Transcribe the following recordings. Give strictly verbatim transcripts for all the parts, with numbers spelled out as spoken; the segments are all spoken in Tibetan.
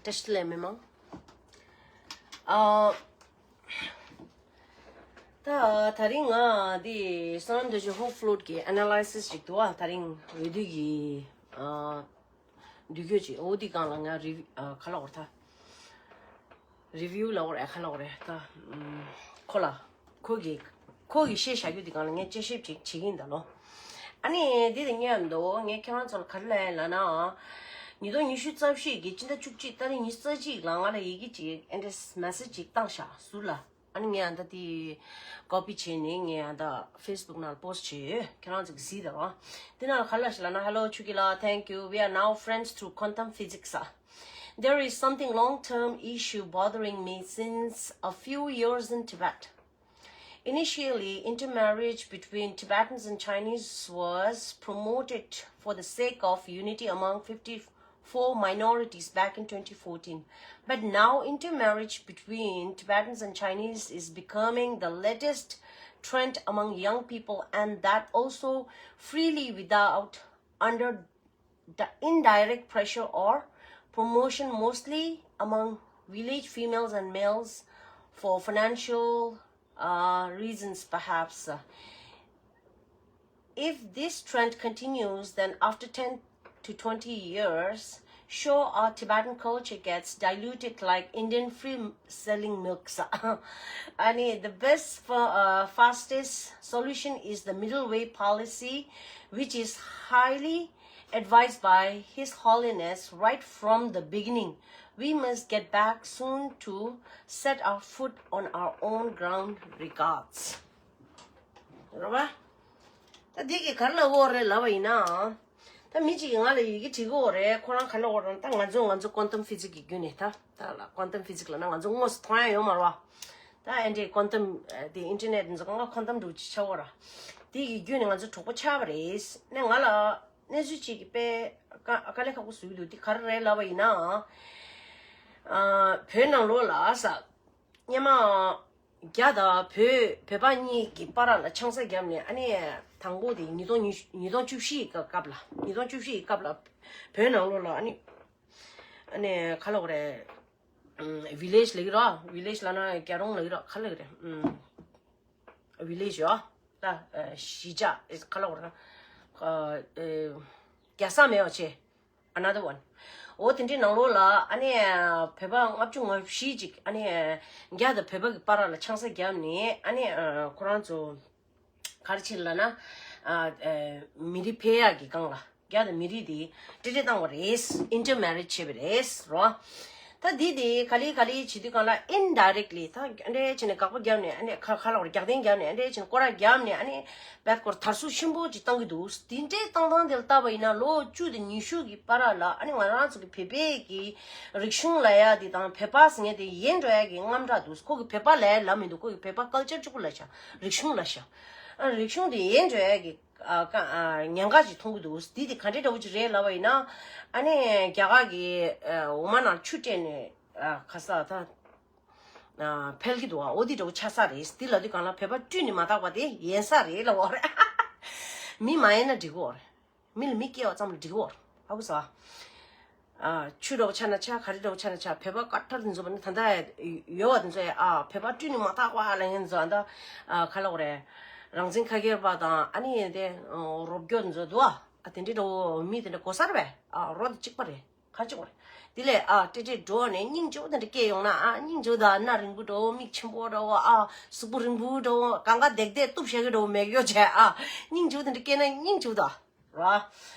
བཀྲ་ཤིས་བདེ་ལེགས་མི་མང་། ཨ། ད་དེ་རིང་ང་འདི་བསོད་ནམས་རྡོ་རྗེ་ཧོབ་ཕློད་ཀྱི་ཨེ་ན་ལའི་སིས་ཅིག་འདུག་ཨ། དེ་རིང་འོས་བསྡུ་གི་ཨ། འདུ་འགོད་ཅིག་འོ་འདི་སྒང་ལ་ང་རི་ཨ་ག་ལབ་དགོས་རེད་ད། རི་བིའུ་ལབ་དགོས་རེད། ག་ལབ་དགོས་རེད་ད། ཨམ། ཁོ་ལ། ཁོ་གི་ཁོ་གི་བཤད་བཞག་རྒྱུ་འདི་སྒང་ལ་ངས་དཔྱད་ཞིབ་ཅིག་བྱེད་ཀྱི་ཡིན་ད་ལོ། ཨ་ནི་འདི་དང་མཉམ་དུ་ངས་ཁྱེད་རང་ཚོ་ལ་ག་རེ་ལབ་ཡིན་ལབ་ན། ཉིས་སྟོང་ཉི་ཤུ་རྩ་བཞི་གི་སྤྱི་ཟླ་བཅུ་གཅིག་ཏ་རིག་ཉི་ཤུ་རྩ་གཅིག་ལ་ང་ལ་ཡི་གེ་ཅིག་ཨེ་འདྲས་མེ་སེ་ཇི་ཅིག་བཏང་ཤག་ཟུར་ལ། ཨ་ནི་ངས་ཨ་ད་དེ་ཀོ་པི་བྱས་ནས་ངས་ཨ་ད་ཕེ་སི་བུག་ནང་ལ་པོ་སི་ཊི་བྱས་ཡོད། ཁྱེད་རང་ཚོ་གིས་གཟིགས་དང་། དེ་ནང་ལ་ག་རེ་ལབ་ཤག་ལབ་ན། Hello Chuki la, thank you. We are now friends through quantum physics. There is something long-term issue bothering me since a few years in Tibet. Initially, intermarriage between Tibetans and Chinese was promoted for the sake of unity among fifty-four minorities back in twenty fourteen. But now, intermarriage between Tibetans and Chinese is becoming the latest trend among young people, and that also freely without under the indirect pressure or promotion, mostly among village females and males for financial uh, reasons, perhaps. If this trend continues, then after ten to twenty years, sure, our Tibetan culture gets diluted like Indian free selling milks. I mean, the best, uh, fastest solution is the middle way policy, which is highly advised by His Holiness right from the beginning. We must get back soon to set our foot on our own ground. Regards. རེད་བ། ད་འདི་གི་ག་རེ་ལབ་ཀྱི་ཡོད་རེད་ལབ་པ་ཡིན་ན། ད་མི་གཅིག་གིས་ང་ལ་ཡི་གེ་བྲིས་ཀྱི་ཡོད་རེད། ཁོ་རང་ག་རེ་ལབ་ཀྱི་ཡོད་རེད། ད་ང་ཚོ་ང་ཚོ་ཀོན་ཏམ་ཕི་ཛིག་གི་བརྒྱུད་ནས། ད་ད་ལ་ཀོན་ཏམ་ཕི་ཛིག་ལབ་ན་ང་ཚོ་དངོས་སུ་མཐོང་ཡ་ཡོད་མ་རེད་བ། ད་ཨེ་འདྲའི་ཀོན་ཏམ་དེ་ཨིན་ཊར་ནེཊ་འཛུགས་ང་ཀོན་ཏམ་འདྲ་བོ་ཅིག་ཆགས་ཀྱི་ཡོད་རེད། དེ་གི་བརྒྱུད་ནས་ང་ཚོ་གྲོགས་པོ་ཆགས་པ་རེད། ནས་ང་ལ་གནས་ཚུལ་གཅིག་གི་དཔེ་དཀའ་དཀའ་ལས་ཁག་པོ་བཟོ་གི་འདུག་དེ་ག་རེ་རེད་ལབ་པ་ཡིན་ན། ཨ། བོད་ནང་ལོགས་ལ་ས། སྔོན་མ། རྒྱ་དང་བོད་བོད་པ་གཉིས་ཀྱི་བར་ལ་ཆང་ས་བརྒྱབ་ནས། ཨ་ནི་དང་པོ་དེ་ཉིས་སྟོང་ཉི་ཤུ་ཉིས་སྟོང་བཅུ་བཞི་གི་སྐབས་ལ། ཉིས་སྟོང་བཅུ་བཞི་གི་སྐབས་ལ་བོད་ནང་ལོགས་ལ། ཨ་ནི་ཨ་ནི་ག་ལབ་དགོས་རེད། ཨམ། བི་ལེ་ཇི་ལབ་ཀྱི་རེད། བི་ལེ་ཇི་ལབ་ན་རྒྱལ་རོང་ལབ་ཀྱི་རེད། ག་ལབ་ཀྱི་རེད། ཨམ། བི་ལེ་ཇི་ཡོད་ད། ཨ། གཞིས་ཆགས་ག་ལབ་དགོས་རེད་ན། ཨ། ཨ། རྒྱལ་ས་མེད་པ་བྱས། Another one. འོ་དེ་འདྲའི་ནང་ལོགས་ལ་ཨ་ནི་བོད་པ་ལྔ་བཅུ་ང་བཞི་ཅིག་ཨ་ནི་རྒྱ་དང་བོད་པ་གི་བར་ལ་ཆང་ས་བརྒྱབ་ནས། ཨ་ནི་ཁོ་རང་ཚོ་ག་རེ་བྱས་ལབ་ན། ཨ། ཨ། མི་རིགས་འཕེལ་ཡག་གི་སྒང་ལ་རྒྱ་དང་མི་རིགས་དེ་འབྲེལ་འདྲིས་བཏང་བ་རེད། ཨིན་ཊར་མེ་རེ་ཇི་བྱས་པ་རེད་རོ། ད་འདི་དེ་ག་ལེ་ག་ལེ་བྱེད་དུས་སྒང་ལ་ཨིན་ཌའི་རེག་ལི་ད་ཨ་འདྲས་བྱས་ནས་དགག་པ་བརྒྱབ་ནས། ཨ་འདྲས་ཁ་ཁ་ལོག་རྒྱག་རྟེན་བརྒྱབ་ནས། ཨ་འདྲས་བྱས་ནས་སྐོར་ར་བརྒྱབ་ནས། ཨ་ནི་བད་སྐོར་དར་སྲོལ་ཆེན་པོ་ཅིག་བཏང་གི་འདུག་དེ་འདྲའི་བཏང་སྟངས་དེ་ལ་བལྟས་པ་ཡིན་ན། ལོ་བཅུ་དང་ཉི་ཤུ་གི་བར་ལ་ཨ་ནི་ང་རང་ཚོ་གི་བོད་པའི་གི་རིག་གཞུང་ལབ་ཡ་དེ་དང་བོད་པ་ཟེར་མཁན་དེ་ཡལ་འགྲོ་ཡ་གི་དངངས་སྐྲག་འདུག་ཁོ་གི་བོད་པ་ལབ་ཡ་ལབ་མི་འདུག་ཁོ་གི་བོད་པ་ཀལ་ཅར་གཅིག་པོ་ལབ་ཤག་རིག་གཞུང་ལབ་ཤག་ཨ། རིག་གཞུང་དེ་ཡལ་འགྲོ་ཡ་གི་ཨ། ཀ་ཨ། ཉེན་ཁ་ཅིག་མཐོང་གི་འདུག་དེ་དེ་ག་འདྲའི་འདྲ་བོ་ཅིག་རེད་ལབ་པ་ཡིན་ན། ཨ་ནི་རྒྱ་གར་གི་ཨ། འོ་མ་ནང་ཆུ་སྤྲད་ནས། ཨ། ཁ་ས་ད། ཨ། འཕེལ་གྱི་འདུག་ཨ། འོ་དེ་འདྲ་བོ་ཆགས་ས་རེད། དེ་ལབ་དུས་སྒང་ལ་བོད་པ་བཀྲུས་ནས་མ་བཏགས་པ་དེ་ཡལ་ས་རེད་ལབ་པ་རེད། མི་མ་ཡལ་ན་འགྲིག་གོ་རེད། མི་ལ་མི་སྐྱེ་བ་ཙམ་ལ་འགྲིག་གོ་རེད། ཧ་གོ་སོང་ཨ། ཨ། ཆུ་འདྲ་བོ་ཆགས་ན་ཆགས། ག་རེ་འདྲ་བོ་ཆགས་ན་ཆགས། བོད་པ་དཀར་ཐར་དེ་ཚོ་བ་ནི་ད་ལྟ་ཡོད་པ་དེ་ཚོ་ཡ། ཨ། བོད་པ་བཀྲུས་ནས་མ་བཏགས་པ་ལབ་མཁན་ཚོ། ཨ། ད། ཨ། ག་ལབ་དགོས་རེད། རང་བཙན་ཁ་སྒེར་པ་དང་། ཨ་ནི་དེ་རོབ་རྒྱོ་དེ་ཚོ་འདུག་ཨ། ཨ། དེ་འདྲའི་འདྲ་བོ་མི་དེ་འདྲ་གོ་ས་རེད་པས། ཨ། རོ་དེ་གཅིག་པ་རེད། ག་གཅིག་པ་རེད། དེ་ལས། ཨ། ཏྲེ་ཏྲེ་འགྲོ་ནས་སྙིང་རྗེ་པོ་དེ་འདྲ་སྐྱེས་ཡོང་ན། ཨ། སྙིང་རྗེ་པོ་དང་། སྣ་རིང་པོ་འདྲ་བོ། མིག་ཆེན་པོ་འདྲ་བོ། ཨ། གཟུགས་པོ་རིང་པོ་འདྲ་བོ། གང་ག་བརྡེག་བརྡེག་གཏུབ་བཞག་གི་འདྲ་བོ་མེད་ཡོ་བྱས། ཨ། སྙིང་རྗེ་པོ་དེ་འདྲ་སྐྱེས་ན་སྙིང་རྗེ་པོ་དང་། ར།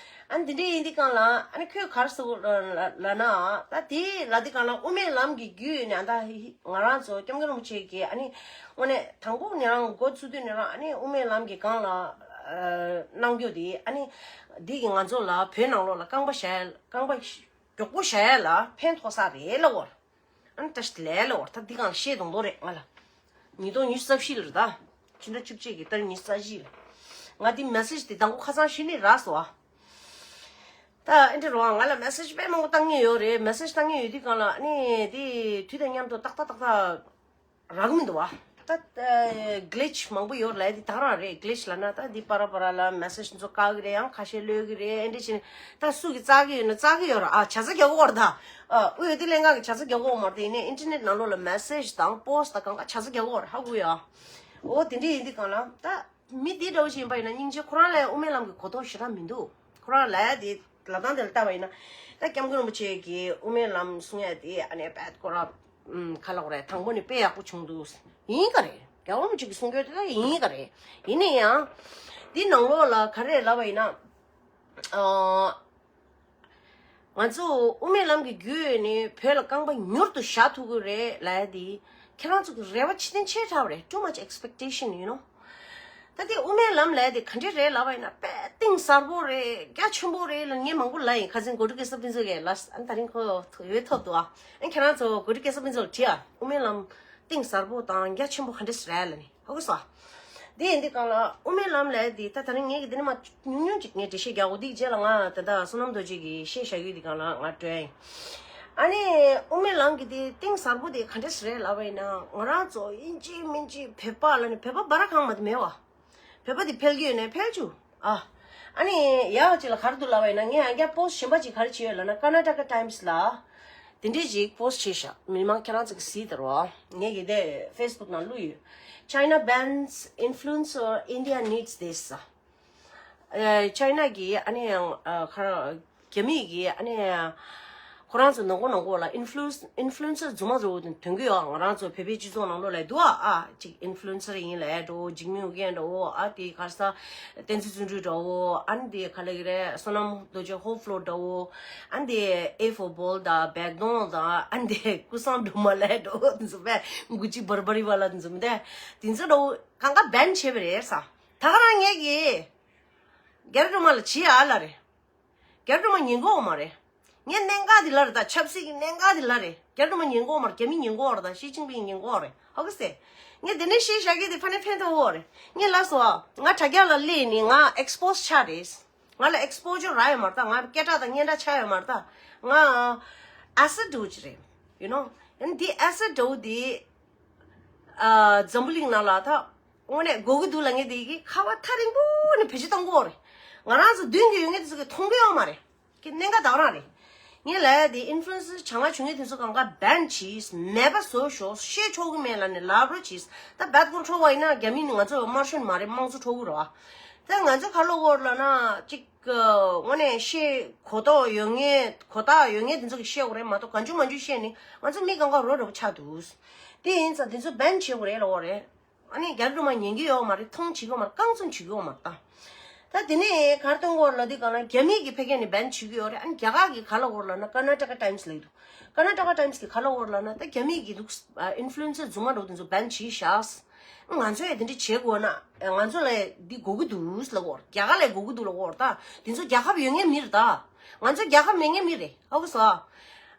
ཨ་ནི་དེ་འདྲ་ཡིན་དུས་སྒང་ལ། ཨ་ནི་ཁོས་ག་རེ་ཟེར་གྱི་ཡོད་ལབ་ན། ད་དེ་ལབ་དུས་སྒང་ལ་དབུ་མའི་ལམ་གྱི་བརྒྱུད་ནས། ཨ། ད་ང་རང་ཚོ་སྐྱབས་མགོན་རིན་པོ་ཆེ་གིས། ཨ་ནི་དངོས་གནས་དང་པོ་ནས་རང་འགོ་ཚུགས་དུས་ནས་རང་། ཨ་ནི་དབུ་མའི་ལམ་གྱི་སྒང་ལ་ཨ་གནང་རྒྱུ་དེ། ཨ་ནི་འདི་གིས་ང་ཚོ་ལ་བོད་ནང་ལོགས་ལ་རྐང་པ་བཞག་རྐང་པ་མགྱོགས་པོ་བཞག་ཡ་ལ་ཕན་ཐོགས་ས་རེད་ལབ་པ་རེད། ཨ་ནི་བཀྲ་ཤིས་བདེ་ལེགས་ལབ་པ་རེད། ད་འདི་སྒང་ལ་བཤད་དང་དོ་རེད། ང་ལ་ཉིས་སྟོང་ཉི་ཤུ་རྩ་བཞི་ལ་རེད་ད། ཕྱི་ཟླ་བཅུ་གཅིག་གི་ཏ་རིག་ཉི་ཤུ་རྩ་བཞི་ལ། ང་འདི་མེ་སེ་ཇི་དེ་དང་པོ་ཁ་སང་གཞི་ནས་རག་སོང་ཨ། ད་ཨེ་འདྲ་རེད་པ། ང་ལ་མེ་སེ་ཇི་དཔེ་མང་པོ་བཏང་མཁན་ཡོད་རེད། མེ་སེ་ཇི་བཏང་མཁན་ཡོད་དུས་སྒང་ལ། ཨ་ནི་དེ་དུས་དང་མཉམ་དུ་ཏག་ཏག་ཏག་ཏག་རག་གི་མི་འདུག་པ། ད་གླིཆ་མང་པོ་ཡོད་ལ་དེ་ད་རང་རེད། གླིཆ་ལ་ན་ད་འདི་པ་ར་པ་ར་ལ་མེ་སེཇ་ཚོ་བཀག་གི་རེད། ཡང་ཁ་ཤས་གློད་གི་རེད། ཨེ་འདྲ་བྱས་ནས་ད་སུ་གི་བཙག་གི་ཡོད་ན་བཙག་གི་ཡོད་ར། ཨ་བྱ་ཚ་རྒྱག་གི་ཡོད་ར། ད་ཨ་དབུས་འོས་བསྡུ་ལྷན་ཁང་གི་བྱ་ཚ་རྒྱག་གི་ཡོད་མ་རེད། དེ་ཡིན་ནའི་ཨིན་ཊར་ནེཊ་ནང་ལོགས་ལ་མེ་སེཇ་དང་པོ་སི་ཊི་དང་གང་ག་བྱ་ཚ་རྒྱག་གི་ཡོད་ར། ཧ་གོ་ཡ། འོ་དེ་འདྲ་ཡིན་དུས་གང་ལ་ད་མི་འདི་འདྲ་བོ་ཞིག་ཡིན་པ་ཡིན་ན་སྙིང་རྗེ། ཁོ་རང་ལ་དབུ་མའི་ལམ་གྱི་གོ་རྟོགས་ཞེ་དྲག་མི་འདུག་ཁོ་རང་ལ་དེ་ལབ་སྟངས་དེ་ལ་ལྟ་བ་ཡིན་ན། ད་སྐྱབས་མགོན་རིན་པོ་ཆེ་གིས་དབུ་མའི་ལམ་གསུང་ཡ་དེ་ཨ་ནེ་པད་ཁོ་ར་ཨམ་ག་ལབ་དགོས་རེད། དང་པོ་ནས་དཔེ་ཡག་པོ་བྱུང་འདུག་ཡིན་ག་རེད། སྐྱབས་མགོན་རིན་པོ་ཆེ་གིས་གསུང་རྒྱུ་དེ་ལ་ཡིན་ག་རེད། ཡིན་ན་ཡང་འདི་ནང་ལོགས་ལ་ག་རེ་ལབ་པ་ཡིན་ན། ཨ། ང་ཚོ་དབུ་མའི་ལམ་གྱི་བརྒྱུད་ནས་བོད་ལ་རྐང་པ་མྱུར་དུ་བཞག་ཐུབ་ཀྱི་རེད་ལབ་ཡ་དེ་ཁྱེད་རང་ཚོ་གི་རེ་བ་ཕྱི་བསྟན་ཆེ་དྲགས་པ་རེད། Too much expectation, you know. ད་དེ་དབུ་མའི་ལམ་ལབ་ཡ་དེ་ག་འདྲ་རེད་ལབ་པ་ཡིན་ན་དཔེ་གཏིང་ཟབ་པོ་རེད། རྒྱ་ཆེན་པོ་རེད་ལབ་ངས་མང་པོ་ལབ་ཡིན། ཁ་སང་གོ་སྒྲིག་སྐལ་བཟང་ཕུན་ཚོགས་ཀྱིས་ལབ། ཨ་ནི་ད་རིང་ཁོ་འོས་ཐོབ་འདུག་ཨ་ཨ་ནི་ཁྱེད་རང་ཚོ་གོ་སྒྲིག་སྐལ་བཟང་ཕུན་ཚོགས་ལ་དྲིས་ཨ། དབུ་མའི་ལམ་གཏིང་ཟབ་པོ་དང་རྒྱ་ཆེན་པོ་ག་འདྲ་ཞིག་རེད་ལབ་ནས། ཧ་གོ་སོང་། དེ་ཡིན་དུས་གང་ལ་དབུ་མའི་ལམ་ལབ་དེ་ད་ད་རིང་ངས་ཀྱི་དེ་ནས་མ་ཉུང་ཉུང་ཅིག་ངས་འགྲེལ་བཤད་རྒྱག་གོ། དེའི་རྗེས་ལ་ང་ད་ལྟ་བསོད་ནམས་རྡོ་རྗེ་གི་བཤད་བཞག་ཡོད་དེ་གང་ལ་ང་སྤྲོད་ཡིན། ཨ་ནི་དབུ་མའི་ལམ་གྱི་དེ་གཏིང་ཟབ་པོ་དེ་ག་འདྲ་ཞིག་རེད་ལབ་པ་ཡིན་ན། ང་རང་ཚོ་ཡིན་གཅིག་མིན་གཅིག་བོད་པ་ལ་ནི་བོད་པ་འབའ་ར་གང་མ་དེ་མེད་བ། བོད་པ་དེ་འཕེལ་གྱི་ཡོད་ནས་འཕེལ་བཅུག་ཨ། ཨ་ནི་ཡག་ཅིག་ལ་ག་རེ་འདུག་ལབ་པ་ཡིན་ན། ངས་ཡང་བསྐྱར་པོ་སི་ཊི་གཞན་པ་ཅིག་ག་རེ་བྱས་ཡོད་ལབ་ན། Karnataka Times ལ་དེ་འདྲས་ཅིག་པོ་སི་ཊི་བྱས་ཤག་མི་མང་ཁྱེད་རང་ཚོ་གིས་གཟིགས་དང་རོ། ངས་གི་དེ་ཕེ་སི་བུག་ནང་བླུགས་ཡོད། China bans influencer, India needs this. ཨ་ཅའི་ན་གི་ཨ་ནི་ཡང་ཨ་ཁ་རྒྱ་མི་གི་ཨ་ནི་ཁོ་རང་ཚོ་ནང་ཁོ་ནང་ཁོ་ལ་ཨིན་ཕུ་ལུ་ཨིན་ཕུ་ལུ་ཨེན་སར་རྫུན་མ་རུ་དོན་གི་ཡོད། ང་རང་ཚོ་བོད་པའི་སྤྱི་ཚོགས་ནང་ལོགས་ལ་འདུག་ཨ། ཨ་ཅིག་ཨིན་ཕུ་ལུ་ཨེན་སར་ཡིན་ལབ་འགྲོ། འཇིགས་མེད་ཨོ་རྒྱན་འདྲ་བོ། ཨ་དེ་ག་རེ་ཟ་བསྟན་འཛིན་བརྩོན་འགྲུས་འདྲ་བོ། ཨ་ནི་དེ་ག་ལབ་ཀྱི་རེད། བསོད་ནམས་རྡོ་རྗེ་ཧོ་ཕུ་ལོ་འདྲ་བོ། ཨ་ནི་དེ་ཨེ་ཕོ་བོལ་དང་བེག་དོང་དང་། ཨ་ནི་དེ་ཀུ་སང་སྒྲོལ་མ་ལབ་འགྲོ། དེ་ཚོ་བས་གུ་ཅི་བར་བར་རི་བ་ལ་དེ་ཚོ་མི་དེ་དེ་ཚོ་འདྲ་བོ་གང་ག་བན་བྱས་པ་རེད་ས། ད་ག་རང་ངས་ཀྱི་རྒྱ་རི་སྒྲོལ་མ་ལ་བྱིས་ཨ་ལ་རེད། རྒྱ་རི་སྒྲོལ་མ་ཉན་གོ་མ་རེད། ངས་གནད་འགག་འདི་ལ་རེད། ད་ཆབ་སྲིད་ཀྱི་གནད་འགག་འདི་ལ་རེད། རྒྱ་རི་སྒྲོལ་མ་ཉན་གོ་མ་རེད། རྒྱ་མི་ཉན་གོ་རེད། ད་ཞི་ཅིན་ཕིང་ཉན་གོ་རེད། ཧ་གོ་སེ། ངས་འདི་ནས་བཤད་བཞག་གི་དེ་ཕ་ནས་ཕན་ཐོགས་ཡོད་རེད། ངས་ལབ་སོང་ཨ། ང་དྲ་རྒྱ་ལ་སླེབས་ནས་ང་ཨེགས་པོ་སི་ཆགས་རེད། ང་ལ་ཨེགས་པོ་ཇར་རག་ཡོད་མ་རེད། ད་ང་སྐད་གྲགས་དང་སྙན་གྲགས་ཆགས་ཡོད་མ་རེད། ད་ང་ཨ་སི་ཌི་འདྲ་བོ་ཅིག་རེད། ཡུ་ནོ། ཨ་ནི་འདི་ཨ་སི་ཌི་འདྲ་བོ་འདི་ཨ་འཛམ་བུ་གླིང་ནང་ལ་ད་དངོས་གནས་དགོས་ཀྱི་འདུག་ལབ་མཁན་དེ་གི་ཁ་བ་ཐག་རིང་པོ་ནས་བེད་སྤྱོད་གཏོང་གི་ཡོད་རེད། ང་རང་ཚོ་མདུན་གྱི་ཡོད་མཁན་དེ་ཚོ་གི་མཐོང་གི་ཡོད་མ་རེད། ཀྱི་གནད་འགག་ད་ག་རང་རེད། ངས་ལབ་ཡ་དེ་ཨིན་ཕུ་ལུ་ཨེན་སར་བྱ་ངན་བྱེད་མཁན་དེ་ཚོ་གང་ག་བན་བྱས། མེད་པ་བཟོ་ཤོག་བཤད་ཆོག་གི་མེད་ལབ་ནས་ལབ་རོགས་བྱས། ད་བད་སྐོར་འཕྲོ་བ་ཡིན་ན་རྒྱ་མི་ནི་ང་ཚོ་དམར་གཞུང་མ་རེད། དམངས་གཙོ་འཕྲོ་གི་རེད་བ། ད་ང་ཚོ་ག་ལབ་དགོས་རེད་ལབ་ན་ཅིག་དངོས་གནས་བཤད་གོ་རྟོགས་ཡོད་མཁན་གོ་རྟོགས་ཡོད་མཁན་དེ་ཚོ་གིས་བཤད་དགོས་རེད་མ་གཏོགས། གང་བྱུང་མང་བྱུང་བཤད་ནས་ང་ཚོ་མི་གང་ག་རོ་འདྲ་པོ་ཆགས་འདུག་དེ་ཡིན་ཙང་དེ་ཚོ་བན་བྱེད་དགོས་རེད་ལབ་དགོས་རེད། ཨ་ནི་རྒྱ་རི་སྒྲོལ་མ་ཉན་གྱི་ཡོད་མ་རེད། མཐོང་བྱེད་ཀྱི་ཡོད་མ་རེད། རྐང་བཙུགས་བྱེད་ཀྱི་ཡོད་མ་རེད་ད། ད་དེ་ནས་ག་རེ་གཏོང་གི་ཡོད་རེད་ལབ་དུས་གང་ལ་རྒྱ་མི་གི་ཕ་གི་ནས་བན་བྱེད་ཀྱི་ཡོད་རེད། ཨ་ནི་རྒྱ་གར་གི་ག་ལབ་དགོས་རེད་ལབ་ན་Karnataka Times ལབ་ཀྱི་འདུག Karnataka Times གི་ག་ལབ་དགོས་རེད་ལབ་ན། ད་རྒྱ་མི་གི་འདུག་ཨིན་ཕུ་ལུ་ཨེན་སར་རྫུན་མ་འདྲ་བོ་དེ་ཚོ་བན་བྱས་བཞག་ང་ཚོ་ཡང་དེ་འདྲ་བྱེད་དགོས་ན་ང་ཚོ་ལ་འདི་དགོས་ཀྱི་འདུག་ལབ་ཀྱི་ཡོད་རེད། རྒྱ་གར་ལ་དགོས་ཀྱི་འདུག་ལབ་ཀྱི་ཡོད་རེད། ད་དེ་ཚོ་རྒྱལ་ཁབ་ཡོད་མཁན་མི་རེད་ད། ང་ཚོ་རྒྱལ་ཁབ་མེད་མཁན་མི་རེད། ཧ་གོ་སོང་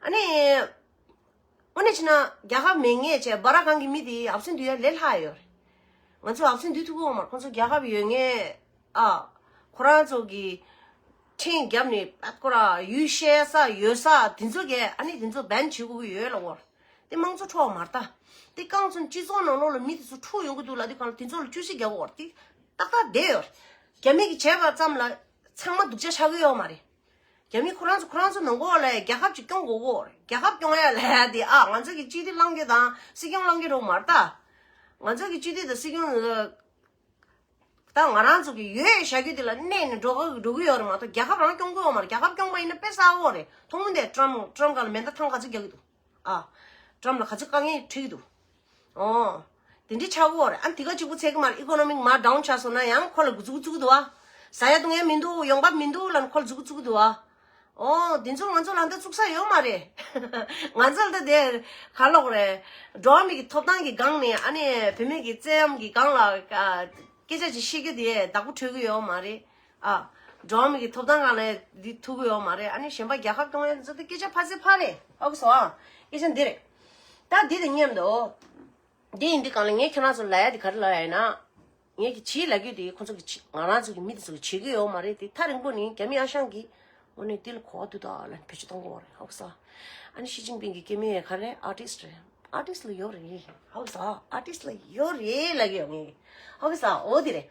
ཨ། ཨ་ནི། དངོས་གནས་བྱས་ན་རྒྱལ་ཁབ་མེད་མཁན་བྱས་འབའ་ར་གང་གི་མི་དེ་ཨབ་སེན་འདུག་ཡ་ལས་སླ་ཡོད་རེད། ང་ཚོ་ཨབ་སེན་འདུག་ཐུབ་ཀྱི་ཡོད་མ་རེད། ཁོང་ཚོ་རྒྱལ་ཁབ་ཡོད་མཁན་ཨ། ཁོ་རང་ཚོ་གི་ཁྲིམས་བརྒྱབ་ནས་ཨ་ཁོ་ར་ཡུལ་བཤད་ས་ཡོད་ས་དེ་ཚོ་གས་ཨ་ནི་དེ་ཚོ་བན་བྱེད་དགོས་ཀྱི་ཡོད་ལབ་ཀྱི་ཡོད་རེད། དེ་དམངས་གཙོ་འཕྲོག་པ་མ་རེད་ད། དེ་རྐང་བཙུགས་སྤྱི་ཚོགས་ནང་ལོགས་ལ་མི་དེ་ཚོ་འཁྲུག་ཡོང་གི་འདུག་ལབ་དུས་གང་ལ་དེ་ཚོ་ལ་བཅོས་སྒྲིག་རྒྱག་དགོས་རེད། དེ་ཏག་ཏག་བསྡད་ཡོད་རེད། རྒྱ་མི་གིས་བྱས་པ་ཙམ་ལ་ཚང་མ་སྡུག་ཅག་ཆགས་ཀྱི་ཡོད་མ་རེད། རྒྱ་མི་ཁོ་རང་ཚོ་ཁོ་རང་ཚོ་ནང་ལོགས་ལ་རྒྱལ་ཁབ་ཅིག་སྐྱོང་དགོས་ཀྱི་ཡོད་རེད། རྒྱལ་ཁབ་སྐྱོང་ཡ་ལ་ཡ་དེ་ཨ་ང་ཚོ་གི་སྤྱི་འཐུས་བླང་རྒྱུ་དང་སྲིད་སྐྱོང་བླང་རྒྱུ་འདྲ་བོ་མ་རེད་ད། ང་ཚོ་གི་སྤྱི་འཐུས་དང་སྲིད་སྐྱོང་ད་ང་རང་ཚོ་གི་ཡོད་བཞག་རྒྱུ་དེ་ལ་གནས་ནས་འགྲོ་གི་འགྲོ་གི་ཡོད་རེད་མ་གཏོགས་རྒྱལ་ཁབ་རང་སྐྱོང་གི་ཡོད་མ་རེད། རྒྱལ་ཁབ་སྐྱོང་པ་ཡིན་ན་དཔེ་བསགས་ཀྱི་ཡོད་རེད། མཐོང་མི་འདུག་ཊམ་ཊམ་སྒང་ལ་མེ་མདའ་ཐང་ག་ཚོད་རྒྱག་གི་འདུག་ཨ། ཊམ་ལ་ག་ཚོད་དཀའ་ངལ་འཕྲད་ཀྱི་འདུག་ཨོ། དེ་འདྲའི་ཆགས་ཀྱི་ཡོད་རེད། ཨ་དེ་ག་གཅིག་པུ་ཚད་ཀྱི་མ་རེད། ཨི་ཀོ་ནོ་མིག་མར་ཌའུན་ཆགས་སོང་ན་ཡང་ཁོ་ལ་འགོ་འཛུགས་འགོ་འཛུགས་ཀྱི་འདུག་བ། ཟ་ཡ་བཏུང་ཡ་མི་འདུག་ཡོང་འབབ་མི་འདུག་ལབ་ནས་ཁོ་ལ་འཛུགས་འགོ་འཛུགས་ཀྱི་འདུག་བ། ཨོ། དེ་ཚོ་ང་ཚོ་ལ་འདི་བཙུགས་ས་ཡོད་མ་རེད། ང་ཚོ་ལ་ད་དེ་ག་ལབ་དགོས་རེད། འགྲོ་བ་མི་གི་ཐོབ་ཐང་གི་སྒང་ནས་ཨ་ནི་བུད་མེད་ཀྱི་བཙན་གཡེམ་གྱི་སྒང་ལ་ཨ་སྐད་ཆ་ཅིག་བཤད་རྒྱུ་དེ་བདག་པོ་འཕྲོད་ཀྱི་ཡོད་མ་རེད། ཨ། འགྲོ་བ་མི་གི་ཐོབ་ཐང་སྒང་ལ་འདི་ཐུག་གི་ཡོད་མ་རེད། ཨ་ནི་གཞན་པ་རྒྱལ་ཁབ་སྐྱོང་ཡ་འདི་ཚོ་དེ་སྐད་ཆ་ཕར་ཚད་ཕར་རེད། ཧ་གོ་སོང་ཨ། སྐད་ཆ་འདི་རེད། ད་འདི་དང་མཉམ་དུ། འདི་ཡིན་དུས་གང་ལ་ངས་ཁྱེད་རང་ཚོ་ལ་ལབ་ཡ་དེ་ག་རེ་ལབ་ཡ་ཡིན་ན། ངས་ཀྱི་བྱིས་ལབ་རྒྱུ་དེ་ཁོ་ཚོ་གི་བྱིས་ང་རང་ཚོ་གི་མི་དེ་ཚོ་གི་བྱེད་ཀྱི་ཡོད་མ་རེད། དེ་ཐག་རིང་པོ་ནས་རྒྱ་མི་ཨ་ཞང་གིས་དངོས་གནས་དེ་ལ་གོ་བ་འདུག་ད་ལབ་བེད་སྤྱོད་གཏོང་གི་ཡོད་རེད། ཧ་གོ་སོང་། ཨ་ནི་ཞི་ཅིན་ཕིང་གི་སྐྱེ་དམན་ག་རེ་ཨར་ཊིསི་རེད། ཨར་ཊིསི་ལ་ཡོད་རེད། ཧའོ་ས་ཨར་ཊིསི་ལ་ཡོད་རེད་ལབ་ཀྱི་ཡོད་ངས། ཧའོ་ས་འོ་དེ་རེད།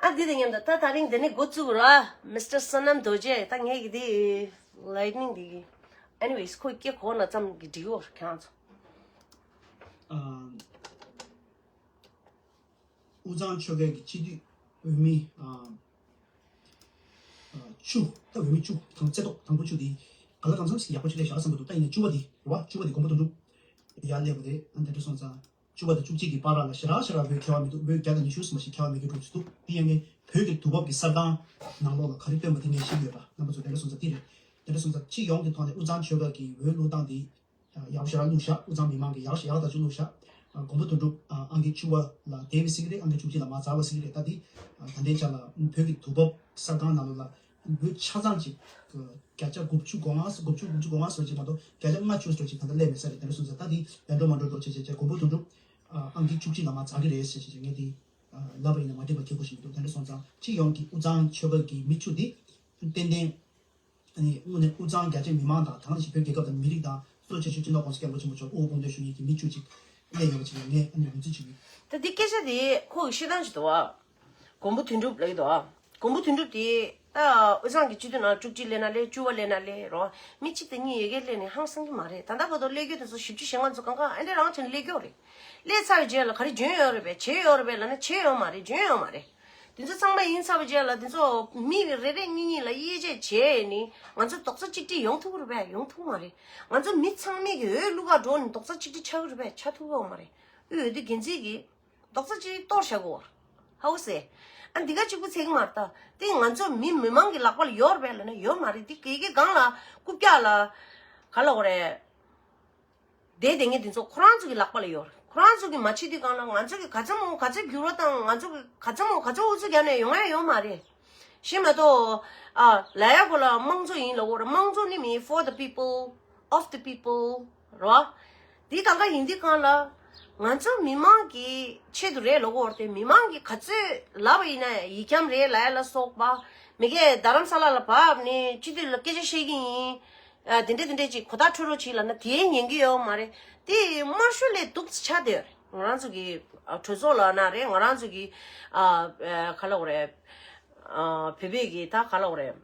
ཨ་འདི་དང་མཉམ་དུ་ད་དེ་རིང་འདི་ནས་འགོ་བཙུགས་ར། མི་སི་ཊར་བསོད་ནམས་རྡོ་རྗེ། ད་ངས་ཀྱི་དེ་ལའི་ཊི་ནིང་འདི་གི། ཨེ་ནི་ཝེ་སི་ཁོ་སྐད་གོ་ན་ཙམ་གྱི་འགྲིག་ཡོད་ཁྱེད་རང་ཚོ། ཨ། དབུས་གཙང་ཆོལ་ཁའི་གི་སྤྱི་འཐུས་འོས་མི་ཨ་ཨ་བཅུ། ད་འོས་མི་བཅུ་དང་རྩེ་ཏོག་དང་པོ་བཅུ་དེ་ག་ལ་གང་འཚམ་ཞིག་ཡག་པོ་ཅིག་སླེབས་བཞག་བསམ་གྱི་འདུག་ད་ཡིན་ནའི་བཅུ་པ་དེ་རེད་བ། བཅུ་པ་དེ་མགོན་པོ་དོན་གྲུབ་ཡར་སླེབས་པ་རེད། ཨ་འདི་འདྲ་སོང་ཙང་བཅུ་པ་དང་བཅུ་གཅིག་གི་བར་ལ་ཞེ་དྲག་ཞེ་དྲག་བོད་ཁྱད་པར་མི་འདུག་བོད་བརྒྱ་དང་ཉི་ཤུ་ཙམ་ཞིག་ཁྱད་པར་མེད་རྒྱུ་འགྲོ་ཚུལ་འདུག་དེ་ཡང་ངས་བོད་ཀྱི་དུས་བབ་ཀྱི་གསར་ཁང་ནང་ལོགས་ལ་ག་རེ་བཏོན་པ་དེ་ངས་ཤེས་ཀྱི་ཡོད་པ། རྣམ་པ་ཚོ་དེ་འདྲ་སོང་ཙང་དེ་རེད། དེ་འདྲ་སོང་ཙང་སྤྱི་ཡོངས་ཀྱི་ཐོག་ནས་དབུས་གཙང་ཆོལ་ཁ་གི་འོས་བླུག་སྟངས་དེ་ཡག་ཞེ་དྲག་བླུགས་ཤག་དབུས་གཙང་མི་མང་གིས་ཡག་ཞེ་ཡག་ད་ཅིག་བླུགས་ཤག་མགོན་པོ་དོན་གྲུབ་ཨང་ཀི་བཅུ་པ་ལ་བསྡད་པ་ཟེར་གི་རེད། ཨང་ཀི་བཅུ་གཅིག་ལ་མར་འཛེགས་པ་ཟེར་གི་རེད། ད་དེ་ད་ལྟའི་ཆ་ལ་བོད་ཀྱི་དུས་བབ་གསར་ཁང་ནང་ལོགས་ལ་འོས་ཆ་ཚང་ཅིག་བརྒྱ་ཆ་དགུ་བཅུ་གོ་ལྔ་དགུ་བཅུ་དགུ་བཅུ་གོ་ལྔ་ཙམ་ཅིག་མ་གཏོགས་བརྒྱ་ཆ་ལྔ་བཅུ་ཙམ་ཅིག་ད་ལྟ་སླེབས་མེད་ས་རེད། དེ་འདྲ་སོང་ཙང་ད་དེ་ཡར་འགྲོ་མར་འགྲོ་འགྲོ་བྱས་བྱས་བྱས་མགོན་པོ་དོན་གྲུབ་ཨང་ཀི་བཅུ་གཅིག་ལ་མར་འཛེགས་གི་རེད་ཟེར་བྱས་བྱས་ངས་དེ་ལབ་པ་ཡིན་ན་མ་འགྲིག་པ་ཁྱད་པར་ཞིག་མི་འདུག་དེ་འདྲ་སོང་ཙང་སྤྱི་ཡོངས་ཀྱི་དབུས་གཙང་ཆོལ་ཁ་གི་མི་བཅུ་དེ་ཏན་ཏན། ཨ་ནི་དངོས་གནས་དབུས་གཙང་རྒྱ་ཆེ་མི་མང་དང་དེང་རབས་ཅན་བོད་རྒྱལ་ཁབ་དང་མི་རིགས་དང་གཙོ་ཆེ་ཤོས་སྤྱི་ནོར་༸གོང་ས་༸སྐྱབས་མགོན་ཆེན་པོ་མཆོག་དབུ་དཔུང་འདེགས་ཞུ་མཁན་གྱི་མི་བཅུ་གཅིག་སླེབས་ཡོད་པ་ཅིག་ལ་ངས་ཨ་ནི་ངོས་འཛིན་ཞུ་གི་ཡིན། ད་འདི་སྐད་ཆ་དེ་ཁོ་གི་བཤད་སྟངས་ཅིག་འདུག་བ། མགོན་པོ་དོན་གྲུབ་ལབ་ཀྱི་འདུག་བ། མགོན་པོ་དོན་གྲུབ་དེ་ད་དབུས་གཙང་གི་སྤྱི་འཐུས་ནང་བཅུ་གཅིག་སླེབས་ན་སླེབས། བཅུ་པ་སླེབས་ན་སླེབས་རོ། མི་གཅིག་དང་གཉིས་ཡ་གིར་སླེབས་ནས་ཧང་སང་གི་མ་རེད། ད་ལྟ་བར་དུ་སླེབས་རྒྱུ་དེ་ཚོ་བཞི་བཅུ་ཞེ་ལྔ་ཚོ་གང་ག་ཨ་འདྲ་རང་བྱས་ནས་སླེབས་ཀྱི་ཡོད་རེད། སླེབས་ཚར་བའི་རྗེས་ལ་ག་རེ་འཇོན་ཡོད་རེད་པས། བྱས་ཡོད་རེད་པས་ལབ་ན་བྱས་ཡོད་མ་རེད། འཇོན་ཡོད་མ་རེད། དེ་ཚོ་ཚང་མ་ཡིན་ཚར་བའི་རྗེས་ལ་དེ་ཚོ་མི་རེ་རེ་གཉིས་གཉིས་ལ་དབྱེ་འབྱེད་བྱས་ནས་ང་ཚོ་རྡོག་རྩ་གཅིག་སྒྲིལ་ཡོང་ཐུབ་ཀྱི་རེད་པས། ཡོང་ཐུབ་མ་རེད། ང་ཚོ་མི་ཚང་མས་ཀྱི་འོས་བླུག་ག་འགྲོ་ནས་རྡོག་རྩ་གཅིག་སྒྲིལ་ཆགས་ཀྱི་རེད་པས། ཆགས་ཐུབ་ཀྱི་ཡོད་མ་རེད། དབུས་འོས་བསྡུ་འགན་འཛིན་གྱིས་རྡོག་རྩ་གཅིག་གཏོར་བཞག་གོ། ཧའོ་སེ། ཨ་འདི་ག་གཅིག་པུ་ཚད་ཀྱི་མ་རེད། ད་དེ་ང་ཚོ་མི་མི་མང་གི་ལག་པ་ལ་ཡོད་རེད་པས་ལབ་ན་ཡོད་མ་རེད། འདི་ག་གི་སྒང་ལ་རྐུབ་བཀྱག་ལ་ག་ལབ་དགོས་རེད། བསྡད་བསྡད་མཁན་དེ་ཚོ་ཁོ་རང་ཚོ་གི་ལག་པ་ལ་ཡོད་རེད། ཁོ་རང་ཚོ་གི་མ་བྱེད་དུས་སྒང་ལ་ང་ཚོ་གི་ག་ཚོད་མང་ག་ཚོད་འགྱུར་བ་བཏང་། ང་ཚོ་གི་ག་ཚོད་མང་ག་ཚོད་ཨུ་ཚུགས་རྒྱབ་ནས་ཡོང་ཡ་ཡོད་མ་རེད། ཤེས་མ་གཏོགས། ཨ་ལབ་ཡ་གོ་ལ་དམངས་གཙོ་ཡིན་ལབ་ཀྱི་ཡོད་རེད། དམངས་གཙོ་ནི་མིན་for the people, of the people རོ། འདི་གང་ག་ཡིན་དུས་སྒང་ལ་ང་ཚོ་མི་མང་གི་ཆེད་དུ་རེད་ལབ་ཀྱི་ཡོད་རེད་དེ། མི་མང་གིས་ག་ཚོད་ལབ་པ་ཡིན་ན་ཡིག་སྐྱོན་རེད་ལབ་ཡ་ལ་སོགས་པ། མི་སྒེར་རྡ་རམ་ས་ལ་ལ་བབས་ནས་སྤྱི་འཐུས་ལ་སྐད་ཆ་བཤད་ཀྱི་ཡིན། ཨ་དེ་འདྲས་དེ་འདྲས་ཅིག་གོ་བརྡ་འཕྲོད་རོགས་བྱེད་ལབ་ན་དེ་ཉན་གྱི་ཡོད་མ་རེད། དེ་དམར་ཤོག་ལས་སྡུག་ཆགས་བསྡད་ཡོད་རེད། ང་རང་ཚོ་གི་ཨ་གྲོས་ཚོགས་ལབ་ན་རེད། ང་རང་ཚོ་གི་ཨ་ཨ་ག་ལབ་དགོས་རེད། ཨ་བོད་པའི་གི་ད་ག་ལབ་དགོས་རེད།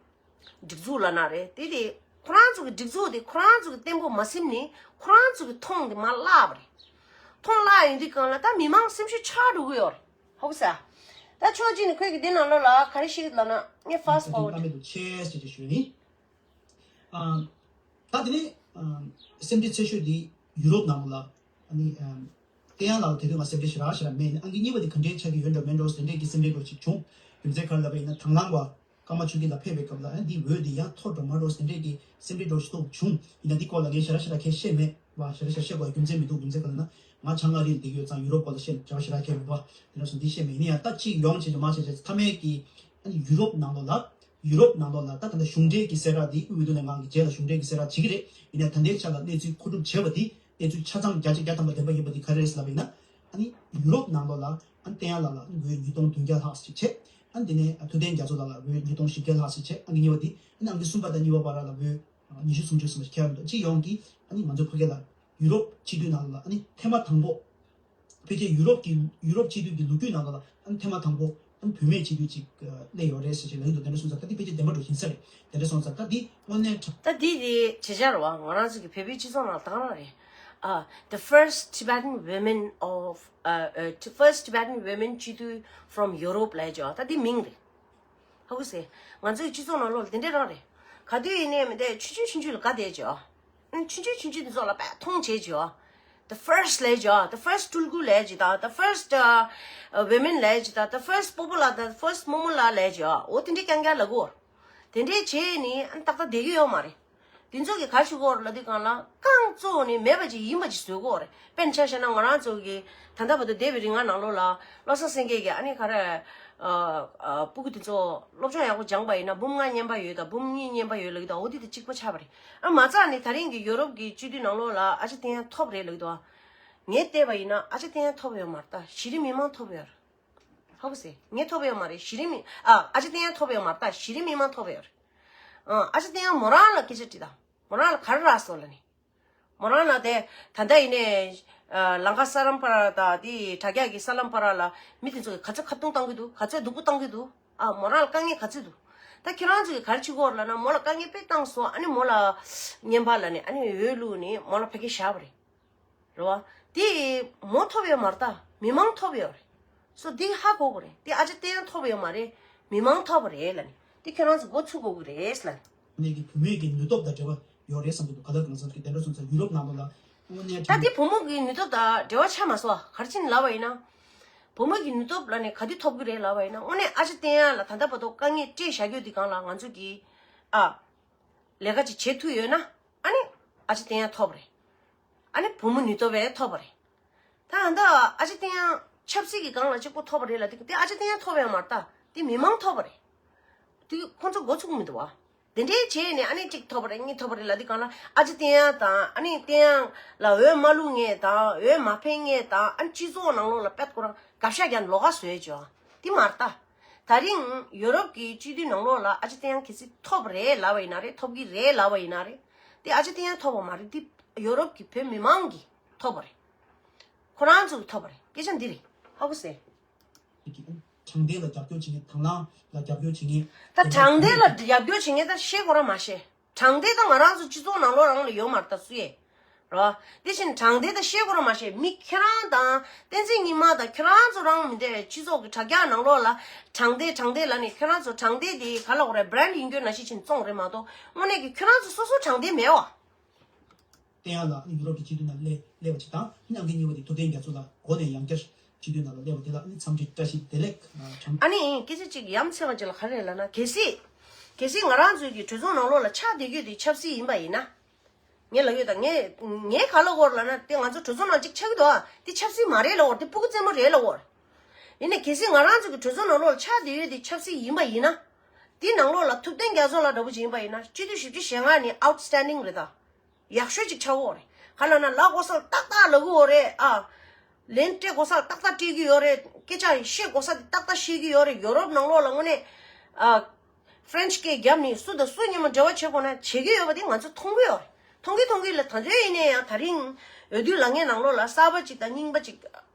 སྒྲིག་འཛུགས་ལབ་ན་རེད། དེ་དེ་ཁོ་རང་ཚོ་གི་སྒྲིག་འཛུགས་དེ་ཁོ་རང་ཚོ་གི་བརྟན་པོ་མ་ཟིན་ནས་ཁོ་རང་ཚོ་གི་མཐོང་དེ་མར་བརླག་པ་རེད། མཐོང་བརླག་ཡོང་དུས་སྒང་ལ་ད་མི་མང་སེམས་ཤུགས་ཆག་འགྲོ་གི་ཡོད་རེད། ཧོབ་ས། ད་ཕྱོགས་གཅིག་ནས་ཁོས་གི་འདི་ནང་ལོགས་ལ་ག་རེ་བཤད་ལབ་ན་ངས་fast forward ཨ་མེད་དུ་ཆེ་ཞེས་ཞུ་ནི། ཨ་ད་དེ་ནས་ཨ་སེམས་ཁྲལ་ཆེ་ཤོས་དེ་ཡུ་རོབ་ནང་ལ་ཨ་ནི་ཨ་བསྟན་ཡག་ལ་དེ་དུས་ང་སེམས་ཁྲལ་ཞེ་དྲག་ཞེ་དྲག་མེད། ཨང་ཀི་གཉིས་པ་དེ་ག་འདྲས་ཆགས་ཀྱི་ཡོད་འགྲོ་མེད་འགྲོ་དེ་འདྲས་ཀྱི་སེམས་ཁྲལ་འགྲོ་ཞིག་བྱུང་། རྒྱུ་མཚན་ག་རེ་ལབ་པ་ཡིན་ན་དང་བླངས་པ་ཀརྨ་ཆོས་སྐྱིད་ལགས་ཕེབས་པའི་སྐབས་ལ་ཨ་འདི་འོས་འདི་ཡར་མཐོ་འགྲོ་མར་འགྲོ་དེ་འདྲས་ཀྱི་སེམས་ཁྲལ་འགྲོ་ཞིག་ཏོག་བྱུང་། ཡིན་ན་འདི་སྐོར་ལ་ངས་ཞེ་དྲག་ཞེ་དྲག་ཁས་བཤད་མེད་པ། ཞེ་དྲག་ཞེ་དྲག་བཤད་དགོས་རྒྱུ་མཚན་མི་འདུག་རྒྱུ་མཚན་ག་རེ་ན་ང་ཆང་ང་རིལ་འདི་ཡོད་ཙང་ཡུ་རོབ་སྐོར་ལ་བཤད་ཞེ་དྲག་ཞེ་དྲག་ཁས་མེད་པ། དེ་འདྲ་སོང་འདི་བཤད་མེད། ཡིན་ན་ཡང་ད་ཅིག་ཡོང་བྱས་ཀྱི་མ་བྱས་ཀྱི་མཐའ་མའི་གི་ཨ་ནི་ཡུ་རོབ་ནང་ལོགས་ལ་ཡུ་རོབ་ནང་ལོགས་ལ་ད་ད་ལྟ་གཞུང་འབྲེལ་གྱི་གསལ་བསྒྲགས་འདི་དབུས་འོས་བསྡུ་ལྷན་ཁང་གི་རྗེས་ལ་གཞུང་འབྲེལ་གྱི་གསལ་བསྒྲགས་བྱེད་ཀྱི་རེད། ཡིན་ན་ད་ལྟའི་ཆ་ལ་གནས་ཚུལ་མཁོ་སྒྲུབ་བྱས་པ་འདི་གནས་ཚུལ་ཆ་ཚང་བརྒྱ་ཆ་བརྒྱ་ཐམ་པ་བདེན་པ་ཡིན་པ་འདི་ག་རེ་རེད་ལབ་པ་ཡིན་ན། ཨ་ནི་ཡུ་རོབ་ནང་ལོགས་ལ་ཨ་ནི་བསྟན་ཡག་ལགས་ལ་འོས་ཉིས་སྟོང་བདུན་བརྒྱ་ལྷག་ཅིག་བྱས། ཨ་ནི་དེ་ནས་ཐུབ་བསྟན་རྒྱ་མཚོ་ལགས་ལ་འོས་ཉིས་སྟོང་བཞི་བརྒྱ་ལྷག་ཅིག་བྱས། ཨང་ཀི་གཉིས་པ་འདི་ཨ་ནི་ཨང་ཀི་གསུམ་པ་དང་གཉིས་པ་བར་ལ་འོས་ཉི་ཤུ་སུམ་ཅུ་ཙམ་ཞིག་ཁྱེར་ཡོང་འདུག་སྤྱི་ཡོངས་ཀྱི་ཨ་ནི་ང་ཚོ་ཕ་གི་ལ་ཡུ་རོབ་སྤྱི་འཐུས་ནང་ལ་ཨ་ནི་ཐེངས་མ་དང་པོ། ཕལ་ཆེར་ཡུ་རོབ་ཀྱི་ཡུ་རོབ་སྤྱི་འཐུས་ཀྱི་ལོ་རྒྱུས་ནང་ལ་ཨ་ནི་ཐེངས་མ་དང་པོ་ཨ་ནི་བུད་མེད་སྤྱི་འཐུས་ཅིག་སླེབས་ཡོད་རེད་ཟེར་ཞིག་ལབ་ཀྱི་འདུག་དེ་འདྲ་སོང་ཙང་ད་འདི་ཕལ་ཆེར་བདེན་པ་འགྲོ་ཡིན་ས་རེད། དེ་འདྲ་སོང་ཙང་ད་འདི་དངོས་གནས་དྲང་། ད་འདི་དེ་བྱེད་བྱ་རེད་བ། ང་རང་ཚོ་གི་བོད་པའི་སྤྱི་ཚོགས་ནང་ལ་དེ་ག་རང་རེད། ཨ། The first Tibetan women of uh, uh, the first Tibetan women སྤྱི་འཐུས from Europe ལབ་ཀྱི་ཡོད། ད་འདི་མིང་རེད། ཧ་གོ་སོང་། ང་ཚོའི་སྤྱི་ཚོགས་ནང་ལོགས་ལ་དེ་འདྲ་རང་རེད། ག་དུས་ཡིན་ནའི་མི་དེ་ཆུང་ཆུང་ཆུང་ཆུང་ལ་དགའ་བསྡད་ཀྱི་ཡོད། ཨ་ཆུང་ཆུང་ཆུང་ཆུང་དེ་ཚོ་ལ་དཔེ་མཐོང་བྱེད་ཀྱི་ཡོད། The first ལབ་ཀྱི་ཡོད། The first སྤྲུལ་སྐུ་ལབ་ཀྱི་དང་། The first uh, uh, women ལབ་ཀྱི་དང་། The first སྤོ་བོ་ལགས། The first རྨོ་མོ་ལགས་ལབ་ཀྱི་ཡོད། འོ་དེ་འདྲའི་རྐྱང་རྐྱང་ལབ་གོ། དེ་འདྲའི་བྱས་ནི་ཨ་ཏག་ཏག་བསྡད་ཀྱི་ཡོད་མ་རེད། དེ་ཚོ་གིས་ག་རེ་ཞུ་གི་ཡོད་རེད་ལབ་དུས་སྒང་ལ་རྐང་བཙུགས་ནས་མེད་པ་ཅིག་ཡིན་པ་ཅིག་བཟོ་གི་ཡོད་རེད། དཔེར་ན་ཆ་བཞག་ན་ང་རང་ཚོ་གི་ད་ལྟ་བར་དུ་འདས་པའི་རིང་ང་ནང་ལོགས་ལ་བློ་བཟང་སེང་གེ་གིས་ཨ་ནི་ག་རེ། ཨ་ཨ་སྤུ་གུ་དེ་ཚོ་སློབ་སྦྱོང་ཡག་པོ་སྦྱངས་པ་ཡིན་ན་འབུམ་ལྔ་རྙེད་པ་ཡོད་དང་འབུམ་གཉིས་རྙེད་པ་ཡོད་ལབ་ཀྱི་དང་། འོ་དེ་དེ་གཅིག་པ་ཆགས་པ་རེད། ཨ་མ་རྩ་ནས་ད་རིང་གི་ཡོ་རོབ་ཀྱི་སྤྱི་འཐུས་ནང་ལོགས་ལ་ཨ་ཅག་བསྟན་ཡག་ཐོབ་རེད་ལབ་ཀྱི་འདུག་ངས་བལྟས་པ་ཡིན་ན་ཨ་ཅག་བསྟན་ཡག་ཐོབ་ཡོད་མ་རེད། ད་གཞི་རིམ་མི་མང་ཐོབ་ཡོད་རེད། ཧ་གོ་སོང་། ངས་ཐོབ་ཡོད་མ་རེད། གཞི་རིམ་མི་ཨ་ཨ་ཅག་བསྟན་ཡག་ཐོབ་ཡོད་མ་རེད། ད་གཞི་རིམ་མི་མང་ཐོབ་ཡོད་རེད། ཨ་ཨ་ཅག་བསྟན་ཡག་མོ་རང་ལ་སྐད་ཆ་དྲིས་དང་། མོ་རང་ལ་ག་རེ་རག་སོང་ལབ་ནི། མོ་རང་ལ་དེ་ད་ལྟ་ཡིན་ནའི་ ཨ། ལང་ཀ་ས་ལམ་པ་ར་དང་དེ་དྲ་རྒྱ་གི་ས་ལམ་པ་ར་ལ་མི་དེ་ཚོ་གི་ག་ཚོད་ཁ་རྡུང་བཏང་གི་འདུག་ག་ཚོད་སྡུག་པོ་བཏང་གི་འདུག་ཨ། མོ་རང་ལ་དཀའ་ངལ་ག་ཚོད་འདུག་ད་ཁྱེད་རང་ཚོ་གི་ག་རེ་བྱེད་ཀྱི་ཡོད་རེད་ལབ་ན། མོ་ལ་དཀའ་ངལ་དཔེ་བཏང་སོང་། ཨ་ནི་མོ་ལ་བརྙན་པར་ལ་ནི་ཨ་ནི་འོས་བླུགས་ནི་མོ་ལ་ཕ་གི་བཞག་པ་རེད། རེད་བ། དེ་མོ་ཐོབ་ཡོད་མ་རེད། ད་མི་མང་ཐོབ་ཡོད་རེད། སོ་འདི་ཧ་གོ་དགོས་རེད། དེ་ཨ་ཅག་བསྟན་ཡང་ཐོབ་ཡོད་མ་རེད། མི་མང་ཐོབ་པ་རེད་ལབ་ནི། དེ་ཁྱེད་རང་ཚོ་མགོ་ཚུགས་དགོས་ཀྱི་རེད་ལབ་ནི། ནས་ཀྱི་བུད་མེད་ཀྱི་ནུས་སྟོབས་དང་འབྲེལ་བ་ཡོད་རེད་བསམ་གྱི་འདུག་ག་ལ་གང་ཟག་གི་དེ་འདྲ་སོང་ཙང་ཡུ་རོབ་ནང་ལོགས་ལ་དངོས་གནས་ད་དྲང་དེ་བུ་མོ་གི་ནུས་སྟོབས་དང་འབྲེལ་བ་ཆགས་མ་སོང་། ག་རེ་བྱས་ནས་ལབ་པ་ཡིན་ན། བུ་མོ་གི་ནུས་སྟོབས་ལ་ནི་ག་དུས་ཐོབ་ཀྱི་རེད་ལབ་པ་ཡིན་ན། དངོས་གནས་ཨ་ཅག་བསྟན་ཡ་ལ་ད་ལྟ་བར་དུ་དཀའ་ངལ་སྤྲད་བཞག་རྒྱུ་དེ་སྒང་ལ་ང་ཚོ་གི་ཨ་ལས་ཀ་ཅིག་བྱེད་ཐུབ་ཡོད་ན། ཨ་ནི་ཨ་ཅག་བསྟན་ཡ་ཐོབ་པ་རེད། ཨ་ནི་བུ་མོ་ནུས་སྟོབས་བས་ཐོབ་པ་རེད། ད་ད་ཨ་ཅག་བསྟན་ཡ་ཆབ་སྲིད་ཀྱི་སྒང་ལ་གཅིག་པོ་ཐོབ་པ་རེད་ལབ་དུས། དེ་ཨ་ཅག་བསྟན་ཡ་ཐོབ་ཡ་མ་རེད། ད་དེ་མི་མང་ཐོབ་པ་རེད། དེ་ཁོང་ཚོ་མགོ་ཚུགས་མི་འདུག་བ། དེ་འདྲའི་བྱས་ནས་ཨ་ནི་གཅིག་ཐོབ་པ་རེད། གཉིས་ཐོབ་པ་རེད་ལབ་དུས་སྒང་ལ། ཨ་ཅག་བསྟན་ཡ་དང་ཨ་ནི་བསྟན་ཡ་ལ་འོས་མ་བླུགས་མཁན་དང་། འོས་མ་འཕེན་མཁན་དང་། ཨ་ནི་སྤྱི་ཚོགས་ནང་ལོགས་ལ་དཔེ་ཁོ་རང་དགག་བཞག་རྒྱག་ལོགས་ཀ་བཟོས་བྱས། དེ་མ་རེད། ད་དེ་རིང་ཡོ་རོབ་ཀྱི་སྤྱི་འཐུས་ནང་ལོགས་ལ་ཨ་ཅག་བསྟན་ཡ་གལ་སྲིད་ཐོབ་པ་རེད་ལབ་པ་ཡིན་ན་རེད། ཐོབ་ཀྱི་རེད་ལབ་པ་ཡིན་ན་རེད། དེ་ཨ་ཅག་བསྟན་ཡ་ཐོབ་པ་མ་རེད། དེ་ཡོ་རོབ་ཀྱི་བོད་མི་མང་གིས་ཐོབ་པ་རེད། ཁོ་རང་ཚོ་གིས་ཐོབ་པ་རེད། སྐད་ཆ་འདི་རེད། ཧ་གོ་སོང་། དྲང་བདེན་ལ་རྒྱབ་སྐྱོར་བྱེད་མཁན། དང་བླངས་ལ་རྒྱབ་སྐྱོར་བྱེད་མཁན། ད་དྲང་བདེན་ལ་རྒྱབ་སྐྱོར་བྱེད་མཁན་ད་བཤད་དགོས་ར་མ་བཤད། དྲང་བདེན་ད་ང་རང་ཚོ་སྤྱི་ཚོགས་ནང་ལོགས་རང་ལ་ཡོད་མ་རེད། ད་སུ་ཡས་རོ། དེ་བཞིན་དྲང་བདེན་ད་བཤད་དགོས་ར་མ་བཤད། མི་ཁྱེད་རང་དང་བསྟན་འཛིན་སྙིགས་མ་དང་ཁྱེད་རང་ཚོ་རང་མི་འདྲ་སྤྱི་ཚོགས་ཀྱི་དྲ་རྒྱ་ནང་ལོགས་ལ་དྲང་བདེན་དྲང་བདེན་ལབ་ནས། ཁྱེད་རང་ཚོ་དྲང་བདེན་དེ་ག་ལབ་དགོས་རེད། བྷི་རེན་ཌི་ཡིན་རྒྱུ་ནང་བཞིན་བྱས་ནས་བཙོང་རེད་མ་གཏོགས། དངོས་གནས་ཀྱི་ཁྱེད་རང་ཚོ་སོ་སོ་དྲང་བདེན་མེད་བ། བསྟན་ཡ་ལགས་ཡུ་རོབ་ཀྱི་སྤྱི་འཐུས་ནང་སླེབས་སླེབས་པ་ཅིག་དང་། ཨ་ནི་ཨང་ཀི་གཉིས་པ་དེ་ཐུབ་བསྟན་རྒྱ་མཚོ་ལགས་འགོ་ནས་ཡང་བསྐྱར་སྤྱི་འཐུས་ནང་ལ་སླེབས་པ་དེ་ལ་ཨ་ནི་འཚམས་འདྲི་བཀྲ་ཤིས་བདེ་ལེགས་དྲང་། ཨ་ནི་སྐད་ཆ་གཅིག་ཡ་མཚན་པ་ཅིག་ལ་ག་རེ་ལབ་ན། གལ་སྲིད་གལ་སྲིད་ང་རང་ཚོའི་གི་གྲོས་ཚོགས་ནང་ལོགས་ལ་ཆགས་བསྡད་རྒྱུ་དེ་ཆབ་སྲིད་ཡིན་པ་ཡིན་ན། ངས་ལབ་ཡོད་ད། ངས་ངས་ག་ལབ་དགོས་རེད་ལབ་ན། དེ་ང་ཚོ་གྲོས་ཚོགས་ནང་གཅིག་ཆགས་ཀྱི་འདུག་ཨ། དེ་ཆབ་སྲིད་མ་རེད་ལབ་དགོས་རེད། དེ་ཕྲུ་གུ་རྩེད་མོ་རེད་ལབ་དགོས་རེད། ཡིན་ནའི་གལ་སྲིད་ང་རང་ཚོ་གི་གྲོས་ཚོགས་ནང་ལོགས་ལ་ཆགས་བསྡད་ཡོད་དེ་ཆབ་སྲིད་ཡིན་པ་ཡིན་ན། དེ་ནང་ལོགས་ལ་ཐུབ་བསྟན་རྒྱ་མཚོ་ལགས་འདྲ་པོ་ཅིག་ཡིན་པ་ཡིན་ན། སྤྱི་འཐུས་བཞི་བཅུ་ཞེ་ལྔ་ནི་outstanding་རེད་ད། ཡག་ཤོས་ཅིག་ཆགས་ཡོད་རེད། ག་ལབ་ན་ལབ་དགོས་ས་ཏག་ཏག་ལབ་ཀྱི་ཡོད་རེད་ཨ། ལན་སྤྲད་དགོས་ས་ཏག་ཏག་སྤྲད་ཀྱི་ཡོད་རེད། སྐད་ཆ་བཤད་དགོས་ས་དེ་ཏག་ཏག་བཤད་ཀྱི་ཡོད་རེད། ཡོ་རོབ་ནང་ལོགས་ལ་དངོས་གནས་ཨ། French་སྐད་བརྒྱབ་ནས་སུ་དང་སུ་མཉམ་པོ་འབྲེལ་བ་བྱེད་དགོས་ན་བྱེད་ཀྱི་ཡོད་པ་དེ་ང་ཚོ་མཐོང་གི་ཡོད་རེད། མཐོང་གི་མཐོང་གི་ལ། ད་དུང་ཡིན་ན་ཡང་དེ་རིང་འོས་བསྡུ་ལངས་མཁན་ནང་ལོགས་ལ་གསར་པ་ཅིག་དང་རྙིང་པ་ཅིག་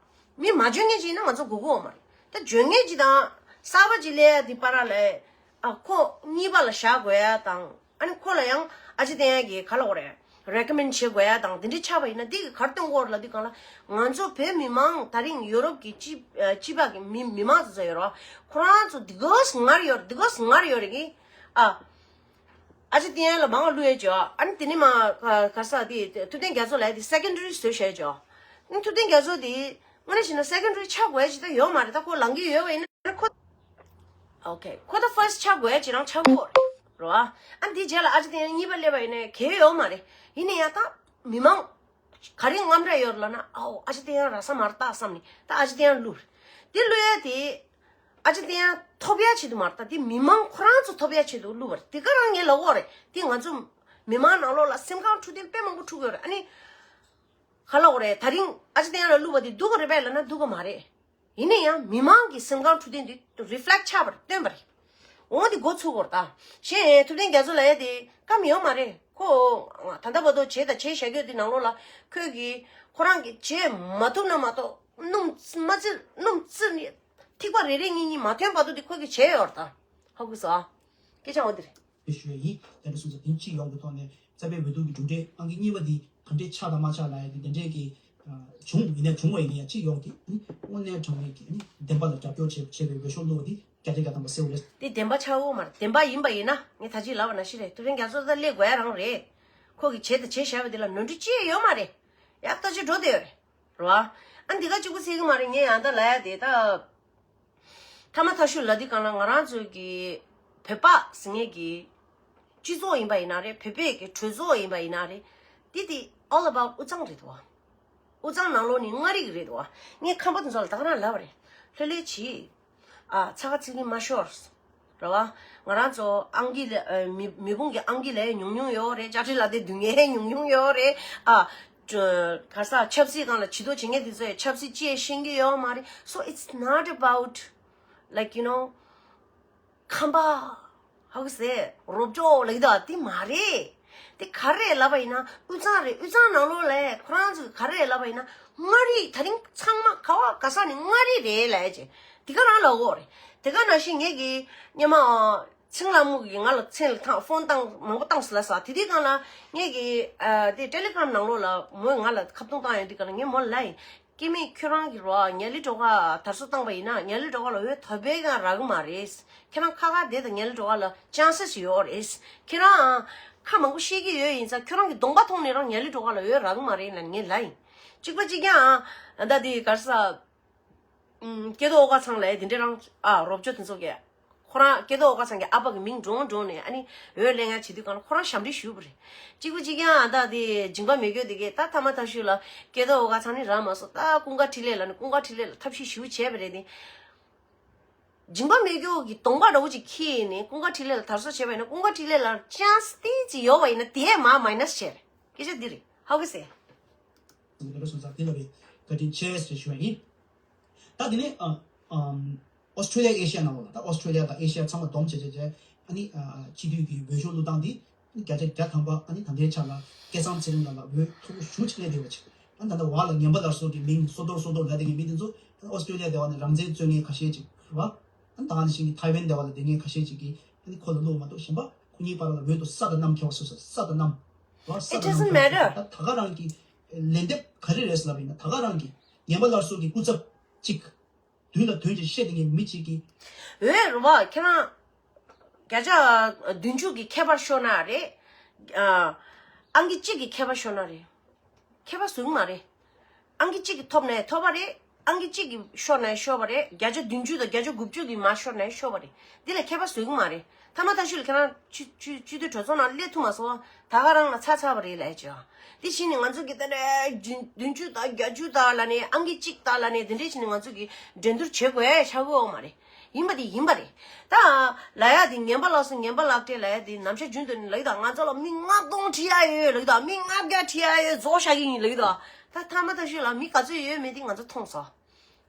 མི་མ་འཇོན་མཁན་ཅིག་ཡིན་ན་ང་ཚོ་དགོས་ཀྱི་ཡོད་མ་རེད། ད་འཇོན་མཁན་ཅིག་དང་གསར་པ་ཅིག་སླེབས་ཡ་དེ་བར་ལ་ཨ་ཁོ་གཉིས་པ་ལ་བཞག་དགོས་ཡ་དང་། ཨ་ནི་ཁོ་ལ་ཡང་ཨ་ཅེ་བསྟན་ཡ་གིས་ག་ལབ་དགོས་རེད། recommend་བྱེད་དགོས་ཡ་དང་དེ་འདྲ་ཆགས་པ་ཡིན་ན། དེ་གིས་ག་རེ་སྟོན་གྱི་ཡོད་རེད་ལབ་དུས་སྒང་ལ། ང་ཚོ་བོད་མི་མང་དེ་རིང་ཡོ་རོབ་ཀྱི་སྤྱི་ཨ་སྤྱི་པ་གི་མི་མི་མང་ཚོ་ཚོ་ཡོད་རེད་བ། ཁོ་རང་ཚོ་དེ་ག་ཚོད་ངར་ཡོད་རེད། དེ་ག་ཚོད་ངར་ཡོད་རེད་གི། ཨ་ཨ་ཅེ་བསྟན་ཡ་ལ་མང་བླུགས་ཡ་བྱས། ཨ་ནི་དེ་ནས་མར་ག་ག་ས་དེ་ཐུབ་བསྟན་རྒྱ་མཚོ་ལབ་ཡ་དེ་secondary་བཟོས་བཞག་བྱས། ཨ་ནི་ཐུབ་བསྟན་རྒྱ་མཚོ་དེ་དངོས་གནས་བྱས་ན་secondary་ཆགས་དགོས་ཡ་ཅིག་ད་ཡོད་མ་རེད། ད་ཁོ་ལངས་ཀྱི་ཡོད་པ་ཡིན་ན་ཁོ། ཨོ་ཁེ། ཁོ་ད་first་ཆགས་དགོས་ཡ་ཅིག་རང་ཆགས་ཀྱི་ཡོད་རེད་བ། ཨ་འདིའི་རྗེས་ལ་ཨ་ཅེ་བསྟན་ཡ་གཉིས་པ་སླེབས་པ་ཡིན་ན་གལ་ཡོད་མ་རེད། ཡིན་ན་ཡང་ད་མི་མང་ག་རེ་དངངས་སྐྲག་ཡོད་རེད་ལབ་ན། ཨའོ་ཨ་ཅེ་བསྟན་ཡ་རག་ས་མ་རེད་ད་བསམ་ནས་ད་ཨ་ཅེ་བསྟན་ཡ་བླུགས་རེད། དེ་བླུགས་ཡ་དེ་ཨ་ཅེ་བསྟན་ཡ་ཐོབ་ཡ་ཆེད་དུ་མ་རེད། ད་དེ་མི་མང་ཁོ་རང་ཚོ་ཐོབ་ཡ་ཆེད་དུ་བླུགས་པ་རེད། དེ་ག་རང་ངས་ལབ་ཀྱི་ཡོད་རེད། དེ་ང་ཚོ་མི་མང་ནང་ལོགས་ལ་སེམས་ཁམས་འཁྲུག་དོན་དཔེ་མང་པོ་འཁྲུག་གི་ཡོད་རེད། ཨ་ནི་ག་ལབ་དགོས་རེད། དེ་རིང་ཨ་ཅེ་བསྟན་ཡ་ལ་བླུགས་པ་དེ་སྡུག་ག་རེད་པས་ལབ་ན་སྡུག་ག་མ་རེད། ཡིན་ན་ཡང་མི་མང་གི་སེམས་ཁམས་འཁྲུག་དོན་དེ་reflect་ཆགས་པ་རེད། སྟོན་པ་རེད། འོ་དེ་འགོ་ཚུགས་དགོས་རེད་ད། གཞན་ཐུབ་བསྟན་རྒྱ་མཚོ་ལབ་ཡ་དེ་ཀ་མེད་ཡོད་མ་རེད། ཁོ་ད་ལྟ་བར་དུ་བྱས་དང་བྱེད་བཞག་རྒྱུ་དེ་ནང་ལོགས་ལ་ཁོས་ཀྱིས་ཁོ་རང་གིས་བྱེད་མ་ཐུབ་ན་མ་གཏོགས། སྣུམ་མ་བཙིར་སྣུམ་བཙིར་ནས་ཐིགས་པ་རེ་རེ་གཉིས་གཉིས་མ་ཐོན་བར་དུ་དེ་ཁོ་གིས་བྱས་ཡོད་རེད་ད། ཧ་གོ་སོང་ཨ། སྐད་ཆ་འོ་དེ་རེད། ཞུ་ཡ་ཡིན། དེ་འདྲ་སོང་ཙང་དེ་གཅིག་ཡོང་གི་ཐོག་ནས་རྩ་བའི་འོས་བསྡུ་གི་གྲུབ་འབྲས་ཨང་ཀི་གཉིས་པ་འདི་ག་འདྲས་ཆགས་དང་མ་ཆགས་ལབ་ཡ་དེ་དེ་འདྲས་ཀྱི་བྱུང་ཡིན་ནའི་བྱུང་བ་ཡིན་ན་ཡང་གཅིག་ཡོང་གི། དངོས་གནས་དྲང་གནས་ཀྱི་བདེན་པ་ལ་རྒྱབ་སྐྱོར་བྱེད་བྱེད་པའི་འོས་ཤོག་བླུགས་པ་འདི་བརྒྱ་ཆ་བརྒྱ་ཐམ་པ་གསལ་བོ་རེད། དེ་བདེན་པ་ཆགས་ཡོད་མ་རེད། བདེན་པ་ཡིན་པ་ཡིན་ན་ངས་ད་ཅི་ལབ་པ་ནང་བཞིན་རེད། ཐུབ་བསྟན་རྒྱ་མཚོ་ད་སླེབས་དགོས་ཡ་རང་རེད། ཁོ་གིས་བྱས་དང་བྱས་བཞག་པ་འདི་ལ་ནོར་འཁྲུལ་ཅི་ཡང་ཡོད་མ་རེད། ཡག་ཐག་ཆོད་འགྲོ་བསྡད་ཡོད་རེད། རེད་བ། ཨ་འདི་ག་གཅིག་པུ་ཟེར་གི་མ་རེད། ངས་ཡང་ད་ལབ་ཡ་དེ་ད། མཐའ་མ་མཐའ་གཞུག་ལ་འདི་སྒང་ལ་ང་རང་ཚོའི་གི་བོད་པ་ཟེར་མཁན་གྱི་སྤྱི་ཚོགས་ཡིན་པ་ཡིན་ན་རེད། བོད་པའི་གི་གྲོས་ཚོགས་ཡིན་པ་ཡིན་ན་རེད། འདི་དེ་all about དབུས་གཙང་རེད་དོ། དབུས་གཙང་ནང་ལོགས་ནི་མངའ་རིས་རེད་དོ། ངས་ཁམས་པ་དེ་ཚོ་ལ་ད་ག་རང་ལབ་པ་རེད། ལྷོད་ལྷོད་བྱེད། ཨ་ཚ་ཁ་ཚིག་གི་མ་ཤོར། རེད་བ། ང་རང་ཚོ་ཨང་ཀི་ལ་ཨ་མི་མི་བུང་གི་ཨང་ཀི་ལས་ཉུང་ཉུང་ཡོད་རེད། ཅ་ཁྲི་ལ་དེ་སྡུག་བསྔལ་ཉུང་ཉུང་ཡོད་རེད། ཨ་ག་ས་ཆབ་སྲིད་སྒང་ལ་བྱེད་དོ་བྱེད་མཁན་དེ་ཚོས་ཆབ་སྲིད་ཅི་ཡང་ཤེས་ཀྱི་ཡོད་མ་རེད། So it's not about like you know ཁམས་པ་ཧ་གོ་སོང་། རོབ་ཅོ་ལབ་ཀྱི་འདུག་དེ་མ་རེད། དེ་ག་རེ་ལབ་པ་ཡིན་ན་དབུས་གཙང་རེད། དབུས་གཙང་ནང་ལོགས་ལ་ཁོ་རང་ཚོས་ག་རེ་ལབ་པ་ཡིན་ན་མངའ་རིས། ད་རིང་ཚང་མ་ག་བ་ག་ས་ནས་མངའ་རིས་རེད་ལབ་ཅེས་དེ་ག་རང་ལབ་ཡོད་རེད། དེ་ག་ནང་བཞིན་ངེད་ཀྱི་སྔོན་མ་ཚེ་རིང་ལྷ་མོ་གིས་ང་ལ་མཚན་ལ་ཐང་ཕོན་བཏང་མང་པོ་བཏང་སོང་ལབ་ས། དེ་དུས་སྒང་ལ་ངེད་ཀྱི་ཨ་དེ་ཊེ་ལི་གྷ་རམ་ནང་ལོགས་ལ་མོས་ང་ལ་ཁ་བརྡུང་བཏང་ཡོང་དུས་སྒང་ལ་ངས་མོ་ལ་ལབ་ཡིན། སྐྱེ་མེད། ཁྱོད་རང་གི་རོ་ཉ་ལི་སྒྲོལ་དཀར་དར་སྲོལ་བཏང་པ་ཡིན་ན་ཉ་ལི་སྒྲོལ་དཀར་ལ་འོས་ཐོབ་པའི་ཀྱང་རག་གི་མ་རེད། ཁྱེད་རང་ཁ་ཁ་བསྡད་དང་། ཉ་ལི་སྒྲོལ་དཀར་ལ་ཅན་སི་ཡོད་རེད། ཁྱེད་རང་ཁ་མང་པོ་བཤད་ཀྱི་ཡོད་ཡིན་ཙང་ཁྱོད་རང་གི་གདོང་པ་མཐོང་ནས་རང་ཉ་ལི་སྒྲོལ་དཀར་ལ་འོས་རག་གི་མ་རེད་ལབ་ངས་ལབ་ཡིན། གཅིག་པ་གཅིག་རྐྱང་ཨ་ད་དེ་ག་རེ་ཟ། ཨུམ། སྐལ་རྡོར་ཨོ་དཀར་ཚང་ལ་དེ་འདྲས་རང་ཨ་རོབ་ཅོ་དེ་ཚོ་གས། ཁོ་རང་སྐལ་རྡོར་ཨོ་དཀར་ཚང་གི་ཨ་ཕ་གི་མིང་བགྲངས་བགྲངས་ནས་ཨ་ནི་འོས་ལེན་ཡ་བྱེད་དུས་སྒང་ལ་ཁོ་རང་ཞབས་འདྲེན་ཞུས་པ་རེད། གཅིག་པུ་གཅིག་རྐྱང་ཨ་ད་དེ་སྦྱིན་པ་མེད་རྒྱུ་དེ་གས་ད་ཐ་མ་ཐ་ཤུལ་ལ་སྐལ་རྡོར་ཨོ་དཀར་ཚང་ནི་རག་མ་སོང་། ད་ཀུན་དགའ་འཕྲིན་ལས་ལ་ནི་ཀུན་དགའ་འཕྲིན་ལས་ལ་ཐབས་ཤེས་ཞུ་བྱས་པ་རེད་དེ། སྦྱིན་པ་མེད་རྒྱུ་གི་གདོང་པ་འདྲ་བོ་ཅིག་ཁྱེར་ནས་ཀུན་དགའ་འཕྲིན་ལས་ལ་དར་སྲོལ་བྱས་པ་ཡིན་ན་ཀུན་དགའ་འཕྲིན་ལས་ལ་ཅན་སི་ཏིག་ཅིག་ཡོད་པ་ཡིན་ན་དེས་མར་མའི་ནས་བྱས་རེད། སྐད་ཆ་འདི་རེད། ཧ་གོ་སོང་། ཟེར་ནས་ལབ་པའི་སོང་ཙང་དེ་ལབ་པའི་བཀའ་དྲིན་ཆེ་ཞེས་ཞུ་བ་ཡིན། ད་དེ་ནས་ཨ་ཨམ་ཨོ་སི་ཁྲུ་ལི་ཡ་ཨེ་ཤི་ཡ་ནང་ལ་ད་ཨོ་སི་ཁྲུ་ལི་ཡ་དང་ཨེ་ཤི་ཡ་ཚང་མ་བསྡོམས་བྱས་བྱས་བྱས་ཨ་ནི་ཨ་སྤྱི་འཐུས་ཀྱི་འོས་ཤོག་བླུགས་སྟངས་འདི་བརྒྱ་ཆ་བརྒྱ་ཐམ་པ་ཨ་ནི་ད་ལྟའི་ཆ་ལ་སྐལ་བཟང་ཚེ་རིང་ལགས་ལ་འོས་མཐོ་པོ་ཞེ་པོ་ཅིག་སླེབས་བསྡད་པ་ཅིག་ཨ་ད་ལྟ་བར་ལ་ངན་པ་སླར་གསོ་གི་མིང་སོ་ཐོར་སོ་ཐོར་ལབ་བསྡད་མཁན་མི་དེ་ཚོ་ཨ་ནི་ཨོ་སི་ཁྲུ་ལི་ཡ་སྡེ་བ་ནས་རང་བཙན་རྩོད་མཁན་ཁ་ཤས་ཅིག་རེད་བ། ཨ་ནི་ད་ག་ནང་བཞིན་གྱི་ཐའེ་ཝན་སྡེ་བ་ལ་སྡོད་མཁན་ཁ་ཤས་ཅིག་གིས་ཨ་ནི་ཁོ་ལ་བླུགས་མ་གཏོགས་གཞན་པ་ཁོ་གཉིས་བར་ལ་འོས་དང་ས་དང་གནམ་ཁྱད་པར་སོ་སོ་ས་དང་གནམ་བ་ས་It དང་གནམ་doesn't ཁྱད་པར་སོ་སོ། matter. ད་ད་ག་རང་གི་ལན་འདེབས་ག་རེ་རེད་ཟེར་ལབ་པ་ཡིན་ན་ད་ག་རང་གི་ངན་པ་སླར་གསོ་གི་སྐུ་ཚབ་ཅིག་མདུན་ལ་དོན་ཅིག་བཤད་བསྡད་མཁན་མི་གཅིག་གིས། འོས་རེད་བ། ཁྱེད་རང་བརྒྱ་ཆ་བདུན་ཅུ་གི་ཁྱད་པར་ཤོར་ན་རེད། ཨ་ཨང་ཀི་གཅིག་གི་ཁྱད་པར་ཤོར་ན་རེད། ཁྱད་པར་བཟོ་གི་མ་རེད། ཨང་ཀི་གཅིག་གིས་ཐོབ་ནའི་ཐོབ་པ་རེད། ཨང་ཀི་གཅིག་གིས་ཤོར་ནའི་ཤོར་བ་རེད། བརྒྱ་ཆ་བདུན་ཅུ་དང་བརྒྱ་ཆ་དགུ་བཅུ་གིས་མར་ཤོར་ནའི་ཤོར་བ་རེད། འདི་ལ་ཁྱད་པར་བཟོ་གི་མ་རེད། ཐ་མ་ཐ་ཤུལ་ལ་ཁྱེད་རང་སྤྱི་སྤྱི་སྤྱི་འཐུས་གྲོས་ཚོགས་ནང་སླེབས་ཐུབ་མ་སོང་བ། ད་ག་རང་ལ་ཚར་ཚར་བ་རེད་ལབ་བྱས། འདི་བྱས་ནས་ང་ཚོ་གིས་ད་ནས་བདུན་བདུན་ཅུ་དང་བརྒྱད་ཅུ་དང་ལབ་ནས་ཨང་ཀི་གཅིག་དང་ལབ་ནས་དེ་འདྲས་བྱས་ནས་ང་ཚོ་གིས་འགྲན་བསྡུར་བྱེད་དགོས་ཆགས་ཀྱི་ཡོད་མ་རེད། ཡིན་པ་དེ་ཡིན་པ་རེད། ད་ལབ་ཡ་དེ་ངན་པ་ལགས་སོ་ངན་པ་ལགས་ཏེ་ལབ་ཡ་དེ་ནམ་ཞག་རྒྱུན་དུ་ནི་ལབ་ཀྱི་ད། ང་ཚོ་ལ་མི་ལྔ་སྟོང་ཁྲིད་ཡ་ཡོད་ལབ་ཀྱི་ད། མི་ལྔ་བརྒྱ་ཁྲིད་ཡ་ཡོད་རྫོགས་བཞག་གི་ཡིན་ལབ་ཀྱི་ད། ད་ཐ་མ་ཐ་ཤུལ་ལ་མི་ག་ཚོད་ཡོད་མེད་དེ་ང་ཚོ་མཐོང་སོང་།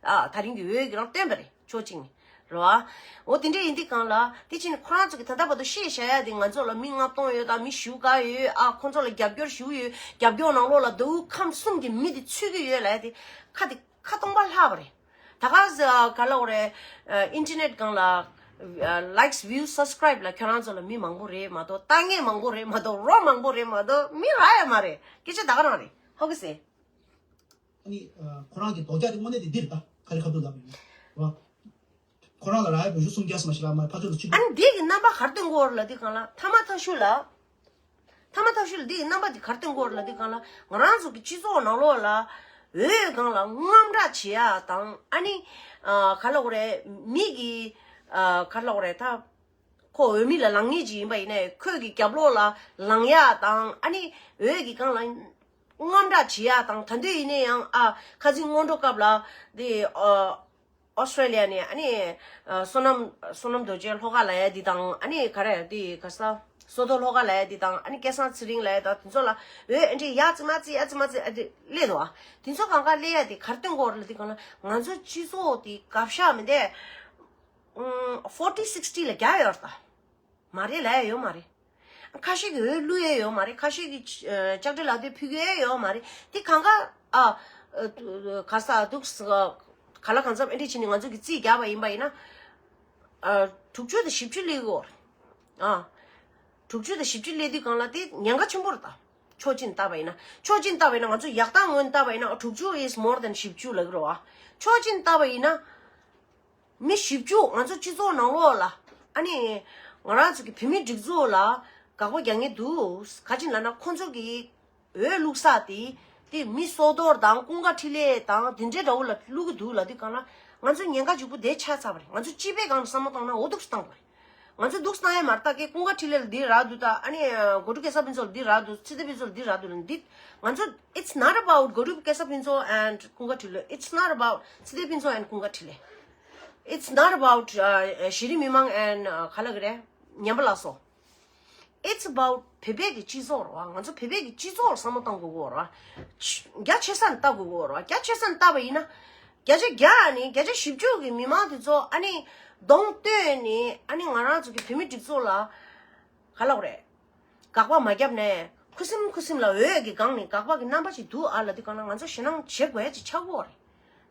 ཨ་ད་རིང་གི་འོས་ཀྱི་རང་སྟོན་པ་རེད་ཕྱོགས་གཅིག་ནས་རེད་བ། འོ་དེ་འདྲ་ཡིན་དུས་སྒང་ལ་དེ་ཕྱིན་ཁོ་རང་ཚོ་གིས་ད་ལྟ་བར་དུ་བཤད་བཞག་ཡ་དེ་ང་ཚོ་ལ་མི་ལྔ་སྟོང་ཡོད་ད། མི་བཞི་བཅུ་ཡོད། ཨ་ཁོ་ཚོ་ལ་རྒྱབ་སྐྱོར་ཞུ་གི་ཡོད། རྒྱབ་སྐྱོར་ནང་ལོགས་ལ་ཟླ་བ་ཁམས་གསུམ་གྱི་མི་དེ་ཚུད་ཀྱི་ཡོད་ལབ་ཡ་དེ་ཁ་དེ། ཁ་སྟོང་པ་ལྷག་པ་རེད། ད་ག་ཟེ་ག་ལབ་དགོས་རེད། ཨ་ཨིན་ཊར་ནེཊ་སྒང་ལ་ལའིཀ་སི་བིའུ་སབ་སི་ཀ་རའིབ་ལ་ཁྱོད་རང་ཚོ་ལ་མི་མང་པོ་རེད་མ་གཏོགས། ལྟ་མཁན་མང་པོ་རེད་མ་གཏོགས། རོ་མང་པོ་རེད་མ་གཏོགས་མི་རག་ཡ་མ་རེད། སྐད་ཆ་ད་ག་རང་རེད། ཧ་གོ་སོང་། ཨ་ནི་ཨ་ཁོ་རང་གི་དོགས་རྒྱག་དེ་དངོས་གནས་དེ་འདི་རེད་ད། ག་རེ་ཁ་ཐུག་ལབ་ཡིན་རེད་བ། ཁོ་རང་ལ་རག་ཡ་འོས་ཤོག་སུམ་བརྒྱ་ཙམ་ཞིག་ལ་མ་ཕར་ཚུར་ལ་ཆུ་ཨ་ནི་འདི་གི་རྣམ་པ་ག་རེ་སྟོན་གྱི་ཡོད་རེད་ལབ་དུས་སྒང་ལ་ཐ་མ་ཐ་ཤུལ་ལ། ཐ་མ་ཐ་ཤུལ་ལ་འདི་ཡི་རྣམ་པ་འདི་ག་རེ་སྟོན་གྱི་ཡོད་རེད་ལབ་དུས་སྒང་ལ། ང་རང་ཚོ་གི་སྤྱི་ཚོགས་ནང་ལོགས་ལ་འོས་སྒང་ལ་དངངས་སྐྲག་བྱེད་ཡ་དང་། ཨ་ནི་ཨ་ག་ལབ་དགོས་རེད། མི་གི་ཨ་ག་ལབ་དགོས་རེད་ད། ཁོ་འོས་མི་ལ་ལངས་མཁན་ཅིག་ཡིན་པ་ཡིན་ནའི་ཁོས་གི་རྒྱབ་ལོགས་ལ་ལངས་ཡ་དང་། ཨ་ནི་འོས་ཀྱི་སྒང་ལ་དངངས་སྐྲག་བྱེད་ཡ་དང་། ད་དུང་ཡིན་ན་ཡང་ཨ་ཁ་སང་སྔོན་འགྲོ་སྐབས་ལ་འདི་ཨ་ཨོ་སི་ཀྲེ་ལི་ཡ་ནས་ཨ་ནི་ཨ་བསོད་ནམས་བསོད་ནམས་རྡོ་རྗེ་ལྷོ་ཁ་ལབ་ཡ་འདི་དང་། ཨ་ནི་ག་རེ་འདི་ག་ས་བསོད་རྡོར་ལྷོ་ཁ་ལབ་ཡ་འདི་དང་། ཨ་ནི་སྐལ་བཟང་ཚེ་རིང་ལབ་ཡ་དང་། དེ་ཚོ་ལ་འོས་ཨ་འདྲས་ཡ་ཙི་མ་ཙི་ཡ་ཙི་མ་ཙི་ཨ་འདྲས་སླེབས་འདུག་ཨ། དེ་ཚོ་གང་ག་སླེབས་ཡ་དེ་ག་རེ་སྟོན་གྱི་ཡོད་རེད་ལབ་དུས་སྒང་ལ། ང་ཚོ་སྤྱི་ཚོགས་དེ་དགའ་ཤོས་མི་འདུག་ཨུམ་ཕོར་ཊི་སིག་སི་ཊི་ལ་རྒྱག་ཡོད་རེད་ད། མ་རེད་ལབ་ཡ་ཡོད་མ་རེད། ཁ་ཤས་ཀྱིས་འོས་བླུག་ཡས་ཡོད་མ་རེད། ཁ་ཤས་ཀྱིས་ཨ་ལྕགས་སྤྲེལ་ལག་དེབ་ཕུལ་གྱི་ཡོད་མ་རེད། དེ་གང་ག་ཨ་ཨ་ག་ས་འདུག་ས་ག་ལ་གང་འཚམ་ཨེ་འདྲས་བྱས་ནས་ང་ཚོ་གིས་རྩིས་རྒྱག་པ་ཡིན་པ་ཡིན་ན། ཨ་དྲུག་ཅུ་དང་བཞི་བཅུ་སླེབས་ཀྱི་ཡོད་རེད། ཨ་དྲུག་ཅུ་དང་བཞི་བཅུ་སླེབས་དུས་སྒང་ལ་དེ་ཉེན་ཁ་ཆེན་པོ་རེད་ད། ཕྱོགས་གཅིག་ནས་བལྟས་པ་ཡིན་ན། ཕྱོགས་གཅིག་ནས་བལྟས་པ་ཡིན་ན། ང་ཚོ་ཡག་སྟངས་ངོས་ནས་བལྟས་པ་ཡིན་ན་དྲུག་ཅུ་is more than བཞི་བཅུ་ལབ་ཀྱི་རེད་བ། ཕྱོགས་གཅིག་ནས་བལྟས་པ་ཡིན་ན། མི་བཞི་བཅུ་ང་ཚོ་སྤྱི་ཚོགས་ནང་ལོགས་ལ། ཨ་ནི་ང་རང་ཚོ་གི་བོད་མིའི་སྒྲིག་འཛུགས་ལ་དགག་པ་རྒྱག་མཁན་འདུག་ག་ཅི་ལབ་ན། ཁོང་ཚོ་གི་འོས་བླུགས་ས་དེ་དེ་མི་བསོད་རྡོར་དང་ཀུན་དགའ་འཕྲིན་ལས་དང་དེ་འདྲའི་འདྲ་བོ་ལ་བླུག་གི་འདུག་ལབ་དུས་སྒང་ལ། ང་ཚོ་ཉེན་ཁ་ལྗིད་པོ་དེ་ཆགས་ཚར་བ་རེད། ང་ཚོ་སྤྱི་པའི་སྒང་ལ་བསམ་བློ་བཏང་ན་འོ་འདུག་སེ་བཏང་དགོས་རེད། ང་ཚོ་འདུག་སེ་བཏང་ཡ་མ་རེད། ད་གི་ཀུན་དགའ་འཕྲིན་ལས་ལ་འདི་རག་འདུག་ད། ཨ་ནི་སྒོ་ཕྲུག་སྐལ་བཟང་ཕུན་ཚོགས་ལ་འདི་རག་འདུག་ཚེ་བརྟན་ཕུན་ཚོགས་ལ་འདི་རག་འདུག་ལབ་འདི། ང་ཚོ། It's not about སྒོ་ཕྲུག་སྐལ་བཟང་ཕུན་ཚོགས་and ཀུན་དགའ་འཕྲིན་ལས། It's not about ཚེ་བརྟན་ཕུན་ཚོགས་and ཀུན་དགའ་འཕྲིན་ལས། It's not about གཞི་རིམ་མི་མང་and ག་ལབ་ཀྱི་རེད། ཉམས་པ་ལགས་སོ། It's about བོད་པའི་གི་སྤྱི་ཚོགས་རེད་བ། ང་ཚོ་བོད་པའི་གི་སྤྱི་ཚོགས་ལ་བསམ་བློ་གཏོང་དགོས་ཀྱི་ཡོད་རེད་བ། རྒྱ་ཆེ་ས་ནས་ལྟ་དགོས་ཀྱི་ཡོད་རེད་བ། རྒྱ་ཆེ་ས་ནས་ལྟ་བ་ཡིན་ན། བརྒྱ་ཆ་བརྒྱ་ནས་བརྒྱ་ཆ་བཞི་བཅུ་གི་མི་མང་དེ་ཚོ་ཨ་ནི་གདོང་སྟོན་ནས། ཨ་ནི་ང་རང་ཚོ་གི་བོད་མི་སྒྲིག་འཛུགས་ལ་ག་ལབ་དགོས་རེད། དགག་པ་མ་བརྒྱབ་ནས་ཁུ་སིམ་ཁུ་སིམ་ལ་འོད་ཀྱི་སྒང་ནས་དགག་པ་གི་རྣམ་པ་ཅིག་འདུག་ཨ་ལབ་དུས་སྒང་ལ་ང་ཚོ་ཞེད་སྣང་བྱེད་དགོས་ཡ་ཅིག་ཆགས་ཀྱི་ཡོད་རེད།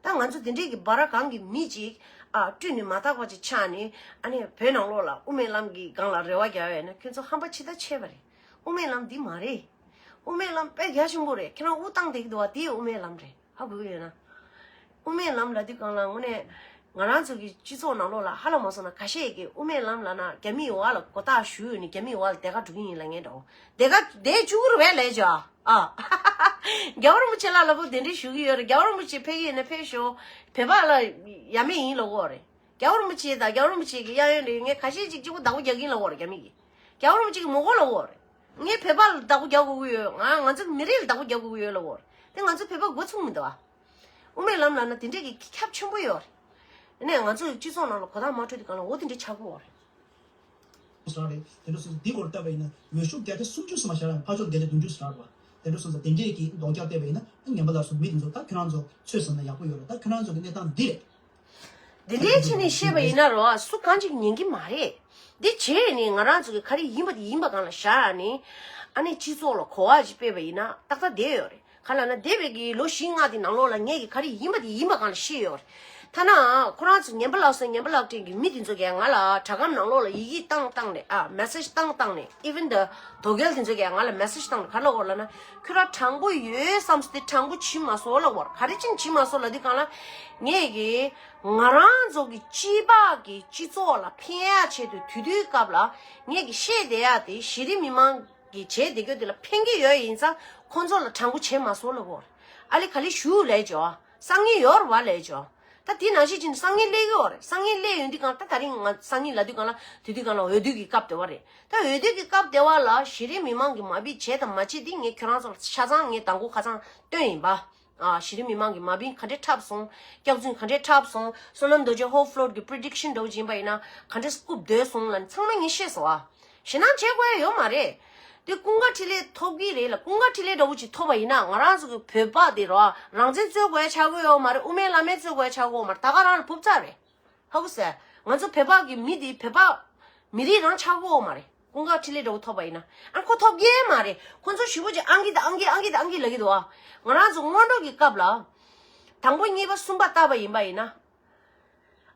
ད་ང་ཚོ་དེ་འདྲས་ཀྱི་སྦ་ར་གང་གི་མི་ཅིག་ཨ་སྤྲུལ་ནས་མ་དག་པ་ཅིག་ཆགས་ནས་ཨ་ནི་བོད་ནང་ལོགས་ལ་དབུ་མའི་ལམ་གྱི་སྒང་ལ་རེ་བ་རྒྱག་ཡོད་ན་ཁྱོད་ཚོ་ཧམ་པ་ཕྱི་ད་ཆད་པ་རེད། དབུ་མའི་ལམ་འདི་མ་རེད། དབུ་མའི་ལམ་དཔེ་རྒྱ་ཆེན་པོ་རེད། ཁྱེད་རང་དབུ་བཏང་བསྡད་ཀྱི་འདུག་བ། དེ་དབུ་མའི་ལམ་རེད། ཧ་གོ་གི་ཡོད་ན། དབུ་མའི་ལམ་ལབ་དུས་སྒང་ལ་དངོས་གནས་ང་རང་ཚོ་གི་སྤྱི་ཚོགས་ནང་ལོགས་ལ་ཧ་ལས་མ་སོང་ན་ཁ་ཤས་ཀྱིས་དབུ་མའི་ལམ་ལབ་ན་རྒྱ་མིའི་འོག་ལ་མགོ་བཏགས་བཞུགས་ནས་རྒྱ་མིའི་འོག་ལ་དེ་ག་འགྲོ་གི་ཡིན་ལབ་མཁན་འདྲ་བོ། དེ་ག་དེ་བཅུག་རུ་བས་ལས་ཅོ་ཨ། རྒྱལ་བ་རིན་པོ་ཆེ་ལ་ལ་པོ་དེ་འདྲས་ཞུ་གི་ཡོད་རེད། རྒྱལ་བ་རིན་པོ་ཆེ་ཕེབས་ཀྱི་ཡིན་ན་ཕེབས་ཤོག་བོད་པ་ལ་ཡ་མེད་ཡིན་ལབ་ཀྱི་ཡོད་རེད། རྒྱལ་བ་རིན་པོ་ཆེ་དང་རྒྱལ་བ་རིན་པོ་ཆེ་གི་གཡས་གཡོན་ལ་ཡོད་མཁན་ཁ་ཤས་ཅིག་གཅིག་པོ་བདག་པོ་རྒྱག་གི་ཡིན་ལབ་ཀྱི་ཡོད་རེད། རྒྱ་མི་གིས་རྒྱལ་བ་རིན་པོ་ཆེ་གི་མི་དགོས་ལབ་ཀྱི་ཡོད་རེད། ངས་བོད་པ་ལ་བདག་པོ་རྒྱག་དགོས་ཀྱི་ཡོད། ང་ང་ཚོ་མི་རིགས་ལ་བདག་པོ་རྒྱག་དགོས་ཀྱི་ཡོད་ལབ་ཀྱི་ཡོད་རེད། དེ་ང་ཚོ་བོད་པ་མགོ་ཚུགས་མི་འདུག་ཨ། དབུ་མའི་ལམ་ལབ་ན་དེ་འདྲས་ཀྱི་ཁྱབ་ཆེན་པོ་ཡོད་རེད། དེ་ནས་ང་ཚོ་སྤྱི་ཚོགས་ནང་ལ་གོ་བརྡ་མ་འཕྲོད་དུས་སྒང་ལ་འོ་དེ་འདྲས་ཆགས་ཀྱི་ཡོད་རེད། ཟེར་བ་རེད། དེ་འདྲ་སོང་ཙང་འདི་སྐོར་བལྟས་པ་ཡིན་ན་འོས་ཤོག་བརྒྱ་ཆ་སུམ་ཅུ་ཙམ་མ་བཞག་ལ་ཕར་ཕྱོགས་བརྒྱ་ཆ་བདུན་ཅུ་ཟེར་བ་རེད་བ། དེ་འདྲ་སོང་ཙང་དེ་འདྲས་ཀྱི་ལྡོག་རྒྱག་བལྟས་པ་ཡིན་ན་ངན་པ་ལ་སོགས་མི་དེ་ཚོ་ད་ཁྱོད་རང་ཚོ་ཚོད་ཟིན་ན་ཡག་པོ་ཡོད་རེད། ད་ཁྱོད་རང་ཚོ་གི་གནས་སྟངས་འདི་རེད། དེ་འདྲའི་ཆ་ནས་བཤད་པ་ཡིན་ན་རོ་སུ་གང་ཅིག་ཉན་གི་མ་རེད། འདི་བྱས་ནས་ང་རང་ཚོ་གི་ག་རེ་ཡིན་པ་དེ་ཡིན་པ་སྒང་ལ་བཞག་ནས་ཨ་ནི་སྤྱི་ཚོགས་ལ་གོ་བ་ཅིག་སྤེལ་བ་ཡིན་ན་ཏག་ཏག་བསྡད་ཡོད་རེད། ག་ལ་ན་འདས་པའི་གི་ལོ་བཞི་ལྔ་དེ་ནང་ལོགས་ལ་ངས་གི་ག་རེ་ཡིན་པ་དེ་ཡིན་པ་སྒང་ལ་བཤད་ཡོད་རེད། ཐ་ན་ཁོ་རང་ཚོ་ངན་པ་ལགས་སོ་ངན་པ་ལགས་སྤྲད་གི་མི་དེ་ཚོ་གས་ང་ལ་དྲ་སྒམ་ནང་ལོགས་ལ་ཡི་གེ་བཏང་བཏང་ནས་ཨ་མེ་སེཇ་བཏང་བཏང་ནས་even the དོ་གལ་དེ་ཚོ་གས་ང་ལ་མེ་སེཇ་བཏང་ནས་ག་ལབ་ཀྱི་ཡོད་ལབ་ན་ཁྱོད་རང་དྲང་པོ་ཡོད་བསམ་སྟེ་དྲང་པོ་བྱེད་མ་སོང་ལབ་ཀྱི་ཡོད་རེད། ག་རེ་བྱས་ནས་བྱེད་མ་སོང་ལབ་དུས་སྒང་ལ་ངས་གི་ང་རང་ཚོ་གི་སྤྱི་པ་གི་སྤྱི་ཚོགས་ལ་ཕན་ཡག་ཆེད་དུ་དུས་དུས་སྐབས་ལ་ངས་གི་བཤད་བསྡད་ཡག་དེ་གཞི་རིམ་མི་མང་གི་བྱས་བསྡད་རྒྱུ་དེ་ལ་ཕན་གི་ཡོད་ཡིན་ཙང་ཁོང་ཚོ་ལ་དྲང་པོ་བྱེད་མ་སོང་ལབ་ཀྱི་ཡོད་རེད། ཨ་ལེ་ག་ལེ་ཞུ་ལབ་ཀྱི་ཡོད། སང་ཉིན་ཡོད་རེད་བ་ལབ་ཀྱི་ཡོད། ད་དེ་ནང་བཞིན་བྱས་ནས་སང་ཉིན་སླེབས་ཀྱི་ཡོད་རེད། སང་ཉིན་སླེབས་ཡོང་དུས་སྒང་ད་དེ་རིང་ང་སང་ཉིན་ལབ་དུས་སྒང་ལ་དུས་དུས་སྒང་ལ་འོས་བསྡུ་གི་སྐབས་དེ་བ་རེད། ད་འོས་བསྡུ་གི་སྐབས་དེ་བ་ལ་གཞི་རིམ་མི་མང་གི་མ་བིས་བྱས་དང་མ་བྱས་དེ་ངས་ཁྱོད་རང་ཚོ་ལ་ཆ་ཚང་ངས་དང་པོ་ཁ་སང་བཏོན་ཡིན་པ། ཨ་གཞི་རིམ་མི་མང་གི་མ་བིས་ག་འདྲས་འཁྲབ་སོང་། སྐྱག་རྫུན་ག་འདྲས་འཁྲབ་སོང་། བསོད་ནམས་རྡོ་རྗེ་ཧོབ་ཕློར་གི་པི་རི་ཌིག་ཤན་འདྲ་བོ་ཅིག་ཡིན་པ་ཡིན་ན་ག་འདྲས་རྐུབ་བརྡོལ་སོང་ལབ་ཚང་མ་ངས་ཤེས་སོང་ཨ། ཞེད་སྣང་བྱེད་དགོས་ཡ་ཡོད་མ་རེད། དེ་ཀུན་དགའ་འཕྲིན་ལས་ཐོབ་ཀྱི་རེད་ལ། ཀུན་དགའ་འཕྲིན་ལས་འདྲ་བོ་ཅིག་ཐོབ་པ་ཡིན་ན་ང་རང་ཚོ་གི་བོད་པ་དེ་རོ་རང་བཙན་རྩོད་དགོས་ཡ་ཆགས་ཀྱི་ཡོད་མ་རེད། དབུ་མའི་ལམ་མེད་རྩོད་དགོས་ཡ་ཆགས་ཀྱི་ཡོད་མ་རེད། ད་ག་རང་ལ་བུབ་ཚར་རེད། ཧ་གོ་སོང་། ང་ཚོ་བོད་པ་གི་མི་དེ་བོད་པ་མི་རིགས་རང་ཆགས་ཀྱི་ཡོད་མ་རེད། ཀུན་དགའ་འཕྲིན་ལས་འདྲ་བོ་ཐོབ་པ་ཡིན་ན་ཨ་ཁོ་ཐོབ་ཀྱི་མ་རེད། ཁོ་ཚོ་ཞེ་པོ་ཅིག་ཨང་ཀི་དང་ཨང་ཀི་ཨང་ཀི་དང་ཨང་ཀི་ལབ་ཀྱི་འདུག་ཨ། ང་རང་ཚོ་སྔོན་འགྲོ་གི་སྐབས་ལ་དང་པོ་གཉིས་པ་གསུམ་པ་བཏབ་པ་ཡིན་པ་ཡིན་ན།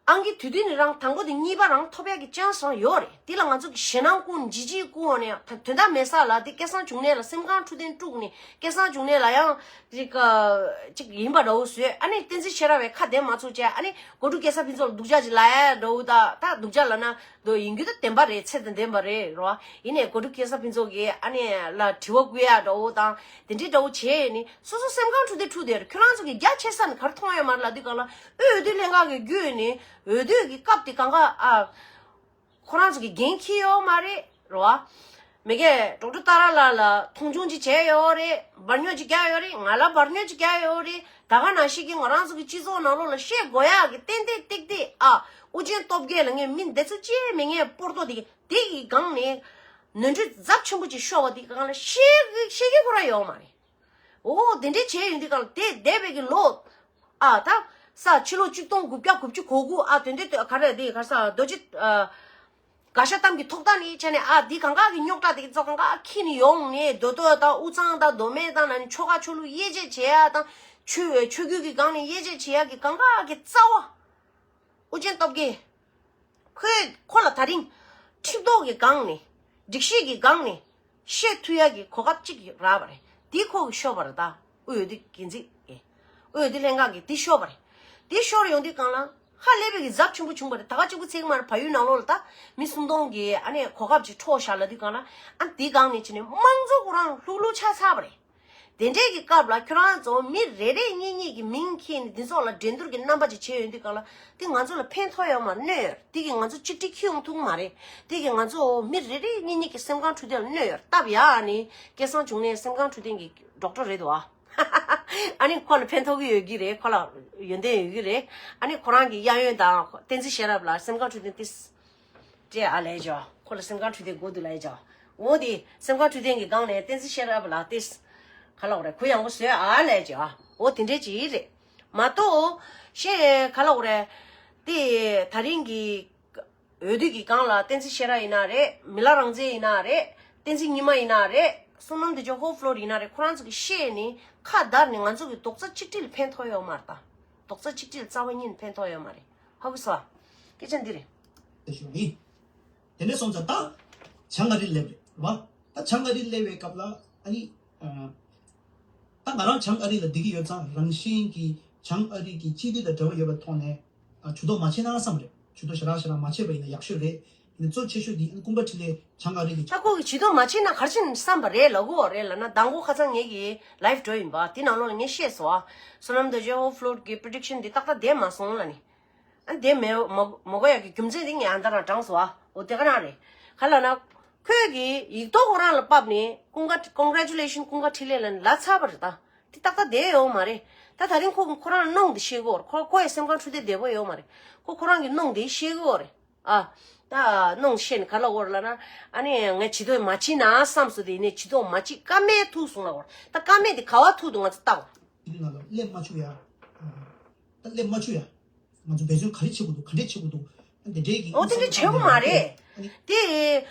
ཨང་ཀི་དུས་དུས་ནས་རང་དང་པོ་དེ་གཉིས་པ་རང་ཐོབ་ཡག་གི་ཅན་སི་རང་ཡོད་རེད། དེ་ལ་ང་ཚོ་གི་ཞེད་སྣང་སྐུ་ནས་ལྗིད་ལྗིད་སྐུ་འོང་ནས་ད་དོན་དག་མེད་ས་ལ་དེ་སྐལ་བཟང་འབྱུང་གནས་ལ་སེམས་ཁམས་འཕྲོད་བསྟེན་དཀྲུགས་ནས་སྐལ་བཟང་འབྱུང་གནས་ལ་ཡང་ཅིག་ཅིག་ཡིན་པ་འདྲ་བོ་བཟོས། ཨ་ནི་བསྟན་འཛིན་ཤེས་རབ་པའི་ཁ་བདེ་མ་ཚུགས་བྱས་ཨ་ནི་སྒོ་ཕྲུག་སྐལ་བཟང་ཕུན་ཚོགས་ལ་སྡུག་ཅག་ཅིག་ལབ་ཡ་འདྲ་བོ། ད་ད་སྡུག་ཅག་ལབ་ན་དོ་ཡིན་རྒྱུ་ད་བདེན་པ་རེད། ཚད་དང་ལྡན་པ་རེད་རོ། ཡིན་ནའི་སྒོ་ཕྲུག་སྐལ་བཟང་ཕུན་ཚོགས་ཀྱིས་ཨ་ནི་ལ་དྲི་བ་བསྐུལ་ཡ་འདྲ་བོ་དང་དེ་འདྲའི་འདྲ་བོ་བྱས་ནི་སོ་སོ་སེམས་ཁམས་འཕྲོད་བསྟེན་འཁྲུགས་བསྡད་རེད། ཁྱོད་རང་ཚོ་གི་རྒྱ་ཆེ་ས་ནས་ག་རེ་མཐོང་ཡོད་མ་རེད་ལབ་དུས་སྒང་ལ་དབུས་འོས་བསྡུ་ལྷན་ཁང་གི་བརྒྱུད་ནས་འོས་བསྡུ་གི་སྐབས་དེ་གང་ག་ཨ། ཁོ་རང་ཚོ་གི་འགན་འཁྱེར་ཡོད་མ་རེད་རོ། མི་གས་ཌོག་ཊར་ཏཱ་ར་ལགས་ལ་མཐོང་ཆུང་ཅིག་བྱས་ཡོད་རེད། འབར་རྙོག་ཅིག་བརྒྱབ་ཡོད་རེད། ང་ལ་འབར་རྙོག་ཅིག་བརྒྱབ་ཡོད་རེད། ད་ག་ནང་བཞིན་གྱི་ང་རང་ཚོ་གི་སྤྱི་ཚོགས་ནང་ལོགས་ལ་བཤད་དགོས་ཡག་གི་ཏན་ཏན་ཏིག་ཏིག་ཨ། ཨོ་རྒྱན་སྟོབས་རྒྱལ་ལ་ངས་མི་འདི་ཚོ་ཅིའི་མི་ངན་སྤོར་ཏོ་དེ་གི་དེ་གི་སྒང་ནས་ནོར་འཁྲུལ་ཚབས་ཆེན་པོ་ཅིག་ཤོར་བ་དེ་གི་སྒང་ལ་བཤད་གི་བཤད་གི་ཁོ་རང་ཡོད་མ་རེད། འོ་དེ་འདྲས་བྱས་ཡོང་དུས་སྒང་ལ་དེ་འདས་པའི་གི་ལོ། ཨ་ད་ས་ཕྱི་ལོ་གཅིག་སྟོང་དགུ་བརྒྱ་དགུ་བཅུ་གོ་དགུ་ཨ་དོན་དེ་ག་རེ་དེ་ག་ས་རྡོ་རྗེ་ཨ་དགའ་ཤ་གཏམ་གྱི་ཐོག་མཐའ་ནས་བྱས་ནས་ཨ་དེ་གང་ག་གི་རྙོག་དྲ་དེ་གི་ཚོ་གང་ག་འཁྱེར་ནས་ཡོང་ནས་རྡོ་རྡོ་དང་དབུས་གཙང་དང་མདོ་སྨད་དང་ལ་ནི་ཆོལ་ཁ་ཆོས་ལུགས་དབྱེ་འབྱེད་བྱེད་ཡ་དང་ཆོས་ཆོས་བརྒྱུད་ཀྱི་སྒང་ནས་དབྱེ་འབྱེད་བྱེད་ཡ་གི་གང་ག་གི་རྩ་བ། ཨོ་རྒྱན་སྟོབས་རྒྱལ། ཁོས་ཁོ་ལ་ད་རིང་ཁྲིམས་ཐོག་གི་སྒང་ནས་སྒྲིག་གཞི་གི་སྒང་ནས་བཤད་ཐུབ་ཡ་གི་གོ་སྐབས་གཅིག་རག་པ་རེད། དེ་ཁོ་གིས་ཤོར་བ་རེད། ད་དབུས་འོས་བསྡུ་འགན་འཛིན་གྱིས་དབུས་འོས་བསྡུ་ལྷན་ཁང་གིས་དེ་ཤོར་བ་རེད། དེ་ཤོར་ཡོང་དུས་སྒང་ལ་ཧ་ལས་པའི་གི་ཚབས་ཆེན་པོ་བྱུང་བ་རེད། ད་ག་གཅིག་པུ་ཚིག་མར་བལ་ཡུལ་ནང་ལོགས་ལ་ད་མི་སུམ་སྟོང་གི་ཨ་ནི་གོ་སྐབས་ཅིག་འཕྲོག་བཞག་ལབ་དུས་སྒང་ལ་ཨ་དེའི་སྒང་ནས་བྱས་ནས་དམངས་གཙོ་ཁོ་རང་ལྷུག་ལྷུག་ཆགས་ཚར་བ་རེད། དེ་འདྲའི་གི་སྐབས་ལ་ཁྱོད་རང་ཚོ་མི་རེ་རེ་གཉིས་གཉིས་ཀྱི་མིང་འཁྱེར་ནས་འདི་ཚོ་ལ་འགྲན་བསྡུར་གྱི་རྣམ་པ་ཅིག་བྱས་ཡོང་དུས་སྒང་ལ་དེ་ང་ཚོ་ལ་ཕན་ཐོགས་ཡོད་མ་གནོད་ཡོད། དེ་གི་ང་ཚོ་གཅིག་སྒྲིལ་འཁྱེར་ཡོང་ཐུབ་མ་རེད། དེ་གི་ང་ཚོ་མི་རེ་རེ་གཉིས་གཉིས་ཀྱི་སེམས་ཁམས་འཕྲོད་བསྟེན་ལ་གནོད་ཡོད། སྟབས་ཡག་ནི་སྐལ་བཟང་འབྱུང་གནས་སེམས་ཁམས་འཕྲོད་བསྟེན་གྱི་ཌོག་ཊར་རེད་འདུག་ཨ། ཨ་ནི་ཁོ་ལ་ཕན་ཐོགས་ཀྱི་ཡོད་ཀྱི་རེད། ཁོ་ལ་ཡོན་ཏན་ཡོད་ཀྱི་རེད། ཨ་ནི་ཁོ་རང་གི་གཡས་གཡོན་དང་བསྟན་འཛིན་ཤེས་རབ་ལ་སེམས་ཁམས་འཕྲོད་བསྟེན་ཏིས། ཅེས་ཨ་ལས་ཅོ། ཁོ་ལ་སེམས་ཁམས་འཕྲོད་བསྟེན་དགོས་འདུག་ལས་ཅོ། འོ་དེ་སེམས་ཁམས་འཕྲོད་བསྟེན་གྱི་སྒང་ནས་བསྟན་འཛིན་ཤེས་རབ་ལ་ཏིས། ག་ལ་འོ་རེད། གུ་ཡངས་པོ་བཟོས་ཨ་ལས་ཅོ། འོ་དེ་འདྲས་ཅིག་རེད། མ་གཏོགས་ཤེས་ག་ལ་འོ་རེད། དེ་ད་རིང་གི་འོས་བསྡུ་གི་སྒང་ལ་བསྟན་འཛིན་ཤེས་རབ་ཡིན་ན་རེད། མི་ལ་རང་བཙན་ཡིན་ན་རེད། བསྟན་འཛིན་ཉི་མ་ཡིན་ན་རེད། བསོད་ནམས་བདེ་སྐྱིད་ཧོ་ཕློ་ཡིན་ན་རེད། ཁོ་རང་ཚོ་གི་བཤད་ནི་ཁ་བརྡར་ནི་ང་ཚོ་གི་རྡོག་རྩ་གཅིག་སྒྲིལ་ཕན་ཐོགས་ཡོད་མ་རེད་ད། རྡོག་རྩ་གཅིག་སྒྲིལ་རྩ་བ་ཉིད་ཕན་ཐོགས་ཡོད་མ་རེད། ཧ་གོ་སོང་། སྐད་ཆ་འདི་རེད། དེ་ཞུ་ཡིན། དེ་འདྲ་སོང་ཙང་ད་བྱང་ཨ་རི་སླེབས་རེད་བ། ད་བྱང་ཨ་རི་སླེབས་པའི་སྐབས་ལ་ཨ་ནི། ཨ། ད་ང་རང་བྱང་ཨ་རི་ལ་བསྡད་ཀྱི་ཡོད་ཙང་རང་བཞིན་གྱིས་བྱང་ཨ་རི་གི་སྤྱི་འཐུས་དང་འབྲེལ་བ་ཡོད་པའི་ཐོག་ནས། ཨ། ཇུས་གཏོགས་མ་བྱས་ན་བསམ་རེད། ཇུས་གཏོགས་ཞེ་དྲག་ཞེ་དྲག་མ་བྱས་པ་ཡིན་ན་ཡག་ཤོས་རེད། ཡིན་ན་གཙོ་ཆེ་ཤོས་དེ་ཨ་ནི་ཀུན་དགའ་འཕྲིན་ལས་བྱང་ཨ་རི་གི། ད་ཁོ་གི་ཇུས་གཏོགས་མ་བྱས་ན་ག་རེ་བྱས་ནས་བསམ་པ་རེད་ལབ་གོ་རེད་ལབ་ན། མདང་དགོང་ཁ་སང་ངེད་ཀྱི་ལའིབ་འགྲོ་ཡིན་པ་དེ་ནང་ལོགས་ལ་ངས་བཤད་སོང་ཨ། བསོད་ནམས་དང་ཇོ་ཧོ་ཕློ་གི་པི་རི་ཌིག་ཤན་འདི་ཏག་ཏག་བསྡད་མ་སོང་ལབ་ནི། ཨ། དེ་མེད། མོ་མོ་གོ་ཡག་གི་རྒྱུ་མཚན་དེ་ངས་ཨ་མདའ་རང་དྲངས་སོང་ཨ། འོ་དེ་ག་རང་རེད། ག་ལབ་ན། ཁོས་གི་ཡིག་ཐོག་ཁོ་རང་ལ་ཕབ་ནས་ཀུན་དགའ་ཀོང་གྷ་རེ་ཅུ་ལེ་ཤན་ཀུན་དགའ་འཕྲིན་ལས་ལབ་ནས་ལབ་ཚར་བ་རེད་ད། དེ་ཏག་ཏག་བསྡད་ཡོད་མ་རེད། ད་ད་རིང་ཁོ་ཁོ་རང་གནོང་དེ་ཤེས་གི་ཡོད་རེད། ཁོ་ཁོ་ཡི་སེམས་ཁམས་འཁྲུག་དེ་བདེ་པོ་ཡོད་མ་རེད། ཁོ་ཁོ་རང་གི་གནོང་དེ་ཤེས་གི་ཡོད་རེད། ཨ། ད་གནོང་ཤེས་ནས་ག་ལབ་ཡོད་རེད་ལབ་ན། ཨ་ནི་ངས་ཇུས་གཏོགས་མ་བྱེད་ན་བསམ་སོང་། དེ་ཡིན་ནའི་ཇུས་གཏོགས་མ་བྱེད། ཀ་མེད་ཐུག་སོང་ལབ་ཡོད་རེད། ད་ཀ་མེད་དེ་ག་བ་ཐུག་འདུག་ང་ཚོ་ལྟ་དགོས། དེ་ནང་ལ་སླེབས་མ་བཅུག་ཡ། ད་སླེབས་མ་བཅུག་ཡ། ང་ཚོ་འབད་བརྩོན་ག་རེ་བྱེད་དགོས་འདུག་ག་འདྲས་བྱེད་དགོས་འདུག་འདི་འདྲས་ཀྱི་འོ་དེ་འདྲས་བྱེད་དགོས་མ་རེད། ཨ་ནི། དེ་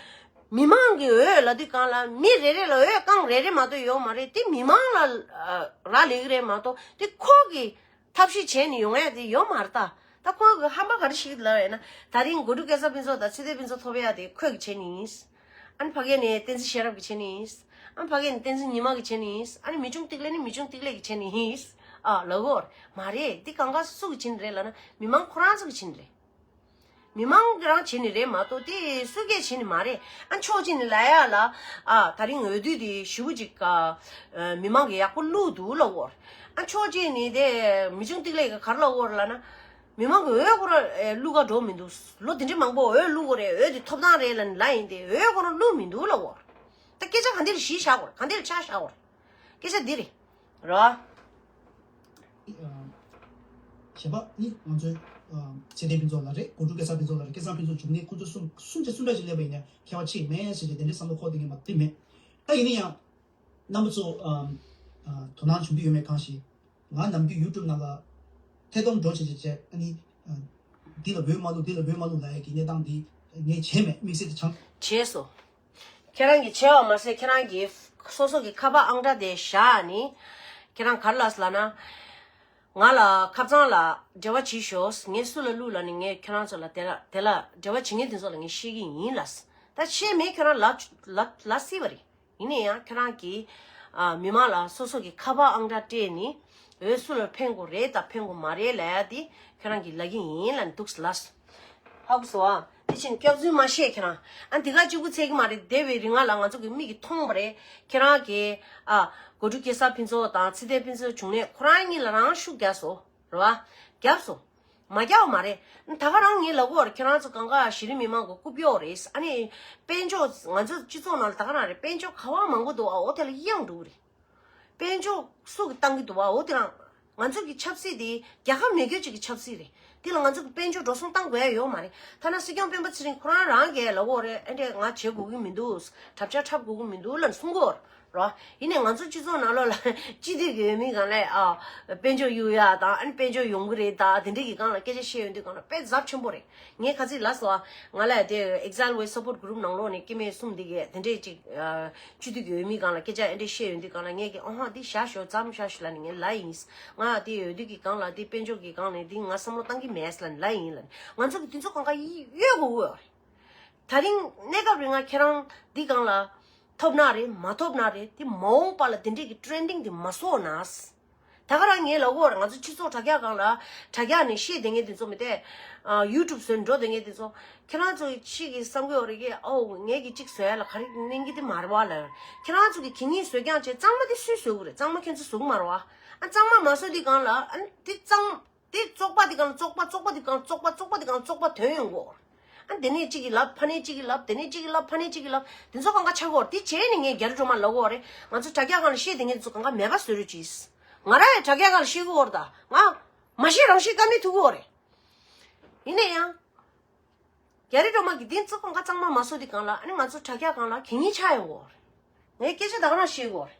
མི་མང་གི་འོས་ལབ་དུས་སྒང་ལ་མི་རེ་རེ་ལ་འོས་རྐང་རེ་རེ་མ་གཏོགས་ཡོད་མ་རེད། དེ་མི་མང་ལ་རག་ལས་ཀྱི་རེད་མ་གཏོགས་དེ་ཁོ་གི་ཐབས་ཤེས་བྱས་ནས་ཡོང་ཡ་དེ་ཡོད་མ་རེད་ད། ད་ཁོ་གི་ཧམ་པ་ག་རེ་ཞིག་ལབ་ཡོད་ན། ད་རིང་དགོས་འདུག་སྐལ་བཟང་ཕུན་ཚོགས་དང་ཚེ་བརྟན་ཕུན་ཚོགས་ཐོབ་ཡ་དེ་ཁོས་གི་བྱས་ནི་ཡིན། ཨ་ནི་ཕ་གི་ནས་བསྟན་འཛིན་ཤེས་རབ་ཀྱིས་བྱས་ནི་ཡིན། ཨ་ནི་ཕ་གི་ནས་བསྟན་འཛིན་ཉི་མ་གིས་བྱས་ནི་ཡིན། ཨ་ནི་མི་ཆུང་ཏིག་ལེ་ནི་མི་ཆུང་ཏིག་ལེ་གིས་བྱས་ནི་ཡིན། ཨ་ལབ་ཡོད་རེད། མ་རེད། འདི་གང་ག་སུ་གིས་བྱས་ནི་རེད་ལབ་ན་མི་མང་ཁོ་རང་ཚོ་གིས་བྱས་ནི་རེད། མི་མང་གིས་རང་བྱས་ནི་རེད་མ་གཏོགས་དེ་སུ་གིས་བྱས་ནི་མ་རེད། ཨ་ཕྱོགས་གཅིག་ནས་ལབ་ཡ་ལ། ཨ་ད་རིང་འོས་བསྡུ་དེ་ཞེ་པོ་ཅིག་ཨ་མི་མང་གིས་ཡག་པོ་བླུགས་འདུག་ལབ་ཡོད་རེད། ཨ་ཕྱོགས་གཅིག་ནས་དེ་མི་ཆུང་ཏིག་ལེ་གིས་ག་རེ་ལབ་ཡོད་རེད་ལབ་ན། མི་མང་གིས་འོས་ཁོ་རང་ཨེ་བླུག་ག་འགྲོ་མི་འདུག་ལོ་དེ་འདྲ་མང་པོ་འོས་བླུག་དགོས་རེད། འོས་དེ་ཐོབ་ཐང་རེད་ལབ་ནས་ལབ་ཡིན་ཏེ་འོས་ཁོ་རང་བླུག་མི་འདུག་ལབ་ཡོད་རེད། ད་སྐད་ཆ་ག་འདི་ལ་གཞི་བཞག་དགོས་རེད། ག་འདི་ལ་ཆ་བཞག་དགོས་རེད། སྐད་ཆ་འདི་རེད། རེད་བ། ཞེས་པ་ནི་ང་ཚོའི་ཚེ་བརྟན་ཕུན་ཚོགས་ལགས་རེད། དགོང་དྲོ་སྐལ་བཟང་ཕུན་ཚོགས་ལགས་རེད། སྐལ་བཟང་ཕུན་ཚོགས་འབྱུང་གནས་ཁོང་ཚོ་གསུམ་གསུམ་ཆ་གསུམ་འདྲ་ཞིག་སླེབས་པ་ཡིན་ན་ཁྱད་པར་ཆེ་མེད་ཟེར་ཏེ་དེ་འདྲའི་བསམ་བློ་འཁོར་བསྡད་མཁན་མ་གཏོགས་མེད། ད་ཡིན་ན་ཡང་རྣམ་པ་ཚོ་ཨམ་ཨ་དོ་སྣང་བྱུང་གི་ཡོད་མེད་གང་ཞིག་ང་ནམ་རྒྱུན་ཡུ་ཊུབ་ནང་ལ་ཐད་གཏོང་འགྲོ་བྱེད་བྱེད་བྱེད་ཨ་ནི་ཨ་འདི་ལ་འོས་མ་བླུག་འདི་ལ་འོས་མ་བླུག་ལབ་ཡ་གི་གནས་སྟངས་འདི་ངས་བྱས་མེད། དམིགས་བསལ་དུ་བྱང་། བྱས་སོ། ཁྱེད་རང་གིས་བྱས་པ་མ་ཟད་ཁྱེད་རང་གིས་སོ་སོ་གི་ཁ་པར་ཨང་གྲངས་དེ་བཞག་ནི། ཁྱེད་རང་ག་རེ་ལབ་སོང་ལབ་ན། ང་ལ་ཁ་སང་ལ་འབྲེལ་བ་བྱེད་ཤོག་ངས་སུ་ལ་བླུག་ལབ་ནི་ངས་ཁྱེད་རང་ཚོ་ལ་དེ་ལ་དེ་ལ་འབྲེལ་བ་བྱེད་མཁན་དེ་ཚོ་ལ་ངས་བཤད་ཀྱི་ཡིན་ལབ། ད་བཤད་མེད་ཁྱེད་རང་ལབ་ལབ་ལབ་སྲིད་པ་རེད། ཡིན་ན་ཡང་ཁྱེད་རང་གིས་ཨ་མི་མང་ལ་སོ་སོ་གི་ཁ་པར་ཨང་གྲངས་སྤྲད་ནི་འོས་སུ་ལ་ཕན་དགོས་རེད་དང་ཕན་དགོས་མ་རེད་ལབ་ཡ་དེ་ཁྱེད་རང་གིས་ལབ་ཀྱི་ཡིན་ལབ་ནི་འདུག་ལབ། ཧ་གོ་སོང་ཨ། དེ་བཞིན་སྐྱག་རྫུན་མ་བཤད་ཁྱེད་རང་། ཨ་འདི་ག་གཅིག་པུ་ཚད་ཀྱི་མ་རེད། འདས་པའི་རིང་ལ་ང་ཚོ་གི་མིག་གིས་མཐོང་བ་རེད། ཁྱེད་རང་གིས་ཨ་དགོང་དྲོ་སྐལ་བཟང་ཕུན་ཚོགས་དང་ཚེ་བརྟན་ཕུན་ཚོགས་འབྱུང་གནས་ཁོ་རང་གཉིས་ལ་རང་ཤུགས་རྒྱག་སོང་རེད་བ། རྒྱབ་སོང་། མ་རྒྱག་པ་མ་རེད། ད་ག་རང་ངས་ལབ་དགོས་རེད། ཁྱེད་རང་ཚོ་གང་ག་གཞི་རིམ་མི་མང་གི་རྐུབ་གཡོག་རེད། ཨ་ནི་དཔལ་འབྱོར་ང་ཚོ་སྤྱི་ཚོགས་ནང་ལ་ད་ག་རང་རེད། དཔལ་འབྱོར་ག་བ་མང་པོ་འདུག་ཨ། འོ་དེ་ལ་གཡེང་འགྲོ་གི་རེད། དཔལ་འབྱོར་སུ་གིས་བཏང་གི་འདུག་བ། འོ་དེ་རང་ང་ཚོ་གི་ཆབ་སྲིད་དེ་རྒྱལ་ཁབ་མེད་རྒྱུ་ཅིག་གི་ཆབ་སྲིད་རེད། དེ་ལ་ང་ཚོ་གི་དཔལ་འབྱོར་འགྲོ་སོང་བཏང་དགོས་ཡ་ཡོད་མ་རེད། ཐ་ན་སྲིད་སྐྱོང་སྤེན་པ་ཚེ་རིང་ཁོ་རང་རང་གིས་ལབ་ཡོད་རེད། ཨེ་འདྲས་ང་བྱེད་དགོས་ཀྱི་མི་འདུག་གྲབས་ཆག་འཁྲབ་དགོས་ཀྱི་མི་འདུག་ལབ་གསུང་གི་ཡོད་རེད། ཡིན་ནའི་ང་ཚོ་སྤྱི་ཚོགས་ནང་ལོགས་ལ་སྤྱི་འཐུས་ཀྱི་འོས་མི་སྒང་ལ་ཨ་དཔལ་འབྱོར་གཡུག་ཡ་དང་ཨ་ནི་དཔལ་འབྱོར་ཡོང་གི་རེད་ད་དེ་འདྲས་ཀྱི་སྒང་ལ་སྐད་ཆ་བཤད་ཡོང་དུས་སྒང་ལ་དཔེ་ཚབས་ཆེན་པོ་རེད། ངས་ཁ་ཚིག་ལབ་སོང་ཨ། ང་ལ་དེ་Exile Way Support Group ནང་ལོགས་ནས་སྐྱེ་དམན་གསུམ་འདི་གས་དེ་འདྲས་ཅིག་ཨ་སྤྱི་འཐུས་ཀྱི་འོས་མི་སྒང་ལ་སྐད་ཆ་ཨེ་འདྲས་བཤད་ཡོང་དུས་སྒང་ལ་ངས་ཀྱི་ཨོ་ཧ་འདི་བཞག་ཤོག་མཚམས་བཞག་ཤོག་ལབ་ནས་ངས་ལབ་ཡིན། ང་དེ་འོས་བསྡུ་གི་སྒང་ལ་དེ་དཔལ་འབྱོར་གྱི་སྒང་ནས་འདི་ང་བསམ་བློ་བཏང་གི་མེད་ལབ་ནས་ལབ་ཡིན་ལབ་ནས་ང་ཚོ་གི་དེ་ཚོ་གང་ག་ཡོད་དགོས་ཀྱི་ཡོད་རེད། ད་རིང་གནས་སྐབས་རིང་ང་ཁྱེད་རང་འདི་སྒང་ལ་ཐོབ་ན་རེད་མ་ཐོབ་ན་རེད། དེ་མ་འོངས་པ་ལ་དེ་འདྲས་ཀྱི་ཊེ་རེན་ཌིང་དེ་མ་བཟོ་ན། ད་ག་རང་ངས་ལབ་ཡོད་རེད། ང་ཚོ་སྤྱི་ཚོགས་དྲ་རྒྱ་སྒང་ལ་དྲ་རྒྱ་ནས་བཤད་བསྡད་མཁན་དེ་ཚོ་མི་དེ་ཨ་YouTube་བཟོས་འགྲོ་བསྡད་མཁན་དེ་ཚོ་ཁྱེད་རང་ཚོ་ཕྱིས་ཀྱི་བསམ་གྱི་ཡོད་རེད་གི་ཨོ་ངས་ཀྱི་གཅིག་བཟོ་ཡ་ལ་ག་རེ་གནང་གི་དེ་མ་རེད་བ་ལབ། ཁྱེད་རང་ཚོ་གི་གད་སྙིགས་བཟོ་རྐྱང་བྱས་གཙང་མ་དེ་སུས་བཟོ་གི་རེད། གཙང་མ་ཁྱེད་ཚོ་བཟོ་གི་མ་རེད་བ། ཨ་གཙང་མ་མ་བཟོ་དེ་སྒང་ལ་ཨ་དེ་གཙང་། དེ་བཙོག་པ་དེ་གང་བཙོག་པ་བཙོག་པ་དེ་གང་བཙོག་པ་བཙོག་པ་དེ་གང་བཙོག་པ་ཐོན་ཡོང་གོ། ཨ་དེ་ནས་གཅིག་གིས་ལབ་ཕ་ནས་གཅིག་གིས་ལབ་དེ་ནས་གཅིག་གིས་ལབ་ཕ་ནས་གཅིག་གིས་ལབ་དེ་ཚོ་གང་ག་ཆགས་གོ། དེ་བྱས་ནས་ངས་རྒྱ་རི་སྒྲོལ་མ་ལབ་གོ་རེད། ང་ཚོ་དྲ་རྒྱ་སྒང་ལ་བཤད་དེ་ངས་དེ་ཚོ་གང་ག་མེད་པ་བཟོ་རོགས་གྱིས། ང་རང་ཡང་དྲ་རྒྱ་སྒང་ལ་བཤད་གོ་རེད་ད། ང་མ་བཤད་རང་བཤད་ཀ་མེད་ཐུག་གོ་རེད། ཡིན་ན་ཡང་། རྒྱ་རི་སྒྲོལ་མ་གིས་དེ་ཚོ་གང་ག་གཙང་མ་མ་བཟོ་དེ་གང་ལ་ཨ་ནི་ང་ཚོ་དྲ་རྒྱ་སྒང་ལ་གད་སྙིགས་ཆགས་ཡོང་གོ་རེད། ངས་སྐད་ཆ་ད་ག་རང་བཤད་གོ་རེད།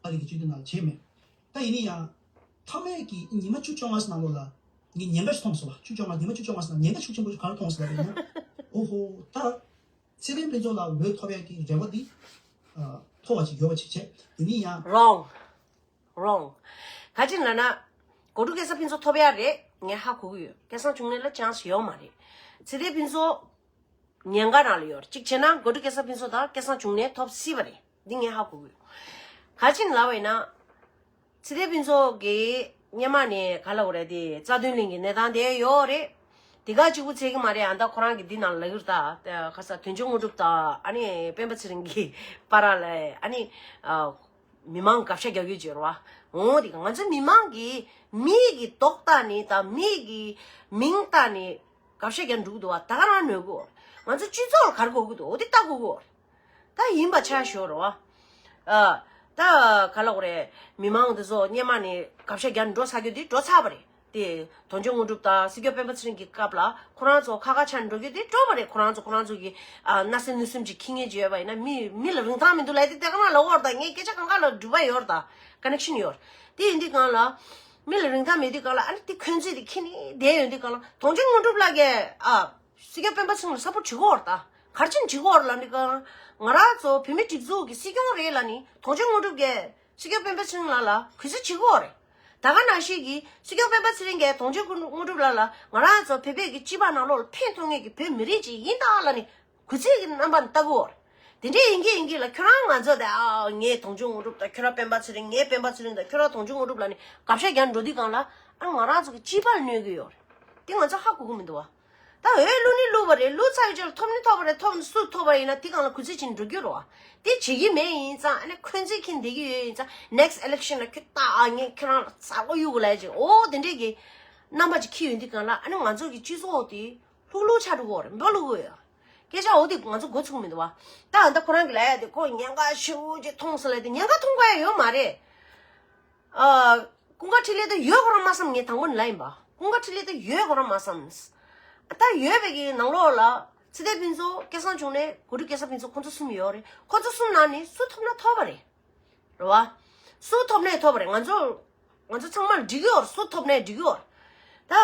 ཨ་རི་གི་སྤྱི་འཐུས་ནང་ལ་བྱས་མེད། ད་ཡིན་ན་ཡང་། མཐའ་མའི་གི་ཉི་མ་བཅུ་བཅོ་ལྔ་ཙམ་ནང་ལོགས་ལ། ངས་ཉེན་ཁ་ཞིག་མཐོང་སོང་བ། བཅུ་བཅོ་ལྔ་ཉི་མ་བཅུ་བཅོ་ལྔ་ཙམ་ནང་ཉེན་ཁ་ཤུགས་ཆེན་པོ་ཞིག་ག་རེ་མཐོང་སོང་ལབ་ཡིན་ན། ཨོ་ཧོ། ད་ཚེ་བརྟན་ཕུན་ཚོགས་ལ་འོས་ཐོབ་ཡ་གི་རེ་བ་འདི་ཨ་མཐོ་བ་ཅིག་ཡོད་པ་ཅིག་བྱས། དེ་ནི་ཡང་། Wrong. Wrong. ག་ཅི་ལབ་ན། གོ་ཀྲུ་སྐལ་བཟང་ཕུན་ཚོགས་ཐོབ་ཡ་རེད། ངས་ཧ་གོ་གི་ཡོད། སྐལ་བཟང་འབྱུང་གནས་ལ་ཅན་སི་ཡོད་མ་རེད། ཚེ་བརྟན་ཕུན་ཚོགས་ཉེན་ཁ་ནང་ལ་ཡོད་རེད། གཅིག་བྱས་ན་གོ་ཀྲུ་སྐལ་བཟང་ཕུན་ཚོགས་དང་སྐལ་བཟང་འབྱུང་གནས་ཐོབ་སྲིད་པ་རེད། འདི་ངས་ཧ་གོ་གི་ཡོད། ག་ཅི་ལབ་པ་ཡིན་ན། ཚེ་བརྟན་ཕུན་ཚོགས་ཀྱིས་སྔོན་མ་ནས་ག་ལབ་དགོས་རེད་དེ། རྩ་དོན་གླིང་གི་གནས་སྟངས་དེ་ཡོད་རེད། དེ་ག་གཅིག་པུ་ཚད་ཀྱི་མ་རེད། ཨ་ད་ཁོ་རང་གིས་འདི་ནང་ལབ་ཡོད་རེད་ད། ཁ་ས་དོན་གཅོད་དངོས་གྲུབ་དང་ཨ་ནི་སྤེན་པ་ཚེ་རིང་གི་བར་ལ་ཨ་ནི་ཨ་མི་མང་དགག་བྱ་རྒྱག་ཡོད་ཅེས་རེད་བ། འོ་དེ་ག་ང་ཚོ་མི་མང་གིས་མི་གི་མདོག་ལྟ་ནས་དང་མི་གི་མིང་ལྟ་ནས་དགག་བྱ་རྒྱག་འགྲོ་གི་འདུག་བ། ད་ག་རང་ནོར་གི་ཡོད་རེད། ང་ཚོ་སྤྱི་ཚོགས་ལ་ག་རེ་དགོས་ཀྱི་འདུག་འོ་དེ་ལྟ་དགོས་ཀྱི་ཡོད་རེད། ད་ཡིན་པ་ཆ་ཤོར་རོ། ཨ། ད་ག་ལབ་དགོས་རེད། མི་མང་འདི་ཚོ་སྔོན་མ་ནས་དགག་བྱ་རྒྱག་འགྲོ་ཚར་རྒྱུ་དེ་འགྲོ་ཚར་བ་རེད། དེ་དོན་གཅོད་དངོས་གྲུབ་དང་སྲིད་སྐྱོང་སྤེན་པ་ཚེ་རིང་གི་སྐབས་ལ་ཁོ་རང་ཚོ་ཁ་ཁ་ཆག་འགྲོ་རྒྱུ་དེ་འགྲོ་བ་རེད། ཁོ་རང་ཚོ་ཁོ་རང་ཚོ་གི་ཨ་སྣ་སེམས་གནོད་སེམས་ཅིག་འཁྱེར་མཁན་ཅིག་ཡོད་པ་ཡིན་ན། མི་མི་ལ་རིན་ཐང་མི་འདུག་ལབ་དེ་དེ་ག་ན་ལབ་ཡོད་རེད། ད་ངས་སྐད་ཆ་གང་ག་ལ་འགྲུལ་པ་ཡོད་རེད། ད་ཀ་ནེག་ཤན་ཡོད་རེད། དེ་ཡིན་དུས་གང་ལ་མི་ལ་རིན་ཐང་མེད་དུས་གང་ལ་ཨ་ནི་དེ་འཁོན་འཛིན་དེ་འཁྱེར་ནས་བསྡད་ཡོད་དུས་གང་ལ་དོན་གཅོད་དངོས་གྲུབ་ལགས་ཀྱིས་ཨ། སྲིད་སྐྱོང་སྤེན་པ་ཚེ་རིང་ལ་སབ་པོར་བྱེད་ཀྱི་ཡོད་རེད་ད། ག་རེ་བྱས་ནས་བྱེད་ཀྱི་ཡོད་རེད་ལབ་ན། ང་རང་ཚོ་བོད་མིའི་སྒྲིག་འཛུགས་ཀྱི་སྲིད་སྐྱོང་རེད་ལབ་ནས་དོན་གཅོད་དངོས་གྲུབ་ཀྱིས་སྲིད་སྐྱོང་སྤེན་པ་ཚེ་རིང་ལགས་ལ་གུས་བརྩི་བྱེད་ཀྱི་ཡོད་རེད། ད་ག་ནང་བཞིན་གྱི་སྲིད་སྐྱོང་སྤེན་པ་ཚེ་རིང་གིས་དོན་གཅོད་དངོས་གྲུབ་ལགས་ལ་ང་རང་ཚོ་བོད་པའི་གི་སྤྱི་པའི་ནང་ལོགས་ལ་ཕན་ཐོགས་མཁན་གྱི་བོད་མི་རིགས་ཅིག་ཡིན་ད་ལབ་ནས་གུས་བརྩི་གི་རྣམ་པ་ལྟ་བུ་ཡོད་རེད། དེ་འདྲའི་ཡིན་གྱི་ཡིན་གྱི་ལ་ཁྱོད་རང་ང་ཚོ་དེ་ཨ་ངའི་དོན་གཅོད་དངོས་གྲུབ་དང་ཁྱོད་རང་སྤེན་པ་ཚེ་རིང་། ངའི་སྤེན་པ་ཚེ་རིང་དང་ཁྱོད་རང་དོན་གཅོད་དངོས་གྲུབ་ལབ་ནས་དགག་བྱ་རྒྱག་འགྲོ་དུས་གང་ལ་ཨ་ང་རང་ཚོ་གི་སྤྱི་པ་ལ་གནོད་ཀྱི་ཡོད་རེད། དེ་ང་ཚོ་ཧ་གོ་གི་མི་འདུག་བ། ད་འོས་བླུག་ནི་བླུགས་པ་རེད། བླུགས་ཚར་བའི་རྗེས་ལ་ཐོབ་ནི་ཐོབ་པ་རེད། ཐོབ་ནི་སུ་ཐོབ་པ་ཡིན་ན་དེ་གང་ལ་གུས་བརྩི་བྱེད་ནི་འགྲོ་རྒྱུ་རེད་བ། དེ་བྱེད་ཀྱི་མེད་ཡིན་ཙང་ཨ་ནི་འཁོན་འཛིན་འཁྱེར་བསྡད་ཀྱི་ཡོད་ཡིན་ཙང་next election ལ་ཁྱོད་ད་ཨ་ངས་ཁྱོད་རང་ལ་ཚ་བོ་གཡུག་གི་ལབ་ཅིག་འོ་དེ་འདྲས་ཀྱི་རྣམ་པ་ཅིག་འཁྱེར་ཡོང་དུས་གང་ལ་ཨ་ནི་ང་ཚོ་གི་སྤྱི་ཚོགས་དེ་ལྷུག་ལྷུག་ཆགས་འགྲོ་གི་ཡོད་རེད། འབའ་ལུ་གི་ཡོད་རེད། སྐད་ཆ་འོ་དེ་ང་ཚོ་མགོ་ཚུགས་མི་འདུག་བ། ད་ཨ་ད་ཁོ་རང་གི་ལབ་ཡ་དེ་ཁོ་ཉེན་ཁ་ཞེ་པོ་ཅིག་མཐོང་སོང་ལབ་དེ་ཉེན་ཁ་མཐོང་དགོས་ཡ་ཡོད་མ་རེད། ཨ། ཀུན་དགའ་འཕྲིན་ལས་ད་ཡོད་ཁོ་རང་མ་བསམ། ངས་དང་པོ་ནས་ལབ་ཡིན་པ། ཀུན་དགའ་འཕྲིན་ལས་ད་ཡོད་ཁོ་རང་མ་བསམ། ད་ཡོད་པའི་གི་ནང་ལོགས་ལ་ཚེ་བརྟན་ཕུན་ཚོགས། སྐལ་བཟང་འབྱུང་གནས། གོ་སྒྲིག་སྐལ་བཟང་ཕུན་ཚོགས། ཁོ་ཚོ་གསུམ་ཡོད་རེད། ཁོ་ཚོ་གསུམ་ནང་ནས་སུ་ཐོབ་ན་ཐོབ་པ་རེད། རེད་བ། སུ་ཐོབ་ནས་ཐོབ་པ་རེད། ང་ཚོ་ང་ཚོ་ཚང་མར་འགྲིག་གི་ཡོད་རེད། སུ་ཐོབ་ནས་འགྲིག་གི་ཡོད་རེད། ད་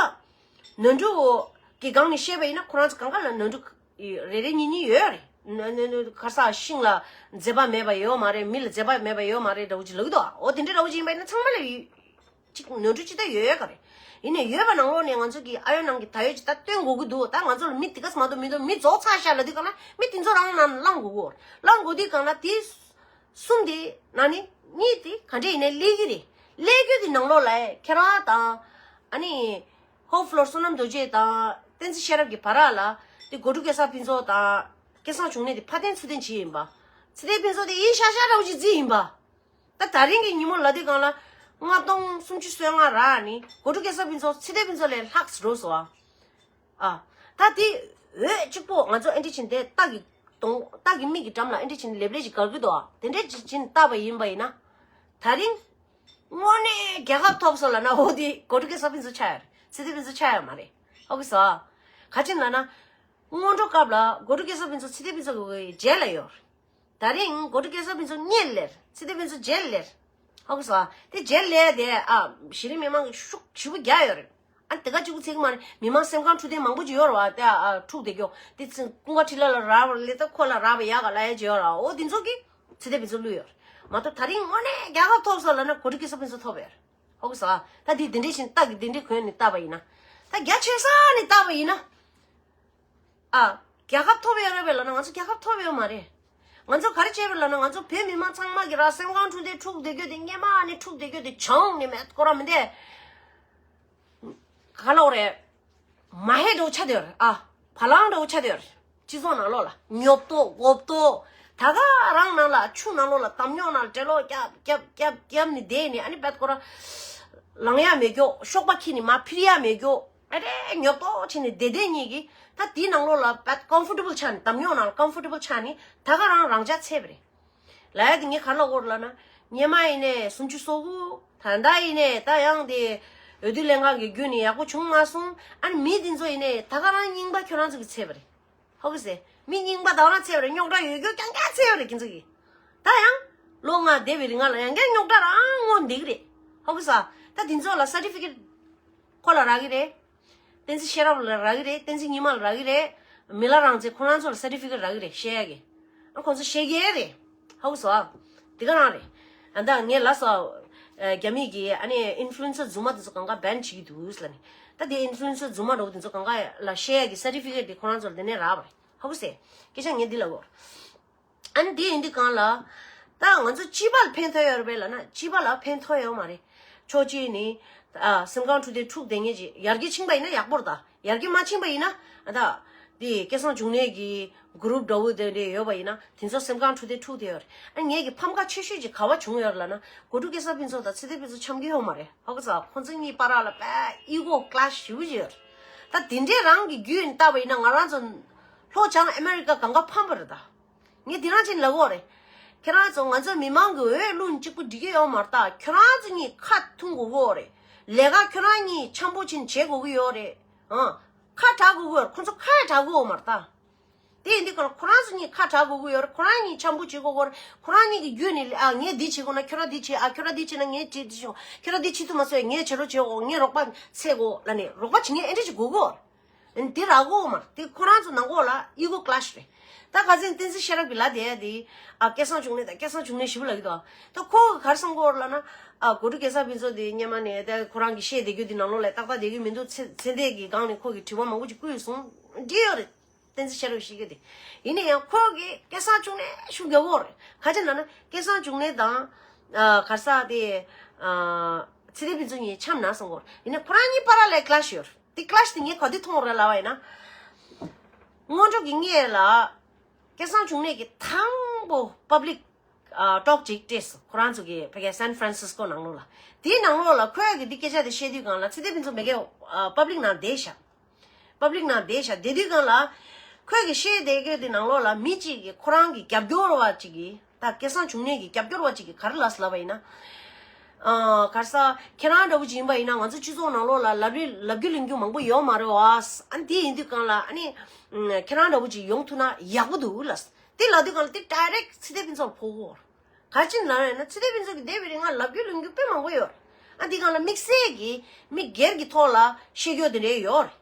ནོར་འཁྲུལ་གི་སྒང་ནས་བཤད་པ་ཡིན་ན་ཁོ་རང་ཚོ་གང་ག་ལ་ནོར་འཁྲུལ་རེ་རེ་གཉིས་གཉིས་ཡོད་རེད། ནོར་ནོར་ནོར་ག་ས་ཤིང་ལ་མཛེས་པ་མེད་པ་ཡོད་མ་རེད། མི་ལ་མཛེས་པ་མེད་པ་ཡོད་མ་རེད་འདྲ་བོ་ཅིག་ལབ་ཀྱི་འདུག་འོ་དེ་འདྲ་འདྲ་བོ་ཅིག་ཡིན་པ་ཡིན་ན་ཚང་མ་ལ་ཡོད། ཅིག་ནོར་འཁྲུལ་ཅིག་ད་ཡོད་ཡོད་ག་རེད། ཡིན་ནའི་ཡོད་པ་ནང་ལོགས་ནས་ང་ཚོ་གི་ཨ་ཡོད་ནང་གི་ད་ཡོད་ཅིག་ད་སྟོན་དགོས་ཀྱི་འདུག་ད་ང་ཚོ་ལ་མི་དེ་ག་ས་མ་གཏོགས་མི་འདུག་མི་རྫོགས་ཚར་ཤག་ལབ་དུས་གང་ལ་མི་དེ་ཚོ་རང་ནང་ལ་བླང་དགོས་ཀྱི་ཡོད་རེད། བླང་དགོས་དུས་གང་ལ་དེ་གསུམ་དེ་ནང་ནས་གཉིས་དེ་ག་འདྲ་ཡིན་ནའི་སླེབས་ཀྱི་རེད། སླེབས་རྒྱུ་དེ་ནང་ལོགས་ལ་ཁྱེད་རང་དང་ཨ་ནི་ཧོབ་ཕློར་བསོད་ནམས་རྡོ་རྗེ་དང་བསྟན་འཛིན་ཤེས་རབ་ཀྱི་བར་ལ་དེ་གོ་སྒྲིག་སྐལ་བཟང་ཕུན་ཚོགས་དང་སྐལ་བཟང་འབྱུང་གནས་དེ་ཕར་འཐེན་ཚུར་འཐེན་བྱས་ཡིན་པ། ཚེ་བརྟན་ཕུན་ཚོགས་དེ་ཡིན་ཤག་ཤག་འདྲ་བོ་ཅིག་བརྩིས་ཡིན་པ། ད་ད་རིང་གི་ཉིན་མོ་ལ་དེ་གང་ལ་ལྔ་སྟོང་སུམ་ཅུ་སོ་ལྔ་རག་ནི་གོ་སྒྲིག་སྐལ་བཟང་ཕུན་ཚོགས་ཚེ་བརྟན་ཕུན་ཚོགས་ལས་ལྷག་འགྲོ་སོང་ཨ། ཨ། ད་དེ་འོས་གཅིག་པོ་ང་ཚོ་ཨེ་འདྲ་བྱས་ནས་དེ་སྟག་གི་གདོང་སྟག་གི་མིག་གི་འགྲམ་ལ་ཨེ་འདྲ་བྱས་ནས་ལེབ་ལེབ་ཅིག་བཀལ་གི་འདུག་ཨ། དེ་འདྲ་ཅིག་བྱས་ནས་བཏགས་པ་ཡིན་པ་ཡིན་ན། ད་རིང་དངོས་གནས་རྒྱལ་ཁ་ཐོབ་སོང་ལབ་ན་འོ་དེ་གོ་སྒྲིག་སྐལ་བཟང་ཕུན་ཚོགས་ཆགས་ཡོད་རེད། ཚེ་བརྟན་ཕུན་ཚོགས་ཆགས་ཡོད་མ་རེད། ཧ་གོ་སོང་ཨ། ག་ཅི་ལབ་ན། སྔོན་འགྲོ་སྐབས་ལ་གོ་སྒྲིག་སྐལ་བཟང་ཕུན་ཚོགས་ཚེ་བརྟན་ཕུན་ཚོགས་ཀྱི་རྗེས་ལ་ཡོད་རེད། ད་རིང་གོ་སྒྲིག་སྐལ་བཟང་ཕུན་ཚོགས་སྔོན་ལ་སླེབས། ཚེ་བརྟན་ཕུན་ཚོགས་རྗེས་ལ་སླེབས། ཧ་གོ་སོང་ཨ། དེ་རྗེས་ལ་སླེབས་དེ་ཨ་གཞི་རིམ་མི་མང་གི་ཤུགས་ཞེ་པོ་རྒྱག་ཡོད་རེད། ཨ་དེ་ག་གཅིག་པུ་ཚིག་མ་རེད། མི་མང་སེམས་ཁམས་འཁྲུག་དེ་མང་པོ་ཅིག་ཡོད་རེད་བ། དེ་ཨ་འཁྲུག་བསྡད་ཀྱོག་དེ་ཚིག་ཀུན་དགའ་འཕྲིན་ལས་ལ་རག་པ་ལས་ད་ཁོ་ལ་རག་པ་ཡག་ག་ལ་ཡ་ཅིག་ཡོད་རེད། འོ་དེ་ཚོ་གིས་ཚེ་བརྟན་ཕུན་ཚོགས་བླུགས་ཡོད་རེད་མ་གཏོགས། ད་རིང་དངོས་གནས་རྒྱལ་ཁ་ཐོབ་སོང་ལབ་ན་གོ་སྒྲིག་སྐལ་བཟང་ཕུན་ཚོགས་ཐོབ་ཡོད་རེད། ཧ་གོ་སོང་ཨ། ད་དེ་དེ་འདྲས་བཞིན་རྟགས་ཀྱི་དེ་འདྲས་གོན་ནས་བཏགས་པ་ཡིན་ན། ད་རྒྱ་ཆེ་ས་ནས་བཏགས་པ་ཡིན་ན། ཨ། རྒྱལ་ཁ་ཐོབ་ཡོད་རེད་པས་ལབ་ན་ང་ཚོ་རྒྱལ་ཁ་ཐོབ་ཡོད་མ་རེད། ང་ཚོ་ག་རེ་བྱས་པས་ལབ་ན་ང་ཚོ་བོད་མི་མང་ཚང་མ་གི་ར་སེམས་ཁམས་འཁྲུག་དེ་འཁྲུག་བསྡད་རྒྱུ་དེ་སྔོན་མ་ནས་འཁྲུག་བསྡད་རྒྱུ་དེ་བྱུང་ནས་མེད་སྐོར་ར་མི་འདས། ག་ལབ་རེད། མ་ཧེ་འདྲ་བོ་ཆགས་བསྡད་ཡོད་རེད་ཨ། བ་ལང་འདྲ་བོ་ཆགས་བསྡད་ཡོད་རེད། སྤྱི་ཚོགས་ནང་ལོགས་ལ་ཉོབ་ཏོ་འོབ་ཏོ། ད་ག་རང་ནང་ལ་ཆུ་ནང་ལོགས་ལ་འདམ་ཉོག་ནང་ལ་འགྲེ་ལོག་རྒྱབ་རྒྱབ་རྒྱབ་རྒྱབ་ནས་བསྡད་ནས་ཨ་ནི་བད་ཀོ་ར། ལངས་ཡ་མེད་རྒྱུ། གཤོག་པ་འཁྱེར་ནས་མར་འཕུར་ཡ་མེད་རྒྱུ། ཨ་རེ་ཉོབ་ཏོ་བྱས་ནས་བསྡད་བསྡད་ཉིད་ཀྱིས་ད་དེའི་ནང་ལོགས་ལ་བད་ཀོམ་ཕོར་ཊེ་བལ་ཆགས་ནས་འདམ་ཉོག་ནང་ལ་ཀོམ་ཕོར་ཊེ་བལ་ཆགས་ནས་ད་ག་རང་རང་འཇགས་ཚར་བ་རེད། ལབ་ཡ་དེ་ངས་ག་རེ་ལབ་དགོས་རེད་ལབ་ན། སྔོན་མ་ཡིན་ནའི་སུམ་ཅུ་སོ་དགུ། ད་ལྟ་ཡིན་ནའི་ད་ཡང་དེ་འོས་བསྡུ་ལྷན་ཁང་གི་བརྒྱུད་ནས་ཡག་པོ་བྱུང་མ་སོང་། ཨ་ནི་མི་དེ་ཚོ་ཡིན་ནའི་ད་ག་རང་རྙིང་པ་ཁྱོད་རང་ཚོ་གིས་ཚར་བ་རེད། ཧ་གོ་སོང་། མི་རྙིང་པ་ད་ག་རང་ཚར་བ་རེད། རྙོག་དྲ་ཡོད་རྒྱུ་རྐྱང་རྐྱང་ཚར་བ་རེད་ཁྱེད་ཚོ་གིས། ད་ཡང་ལོ་ལྔ་འདས་པའི་རིང་ང་ལ་ཡང་བསྐྱར་རྙོག་དྲ་རང་སྔོག་འདེད་ཀྱི་རེད། ཧ་གོ་སོང་། ད་དེ་ཚོ་ལ་སར་ཊི་ཕི་ཀེཊ་ཁོ་ལ་རག་གི་རེད། བསྟན་འཛིན་ཤེས་རབ་ལ་རག་གི་རེད། བསྟན་འཛིན་ཉི་མ་ལ་རག་གི་རེད། མི་ལ་རང་ཚེ་ཁོ་རང་ཚོ་ལ་སར་ཊི་ཕི་ཀེཊ་རག་གི་རེད། བཤད་ཡ་གི། ཨ་ཁོང་ཚོ་བཤད་ཀྱི་རེད། ཧ་གོ་སོང་ཨ། དེ་ག་རང་རེད། ཨ་ད་ངས་ལབ་སོང་། རྒྱ་མི་གི་ཨ་ནི་ཨིན་ཕུ་ལུ་ཨེན་སར་རྫུན་མ་དེ་ཚོ་གང་ག་བྷན་བྱེད་ཀྱི་འདུག་ལབ་ནས། ད་དེ་ཨིན་ཕུ་ལུ་ཨེན་སར་རྫུན་མ་འདྲ་བོ་དེ་ཚོ་གང་ག་ལ་བཤད་ཡ་གི་སར་ཊི་ཕི་ཀེཊ་དེ་ཁོ་རང་ཚོ་ལ་དེ་ནས་རག་པ་རེད། ཧ་གོ་སོང་། སྐད་ཆ་ངས་འདི་ལབ་གོ། ཨ་ནི་དེ་ཡིན་དུས་གང་ལ། ད་ང་ཚོ་སྤྱི་པ་ལ་ཕན་ཐོགས་ཡོད་རེད་པས་ལབ་ན་སྤྱི་པ་ལ་ཕན་ཐོགས་ཡོད་མ་རེད། ཕྱོགས་གཅིག་ནི། ཨ་སེམས་ཁམས་འཁྲུག་དེ་འཁྲུག་བསྡད་མཁན་ཅིག་ཡར་རྒྱས་ཕྱིན་པ་ཡིན་ན་ཡག་པོ་རེད་ད། ཡར་རྒྱས་མ་ཕྱིན་པ་ཡིན་ན་ཨ་ད། དེ་སྐལ་བཟང་འབྱུང་གནས་ཀྱི་གུ་རུབ་འདྲ་བོ་དེ་འདྲ་ཡོད་པ་ཡིན་ན་དེ་ཚོ་སེམས་ཁམས་འཁྲུག་དེ་འཁྲུག་དེ་ཡོད་རེད། ཨ་ངེད་ཀྱི་ཕམ་ཁ་ཆེ་ཤོས་ཅིག་ག་བ་བྱུང་ཡོད་རེད་ལབ་ན་གོ་ཀྲུ་སྐལ་བཟང་ཕུན་ཚོགས་དང་ཚེ་བརྟན་ཕུན་ཚོགས་འཆམ་གྱི་ཡོད་མ་རེད། ཧ་གོ་ཚ་ཁོ་ཚོ་གཉིས་བར་ལ་དཔེ་ཨི་གོ་ཀི་ལེཤ་ཞེ་པོ་ཅིག་ཡོད་རེད། ད་དེ་འདྲའི་རང་གི་རྒྱུད་ནས་བལྟས་པ་ཡིན་ན་ང་རང་ཚོ་ལྷོ་བྱང་ཨ་མེ་རི་ཀ་གང་ག་ཕམ་པ་རེད་ད། ངས་དེ་རང་ཅིག་ལབ་ཀྱི་ཡོད་རེད། ཁྱེད་རང་ཚོ་ང་ཚོ་མི་མང་གི་འོས་བླུགས་གཅིག་པུ་འགྲིག་གི་ཡོད་མ་རེད་ད། ཁྱོད་རང་ཚོ་གཉིས་ཁ་ཐུང་དགོས་ཀྱི་ཡོད་རེད། ལས་ཀ་ཁྱོད་རང་གཉིས་འཆམ་པོ་བྱེད་བྱེད་དགོས་ཀྱི་ཡོད་རེད། ཨང་། ཁ་གྲག་དགོས་ཀྱི་ཡོད་རེད། ཁོ་ཚོ་ཁ་ཡང་གྲག་གི་ཡོད་མ་རེད་ད། དེ་ཡིན་དུས་ཁོ་རང་ཚོ་གཉིས་ཁ་གྲག་དགོས་ཀྱི་ཡོད་རེད། ཁོ་རང་གཉིས་འཆམ་པོ་བྱེད་དགོས་ཀྱི་ཡོད་རེད། ཁོ་རང་གཉིས་ཀྱི་རྒྱུད་ནས་ཨ་ངས་འདི་བྱེད་དགོས་ན་ཁྱོད་རང་འདི་བྱེད། ཨ་ཁྱོད་རང་འདི་བྱེད་ན་ངས་ཅིག་འདི་བྱེད། ཁྱོད་རང་འདི་བྱེད་ཐུབ་མ་སོང་ངས་བྱེད་རོགས་བྱེད་དགོས། ངས་རོགས་པ་འཚོལ་དགོས་ལབ་ནས་རོགས་པ་བྱེད་མཁན་ཨེ་འདྲ་ཅིག་དགོས་ཀྱི་ཡོད་རེད། འདི་རག་གོ་མ་དེ་ཁོ་རང་ཚོ་ནང་ལོགས་ལ་ཨི་གོ་ཀི་ལེཤ་རེད། ད་ཁ་སང་བསྟན་འཛིན་ཤེས་རབ་ཀྱི་ལ་དེ་དེ་ཨ་སྐལ་བཟང་འབྱུང་གནས་དང་སྐལ་བཟང་འབྱུང་གནས་ཞེ་པོ་ལབ་ཀྱི་འདུག་ད་ཁོ་ག་རེ་གསུང་གི་ཡོད་རེད་ལབ་ན། ཨ་གོ་ཀྲུ་སྐལ་བཟང་ཕུན་ཚོགས་དེ་སྔོན་མ་ནས་ད་ཁོ་རང་གི་བཤད་བསྡད་རྒྱུ་དེ་ནང་ལོགས་ལ་ཏག་ཏག་བསྡད་ཀྱི་མི་འདུག་ཚེ་ཚེ་འདས་ཀྱི་སྒང་ནས་ཁོ་གི་དྲི་བ་མང་པོ་ཅིག་བསྐུར་སོང་། འདྲི་ཡོད་རེད། བསྟན་འཛིན་ཤེས་རབ་ཤེས་རྒྱུ་དེ། ཡིན་ན་ཡང་ཁོ་གི་སྐལ་བཟང་འབྱུང་གནས་ཤུགས་རྒྱག་གི་ཡོད་རེད། ག་ཅི་ལབ་ན་སྐལ་བཟང་འབྱུང་གནས་དང་། ཨ་ག་རེ་ཟེར་དེ། ཨ་ཚེ་འདས་ཕུན་ཚོགས་གཉིས་འཆམ་ན་གསུང་གི་ཡོད་རེད། ཡིན་ན་ཁོ་རང་གཉིས་བར་ལ་ཀི་ལེཤ་ཡོད་རེད། དེ་ཀི་ལེཤ་དེ་ངས་ག་དུས་མཐོང་རེད་ལབ་པ་ཡིན་ན། སྔོན་འགྲོ་གི་སྔོན་ལ། སྐལ་བཟང་འབྱུང་གནས་ཀྱིས་དང་པོ་པབ་ལིག་ཨ་ཊོག་ཅིག་སྤྲད་སོང་། ཁོ་རང་ཚོ་གི་ཕ་གི་སན་ཧྥ་རན་སིས་ཀོ་ནང་ལོགས་ལ། དེའི་ནང་ལོགས་ལ་ཁོས་གི་འདི་སྐད་ཆ་དེ་བཤད་དུས་སྒང་ལ་ཚེ་འདས་ཕུན་ཚོགས་མ་གི་ཨ་པབ་ལིག་ནང་བསྡད་ཤག་པབ་ལིག་ནང་བསྡད་ཤག་བསྡད་དུས་སྒང་ལ། ཁོས་གི་བཤད་བསྡད་རྒྱུ་དེ་ནང་ལོགས་ལ་མི་གཅིག་གིས་ཁོ་རང་གི་རྒྱབ་སྐྱོར་བ་གཅིག་གིས། ད་སྐལ་བཟང་འབྱུང་གནས་ཀྱི་རྒྱབ་སྐྱོར་བ་གཅིག་གིས་ག་རེ་ལབ་ལབ་པ་ཡིན་ན། ཨ་ག་རེ་ཟེར་ཁྱེད་རང་འདྲ་བོ་ཅིག་ཡིན་པ་ཡིན་ན་ང་ཚོ་སྤྱི་ཚོགས་ནང་ལོགས་ལ་ལབ་རྒྱུ་ལབ་རྒྱུ་ལེན་རྒྱུ་མང་པོ་ཡོད་མ་རེད་བ། ཨ་ནི་དེ་ཡིན་དུས་སྒང་ལ་ཨ་ནི། ཁྱེད་རང་འདྲ་བོ་ཅིག་ཡོང་ཐུབ་ན་ཡག་པོ་འདུག་ལབ། དེ་ལབ་དུས་སྒང་ལ་དེ་ཌའི་རེག་ཚེ་འདས་ཕུན་ཚོགས་ལ་ཕོག་གི་ཡོད་རེད། ག་ཅི་ལབ་ཡིན་ན་ཚེ་འདས་ཕུན་ཚོགས་ཀྱིས་འདས་པའི་རིང་ང་ལབ་རྒྱུ་ལེན་རྒྱུ་དཔེ་མང་པོ་ཡོད་རེད། ཨ་དེ་སྒང་ལ་དམིགས་བསལ་གྱིས་མི་སྒེར་གྱི་ཐོག་ལ་བཤད་རྒྱུ་དེ་འདྲ་ཡོད་རེད།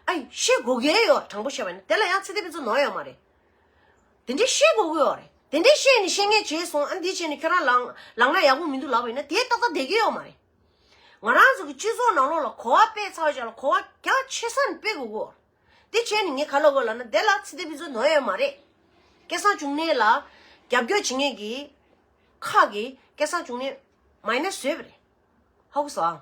ཨ་ཡི་བཤད་དགོས་ཀྱི་ཡོད་རེད། དྲང་པོ་བཤད་པ་ཡིན་ན་དེ་ལ་ཡང་ཚེ་འདས་ཕུན་ཚོགས་ནོར་ཡོད་མ་རེད། དེ་འདྲའི་བཤད་དགོས་ཀྱི་ཡོད་རེད། དེ་འདྲའི་བཤད་ནས་བཤད་མཁན་བྱས་སོང་། ཨ་འདི་བྱས་ནས་ཁྱོད་རང་ལངས་ལངས་ན་ཡག་པོ་མི་འདུག་ལབ་པ་ཡིན་ན་དེ་ཏག་ཏག་བསྡད་ཀྱི་ཡོད་མ་རེད། ང་རང་ཚོ་གི་སྤྱི་ཚོགས་ནང་ལོགས་ལ་གོ་བ་སྤེལ་ཚར་བ་ཅག་ལ་གོ་བ་རྒྱ་ཆེ་ས་ནས་སྤེལ་དགོས་ཀྱི་ཡོད་རེད། དེ་བྱས་ནས་ངས་ག་ལབ་དགོས་ལབ་ན་དེ་ལ་ཚེ་འདས་ཕུན་ཚོགས་ནོར་ཡོད་མ་རེད། སྐལ་བཟང་འབྱུང་གནས་ལ་རྒྱབ་སྐྱོར་བྱེད་མཁན་གྱི་ཁག་གིས་སྐལ་བཟང་འབྱུང་གནས་མའི་ནས་བཟོས་པ་རེད། ཧ་གོ་སོང་།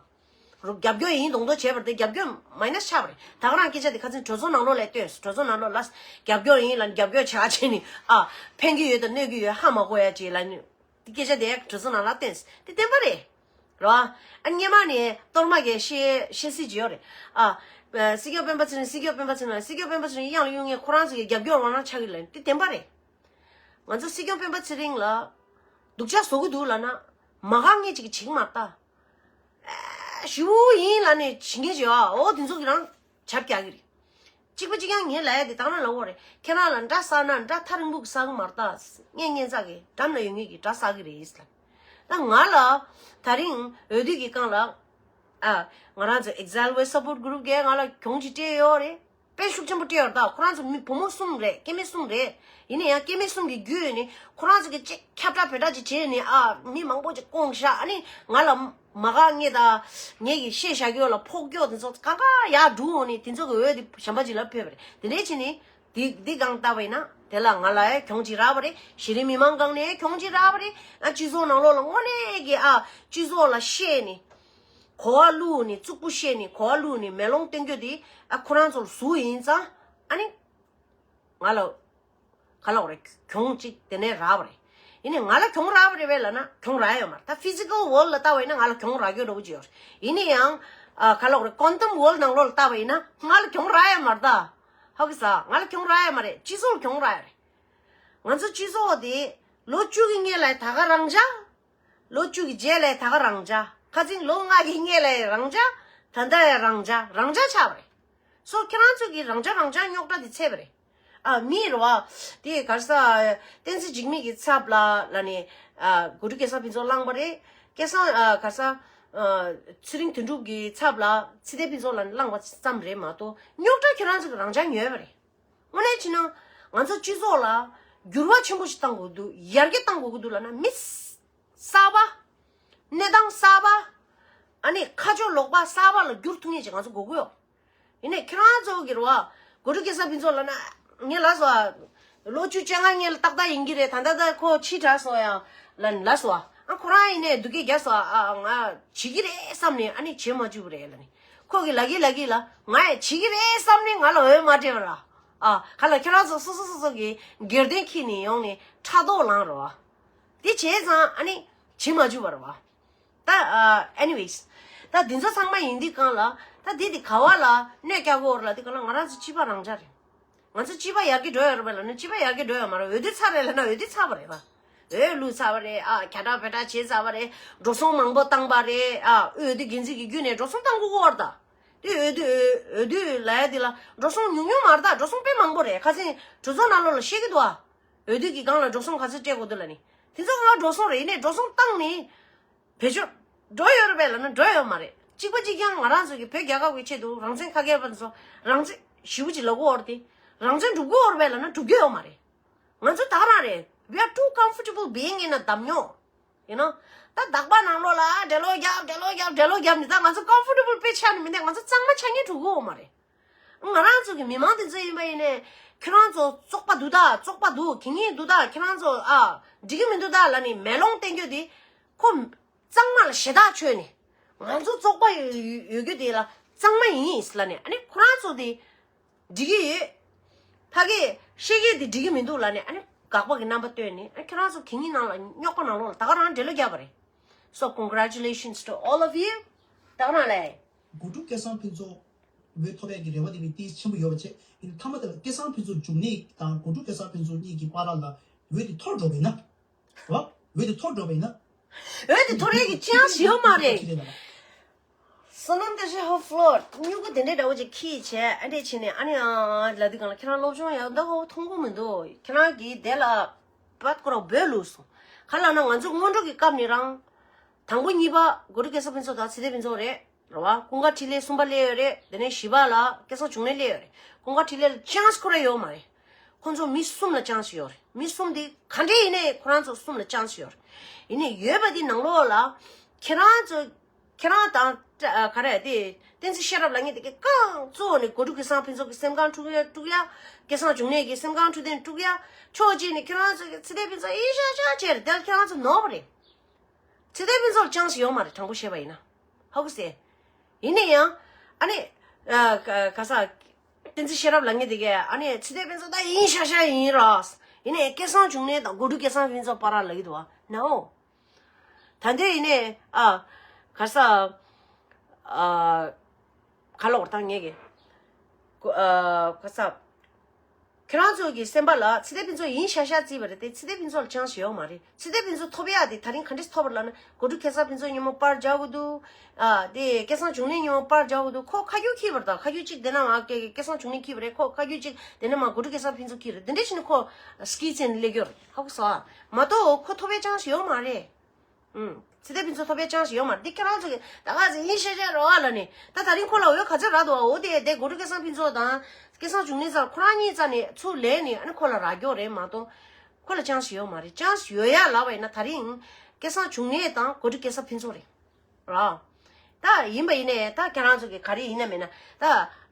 རྒྱབ་སྐྱོར་ཡིན་མདོག་མདོག་བྱས་པ་རེད་དེ་རྒྱབ་སྐྱོར་མའི་ནས་ཆགས་པ་རེད། ད་ག་རང་སྐད་ཆ་དེ་ཁ་སང་གྲོས་ཚོགས་ནང་ལོགས་ལ་བཏོན་སོང་། གྲོས་ཚོགས་ནང་ལོགས་ལ་རྒྱབ་སྐྱོར་ཡིན་ལབ་ནས་རྒྱབ་སྐྱོར་བྱས་བྱས་ནས་ཨ་ཕན་གྱི་ཡོད་དང་གནོད་ཀྱི་ཡོད་ཧ་མ་གོ་ཡ་ཅིག་ལབ་ནས་དེ་སྐད་ཆ་དེ་གྲོས་ཚོགས་ནང་ལ་བཏོན་སོང་། དེ་བདེན་པ་རེད། རེད་བ། ཨ་སྔོན་མ་ནས་གཏོར་མ་གིས་བཤད་བཤད་སྲིད་ཀྱི་ཡོད་རེད། ཨ་སྲིད་སྐྱོང་སྤེན་པ་ཚེ་རིང་། སྲིད་སྐྱོང་སྤེན་པ་ཚེ་རིང་། སྲིད་སྐྱོང་སྤེན་པ་ཚེ་རིང་གཡང་ལ་གཡུག་མཁན་ཁོ་རང་ཚོ་གི་རྒྱབ་སྐྱོར་འོག་ན་ཆགས་ཀྱི་ལབ་ནས་དེ་བདེན་པ་རེད། ང་ཚོ་སྲིད་སྐྱོང་སྤེན་པ་ཚེ་རིང་ལ་སྡུག་ཅག་བཟོ་གི་འདུག་ལབ་ན་མ་དགའ་མཁན་ཅིག་བྱེད་ཀྱི་མ་རེད་ད། ཨ་ཞུ་ཡིན་ལབ་ནས་བྱེད་མཁན་ཅིག་ཡོད་ཨ། འོ་དེ་ཚོ་གི་རང་བྱབ་རྒྱག་གི་རེད། གཅིག་པ་གཅིག་རྐྱང་ངས་ལབ་ཡ་དེ་དང་རང་ལབ་དགོས་རེད། ཁྱེད་རང་ལ་འདྲ་བསགས་ན་འདྲ་ཐག་རིང་པོ་གི་བསགས་གི་མ་རེད་ད། སྔན་སྔན་བསགས་གི་འགྲམ་ལ་ཡོད་མཁན་གྱི་འདྲ་བསགས་གི་རེད་ལབ། ད་ང་ལ་ད་རིང་འོས་བསྡུ་གི་སྒང་ལ་ཨ་ང་རང་ཚོ་Exile West Support Group གིས་ང་ལ་གྱོང་ཅིག་སྤྲད་ཡོད་རེད། དཔེ་ཤུགས་ཆེན་པོ་སྤྲད་ཡོད་རེད་ད། ཁོ་རང་ཚོ་མི་བུ་མོ་གསུམ་རེད། སྐྱེ་དམན་གསུམ་རེད། ཡིན་ན་ཡང་སྐྱེ་དམན་གསུམ་གྱི་རྒྱུད་ནས་ཁོ་རང་ཚོ་གི་ཅིག་ཁྱབ་བསྒྲགས་བེ་བསྒྲགས་ཅིག་བྱས་ནས་ཨ་མི་མང་པོ་ཅིག་བསྐོངས་ཤག་ཨ་ནི་ང་ལ་མ་དགའ་མཁན་དང་ངེད་ཀྱི་བཤད་བཞག་གི་ཡོད་ལ་ཕོག་སྐྱོག་དེ་ཚོ་གང་ག་ཡར་འགྲོ་འོང་ནས་དེ་ཚོ་གི་འོས་དེ་གཞན་པ་ཅིག་ལ་ཕོད་པ་རེད། དེ་འདྲས་བྱས་ནས་དེ་དེ་སྒང་བལྟས་པ་ཡིན་ན་དེ་ལ་ང་ལ་ཡང་གྱོང་ཅིག་རག་པ་རེད། གཞི་རིམ་མི་མང་སྒང་ནས་གྱོང་ཅིག་རག་པ་རེད། ང་སྤྱི་ཚོགས་ནང་ལོགས་ལ་དངོས་གནས་ཀྱི་ཨ་སྤྱི་ཚོགས་ལ་བཤད་ནས་གོ་བ་བླུགས་ནས་རྩུབ་པོ་བཤད་ནས་གོ་བ་བླུགས་ནས་མེ་ལོང་སྟོན་རྒྱུ་དེ་ཨ་ཁོ་རང་ཚོ་ལ་ཟུག་ཡིན་ཙང་ཨ་ནི་ང་ལ་ག་ལབ་དགོས་རེད། གྱོང་ཅིག་དེ་ནས་རག་པ་རེད། ཡིན་ནའི་ང་ལ་གྱོང་རག་པ་རེད་པས་ལབ་ན་གྱོང་རག་ཡོད་མ་རེད། ད་physical world ལ་ལྟ་བ་ཡིན་ན་ང་ལ་གྱོང་རག་རྒྱུ་འདྲ་བོ་ཅིག་ཡོད་རེད། ཡིན་ནའི་ཡང་ཨ་ག་ལབ་དགོས་རེད། quantum world ནང་ལོགས་ལ་ལྟ་བ་ཡིན་ན་ང་ལ་གྱོང་རག་ཡོད་མ་རེད་ད། ཧ་གོ་སོང་། ང་ལ་གྱོང་རག་ཡོད་མ་རེད། སྤྱི་ཚོགས་ལ་གྱོང་རག་ཡོད་རེད། ང་ཚོ་སྤྱི་ཚོགས་དེ་ལོ་བཅུ་གི་སྔོན་ལ་ད་ག་རང་ཆགས། ལོ་བཅུ་གི་རྗེས་ལ་ད་ག་རང་ཆགས། ཁ་སང་ལོ་ལྔ་གི་སྔོན་ལ་རང་ཆགས། ད་ལྟ་ཡང་རང་ཆགས། རང་ཆགས་ཆགས་པ་རེད། སོ་ཁྱེད་རང་ཚོ་གི་རང་ཆགས་རང་ཆགས་རྙོག་དྲ་དེ་ཚད་པ་རེད། ཨ་མི་རེད་བ། དེ་ག་རེ་ཟེར། བསྟན་འཛིན་འཇིགས་མེད་ཀྱི་ཚབ་ལ་ལ་ནི། ཨ་གོ་སྒྲིག་སྐལ་བཟང་ཕུན་ཚོགས་བླངས་པ་རེད། སྐལ་བཟང་ཨ་ག་རེ་ཟེར། ཨ་ཚེ་རིང་དོན་གྲུབ་ཀྱི་ཚབ་ལ་ཚེ་བརྟན་ཕུན་ཚོགས་ལ་ནི་བླངས་པ་ཙམ་རེད་མ་གཏོགས་རྙོག་དྲ་ཁྱེད་རང་ཚོ་གི་རང་ཆགས་ཉོས་པ་རེད། དངོས་གནས་བྱས་ན་ང་ཚོ་སྤྱི་ཚོགས་ལ་འགྱུར་བ་ཆེན་པོ་ཞིག་བཏང་དགོས་འདུག་ཡར་རྒྱས་བཏང་དགོས་ཀྱི་འདུག་ལབ་ན། མི་གསར་པ། གནས་སྟངས་གསར་པ། ཨ་ནི་ཁ་ཕྱོགས་ལོག་པ་གསར་པ་ལ་བསྒྱུར་ཐུབ་མཁན་ཅིག་ང་ཚོ་དགོས་ཀྱི་ཡོད། ཡིན་ནའི་ཁྱེད་རང་ཚོ་གི་རེད་བ། གོ་སྒྲིག་སྐལ་བཟང་ཕུན་ཚོགས་ལབ་ན། ངས་ལབ་སོང་ཨ། ལོ་བཅུ་བཅོ་ལྔ་ངས་ཏག་ཏག་ཡིན་གྱི་རེད། ད་ལྟ་ད་ཁོ་ཕྱི་དྲགས་སོང་ཡང་ལབ་ནས་ལབ་སོང་ཨ། ཨ་ཁོ་རང་ཡིན་ནའི་སྡུག་སྐད་རྒྱག་སོང་ཨ། ཨ་ང་བྱེད་ཀྱི་རེད་བསམ་ནས་ཨ་ནི་བྱེད་མ་བཅུག་པ་རེད་ལབ་ནས། ཁོ་གིས་ལབ་ཀྱི་ལབ་ཀྱི་ལ། ང་ཡང་བྱེད་ཀྱི་རེད་བསམ་ནས་ང་ལ་འོས་མ་སྤྲད་པ་ར། ཨ་ག་ལ་ཁྱེད་རང་ཚོ་སོ་སོ་སོ་སོ་གི་སྒེར་དོན་འཁྱེར་ནས་ཡོང་ནས་ཕྲག་དོག་ལངས་རེད་བ། དེ་བྱས་ཙང་ཨ་ནི་བྱེད་མ་བཅུག་པ་རེད་བ། ད་ཨ་ཨེ་ནི་ཝེ་སི། ད་འདི་ཚོ་ཚང་མ་ཡིན་དུས་གང་ལ། ད་འདི་འདི་ག་བ་ལ་གནོད་སྐྱེལ་གི་ཡོད་རེད་ལབ་དུས་གང་ལ། ང་རང་ཚོ་སྤྱི་པ་རང་འཇགས་རེད། ང་ཚོ་སྤྱི་པ་ཡར་རྒྱས་འགྲོ་ཡོད་རེད་པས་ལབ་ན་སྤྱི་པ་ཡར་རྒྱས་འགྲོ་ཡོད་མ་རེད། འོས་བསྡུ་ཚར་རེད་ལབ་ན་འོས་བསྡུ་ཚར་བ་རེད་པ། འོས་བླུགས་ཚར་བ་རེད། ཨ་གྱ་གྲགས་བེ་གྲགས་བྱས་ཚར་བ་རེད། འགྲོ་སོང་མང་པོ་བཏང་པ་རེད། ཨ་འོས་བསྡུ་འགན་འཛིན་གྱི་བརྒྱུད་ནས་འགྲོ་སོང་བཏང་དགོས་ཀྱི་ཡོད་རེད་ད། དེ་འོས་བསྡུ་འོས་འོས་བསྡུ་ལབ་ཡ་དེ་ལ་འགྲོ་སོང་ཉུང་ཉུང་མ་རེད་ད། འགྲོ་སོང་དཔེ་མང་པོ་རེད། ཁ་སང་གྲོས་ཚོགས་ནང་ལོགས་ལ་བཤད་ཀྱི་འདུག་ཨ། འོས་བསྡུ་གི་སྒང་ལ་འགྲོ་སོང་ག་ཚོད་སྤྲད་དགོས་འདུག་ལབ་ནས། དེ་ཚོ་ང་འགྲོ་སོང་རེད། ཡིན་ནའི་འགྲོ་སོང་བཏང་ནས་བེད་སྤྱོད་འགྲོ་ཡོད་རེད་པས་ལབ་ན་འགྲོ་ཡོད་མ་རེད། གཅིག་པ་གཅིག་རྐྱང་ང་རང་ཚོ་གི་བོད་རྒྱལ་ཁབ་ཀྱི་ཆེད་དུ་རང་བཙན་ཁ་སྐད་པ་ཚོ་རང་བཙན་ཞེ་པོ་ཅིག་ལབ་ཀྱི་ཡོད་རེད་དེ། རང་བཙན་སྒྲུབ་ཀྱི་ཡོད་རེད་པས་ལབ་ན་སྒྲུབ་ཀྱི་ཡོད་མ་རེད། ང་ཚོ་ད་ག་རང་རེད། We are too comfortable being in a འདམ་ཉོག་ཡིན་ནོ། ད་དག་པ་ནང་ལོགས་ལ་འགྲེལ་ལོ་རྒྱབ་འགྲེལ་ལོ་རྒྱབ་འགྲེལ་ལོ་རྒྱབ་ནས་ད་ང་ཚོ་comfortable དཔེ་ཆགས་ནས་མི་འདུག་ང་ཚོ་གཙང་མ་ཆགས་ཉན་འགྲོ་གི་ཡོད་མ་རེད། ང་རང་ཚོ་གི་མི་མང་དེ་ཚོ་ཡིན་པ་ཡིན་ནའི་ཁྱོད་རང་ཚོ་བཙོག་པ་འདུག་ད། བཙོག་པ་འདུག་གི་ངེས་འདུག་ད། ཁྱོད་རང་ཚོ་ཨ་འགྲིག་གི་མི་འདུག་ད་ལབ་ནས་མེ་ལོང་བསྟན་རྒྱུ་དེ་ཁོ་གཙང་མ་ལ་ཞེ་དྲག་ཆོད་ནས་ང་ཚོ་བཙོག་པ་ཡོད་ཡོད་རྒྱུ་དེ་ལ་གཙང་མ་ཡིན་ལབ་ནས། ཨ་ནི་ཁོ་རང་ཚོ་དེ་འགྲིག་གི་ཡོད། ཕ་གིས་ཤེས་ཀྱི་དེ་འགྲིག་གི་མི་འདུག་ལབ་ནས་ཨ་ནི་དགག་པ་གི་རྣམ་པ་སྟོན་ནས། ཨ་ཁྱོད་རང་ཚོ་གད་སྙིགས་ནང་ལ་རྙོག་པ་ནང་ལོགས་ལ་ད་ག་རང་འགྲེལ་ལོ་བརྒྱབ་པ་རེད། So congratulations to all of you. ད་ག་རང་ལ་གོ་སྒྲིག་སྐལ་བཟང་ཕུན་ཚོགས་འོས་ཐོབ་ཡག་གི་རེ་བ་དེ་བས་ཏིས་ཆེན་པོ་ཡོད་པ་བྱས། ཡིན་མཐའ་མ་དེ་ལ་སྐལ་བཟང་ཕུན་ཚོགས་འབྱུང་གནས་དང་གོ་སྒྲིག་སྐལ་བཟང་ཕུན་ཚོགས་གཉིས་ཀྱི་བར་ལ་འོས་དེ་འཐོར་འགྲོ་བ་ཡིན་ན། རེད་བ། འོས་དེ་འཐོར་འགྲོ་བ་ཡིན་ན། འོས་དེ་འཐོར་ཡག་གི་ཅན་སི་ཡོད་མ་རེད། ཁྱེད་རེད་ལ། བསོད་ནམས་བསྟན་འཛིན་ཧོ་ཕློར་སྨྱུ་གུ་དེ་འདྲའི་འདྲ་བོ་ཅིག་ཁྱེར་བྱས་ཨ་འདྲས་བྱས་ནས། ཨ་ནི་ཨ་ལ་དུས་གང་ལ་ཁྱེད་རང་སློབ་སྦྱོང་ཡག་འདྲ་བོ་མཐོང་གི་མི་འདུག་ཁྱེད་རང་གིས་དེ་ལ་བད་ཁོ་རང་འབོད་ལུགས་སོང་། ག་ལབ་ན་ང་ཚོ་སྔོན་འགྲོ་གི་སྐབས་ནས་རང་དང་པོ་གཉིས་པ་གོ་སྒྲིག་སྐལ་བཟང་ཕུན་ཚོགས་དང་ཚེ་བརྟན་ཕུན་ཚོགས་རེད། རེད་བ། ཀུན་དགའ་འཕྲིན་ལས་གསུམ་པ་སླེབས་ཡོད་རེད། དེ་ནས་བཞི་པ་ལ་སྐལ་བཟང་འབྱུང་གནས་སླེབས་ཡོད་རེད། ཀུན་དགའ་འཕྲིན་ལས་ལ་ཅན་སི་ཁོ་རང་ཡོད་མ་རེད། ཁོ་ཚོ་མི་གསུམ་ལ་ཅན་སི་ཡོད་རེད། མི་གསུམ་དེ་ག་འདྲས་ཡིན་ནའི་ཁོ་རང་ཚོ་གསུམ་ལ་ཅན་སི་ཡོད་རེད། ཡིན་ནའི་ཡོད་པ་དེ་ནང་ལོགས་ལ་ཁྱེད་རང་ཚོ་ཁྱེད་རང་དང་ཨ་ག་རེ་དེ་བསྟན་འཛིན་ཤེས་རབ་ལབ་མཁན་དེ་གས་རྐང་གཙོ་བོ་ནས་གོ་སྒྲིག་སྐལ་བཟང་ཕུན་ཚོགས་ཀྱི་སེམས་ཁམས་དཀྲུག་ཡ་དཀྲུག་ཡ། སྐལ་བཟང་འབྱུང་གནས་ཀྱི་སེམས་ཁམས་འཁྲུལ་ལྡན་དཀྲུག་ཡ། ཕྱོགས་གཅིག་ནས་ཁྱེད་རང་ཚོ་གི་ཚེ་བརྟན་ཕུན་ཚོགས་ཡིན་ཤག་ཤག་བྱས་རེད། དེ་ལ་ཁྱེད་རང་ཚོ་ནོར་བ་རེད། ཚེ་བརྟན་ཕུན་ཚོགས་ལ་ཅན་སི་ཡོད་མ་རེད། དྲང་པོ་བཤད་པ་ཡིན་ན། ཧ་གོ་སོང་། ཡིན་ན་ཡང་ཨ་ནི་ཨ་ག་ག་ས་བསྟན་འཛིན་ཤེས་རབ་ལབ་མཁན་དེ་གས་ཨ་ནི་ཚེ་བརྟན་ཕུན་ཚོགས་ད་ཡིན་ཤག་ཤག་ཡིན་ར། ཡིན་ནའི་སྐལ་བཟང་འབྱུང་གནས་དང་གོ་སྒྲིག་སྐལ་བཟང་ཕུན་ཚོགས་བར་ལ་ཡོད་དོ་ཨ་ནའོ། ད་འདི་ཡིན་ནའི་ཨ་ག་ས་ཨ་ག་ལ་བར་ཐང་ངེས་ཀྱི་ཨ་ག་ས། ཁྱེད་རང་ཚོ་གི་སེམས་པ་ལ་ཚེ་བརྟན་ཕུན་ཚོགས་ཡིན་ཤག་ཤག་བརྩིས་པ་རེད་དེ། ཚེ་བརྟན་ཕུན་ཚོགས་ལ་ཅན་སི་ཡོད་མ་རེད། ཚེ་བརྟན་ཕུན་ཚོགས་ཐོབ་ཡག་དེ་ད་རིང་ག་འདྲས་ཐོབ་པ་རེད་ལབ་ན་གོ་སྒྲིག་སྐལ་བཟང་ཕུན་ཚོགས་མཉམ་པོ་པར་རྒྱག་གི་འདུག་ཨ་དེ་སྐལ་བཟང་འབྱུང་གནས་མཉམ་པོ་པར་རྒྱག་གི་འདུག་ཁོ་ཁ་རྒྱུག་ཁྱེར་བ་རེད་ད། ཁ་རྒྱུག་གཅིག་དེ་ནས་མར་སྐལ་སྐལ་བཟང་འབྱུང་གནས་ཁྱེར་བ་རེད། ཁོ་ཁ་རྒྱུག་གཅིག་དེ་ནས་མར་གོ་སྒྲིག་སྐལ་བཟང་ཕུན་ཚོགས་ཁྱེར་བ་རེད། དེ་འདྲས་བྱས་ནས་ཁོ་སྐྱིད་ཆེན་སླེབས་ཡོད་རེད། ཧ་གོ་སོང་ཨ། མ་གཏོགས་ཁོ་ཐོབ་པའི་ཅན་སི་ཡོད་མ་རེད། ཨུམ། ཚེ་བརྟན་ཕུན་ཚོགས་ཐོབ་པའི་ཅན་སི་ཡོད་མ་རེད། འདི་ཁྱེད་རང་ཚོ་གི་ད་ག་ཚོད་ཡིན་ཤག་ཤག་རེད་བ་ལབ་ནས། ད་ད་རིང་ཁོ་ལ་འོས་ག་ཚོད་རག་འདུག་བ། འོ་དེ་དེ་གོ་སྒྲིག་སྐལ་བཟང་ཕུན་ཚོགས་དང་སྐལ་བཟང་འབྱུང་གནས་ཚང་ཁོ་རང་གཉིས་རྩ་ནས་ཚུར་ལེན་ནས་ཨ་ནི་ཁོ་ལ་རག་རྒྱུ་རེད་མ་གཏོགས་ཁོ་ལ་ཅན་སི་ཡོད་མ་རེད། ཅན་སི་ཡོད་ཡ་ལབ་པ་ཡིན་ན་ད་རིང་སྐལ་བཟང་འབྱུང་གནས་དང་གོ་སྒྲིག་སྐལ་བཟང་ཕུན་ཚོགས་རེད། ར། ད་ཡིན་པ་ཡིན་ནའི་ད་ཁྱེད་རང་ཚོ་གི་ག་རེ་ཡིན་ན་མིན་ན་ད་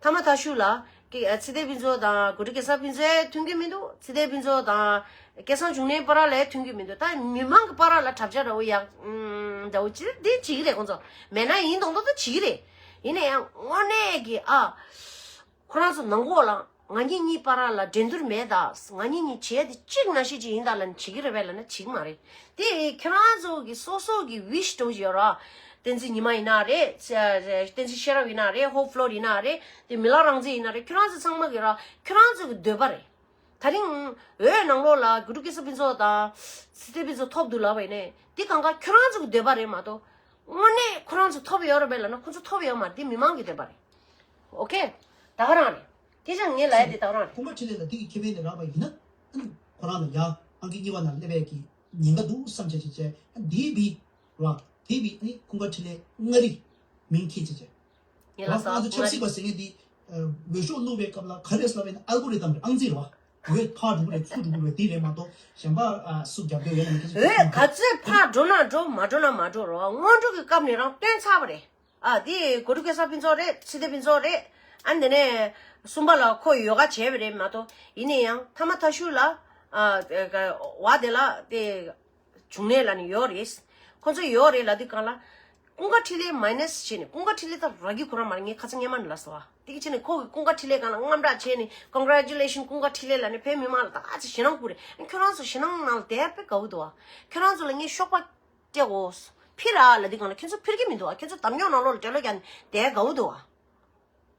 ཐ་མ་ཐ་ཤུ་ལ་ཀི་ཨ་ཚེ་བརྟན་ཕུན་ཚོགས་དང་གོ་སྒྲིག་སྐལ་བཟང་ཕུན་ཚོགས་མཐུན་གྱི་མི་འདུག་ཚེ་བརྟན་ཕུན་ཚོགས་དང་སྐལ་བཟང་འབྱུང་གནས་བར་ལ་མཐུན་གྱི་མི་འདུག་ད་མི་མང་གི་བར་ལ་གྲབས་ཆ་འདྲ་བོ་ཡག་ཨུམ་འདྲ་བོ་ཅི་འདི་བྱེད་ཀྱི་རེད། ཁོང་ཚོ་མེད་ན་ཡིན་མདོག་མདོག་ད་བྱེད་ཀྱི་རེད། ཡིན་ན་ཡང་དངོས་གནས་ཀྱི་ཨ། ཁོ་རང་ཚོ་ནང་ཁོག་ལ་ང་གཉིས་གཉིས་བར་ལ་འགྲན་བསྡུར་མེད་ད། ང་གཉིས་གཉིས་བྱས་ཏེ་གཅིག་ནང་བཞིན་ཅིག་ཡིན་ད་ལབ་ནས་བྱེད་ཀྱི་རེད་པས་ལབ་ན་བྱེད་ཀྱི་མ་རེད། དེ་ཁྱེད་རང་ཚོ་གི་སོ་སོ་གི་ཝིཤ་འདྲ་བོ་ཞིག་ཡོད་ར། བསྟན་འཛིན་ཉི་མ་ཡིན་ན་རེད། བསྟན་འཛིན་ཤེས་རབ་ཡིན་ན་རེད། ཧོབ་ཕློར་ཡིན་ན་རེད། དེ་མི་ལ་རང་བཙན་ཡིན་ན་རེད། ཁྱེད་རང་ཚོ་ཚང་མ་གི་ར་ཁྱེད་རང་ཚོ་གི་འདོད་པ་རེད། ད་རིང་འོས་ནང་ལོགས་ལ་གུ་རུ་སྐལ་བཟང་ཕུན་ཚོགས་དང་ཚེ་བརྟན་ཕུན་ཚོགས་ཐོབ་འདུག་ལབ་པ་ཡིན་ནའི་དེ་གང་ག་ཁྱོད་རང་ཚོ་གི་འདོད་པ་རེད་མ་གཏོགས་དངོས་གནས་ཁོ་རང་ཚོ་ཐོབ་ཡོད་རེད་པས་ལབ་ན་ཁོ་ཚོ་ཐོབ་ཡོད་མ་རེད། དེ་མི་མང་གི་འདོད་པ་རེད། ཨོ་ཁེ། ད་ག་རང་རེད། སྐད་ཆ་ངས་ལབ་ཡ་དེ་ད་ག་རང་རེད། ཁུངས་པ་འཕྲིན་ལས་ལ་དེ་གི་ཁེ་ཕན་དེ་རག་པ་ཡིན་ན་ཨ་ནི་ཁོ་རང་ལ་ཡ་ཨང་ཀི་གཉིས་པ་ནང་སླེབས་ཡས་ཀྱི་ཉེན་ཁ་འདུག་བསམ་བྱས་བྱས་བྱས་དེའི་བི་ར་དེའི་བི་ཨ་ནི་ཁུངས་པ་འཕྲིན་ལས་མངའ་རིས་མིང་འཁྱེར་བྱས་བྱས། ངས་ལབ་ང་ཚོ་ཆབ་སྲིད་པ་ཟེར་མཁན་འདི་ འོས་ཤོག་བླུགས་པའི་སྐབས་ལ་ག་རེ་ཟེར་བ་ཡིན་ན་ཨལ་གོ་རི་དམ་རེད། ཨང་རྩིས་རེད་བ། འོས་ཕར་འགྲོ་གི་རེད། ཚུར་འགྲོ་གི་རེད། དེ་རེད་མ་གཏོགས་གཞན་པ་ཨ་སུ་རྒྱབ་སྐྱོར་ཡོད་ན་མེད་ཁྱེད་ཚོ་འོས་ག་ཚོད་ཕར་འགྲོ་ན་འགྲོ། མ་འགྲོ་ན་མ་འགྲོ་རོགས། སྔོན་འགྲོ་གི་སྐབས་ནས་རང་བཏོན་ཚར་བ་རེད། ཨ་དེ་གོ་ཊུ་སྐལ་བཟང་ཕུན་ཚོགས་རེད། ཚེ་བརྟན་ཕུན་ཚོགས་རེད། ཨ་འདི་ནས་གསུམ་པ་ལ་ཁོ་ཡོ་ག་བྱས་པ་རེད་མ་གཏོགས། ཡིན་ན་ཡང་མཐའ་མ་མཐའ་གཞུག་ལ་ཨ་བ་དེ་ལ་དེ། བྱུང་ནས་ལ་ནི་ཡོད་རེད། ཁོ་ཚོ་ཡོད་རེད་ལ་དུས་གང་ལ། ཀུན་དགའ་འཕྲིན་ལས་མའི་ནས་བྱས་ནས། ཀུན་དགའ་འཕྲིན་ལས་ད་ར་གི་ཁོ་རང་མ་རེད། ངས་ཁ་ཚ་སྔས་མ་ནས་ལ་སོ་བ། དེ་གི་བྱས་ནས་ཁོ་གི་ཀུན་དགའ་འཕྲིན་ལས་གང་ལ་དངངས་སྐྲག་བྱས་ནས། Congratulation ཀུན་དགའ་འཕྲིན་ལས་ལ་ནི་བོད་མི་མང་ལ་ད་ཨ་ཙི་ཞེད་སྣང་སྐུ་རེད། ཁྱོད་རང་ཚོ་ཞེད་སྣང་ནང་ལ་བསྡད་པས་དགའ་བོ་འདུག་བ། ཁྱོད་རང་ཚོ་ལ་ངས་ཤོག་པ་སྤྲད་གོ། ཕིར་ར་ལ་དུས་གང་ལ་ཁྱོད་ཚོ་ཕིར་གི་མི་འདུག་བ། ཁྱོད་ཚོ་འདམ་ཉོག་ནང་ལོགས་ལ་བྲེལ་ལོ་རྒྱག་ནས་བསྡད་དགའ་བོ་འདུག་བ།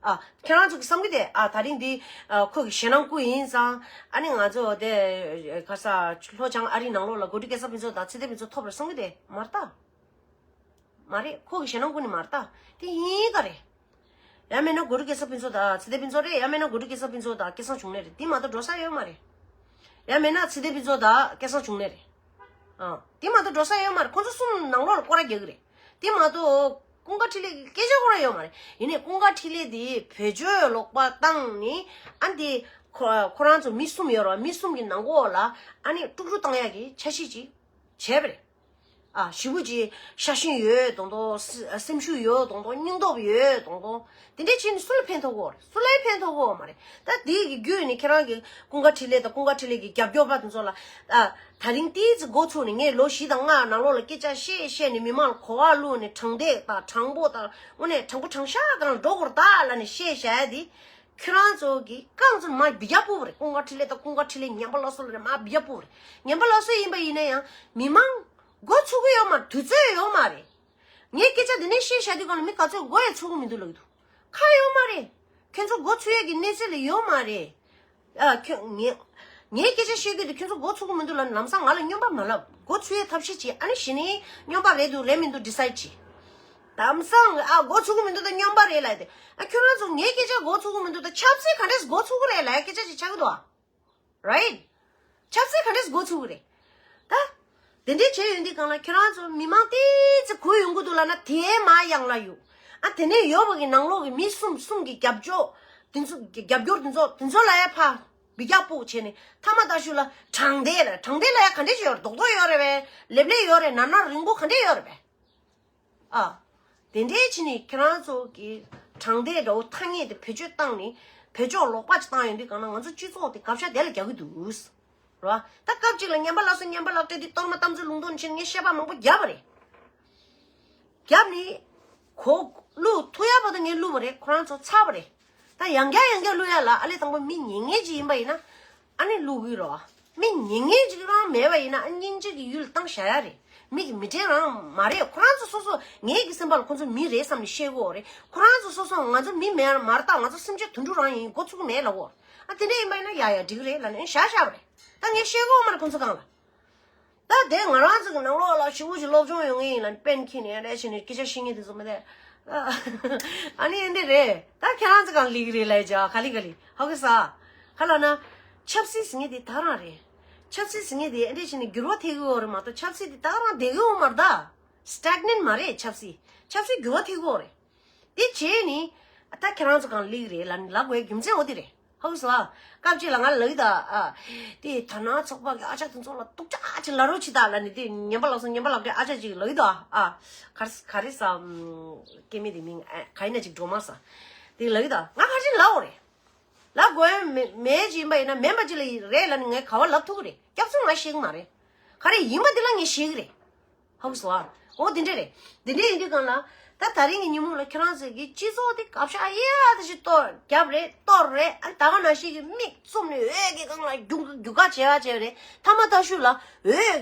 ཨ། ཁྱེད་རང་ཚོ་གི་བསམ་གི་དེ། ཨ་ད་རིང་འདི་ཨ་ཁོ་གི་ཞེད་སྣང་སྐུ་ཡིན་ཙང་། ཨ་ནི་ང་ཚོ་དེ་ག་ས་ལྷོ་བྱང་ཨ་རི་ནང་ལོགས་ལ་གོ་ཊུ་སྐལ་བཟང་ཕུན་ཚོགས་དང་ཚེ་བརྟན་ཕུན་ཚོགས་ཐོབ་རེད་བསམ་གི་དེ་མ་རེད་ད། མ་རེད། ཁོ་གི་ཞེད་སྣང་སྐུ་ནི་མ་རེད་ད། དེ་ཡིན་ག་རེད། ཡང་མིན་ན་གོ་ཊུ་སྐལ་བཟང་ཕུན་ཚོགས་དང་ཚེ་བརྟན་ཕུན་ཚོགས་རེད། ཡང་མིན་ན་གོ་ཊུ་སྐལ་བཟང་ཕུན་ཚོགས་དང་སྐལ་བཟང་འབྱུང་གནས་རེད། དེ་མ་གཏོགས་འགྲོ་ས་ཡོད་མ་རེད། ཡང་མིན་ན་ཚེ་བརྟན་ཕུན་ཚོགས་དང་སྐལ་བཟང་འབྱུང་གནས་རེད། ཨ། དེ་མ་གཏོགས་འགྲོ་ས་ཡོད་མ་རེད། ཁོ་ཚོ་གསུམ་ནང་ལོགས་ལ་སྐོར་ར་རྒྱག་གི་རེད། དེ་མ་གཏོགས་ཀུན་དགའ་འཕྲིན་ལས་ཀྱི་སྐད་ཆ་ཁོ་རང་ཡོད་མ་རེད། ཡིན་ནའི་ཀུན་དགའ་འཕྲིན་ལས་དེ་བེད་སྤྱོད་ལོག་པ་བཏང་ནས། ཨ་འདི་ཁོ་ཁོ་རང་ཚོ་མི་གསུམ་ཡོད་རེད་བ། མི་གསུམ་གྱི་ནང་ལོགས་ལ་ཨ་ནི་དཀྲུག་དཀྲུག་བཏང་ཡག་གི་འཆར་གཞི་ཅིག་བྱས་པ་རེད། ཨ་ཞེ་པོ་ཅིག་ཤ་ཞེན་ཡོད་མདོག་མདོག་སེ་སེམས་ཤུགས་ཡོད་མདོག་མདོག་སྙིང་སྟོབས་ཡོད་མདོག་མདོག་དེ་འདྲས་བྱས་ནས་སུ་ལ་ཕན་ཐོགས་ཀྱི་ཡོད་རེད། སུ་ལ་ཡང་ཕན་ཐོགས་ཀྱི་ཡོད་མ་རེད། ད་དེ་གི་བརྒྱུད་ནས་ཁྱེད་རང་གི་ཀུན་དགའ་འཕྲིན་ལས་དང་ཀུན་དགའ་འཕྲིན་ལས་ཀྱི་རྒྱབ་སྐྱོར་པ་དེ་ཚོ་ལ། ཨ་ད་རིང་ཏོག་ཙམ་འགོ་ཚུགས་ནས། ངས་ལོ་བཞི་དང་ལྔ་ནང་ལོགས་ལ་སྐད་ཆ་བཤད་བཤད་ནས་མི་མང་ལ་གོ་བ་བླུགས་ནས། དྲང་བདེན་དང་དྲང་པོ་དང་དངོས་གནས་དྲང་པོ་དྲང་བཞག་སྒང་ལ་འགྲོ་དགོས་རེད་ད་ལབ་ནས་བཤད་བཞག་ཡ་དེ། ཁྱོད་རང་ཚོ་གིས་རྐང་ཚོ་མར་འབུད་རྒྱག་ཕོད་པ་རེད། ཀུན་དགའ་འཕྲིན་ལས་དང་ཀུན་དགའ་འཕྲིན་ལས་ཉམས་པ་སླར་གསོ་ལ་རེད། མར་འབུད་རྒྱག་ཕོད་པ་རེད། ཉམས་པ་སླར་གསོ་ཡིན་པ་ཡིན་ན་ཡང་མི་མང་མགོ་ཚོད་ཀྱི་ཡོད་མ་རེད། དུས་ཚོད་ཡོད་མ་རེད། ངས་སྐད་ཆ་འདི་ནས་བཤད་བཞག་དུས་གང་ལ་མི་ག་ཚོད་མགོ་ཡང་ཚོད་ཀྱི་མི་འདུག་ལབ་ཀྱི་འདུག་ཁ་ཡོད་མ་རེད། ཁྱོད་ཚོ་མགོ་ཚོད་ཡས་ཀྱི་གནས་ཚད་ལ་ཡོད་མ་རེད། ཨ་ཁྱོད་ངས་ངས་སྐད་ཆ་བཤད་དུས་དེ་ཁྱོད་ཚོ་མགོ་ཚོད་ཀྱི་མི་འདུག་ལབ་ནས་ལམ་སང་ང་ལ་སྨྱོན་པ་མ་ལབ། མགོ་ཚོད་ཡས་ཐབས་ཤེས་བྱེད། ཨ་ནི་གཞི་ནས་སྨྱོན་པ་རེད་འདུག་རེད་མི་འདུག་ཌི་སའིཌ་བྱེད། ལམ་སང་ཨ་མགོ་ཚོད་ཀྱི་མི་འདུག་ད་སྨྱོན་པ་རེད་ལབ་ཡས་དེ། ཨ་ཁྱོད་རང་ཚོ་ངའི་སྐད་ཆ་མགོ་ཚོད་ཀྱི་མི་འདུག་ད་ཆབ་སྲིད་ག་འདྲས་མགོ་ཚོད་ཀྱི་རེད་ལབ་ཡས་སྐད་ཆ་ཅིག་ཆགས་ཀྱི་འདུག་ཨ། རའིཊ། ཆབ་སྲིད་ག་འདྲས་མགོ་ཚུགས་ཀྱི་རེད། ད། དེ་འདྲས་བྱས་ཡོང་དུས་གང་ལ་ཁྱེད་རང་ཚོ་མི་མང་ཏོག་ཙམ་གུ་ཡོང་གི་འདུག་ལབ་ན་དེ་མ་ཡང་ལ་ཡོད། ཨ་དེ་ནས་ཡོད་པ་གི་ནང་ལོགས་ཀྱི་མི་གསུམ་གསུམ་གྱི་རྒྱབ་སྐྱོར། དེ་ཚོ་གི་རྒྱབ་སྐྱོར་དེ་ཚོ་དེ་ཚོ་ལ་ཡ་ཕར་འབུད་རྒྱག་ཕོད་བྱས་ནས། མཐའ་མ་ད་ཤུ་ལ་དྲང་བདེན་ལ། དྲང་བདེན་ལ་ཡ་ག་འདྲས་ཅིག་ཡོད་རེད། རྡོག་རྡོག་ཡོད་རེད་པས། ལེབ་ལེབ་ཡོད་རེད། ནར་ནར་རིང་པོ་ག་འདྲས་ཡོད་རེད་པས། ཨ། དེ་འདྲའི་ཕྱི་ནས་ཁྱེད་རང་ཚོ་གི་དྲང་བདེན་འདྲ་བོ་ཐ་སྙད་དེ་བེད་སྤྱོད་བཏང་ནས། བེད་སྤྱོད་ལོག་པ་ཅིག་བཏང་ཡོང་དུས་གང་ན་ང་ཚོ་སྤྱི་ཚོགས་དེ་དགག་བྱ་དེ་ལ་རྒྱག་གི་འདུག་ར། ད་སྐབས་གཅིག་ལ་ཉམས་པ་སླར་གསོ་ཉམས་པ་སླར་སྤྲད་དུས་གཏོར་མ་གཏམ་ཚོའི་ལུང་སྟོན་ཕྱིན། ངས་བཤད་པ་མང་པོ་བརྒྱབ་པ་རེད། བརྒྱབ་ནས་གོ་བླུག་ཐུབ་ཡག་བར་དུ་ངས་བླུགས་པ་རེད། ཁོ་རང་ཚོ་ཚར་བ་རེད། ད་ཡང་བསྐྱར་ཡང་བསྐྱར་བླུག་ཡ་ལ་ཨ་ལས་དང་པོ་མི་ཉན་མཁན་ཅིག་ཡིན་པ་ཡིན་ན། ཨ་ནི་བླུག་གི་རོ། མི་ཉན་མཁན་ཅིག་རང་མེད་པ་ཡིན་ན་ཨ་སྙིང་རྗེ་གི་ཡུལ་བཏང་བཞག་ཡ་རེད། མི་གི་མི་གྲལ་རང་མ་རེད། ཁོ་རང་ཚོ་སོ་སོ་ངེད་ཀྱི་སེམས་པ་ལ་ཁོ་ཚོ་མི་རེད་བསམ་ནས་བཤད་གོ་རེད། ཁོ་རང་ཚོ་སོ་སོ་ང་ཚོ་མི་མེད་མ་རེད་ད། ང་ཚོ་སེམས་ཅན་དུད་འགྲོ་རང་ཡིན། མགོ་ཚུགས་མེད་ལབ་གོ། ཨ་དེ་འདྲ་ཡིན་པ་ཡིན་ན་ཡ་ཡ་འགྲིག་གི་རེད་ལབ་ནས་བཞག་བཞག་པ་རེད། ད་ངས་བཤད་གོ་མ་རེད་ཁོ་ཚོ་གང་ལ། ད་དེ་ང་རང་ཚོ་གི་ནང་ལོགས་ལ་ཞེ་པོ་ཅིག་སློབ་སྦྱོང་ཡོང་ངེས་ཡིན་ལབ་ནས་པེན་འཁྱེར་ནས་ཨ་འདྲ་བྱས་ནས་སྐད་ཆ་བཤད་མཁན་དེ་ཚོ་མི་འདུག་ཨ་ནི་ཨེ་འདི་རེད། ད་ཁྱེད་རང་ཚོ་གང་ལིག་རེད་ལབ་ཡ་ཅིག་ག་ལི་ག་ལི་ཧ་གོ་ས། ག་ལབ་ན། ཆབ་སྲིད་ཟེར་མཁན་དེ་ད་ག་རང་རེད། ཆབ་སྲིད་ཟེར་མཁན་དེ་ཨེ་འདྲ་བྱས་ནས་འགྱུར་བ་ཐེབས་ཀྱི་ཡོད་རེད་མ་གཏོགས་ཆབ་སྲིད་དེ་ད་ག་རང་བསྡད་ཀྱི་ཡོད་མ་རེད་ད། སི་ཊེག་ནན་མ་རེད་ཆབ་སྲིད། ཆབ་སྲིད་འགྱུར་བ་ཐེབས་ཀྱི་ཡོད་རེད། དེ་བྱས་ནི། ད་ཁྱེད་རང་ཚོ་གང་ལིག་རེད་ལབ་ནི་ལབ་དགོས་རྒྱུ་མཚན་འོ་དེ་རེད། ཧ་གོ་སོང་ཨ། སྐབས་གཅིག་ལ་ང་ལ་ལབ་ཀྱི་ད་ཨ། དེ་དར་ནག་ཚོགས་པ་གི་ཨ་ཅག་དེ་ཚོ་ལ་སྡུག་ཅག་ཅིག་ལབ་རོགས་བྱེད་ད་ལབ་ནི། དེ་ཉན་པ་ལགས་སོ་ཉན་པ་ལགས་དེ་ཨ་ཅག་ཅིག་ལབ་ཀྱི་ད་ཨ། ག་རེ་ག་རེ་ཟ། སྐྱེ་དམན་དེ་མིང་ཨ་ག་ཡིན་ན་ཅིག་འགྲོ་མ་ས། དེ་ལབ་ཀྱི་ད་ང་ག་ཅིག་ལབ་འོ་རེད། ལབ་དགོས་མེད་མེད་ཅིག་ཡིན་པ་ཡིན་ན་མིན་པ་ཅིག་ལ་རེད་ལབ་ནི་ངས་ག་བ་ལབ་ཐུབ་ཀྱི་རེད། སྐྱག་རྫུན་ང་བཤད་ཀྱི་མ་རེད། ག་རེ་ཡིན་པ་དེ་ལ་ངས་བཤད་ཀྱི་རེད། ཧ་གོ་སོང་ཨ། འོ་དེ་འདྲ་རེད། དེ་འདྲ་ཡིན་དུས་གང་ལ། ད་ད་རིང་གི་ཉིན་མོ་ལ་ཁྱེད་རང་ཚོས་ཀྱི་སྤྱི་ཚོགས་དེ་བཀའ་ཤག་ཡ་དེ་ཞིག་གཏོར་རྒྱབ་རེད་གཏོར་རེད། ཨ་ད་ག་ནང་བཞིན་གྱི་མིག་བཙུམ་ནས་འོས་ཀྱི་སྒང་ལ་རྒྱུག་རྒྱུག་ཁ་བྱེད་པ་བྱས་པ་རེད། མཐའ་མ་ད་ཤུ་ལ་འོས་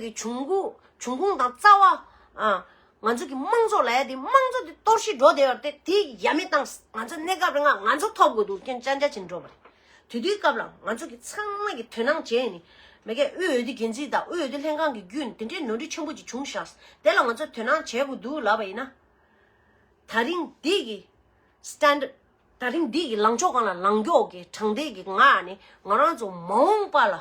ཀྱི་འབྱུང་ཁུངས་འབྱུང་ཁུངས་དང་རྩ་བ། ཨ། ང་ཚོ་གི་དམངས་གཙོ་ལབ་ཡ་དེ་དམངས་གཙོ་དེ་གཏོར་བཤིག་འགྲོ་བསྡད་ཡོད་རེད་དེ། དེ་ཡ་མེད་བཏང་། ང་ཚོ་གནས་སྐབས་རིང་ང་ང་ཚོ་ཐོབ་དགོས་འདུག་རྐྱང་རྐྱང་རྐྱང་བྱས་ནས་འགྲོ་བ་རེད། དེ་དུས་སྐབས་ལ་ང་ཚོ་གི་ཚང་མ་གི་དོ་སྣང་བྱས་ནས། མ་གི་དབུས་འོས་བསྡུ་འགན་འཛིན་དང་དབུས་འོས་བསྡུ་ལྷན་ཁང་གི་བརྒྱུད་ནས་དེ་འདྲའི་ནོར་འཁྲུལ་ཆེན་པོ་ཅིག་བྱུང་ཤག་དེ་ལ་ང་ཚོས་དོ་སྣང་བྱེད་དགོས་འདུག་ལབ་པ་ཡིན་ན། ད་རིང་འདི་གི་སི་ཊེན་ཌར་ཌི། ད་རིང་འདི་གི་ལངས་ཕྱོགས་སྒང་ལ་ལངས་ཕྱོགས་ཀྱི་དྲང་བདེན་གྱི་ངང་ནས་ང་རང་ཚོ་མ་འོངས་པ་ལ་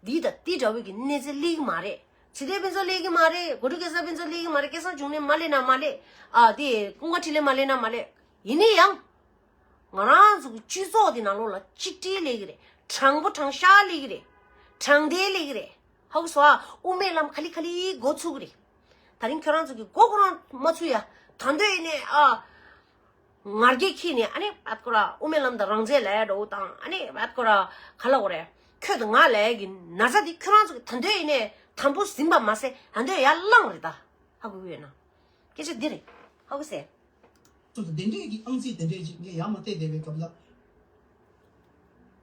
འདི་དང་འདི་འདྲ་བོའི་གི་གནས་ཚུལ་སླེབས་ཀྱི་མ་རེད། ཚེ་བརྟན་ཕུན་ཚོགས་སླེབས་ཀྱི་མ་རེད། གོ་ཊུ་སྐལ་བཟང་ཕུན་ཚོགས་སླེབས་ཀྱི་མ་རེད། སྐལ་བཟང་འབྱུང་གནས་མ་སླེབས་ན་མ་སླེབས། ཨ་དེ་ཀུན་དགའ་འཕྲིན་ལས་མ་སླེབས་ན་མ་སླེབས། ཡིན་ན་ཡང་། ང་རང་ཚོ་གི་སྤྱི་ཚོགས་དེ་ནང་ལོགས་ལ་གཅིག་སྒྲིལ་སླེབས་ཀྱི་རེད། དྲང་པོ་དྲང་བཞག་སླེབས་ཀྱི་རེད། དྲང་བདེན་སླེབས་ཀྱི་རེད། ཧ་གོ་སོང་ཨ། དབུ་མའི་ལམ་ག་ལེ་ག་ལེ་འགོ་ཚུགས་ཀྱི་རེད། ད་རིང་ཁྱོད་རང་ཚོ་གི་མགོ་ཁོ་རང་མ་ཚུགས་ཡ། ད་འདོད་ཡིན་ནས་ཨ། ང་རྒྱལ་ཁྱེར་ནས་ཨ་ནི་བད་ཀོ་ར་དབུ་མའི་ལམ་དང་རང་རྩལ་ལས་འགྲོ་དང་ཨ་ནི་བད་ཀོ་ར་ག་ལ་འོ་རེད། ཁྱོད་དང་ང་ལས་ཀྱི་ན་ཚ་དེ་ཁྱོད་རང་ཚོ་གི་ད་འདོད་ཡིན་ནས་དམ་པོ་ཟིན་པ་མ་ཟད་ད་འདོད་ཡར་བླངས་རེད་ད། ཧ་གོ་གི་ཡོད་ན། སྐད་ཆ་འདི་རེད། ཧ་གོ་སེ། སོ་སོ་དེ་འདྲས་ཀྱི་ཨང་རྩིས་དེ་འདྲས་ཅིག་ངས་ཡར་མར་བལྟས་བསྡད་པའི་སྐབས་ལ།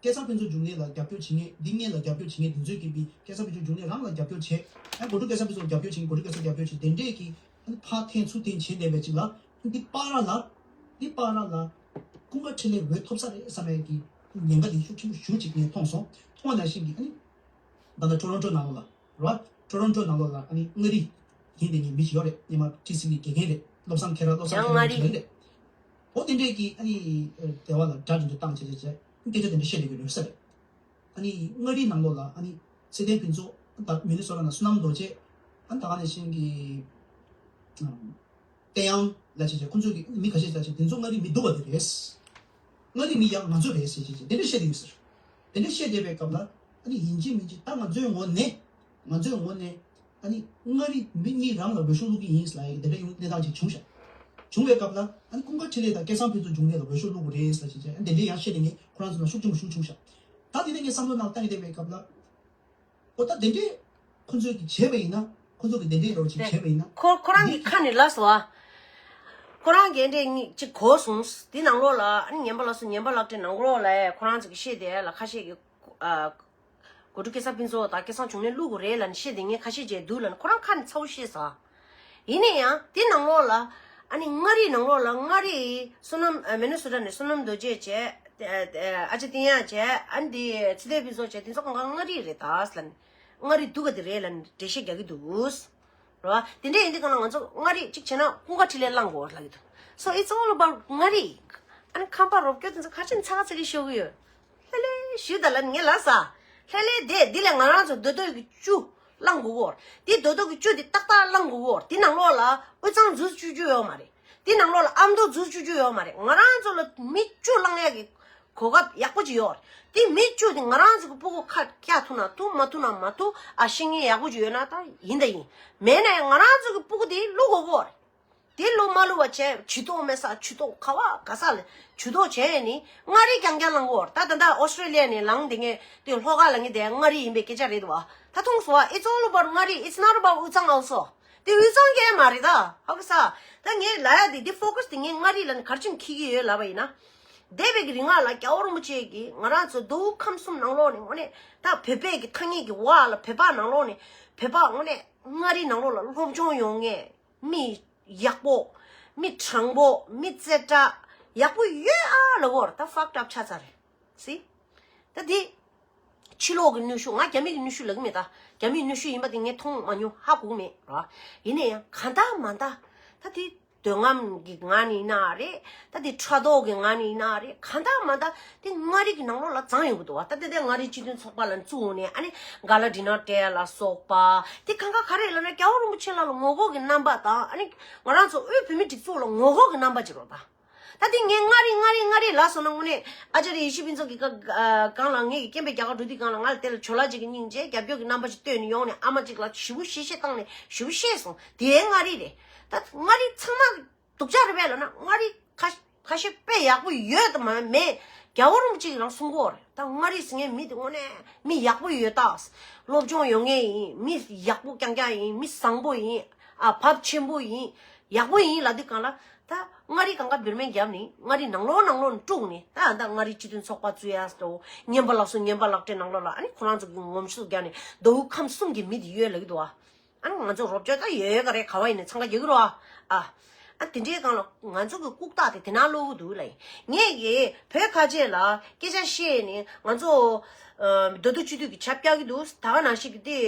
སྐལ་བཟང་ཕུན་ཚོགས་འབྱུང་གནས་ལ་རྒྱབ་སྐྱོར་བྱེད་མཁན་འདི་སྔོན་ལ་རྒྱབ་སྐྱོར་བྱེད་མཁན་དེ་ཚོས་ཀྱིས་པི་སྐལ་བཟང་ཕུན་ཚོགས་འབྱུང་གནས་རང་ལ་རྒྱབ་སྐྱོར་བྱེད། ཨ་གོ་སྒྲུབ་སྐལ་བཟང་ཕུན་ཚོགས་རྒྱབ་སྐྱོར་བྱེད་མཁན་གོ་སྒྲུབ་སྐལ་བཟང་རྒྱབ་སྐྱོར་བྱེད་དེ་འདྲས་ཀྱི་ཨ་ནི་ཕར་འཐེན་ཚུར་འཐེན་བྱེད་བསྡད་པའི་ཅིག་ལ་འདི་པར་ལ་འདི་པར་ལ་ཀུན་དགའ་འཕྲིན་ལས་འོས་ཐོབ་ས་རེད་བསམ་ཡས་ཀྱི་ཉེན་ཁ་དེ་ཤུགས་ཆེན་པོ་ཞེ་ཅིག་ངས་མཐོང་སོང་། མཐོང་བ་ནང་བཞིན་གྱི་ཨ་ནི་ད་ལྟ་ཊོ་རོན་ཊོ་ནང་ལོགས་ལ། རོ། ཊོ་རོན་ཊོ་ནང་ལོགས་ལ་ཨ་ནི་མངའ་རིས་ཡིན་པའི་ངའི་མི་ཞིག་ཡོད་རེད། སྔོན་མ་ཊི་སི་ཝི་དགེ་རྒན་རེད། བློ་བཟང་ཁེ་ར་བློ་བཟང་ཡང་ཁེ་ར་མངའ་རིས་ཞིག་རེད། འོ་དེ་འདྲས་ཀྱི་ཨ་ནི་ཨ་སྡེ་བ་ལ་སྒྲ་འདི་འདྲ་བཏང་བྱས་བྱས་བྱས་སྐད་ཆ་དེ་འདྲ་བཤད་བསྡད་ཀྱི་ཡོད་ས་རེད། ཨ་ནི་མངའ་རིས་ནང་ལོགས་ལ་ཨ་ནི་ཚེ་བརྟན་ཕུན་ཚོགས་ད་མི་ནི་སོ་ཊ་ནང་བསོད་ནམས་རྡོ་རྗེ་ཨ་ནི་ད་ག་ནང་བཞིན་གྱི་ཨམ། དེ་ཡང་ལ་བྱས་བྱས་ཁོང་ཚོས་ཀྱི་མི་ཁ་ཤས་ལ་བྱས་དེ་ཚོ་མངའ་རིས་མི་སྡུག་པ་དེ་རེད། མངའ་རིས་མི་ཡག་ང་ཚོ་རེད་ཟེར་བྱས་བྱས་དེ་འདྲ་བཤད་དེ་ཡོད་ཟེར། དེ་འདྲ་བཤད་བསྡད་པའི་སྐབས་ལ་ཨ་ནི་ཡིན་གཅིག་མིན་གཅིག་ད་ང་ཚོའི་ངོས་ནས་ང་ཚོའི་ངོས་ནས་ཨ་ནི་མངའ་རིས་མི་གཉིས་རང་ལ་འོས་ཤོག་བླུག་གི་ཡིན་ཟེར་ལབ་ཡག་གི་དེ་འདྲ་ཡོང་གནས་སྟངས་ཅིག་བྱུང་ཤག་བྱུང་བའི་སྐབས་ལ་ཨ་ནི་ཀུན་དགའ་འཕྲིན་ལས་དང་སྐལ་བཟང་ཕུན་ཚོགས་འབྱུང་གནས་ལ་འོས་ཤོག་བླུག་དགོས་རེད་ཟེར་བྱས་བྱས་ཨ་ནི་དེ་འདྲའི་ཡང་བཤད་དེ་ངས་ཁོ་རང་ཚོ་ལ་ཤུགས་ཆེན་པོ་ཞིག་བྱུང་ཤག་ད་དེ་ནས་ངས་བསམ་བློ་ནང་བཏང་བསྡད་པའི་སྐབས་ལ། ཨོ་ད་དེ་འདྲས་ཁོ་ཚོས་ཀྱི་བྱས་པ་ཡིན་ན་ཁོ་ཚོ་གི་དེ་འདྲས་རོགས་ཅིག་བྱས་པ་ཡིན་ན། ཁོ་ཁོ་རང་གི་ཁ་ནས་ལབ་སོང་ཨ། ཁོ་རང་གི་འདྲས་གཉིས་ཅིག་གོ་སོང་། དེ་ནང་ལོགས་ལ་ཨ་ནི་ཉན་པ་ལགས་སོ་ཉན་པ་ལགས་དེ་ནང་ལོགས་ལ་ཁོ་རང་ཚོ་གི་བཤད་དེ་ལ་ཁ་ཤས་ཀྱི་ཨ། གོ་སྒྲིག་སྐལ་བཟང་ཕུན་ཚོགས་དང་སྐལ་བཟང་འབྱུང་གནས་བླུག་དགོས་རེད་ལབ་ནས་བཤད་དེ་ངས་ཁ་ཤས་བྱས་འདུག་ལབ་ནས་ཁོ་རང་ཁ་ནས་ཚ་བོ་བཤད་སོང་ཨ། ཡིན་ན་ཡང་དེ་ནང་ལོགས་ལ་ཨ་ནི་མངའ་རིས་ནང་ལོགས་ལ་མངའ་རིས་བསོད་ནམས་ཨ་མི་ནི་སོ་ཊ་ནས་བསོད་ནམས་རྡོ་རྗེ་བྱས། ཨ་ཅེ་ཏི་ཡ་བྱས་ཨ་ནི་དེ་ཚེ་བརྟན་ཕུན་ཚོགས་བྱས་དེ་ཚོ་གང་ག་མངའ་རིས་རེད་ད་ཟེར་ལབ་ནས་མངའ་རིས་སྡུག་ག་དེ་རེད་ལབ་ནས་འགྲེལ་བཤད་རྒྱག་གི་འདུག་རེད་བ། དེ་འདྲ་ཡིན་དུས་གང་ལ་ང་ཚོ་མངའ་རིས་གཅིག་བྱས་ན་ཀུན་དགའ་འཕྲིན་ལས་བླང་དགོས་ལབ་ཀྱི་འདུག So it's all about མངའ་རིས། ཨ་ནི་ཁམས་པ་རོབ་སྐྱོར་དེ་ཚོ་ག་ཅིག་ཚ་ག་ཚ་གི་ཤོད་གི་ཡོད། ལྷ་ལྷ་ཞུས་ད་ལ་ངས་ལབ་ས། ལྷ་ལྷ་དེ་འདི་ལས་ང་རང་ཚོ་རྡོ་རྡོ་གི་བཅུ་བླང་དགོས་གོ། དེ་རྡོ་རྡོ་གི་བཅུ་དེ་ཏག་ཏག་བླང་དགོས་གོ། དེ་ནང་ལོགས་ལ་དབུས་གཙང་འཛུལ་བཅུག་རྒྱུ་ཡོད་མ་རེད། དེ་ནང་ལོགས་ལ་ཨ་མདོ་འཛུལ་བཅུག་རྒྱུ་ཡོད་མ་རེད། ང་རང་ཚོ་ལ་མི་བཅུ་བླང་ཡག་གི་གོ་སྐབས་ཡག་པོ་ཅིག་ཡོད་རེད། དེ་མི་བཅུ་དེ་ང་རང་ཚོ་གི་སྤུ་གུ་ཁ་རྒྱག་ཐུབ་ན་ཐུབ་མ་ཐུབ་ན་མ་ཐུབ་ཨ་ཤེས་མཁན་ཡག་པོ་ཅིག་ཡོད་ན་ད་ཡིན་ད་ཡིན། མེད་ན་ཡང་ང་རང་ཚོ་གི་སྤུ་གུ་དེ་བླུག་དགོས་གོ་རེད། དེ་བླུག་མ་བླུག་པ་བྱས་ཇུས་གཏོགས་མེད་ས་ཇུས་གཏོགས་ག་བ་ག་ས་ལ་ཇུས་གཏོགས་བྱས་ནི་མངའ་རིས་རྐྱང་རྐྱང་ལངས་གོ། ད་ད་ལྟ་ཨོ་སི་ཀྲེ་ལི་ཡ་ནས་ལངས་དེ་ངས་དེ་ལྷོ་ཁ་ལ་ངས་དེ་མངའ་རིས་ཡིན་པའི་སྐད་ཆ་རེད་འདུག་བ། ད་མཐོང་སོང་བ། It's all about མངའ་རིས། It's not about དབུས་གཙང་also། དེ་དབུས་གཙང་གི་མ་རེད་ད། ཧ་གོ་ས། ད་ངས་ལབ་ཡ་དེ་དེ་ཕོ་ཀ་སི་དེ་ངས་མངའ་རིས་ལ་ནི་ག་རེ་བྱས་ནས་འཁྱེར་གྱི་ཡོད་ལབ་པ་ཡིན་ན། འདས་པའི་གི་རིང་ལ་རྒྱལ་བ་རིན་པོ་ཆེ་གིས་ང་རང་ཚོ་མདོ་དབུས་ཁམས་གསུམ་ནང་ལོགས་ནས་དངོས་གནས་ད་བོད་པའི་གི་ཐ་སྙད་ཀྱི་འོག་ལ་བོད་པ་ནང་ལོགས་ནས་བོད་པ་དངོས་གནས་མངའ་རིས་ནང་ལོགས་ལ་སློབ་སྦྱོང་ཡོང་མཁན། མི་ཡག་པོ། མི་དྲང་པོ། མི་རྩེ་གྲ་ཡག་པོ་ཡོད་ཨ་ལ་བོར་ད་fucked up ཆགས་ཚར་རེད། See། ད་འདི་ཕྱི་ལོགས་ཀྱི་ནུས་ཤུགས། ང་རྒྱ་མི་གི་ནུས་ཤུགས་ལབ་ཀྱི་མེད། ད་རྒྱ་མིའི་ནུས་ཤུགས་ཡིན་པ་དེ་ངས་མཐོང་མ་མྱོང་། ཧ་གོ་གི་མེད་ར། ཡིན་ན་ཡང་གང་ལྟར་མ་ལྟར་ད་འདི་འདོད་རྔམ་གྱི་ངང་ནས་ཡིན་ན་རེད། ད་འདི་ཕྲག་དོག་གི་ངང་ནས་ཡིན་ན་རེད། གང་ལྟར་མ་ལྟར་དེ་མངའ་རིས་ཀྱི་ནང་ལོགས་ལ་བརྫངས་ཡོང་གི་འདུག་བ། ད་དེ་དེ་མངའ་རིས་སྤྱི་མཐུན་ཚོགས་པ་ལ་བཙུགས་ནས་ཨ་ནི་ག་ལ་འདྲི་ན་སྤྲད་ལ་སོགས་པ་དེ་གང་ག་ག་རེ་ལབ་ན་རྒྱལ་བ་རིན་པོ་ཆེ་ལ་ལ་ངོ་རྒོལ་གྱི་རྣམ་པ་དང་ཨ་ནི་ང་རང་ཚོ་དབུས་བོད་མི་སྒྲིག་འཛུགས་ལ་ངོ་རྒོལ་གྱི་རྣམ་པ་ཅིག་རེད་ད། ད་དེ་ངས་མངའ་རིས་མངའ་རིས་མངའ་རིས་ལབ་སོང་ན་དངོས་གནས་ཨ་ཅཱརྱ་ཡེ་ཤེས་ཕུན་ཚོགས་ཀྱི་སྐབས་སྒང་ལ་ངས་ཀྱི་སྐྱེན་པའི་རྒྱ་གར་འགྲོ་དུས་སྒང་ལ་ང་ལ་དེ་ལ་ཇོ་ལགས་ཅིག་གི་སྙིང་རྗེ་རྒྱབ་སྐྱོར་གྱི་རྣམ་པ་ཅིག་སྟོན་ནས་ཡོང་ནས་ཨ་མ་ཅིག་ལ་ཞེ་པོ་གཤེ་གཤེ་བཏང་ནས་ཞེ་པོ་གཤེ་སོང་། དེ་མངའ་རིས་རེད། ད་མངའ་རིས་ཚང་མ་སྡུག་ཅག་རེད་པས་ལབ་ན་མངའ་རིས་ཁ་ཁ་ཤས་དཔེ་ཡག་པོ་ཡོད་དམ་མེད། རྒྱལ་བ་རིན་པོ་ཆེ་གིས་རང་གསུང་གི་ཡོད་རེད། ད་མངའ་རིས་ཟེར་མཁན་མི་དེ་དངོས་གནས་མི་ཡག་པོ་ཡོད་ད། སློབ་སྦྱོང་ཡོད་མཁན་ཡིན། མི་ཡག་པོ་རྐྱང་རྐྱང་ཡིན། མི་བཟང་པོ་ཡིན། ཨ་བབ་ཆེན་པོ་ཡིན། ཡག་པོ་ཡིན་ལབ་དུས་སྒང་ལ་ད་མངའ་རིས་གང་ག་བིར་མེན་རྒྱབ་ནས་མངའ་རིས་ནང་ལོགས་ནང་ལོགས་ནས་དཀྲུགས་ནས་ད་ད་མངའ་རིས་སྤྱི་མཐུན་ཚོགས་པ་བཙུགས་ཡ་སོ། ཉན་པ་ལགས་སོ་ཉན་པ་ལག་སྤྲད་ནང་ལོགས་ལ་ཨ་ནི་ཁོ་རང་ཚོ་གི་ངོམ་ཤུགས་རྒྱག་ནས་མདོ་དབུས་ཁམས་གསུམ་གྱི་མི་དེ་ཡོད་ལབ་ཀྱི་འདུག་ཨ། ཨ་ནི་ང་ཚོ་རོབ་ཅོ་ད་ཡོད་ཡོད་ག་རེད། ག་བ་ཡིན་ནས་འཚང་ཁ་རྒྱག་གི་རོ་ཨ། ཨ་དེ་འདྲའི་སྒང་ལ་ང་ཚོ་གི་ལྐུགས་རྟགས་དེ་དེ་ན་ལོག་གི་འདུག་ལ་ཡིན། ངས་གི་བོད་ཁ་ཆེ་ལ་སྐད་ཆ་བཤད་ནས་ང་ཚོ་མདོ་སྟོད་སྤྱི་འཐུས་ཀྱི་ཆབ་རྒྱག་གི་འདུག་ད་ག་ནང་བཞིན་གི་དེ་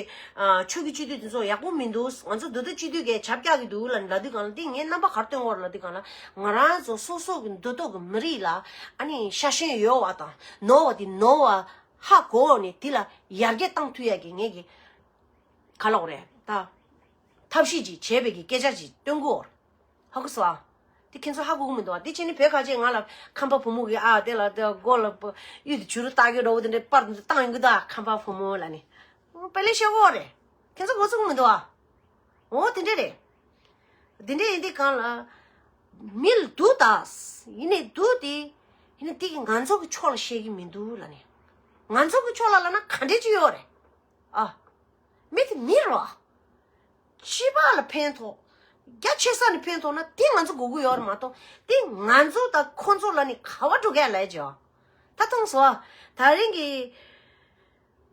ཆོས་ཀྱི་སྤྱི་འཐུས་དེ་ཚོ་ཡག་པོ་མི་འདུག་ང་ཚོ་མདོ་སྟོད་སྤྱི་འཐུས་ཀྱི་ཆབ་རྒྱག་གི་འདུག་ལ་ལབ་དུས་སྒང་ལ་དེ་ངས་རྣམ་པ་ག་རེ་སྟོན་དགོས་རེད་ལབ་དུས་སྒང་ལ་ང་རང་ཚོ་སོ་སོ་གི་མདོ་སྟོད་ཀྱི་མི་རིགས་ལ་ཨ་ནི་ཤ་ཞེན་ཡོད་པ་དང་ནོར་བ་དེ་ནོར་བ་ཧ་གོ་ནས་དེ་ལ་ཡར་རྒྱས་བཏང་ཐུབ་ཡ་གི་ངས་གི་ག་ལབ་དགོས་རེད་ད། ཐབས་ཤེས་ཅིག་བྱས་པའི་གི་སྐད་ཆ་ཅིག་སྟོན་གི་ཡོད་རེད། ཧ་གོ་སོང་ཨ། དེ་ཁྱེད་ཚོ་ཧ་གོ་གི་མི་འདུག་བ། དེ་བྱས་ནས་བོད་ཁ་ཆེ་ང་ལ་ཁམས་པ་བུ་མོ་གི་ཨ་དེ་ལ་དེ་མགོ་ལ་གཡུ་དེ་བྱུ་རུ་བཏགས་ཀྱི་འདྲ་བོ་དེ་འདྲ་པར་དེ་བཏང་ཡོང་གི་འདུག་ཨ། ཁམས་པ་བུ་མོ་ལ་ནི་དཔེ་ལེགས་ཤོད་གོ་རེད། ཁྱེད་ཚོ་གོ་ཚུགས་གི་མི་འདུག་བ། འོ་དེ་འདྲ་རེད། དེ་འདྲ་ཡིན་དུས་གང་ལ། མི་ལ་སྡུག་ད། ཡིན་ནའི་སྡུག་དེ། ཡིན་ནའི་དེ་གི་ང་ཚོ་གི་ཕྱོགས་ལ་བཤད་ཀྱི་མི་འདུག་ལ་ནི། ང་ཚོ་གི་ཕྱོགས་ལ་ལབ་ན་ག་འདྲ་ཅིག་ཡོད་རེད། ཨ། མི་དེ་མི་རེད་བ། སྤྱི་པ་ལ་ཕན་ཐོགས། རྒྱ་ཆེ་ས་ནས་ཕན་ཐོགས་ན་དེ་ང་ཚོ་དགོས་ཀྱི་ཡོད་རེད་མ་གཏོགས་དེ་ང་ཚོ་དང་ཁོ་ཚོ་ལ་ནི་ག་བ་འགྲོ་གས་ལས་ཀྱི། ད་མཐོང་སོང་ཨ། ད་རིང་གི་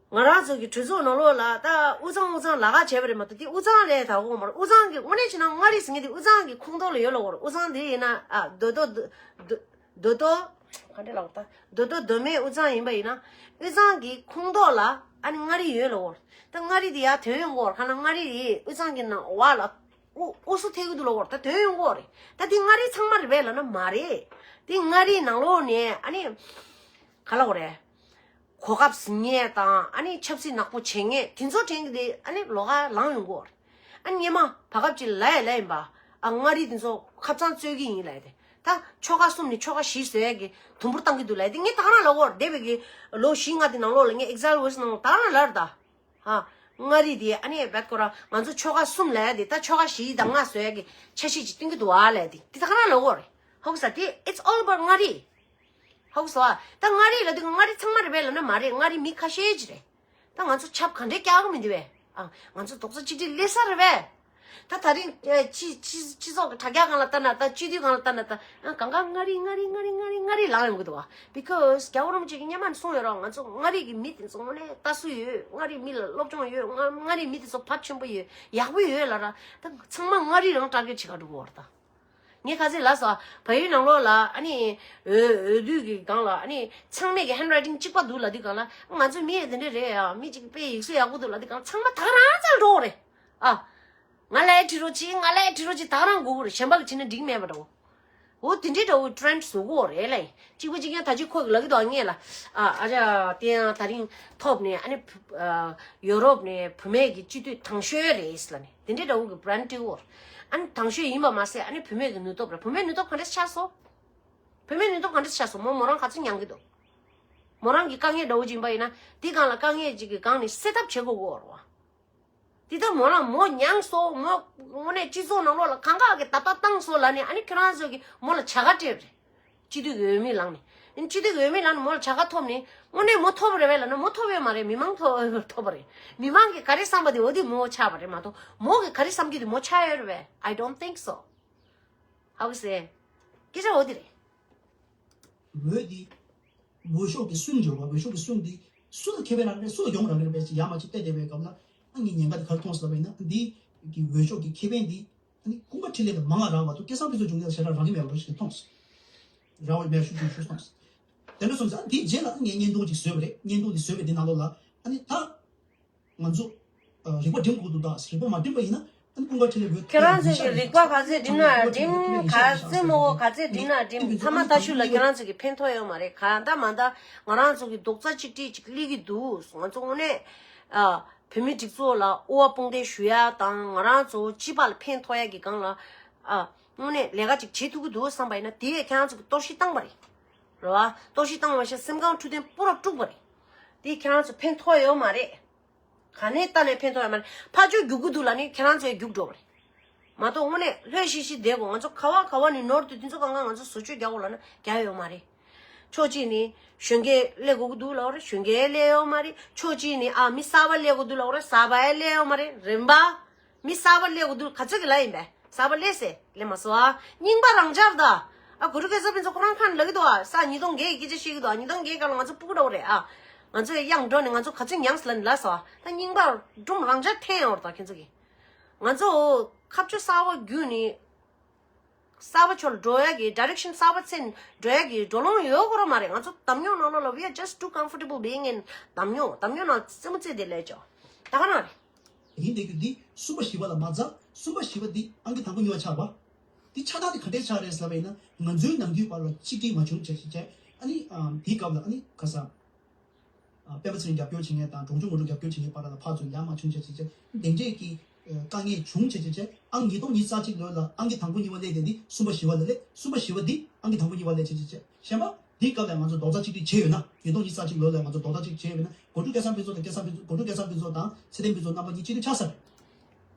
ང་རང་ཚོ་གི་གྲོས་ཚོགས་ནང་ལོགས་ལ་ད་དབུས་གཙང་དབུས་གཙང་ལ་ཁ་བྱས་པ་རེད་མ་གཏོགས་དེ་དབུས་གཙང་ལས་ད་འོང་མ་རེད། དབུས་གཙང་གི་དངོས་གནས་བྱས་ན་མངའ་རིས་ཟེར་མཁན་དེ་དབུས་གཙང་གི་ཁོངས་གཏོགས་ལ་ཡོད་ལ་འོ་རེད། དབུས་གཙང་དེ་ཡིན་ན་ཨ་མདོ་སྟོད་མདོ་སྟོད་མདོ་སྟོད་ག་འདྲ་ལབ་དགོས་ད། མདོ་སྟོད་མདོ་སྨད་དབུས་གཙང་ཡིན་པ་ཡིན་ན་དབུས་གཙང་གི་ཁོངས་གཏོགས་ལ་ཨ་ནི་མངའ་རིས་ཡོད་ལ་འོ་རེད། ད་མངའ་རིས་དེ་ཡར་ཐོན་ཡོང་གི་འོ་རེད། ག་ན་མངའ་རིས་དེ་དབུས་གཙང་གི་ནང་འོག་ལ་དབུ་དབུ་སུ་ཐེ་གི་འདུག་ལ་འོ་རེད། ད་ཐོན་ཡོང་གི་འོ་རེད། ད་དེ་མངའ་རིས་ཚང་མ་རེད་པས་ལབ་ན་མ་རེད། དེ་མངའ་རིས་ནང་ལོགས་ནས་ཨ་ནི་ག་ལབ་དགོས་རེད། གོ་སྐབས་ཟིན་མཁན་དང་ཨ་ནི་ཆབ་སྲིད་ནག་པོ་བྱེད་མཁན་དེ་ཚོ་དྲན་གི་དེ་ཨ་ནི་ལོགས་ཀ་ལངས་ཡོང་གི་འོ་རེད། ཨ་ནི་སྔོན་མ་བར་སྐབས་ཅིག་ལབ་ཡ་ལབ་ཡིན་པ། ཨ་མངའ་རིས་དེ་ཚོ་ཁབ་ཚང་རྩོད་ཀྱི་ཡིན་ལབ་ཡ་དེ། ད་ཆོལ་ཁ་གསུམ་ནས་ཆོལ་ཁ་བཞི་བཟོ་ཡ་གི་དུམ་བུར་བཏང་གི་འདུག་ལབ་ཡ་དེ་ངས་ད་ག་རང་ལབ་གོ་རེད། འདས་པའི་གི་ལོ་བཞི་ལྔ་དེ་ནང་ལོགས་ལ་ངས་Exile Voice ནང་ལ་ད་ག་རང་ལབ་རེད་ད། ཧ། མངའ་རིས་དེ་ཨ་ནི་རྦད་ཁོ་རང་ང་ཚོ་ཆོལ་ཁ་གསུམ་ལབ་ཡ་དེ་ད་ཆོལ་ཁ་བཞི་དང་ལྔ་བཟོ་ཡ་གི་འཆར་གཞི་ཅིག་བཏིང་གི་འདུག་ཨ་ལབ་ཡ་དེ་དེ་ད་ག་རང་ལབ་གོ་རེད། ཧོག་ས་དེ་It's all about མངའ་རིས། ཧོག་སོ་ཨ། ད་མངའ་རིས་ལབ་དུས་མངའ་རིས་ཚང་མ་རེད་པས་ལབ་ན་མ་རེད། མངའ་རིས་མི་ཁ་ཤས་ཅིག་རེད། ད་ང་ཚོ་ཆབ་ག་འདྲས་བཀྱག་གི་མི་འདུག་པས། ཨ། ང་ཚོ་རྡོག་རྩ་གཅིག་སྒྲིལ་སླེབས་ས་རེད་པས། ད་ད་རིང་ཨ་སྤྱི་སྤྱི་སྤྱི་ཚོགས་ཀྱི་དྲ་རྒྱ་སྒང་ལ་ལྟ་ན་ད་སྤྱི་འཐུས་སྒང་ལ་ལྟ་ན་ད་ཨ་གང་ག་མངའ་རིས་མངའ་རིས་མངའ་རིས་མངའ་རིས་མངའ་རིས་ལངས་ཡོང་གི་འདུག་པ། Because རྒྱལ་བ་རིན་པོ་ཆེ་གིས་སྔོན་མ་ནས་གསུངས་ཡོད་ར། ང་ཚོ་མངའ་རིས་ཀྱི་མི་དེ་ཚོ་དངོས་གནས་ལྟ་སྲོལ་ཡོད། མངའ་རིས་མི་ལ་སློབ་སྦྱོང་ཡོད། མངའ་མངའ་རིས་མི་དེ་ཚོ་བབ་ཆེན་པོ་ཡོད། ཡག་པོ་ཡོད་ལབ་ར། ད་ཚང་མ་མངའ་རིས་རང་ཊར་གེཊ་བྱེད་ག་འགྲོ་གི་ཡོད་རེད་ད། ངས་ཁ་སང་ལབ་སོང་། བལ་ཡུལ་ནང་ལོགས་ལ་ཨ་ནི་འོས་འོས་བསྡུ་གི་སྒང་ལ་ཨ་ནི་ཚང་མས་ཀྱི་ཧན་རའི་ཊིང་གཅིག་པ་འདུག་ལབ་དུས་སྒང་ལ་ང་ཚོ་མི་ཡི་དེ་འདྲས་རེད་ཡ། མི་གཅིག་དཔེ་ཡིག་གཟུགས་ཡག་པོ་འདུག་ལབ་དུས་སྒང་ལ་ཚང་མ་ད་ག་རང་རྩར་འགྲོ་གི་རེད། ཨ། ང་ལ་ཡ་བྲིས་རོགས་གྱིས། ང་ལ་ཡ་བྲིས་རོགས་གྱིས། ད་ག་རང་དགོས་ཀྱི་རེད། གཞན་པ་གིས་བྲིས་ན་འགྲིག་མེད་པ་འདྲ་བོ། འོ་དེ་འདྲས་འདྲ་བོ་ཊི་རེན་ཌི་བཟོ་གི་ཡོད་རེད་ལ། གཅིག་པ་གཅིག་རྐྱང་ད་ཅི་ཁོ་གིས་ལབ་ཀྱི་འདུག་ངས་ལ། ཨ་ཨ་ཅག་དེ་ཡང་ད་རིང་ཐོབ་ནས་ཨ་ནི་བུ་ཨ་ཡོ་རོབ་ནས་བུད་མེད་ཀྱི་སྤྱི་འཐུས་དང་ཤོས་རེད་ལབ་ནས། དེ་འདྲའི་འདྲ་བོ་གི་བྷི་རན་ཌི་སྤྲད་ཡོད། ཨ་ནི་དང་ཤོས་ཡིན་པ་མ་ཟད་ཨ་ནི་བུད་མེད་ཀྱི་ནུས་སྟོབས་རེད། བུད་མེད་ནུས་སྟོབས་ག་འདྲ་ཆགས་སོང་། བུད་མེད་ནུས་སྟོབས་ག་འདྲ་ཆགས་སོང་། མོ་མོ་རང་ག་ཚོད་མྱངས་ཀྱི་འདུག་མོ་རང་གི་དཀའ་ངལ་འདྲ་བོ་ཅིག་ཡིན་པ་ཡིན་ན་དེ་སྒང་ལ་དཀའ་ངལ་ཅིག་གི་སྒང་ནས་སེལ་ཐབས་བྱེད་དགོས་ཀྱི་ཡོད་རེད་བ། དེ་ལྟར་མོ་རང་མོ་མྱངས་སོང་། མོ་དངོས་གནས་སྤྱི་ཚོགས་ནང་ལོགས་ལ་གང་ག་གི་ད་ལྟ་བཏང་སོང་ལབ་ནས་ཨ་ནི་ཁྱོད་རང་ཚོ་གིས་མོ་ལ་བྱ་དགའ་སྤྲད་པ་རེད། སྤྱི་འཐུས་ཀྱི་འོས་མི་ལངས་ནས། སྤྱི་འཐུས་ཀྱི་འོས་མི་ལངས་ནས་མོ་ལ་བྱ་དགའ་ཐོབ་ནས་དངོས་གནས་མོ་ཐོབ་པ་རེད་པས་ལབ་ན་མོ་ཐོབ་ཡོད་མ་རེད། མི་མང་ཐོབ་ཐོབ་པ་རེད། མི་མང་གིས་ག་རེ་བསམ་པ་དེ་འོ་དེ་མོ་ཆགས་པ་རེད་མ་གཏོགས་མོ་གིས་ག་རེ་བསམ་གྱི་འདུག་མོ་ཆགས་ཡོད་རེད་པས། I don't think so. ཧ་གོ་སོང་། སྐད་ཆ་འོ་དེ་རེད། འོས་འདི། འོས་ཤོག་གི་སུན་འབྱོར་བ། འོས་ཤོག་གི་སུན་འདི་སུ་ལ་ཁེ་ཕན་རག་གི་རེད། སུ་ལ་གྱོང་རག་གི་རེད་པས་ཅིག་ཡར་མར་ཅིག་བལྟས་བསྡད་པའི་སྐབས་ལ་ཨ་ངས་ཉེན་ཁ་འདི་ག་རེ་མཐོང་སོང་ལབ་པ་ཡིན་ན། འདི་གི་འོས་ཤོག་གི་ཁེ་ཕན་འདི་ཨ་ནི་ཁུངས་པ་འཁྲི་ལེན་དུ་མང་བ་རག་མ་གཏོགས་སྐལ་བཟང་ཕུན་ཚོགས་འབྱུང་གནས་ལ་ཞེ་དྲག་རག་གི་མེད་པ་འདྲ་ཞིག་མཐོང་སོང་། རག་པ་མེད་ཤུགས་ཆུང་ཤུགས་མཐོང་སོང་། དེ་འདྲ་སོང་ཙང་ཨ་དེའི་རྗེས་ལ་ཨ་ངས་བརྙན་ཐུང་ཅིག་བཟོས་པ་རེད། བརྙན་ཐུང་འདི་བཟོས་པའི་འདི་ནང་ལོགས་ལ་ཨ་ནི་ད། ང་ཚོ་ཨ་རིག་པ་སྒྲིམ་དགོས་འདུག་ད་རིག་པ་མ་སྒྲིམ་པ་ཡིན་ན་ཨ་ནི་ཀུན་དགའ་འཕྲིན་ལས་འོས་ཁྱེད་རང་ཚོས་ཀྱི་རིག་པ་ག་ཚོད་སྒྲིམ་ན་སྒྲིམ། ག་ཚོད་མོ་ག་ཚོད་སྒྲིམ་ན་སྒྲིམ། མཐའ་མ་ད་ཤུ་ལ་ཁྱེད་རང་ཚོས་ཀྱི་ཕན་ཐོགས་ཡོད་མ་རེད། གང་ལྟར་མ་ལྟར་ང་རང་ཚོ་གི་རྡོག་རྩ་གཅིག་སྒྲིལ་ཅིག་སླེབས་ཀྱི་འདུག་ང་ཚོ་དངོས་གནས་ཨ་བོད་མི་སྒྲིག་འཛུགས་ལ་དབུ་བ་དཔུང་འདེགས་ཞུ་ཡ་དང་ང་རང་ཚོ་སྤྱི་པ་ལ་ཕན་ཐོགས་ཡ་གི་སྒང་ལ་ཨ་དངོས་གནས་ལས་ཀ་ཅིག་བྱེད་ཐུབ་ཀྱི་འདུག་བསམ་པ་ཡིན་ན་དེ་ཡས་ཁྱེད་རང་ཚོ་གི་གཏོར་བཤིག་བཏང་པ་རེད། རེད་བ། གཏོར་བཤིག་བཏང་བ་ཞིག་སེམས་ཁམས་འཕྲོད་བསྟེན་སྤུ་རབ་དཀྲུགས་པ་རེད། དེ་ཁྱེད་རང་ཚོ་ཕན་ཐོགས་ཡོད་མ་རེད། ག་ནས་ལྟ་ནས་ཕན་ཐོགས་ཡོད་མ་རེད། ཕར་ཕྱོགས་རྒྱུག་གི་འདུག་ལབ་ནས་ཁྱེད་རང་ཚོས་རྒྱུག་འགྲོ་བ་རེད། མ་གཏོགས་དངོས་གནས་ལྷོད་ཤིག་ཤིག་བསྡད་དགོས། ང་ཚོ་ག་བ་ག་བ་ནས་ནོར་འདུག་དེ་ཚོ་གང་ག་ང་ཚོ་བཟོ་བཅོས་རྒྱག་དགོས་ལབ་ན་རྒྱག་ཡོད་མ་རེད། ཕྱོགས་གཅིག་ནས་གཞོན་སྐྱེས་སླེབས་དགོས་ཀྱི་འདུག་ལབ་རེད། གཞོན་སྐྱེས་སླེབས་ཡོད་མ་རེད། ཕྱོགས་གཅིག་ནས་ཨ་མི་གསར་པ་སླེབས་དགོས་འདུག་ལབ་རེད། གསར་པ་ཡང་སླེབས་ཡོད་མ་རེད། རིམ་པ། མི་གསར་པ་སླེབས་དགོས་འདུག་ག་ཚོད་ཀྱི་ལབ་ཡིན་པས། གསར་པ་སླེབས་སེ་སླེབས་མ་སོང་ཨ། རྙིང་པ་རང་འཇགས་ད། ཨ་གུ་རུ་སྐལ་བཟང་ཕུན་ཚོགས་ཁོ་རང་ཁ་ནས་ལབ་ཀྱི་འདུག་ཨ། ས་ཉིས་སྟོང་བརྒྱད་ཀྱི་སྐད་ཆ་བཤད་ཀྱི་འདུག་ཨ། ཉིས་སྟོང་བརྒྱད་སྐབས་ལ་ང་ཚོ་སྤུ་གུ་འདྲ་བོ་རེད་ཨ། ང་ཚོ་ཡང་འགྲོ་ནས་ང་ཚོ་ག་ཚོད་མྱངས་སོང་ལབ་ནས་ལབ་སོང་ཨ། ད་རྙིང་པ་སྒྲུང་རང་འཇགས་འཐེན་ཡོང་བ་རེད་ད་ཁྱེད་ཚོ་གིས། ང་ཚོ་ཁ་ཕྱོགས་གསར་པ་བརྒྱུད་ནས། གསར་པ་ཕྱོགས་ལ་འགྲོ་ཡ་གི་ཌའི་རེག་ཤན་གསར་པ་ཚོ་འགྲོ་ཡ་གི་འགྲོ་ལམ་ཡོད་དགོས་ར་མ་རེད། ང་ཚོ་འདམ་ཉོག་ནང་ལོགས་ལ་we are just too comfortable being in འདམ་ཉོག་འདམ་ཉོག་ནང་རྩེད་མོ་རྩེ་བསྡད་ལས་ཅོ། ད་ག་རང་རེད། ཡིན་དེ་གི་འདི་གསུམ་པ་བཞི་པ་ལ་མ་འཛེགས། གསུམ་པ་བཞི་པ་འདི་ཨང་ཀི་དང་པོ་གཉིས་པ་ཆགས་པ། འདི་ཆགས་སྟངས་འདི་ག་འདྲས་ཆགས་རེད་ཟེར་བ་ཡིན་ན་ང་ཚོའི་ནམ་རྒྱུན་བར་ལ་གཅིག་སྒྲིལ་མ་བྱུང་བྱས་བྱས་བྱས་ཨ་ནི་ཨ་འདིའི་སྐབས་ལ་ཨ་ནི་ཁ་སང་ཨ་སྤེན་པ་ཚེ་རིང་རྒྱབ་སྐྱོར་བྱེད་མཁན་དང་གྲོང་ཆོག་ངོ་སྤྲོད་རྒྱབ་སྐྱོར་བྱེད་མཁན་བར་ལ་ཕར་ཚུར་ཡར་མར་བྱུང་བྱས་བྱས་བྱས་དེ་འདྲས་ཀྱི་ དཀའ་ངལ་བྱུང་བྱས་བྱས་བྱས། ཨང་ཉིས་སྟོང་ཉི་ཤུ་རྩ་གཅིག་ལོ་ལ་ཨང་ཀི་དང་པོ་གཉིས་པ་སླེབས་དེ་འདི་གསུམ་པ་བཞི་པ་ལ་སླེབས། གསུམ་པ་བཞི་པ་འདི་ཨང་ཀི་དང་པོ་གཉིས་པ་སླེབས་བྱས་བྱས་བྱས། ཤེས་པ། འདིའི་སྐབས་ལ་ང་ཚོ་རྡོག་རྩ་གཅིག་སྒྲིལ་བྱས་ཡོད་ན། ཉིས་སྟོང་ཉི་ཤུ་རྩ་གཅིག་ལོ་ལ་ང་ཚོ་རྡོག་རྩ་གཅིག་བྱས་ཡོད་ན། གོ་སྒྲིག་སྐལ་བཟང་ཕུན་ཚོགས་དང་། སྐལ་བཟང་ཕུན་ཚོགས། གོ་སྒྲིག་སྐལ་བཟང་ཕུན་ཚོགས་དང་ཚེ་བརྟན་ཕུན་ཚོགས་རྣམ་པ་གཉིས་གཅིག་སྒྲིལ་ཆགས་ས་རེད།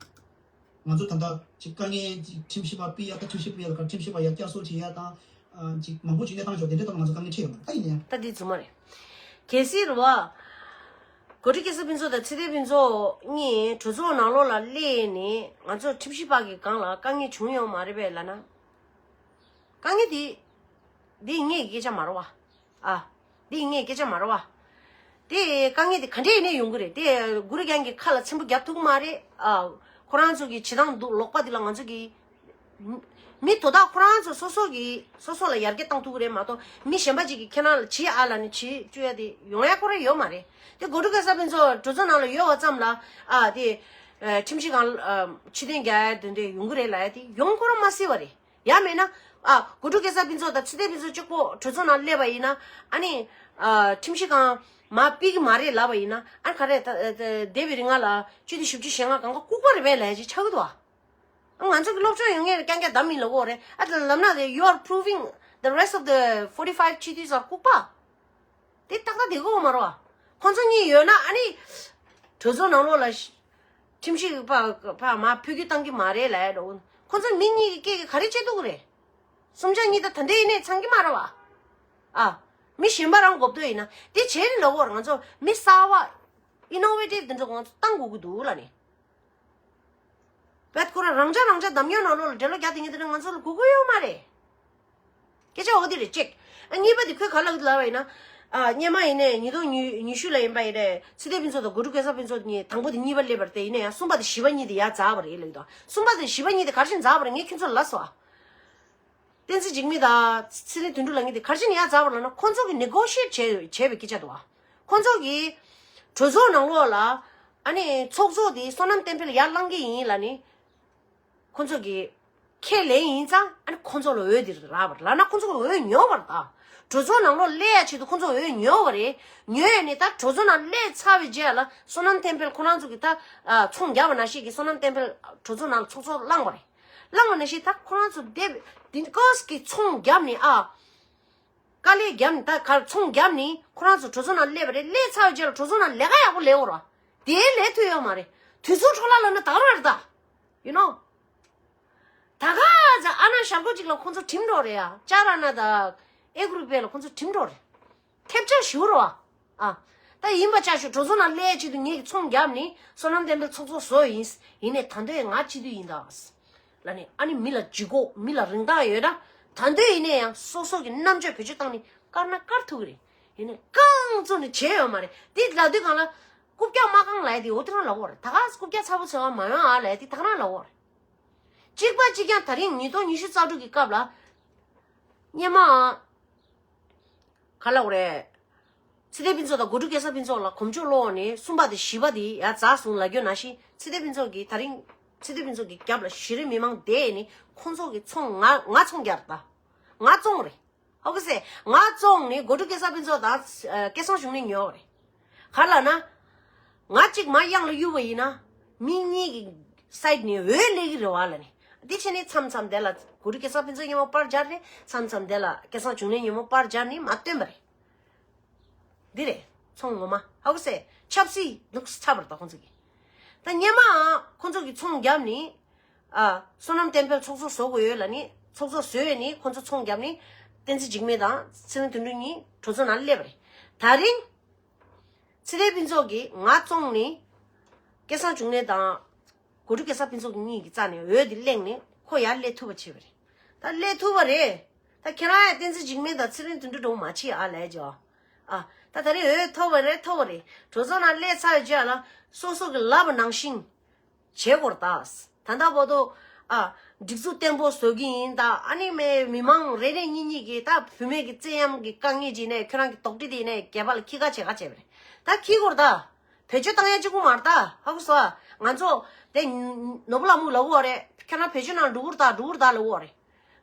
ང་ཚོ་ད་ལྟ་ཅིག་དཀའ་ངལ་ཅིག་ཁྲིམས་ཞིབ་པ་ཕུད་ཡ། ད་ཁྲིམས་ཞིབ་པ་ཡ་ད་ཁྲིམས་ཞིབ་པ་ཡ་ད་ཁྲིམས་ཞིབ་པ་ཡ་བསྐྱར་གསོ་བྱེད་ཡ་དང་། ཨ། ཅིག་མང་པོ་ཅིག་གནས་སྟངས་ཤོག་དེ་འདྲའི་ཐོག་ང་ཚོ་དཀའ་ངལ་འཕྲད་ཡོད་མ་རེད། ད་ཡིན་ན་ཡང་། ད་འདི་རྫུན་མ་རེད། གལ་སྲིད་རེད་བ། གོ་སྒྲིག་སྐལ་བཟང་ཕུན་ཚོགས་དང་ཚེ་བརྟན་ཕུན་ཚོགས་གཉིས་གྲོས་ཚོགས་ནང་ལོགས་ལ་སླེབས་ནས་ང་ཚོ་ཁྲིམས་ཞིབ་པ་གི་སྒང་ལ་དཀའ་ངལ་བྱུང་ཡོད་མ་རེད་པས་ལབ་ན། དཀའ་ངལ་དེ། འདི་ངའི་སྐད་ཆ་མ་རེད་བ། ཨ། འདི་ངའི་སྐད་ཆ་མ་རེད་བ། དེ་དཀའ་ངལ་དེ་ག་འདྲས་ཡིན་ནའི་ཡོང་གི་རེད། དེ་གུ་རུ་རྒྱལ་གྱི་ཁ་ལ་ཚིམ་པོ་རྒྱབ་ཐུབ་ཀྱི་མ་རེད། ཨ། ཁོ་རང་ཚོ་གི་བྱེད་སྟངས་འདུག་ལོག་པ་དེ་ལ་ང་ཚོ་གི། མི་དོ་བདག་ཁོ་རང་ཚོ་སོ་སོ་གི་སོ་སོ་ལ་ཡར་རྒྱས་བཏང་ཐུབ་ཀྱི་རེད་མ་གཏོགས། མི་གཞན་པ་ཅིག་གིས་ཁྱེད་རང་ལ་བྱེད་ཨ་ལབ་ནས་བྱེད་བཅུག་ཡ་དེ་ཡོང་ཡ་ཁོ་རང་ཡོད་མ་རེད། དེ་གོ་སྒྲིག་སྐལ་བཟང་ཕུན་ཚོགས་གྲོས་ཚོགས་ནང་ལ་ཡོད་པ་ཙམ་ལ། ཨ། དེ། ཨ། ཁྲིམས་ཞིབ་ཁང་། ཨ། ཕྱིར་འཐེན་རྒྱག་ཡ་དེ་འདྲས་ཡོང་གི་རེད་ལབ་ཡ་དེ་ཡོང་ཁོ་རང་མ་སྲིད་པ་རེད། ཡང་མིན་ན། ཨ། གོ་སྒྲིག་སྐལ་བཟང་ཕུན་ཚོགས་དང་ཚེ་བརྟན་ཕུན་ཚོགས་གཅིག་པོ་གྲོས་ཚོགས་ནང་སླེབས་པ་ཡིན་ན། ཨ་ནི། ཨ། ཁྲིམས་ཞིབ་ཁང་མར་ཕུད་ཀྱི་མ་རེད་ལབ་པ་ཡིན་ན། ཨ། ག་རེ་ད་ད་འདས་པའི་རིང་ལ་སྤྱི་འཐུས་བཞི་བཅུ་ཞེ་ལྔ་སྒང་ག་ལྐུགས་པ་རེད་པས་ལབ་ཡ་ཅིག་ཆགས་ཀྱི་འདུག་ཨ། ང་ཚོ་གི་སློབ་སྦྱོང་ཡོད་མཁན་རྐྱང་རྐྱང་བདམས་ཡིན་ལབ་ཀྱི་ཡོད་རེད། ཨ། ད་ལབ་ན་དེ། you are proving the rest of the forty five སྤྱི་འཐུས་ཚོ་ལྐུགས་པ། དེ་ཏག་ཏག་བསྡད་ཀྱི་ཡོད་མ་རེད་བ། ཁོང་ཚོ་གཉིས་ཡོད་ན་ཨ་ནི། གྲོས་ཚོགས་ནང་ལོགས་ལ་ཁྲིམས་ཞིབ་པ་ཕར་མར་ཕུད་རྒྱུ་བཏང་གི་མ་རེད་ལབ་ཡ་འདྲ་བོ། ཁོང་ཚོ་མི་གཉིས་ཀྱི་སྐད་ཀྱིས་ག་རེ་བྱེད་ཐུབ་ཀྱི་རེད། གསུམ་ཆ་གཉིས་ད་ད་འདྲས་ཡིན་ནའི་ཚང་གི་མ་རེད་བ། ཨ། མི་གཞན་པ་རང་གོ་བསྡད་ཡིན་ན་དེ་བྱས་ནས་ལབ་ཀྱི་ཡོད་རེད། ང་ཚོ་མི་གསར་པ། ཨི་ནོ་ཝེ་ཊིབ་དེ་འདྲ་ང་ཚོ་བཏང་དགོས་ཀྱི་འདུག་ལབ་ནས། བད་ཁོ་རང་རང་འཇགས་རང་འཇགས་འདམ་ཉོ་ནང་ལོགས་ལ་འགྲེལ་ལོ་རྒྱག་དེ་ངས་དེ་འདྲ་ང་ཚོ་ལ་དགོས་ཀྱི་ཡོད་མ་རེད། སྐད་ཆ་འོ་དེ་རེད་གཅིག། ཨ། གཉིས་པ་དེ་ཁོས་ག་ལབ་ལབ་པ་ཡིན་ན། ཨ། སྔོན་མ་ཡིན་ནའི་ཉིས་སྟོང་ཉི་ཤུ་ལ་ཡིན་པ་ཡིན་ནའི་ཚེ་བརྟན་ཕུན་ཚོགས་དང་གོ་སྒྲིག་སྐལ་བཟང་ཕུན་ཚོགས་གཉིས་དང་པོ་དེ་གཉིས་པ་སླེབས་པ་རེད། དེ་ཡིན་ན་ཡང་གསུམ་པ་དང་བཞི་པ་གཉིས་དེ་ཡར་འཛེགས་པ་རེད་ལབ་ཀྱི་འདུག། གསུམ་པ་དང་བཞི་པ་གཉིས་དེ་ག་རེ་བྱས་འཛེགས་པ་རེད། ངས་ཁྱོད་ཚོ་ལ་ལབ་སོང་ཨ། བསྟན་འཛིན་འཇིགས་མེད་དང་ཚེ་བརྟན་དོན་གྲུབ་ལགས་གཉིས་དེ་ག་རེ་བྱས་ནས་ཡར་འཛེགས་པ་རེད་ལབ་ན། ཁོང་ཚོ་གིས་ནེ་གོ་ཤི་ཡེཊ་བྱས་བྱས་པའི་སྐད་ཆ་འདུག་ཨ། ཁོང་ཚོ་གིས་གྲོས་ཚོགས་ནང་ལོགས་ལ། ཨ་ནི་ཚོགས་གཙོ་དེ་བསོད་ནམས་བསྟན་འཕེལ་ཡར་བསླང་གི་ཡིན་ལབ་ནས། ཁོང་ཚོ་གིས་ཁས་ལེན་ཡིན་ཙང་། ཨ་ནི་ཁོང་ཚོ་ལ་འོས་དེ་རག་པ་རེད་ལབ་ན། ཁོང་ཚོ་གིས་འོས་ཉོས་པ་རེད་ད། གྲོས་ཚོགས་ནང་ལོགས་སླེབས་ཡ་ཆེད་དུ་ཁོང་ཚོ་འོས་ཉོས་པ་རེད། ཉོས་ནས་ད་གྲོས་ཚོགས་ནང་སླེབས་ཚར་བའི་རྗེས་ལ་བསོད་ནམས་བསྟན་འཕེལ་ཁོ་རང་ཚོ་གིས་ད། ཨ། ཚོང་བརྒྱབ་པ་ནང་བཞིན་གྱི་བསོད་ནམས་བསྟན་འཕེལ་གྲོས་ཚོགས་ནང་ལ་ཚོགས་གཙོ་བླངས་པ་རེད། བླངས་པ་ནང་བཞིན་ད་ཁོ་རང་ཚོ་དེབ་དེ་ཀོས་ཀྱི་ཚོང་བརྒྱབ་ནས། ཨ། དཀའ་ལས་བརྒྱབ་ནས། ད་གར་ཚོང་བརྒྱབ་ནས་ཁོ་རང་ཚོ་གྲོས་ཚོགས་ནང་སླེབས་པ་རེད། སླེབས་ཚར་བའི་རྗེས་ལ་གྲོས་ཚོགས་ནང་ལས་ཀ་ཡག་པོ་ལས་ཡོད་རེད། དེ་ལས་ཐུབ་ཡོད་མ་རེད། དུས་ཚོད་འཕྲོ་བརླག་ལབ་ན་ད་ག་རང་རེད་ད། You know། ད་ག་ཚོད་ཨ་ན་ཞབས་བྲོ་གཅིག་ལ་ཁོང་ཚོ་གྲིམ་འགྲོ་རེད་ཡ། ཅ་ར་ན་དང་ཨེ་གུ་རུ་པེ་ལ་ཁོང་ཚོ་གྲིམ་འགྲོ་རེད། ཐེབས་ཆག་ཞུ་རོགས་ཨ། ཨ། ད་ཡིན་པ་ཆ་ཞུ། གྲོས་ཚོགས་ནང་སླེབས་ཆེད་དུ་ངེད་ཀྱིས་ཚོང་བརྒྱབ་ནི་བསོད་ནམས་བསྟན་འཕེལ་ཚོགས་གཙོ་བཟོས་ཡིན། ཡིན་ནའི་ད་དུང་ང་སྤྱི་འཐུས་ཡིན་ད་ལབ་ནས། ཨ་ནི་མི་ལ་ལྗིད་ཁོག་མི་ལ་རིན་ཐང་ཡོད་ན། ད་དུང་ཡིན་ནའི་ཡང་སོ་སོ་གི་རྣམ་དཔྱོད་བེད་སྤྱོད་བཏང་ནི་བཀར་ན་བཀར་ཐུབ་ཀྱི་རེད། ཡིན་ནའི་རྐང་བཙུགས་ནི་བྱས་ཡོད་མ་རེད། དེ་ལབ་དུས་སྒང་ལ་རྐུབ་བཀྱག་མ་བཀང་ལབ་ཡ་དེ་འོ་དེ་རང་ལབ་ཡོད་རེད། ད་ག་རྐུབ་བཀྱག་ཚ་པོ་ཚ་བ་མ་ཡོང་ཨ་ལབ་ཡ་དེ་ད་ག་རང་ལབ་ཡོད་རེད། གཅིག་པ་གཅིག་རྐྱང་། ད་རིང་ཉིས་སྟོང་ཉི་ཤུ་རྩ་དྲུག་གི་སྐབས་ལ་སྔོན་མ་ག་ལབ་དགོས་རེད། ཚེ་བརྟན་ཕུན་ཚོགས་དང་གོ་སྒྲིག་སྐལ་བཟང་ཕུན་ཚོགས་ལ་གོམ་བགྲོད་སློག་ནས་གསུམ་པ་དང་བཞི་པ་དེ་ཡར་འཛེགས་སོང་ལབ་རྒྱུ་ནང་བཞིན། ཚེ་བརྟན་ཕུན་ཚོགས་ཀྱིས་ད་རིང་ཚེ་བརྟན་ཕུན་ཚོགས་ཀྱི་རྒྱབ་ལ་གཞི་རིམ་མི་མང་བསྡད་ནས་ཁོང་ཚོ་གི་ཚོང་། ང་ང་ཚོང་རྒྱག་རེད་ད། ང་བཙོང་རེད། ཧ་གོ་སོང་། ང་བཙོང་ནས་གོ་སྒྲིག་སྐལ་བཟང་ཕུན་ཚོགས་དང་སྐལ་བཟང་འབྱུང་གནས་ཉོ་བ་རེད། ག་རེ་ལབ་ན། ང་གཅིག་མར་གཡང་ལ་གཡུག་པ་ཡིན་ན། མི་གཉིས་ཀྱི་སའིཌ་ནས་འོས་སླེབས་ཀྱི་རེད་བ་ལབ་ནས། དེ་བྱས་ནས་མཚམས་མཚམས་དེ་ལ་གོ་སྒྲིག་སྐལ་བཟང་ཕུན་ཚོགས་མཉམ་པོ་པར་སྦྱར་ནས། མཚམས་མཚམས་དེ་ལ་སྐལ་བཟང་འབྱུང་གནས་མཉམ་པོ་པར་སྦྱར་ནས་མར་བཏོན་པ་རེད། འདི་རེད་ཚོང་ངོ་མ། ཧ་གོ་སོང་། ཆབ་སྲིད་འདུག་ཚར་བ་རེད་ད་ཁོང་ཚོ་གི། ད་སྔོན་མ་ཁོང་ཚོ་གི་ཚོང་བརྒྱབ་ནས། ཨ། བསོད་ནམས་བསྟན་འཕེལ་ཚོགས་གཙོ་བཟོ་དགོས་ཡོད་ལབ་ནས་ཚོགས་གཙོ་བཟོས་ནས་ཁོང་ཚོ་ཚོང་བརྒྱབ་ནས། བསྟན་འཛིན་འཇིགས་མེད་དང་ཚེ་རིང་དོན་གྲུབ་གཉིས་གྲོས་ཚོགས་ནང་སླེབས་པ་རེད། ད་རིང་ཚེ་བརྟན་ཕུན་ཚོགས་ཀྱིས་ང་བཙོང་ནས། སྐལ་བཟང་འབྱུང་གནས་དང་གོ་སྒྲིག་སྐལ་བཟང་ཕུན་ཚོགས་གཉིས་ཀྱི་རྩ་ནས་འོས་དེ་གླེང་ནས་ཁོ་ཡར་སླེབས་ཐུབ་པ་བྱས་པ་རེད། ད་སླེབས་ཐུབ་པ་རེད། ད་ཁྱེད་རང་ཡང་བསྟན་འཛིན་འཇིགས་མེད་དང་ཚེ་རིང་དོན་གྲུབ་འདྲ་བོ་མ་བྱེད་ཨ་ལབ་ཀྱི་ཡོད། ཨ། ད་ད་རེས་འོས་ཐོབ་པ་རེད། ཐོབ་པ་རེད། གྲོས་ཚོགས་ནང་སླེབས་ཚར་བའི་རྗེས་ལ་སོ་སོ་གི་ལབ་པ་ནང་བཞིན་བྱེད་དགོས་རེད་ད། ད་ལྟ་བར་དུ། ཨ། སྒྲིག་འཛུགས་བརྟན་པོ་བཟོ་གི་ཡིན་ད། ཨ་ནི་མི་མང་རེ་རེ་གཉིས་གཉིས་ཀྱིས་ད་བུད་མེད་ཀྱི་བཙན་གཡེམ་གྱི་དཀའ་ངལ་ཅིག་ནས་ཁྱོད་རང་གི་དོགས་འདྲི་དེ་ནས་རྒྱལ་བ་ལ་ཁྱི་ཁ་བྱེད་ཁ་བྱས་པ་རེད། ད་ཁྱི་སྐོར་ད། བེད་སྤྱོད་བཏང་ཡ་གཅིག་པུ་མ་རེད་ད། ཧ་གོ་སོང་ཨ། ང་ཚོ་དེ་ནོར་བུ་ལྷ་མོ་ལབ་ཡོད་རེད། ཁྱེད་རང་བེད་སྤྱོད་ནང་འགྲོ་གི་རེད་ད། འགྲོ་གི་རེད་ད་ལབ་ཡོད་རེད།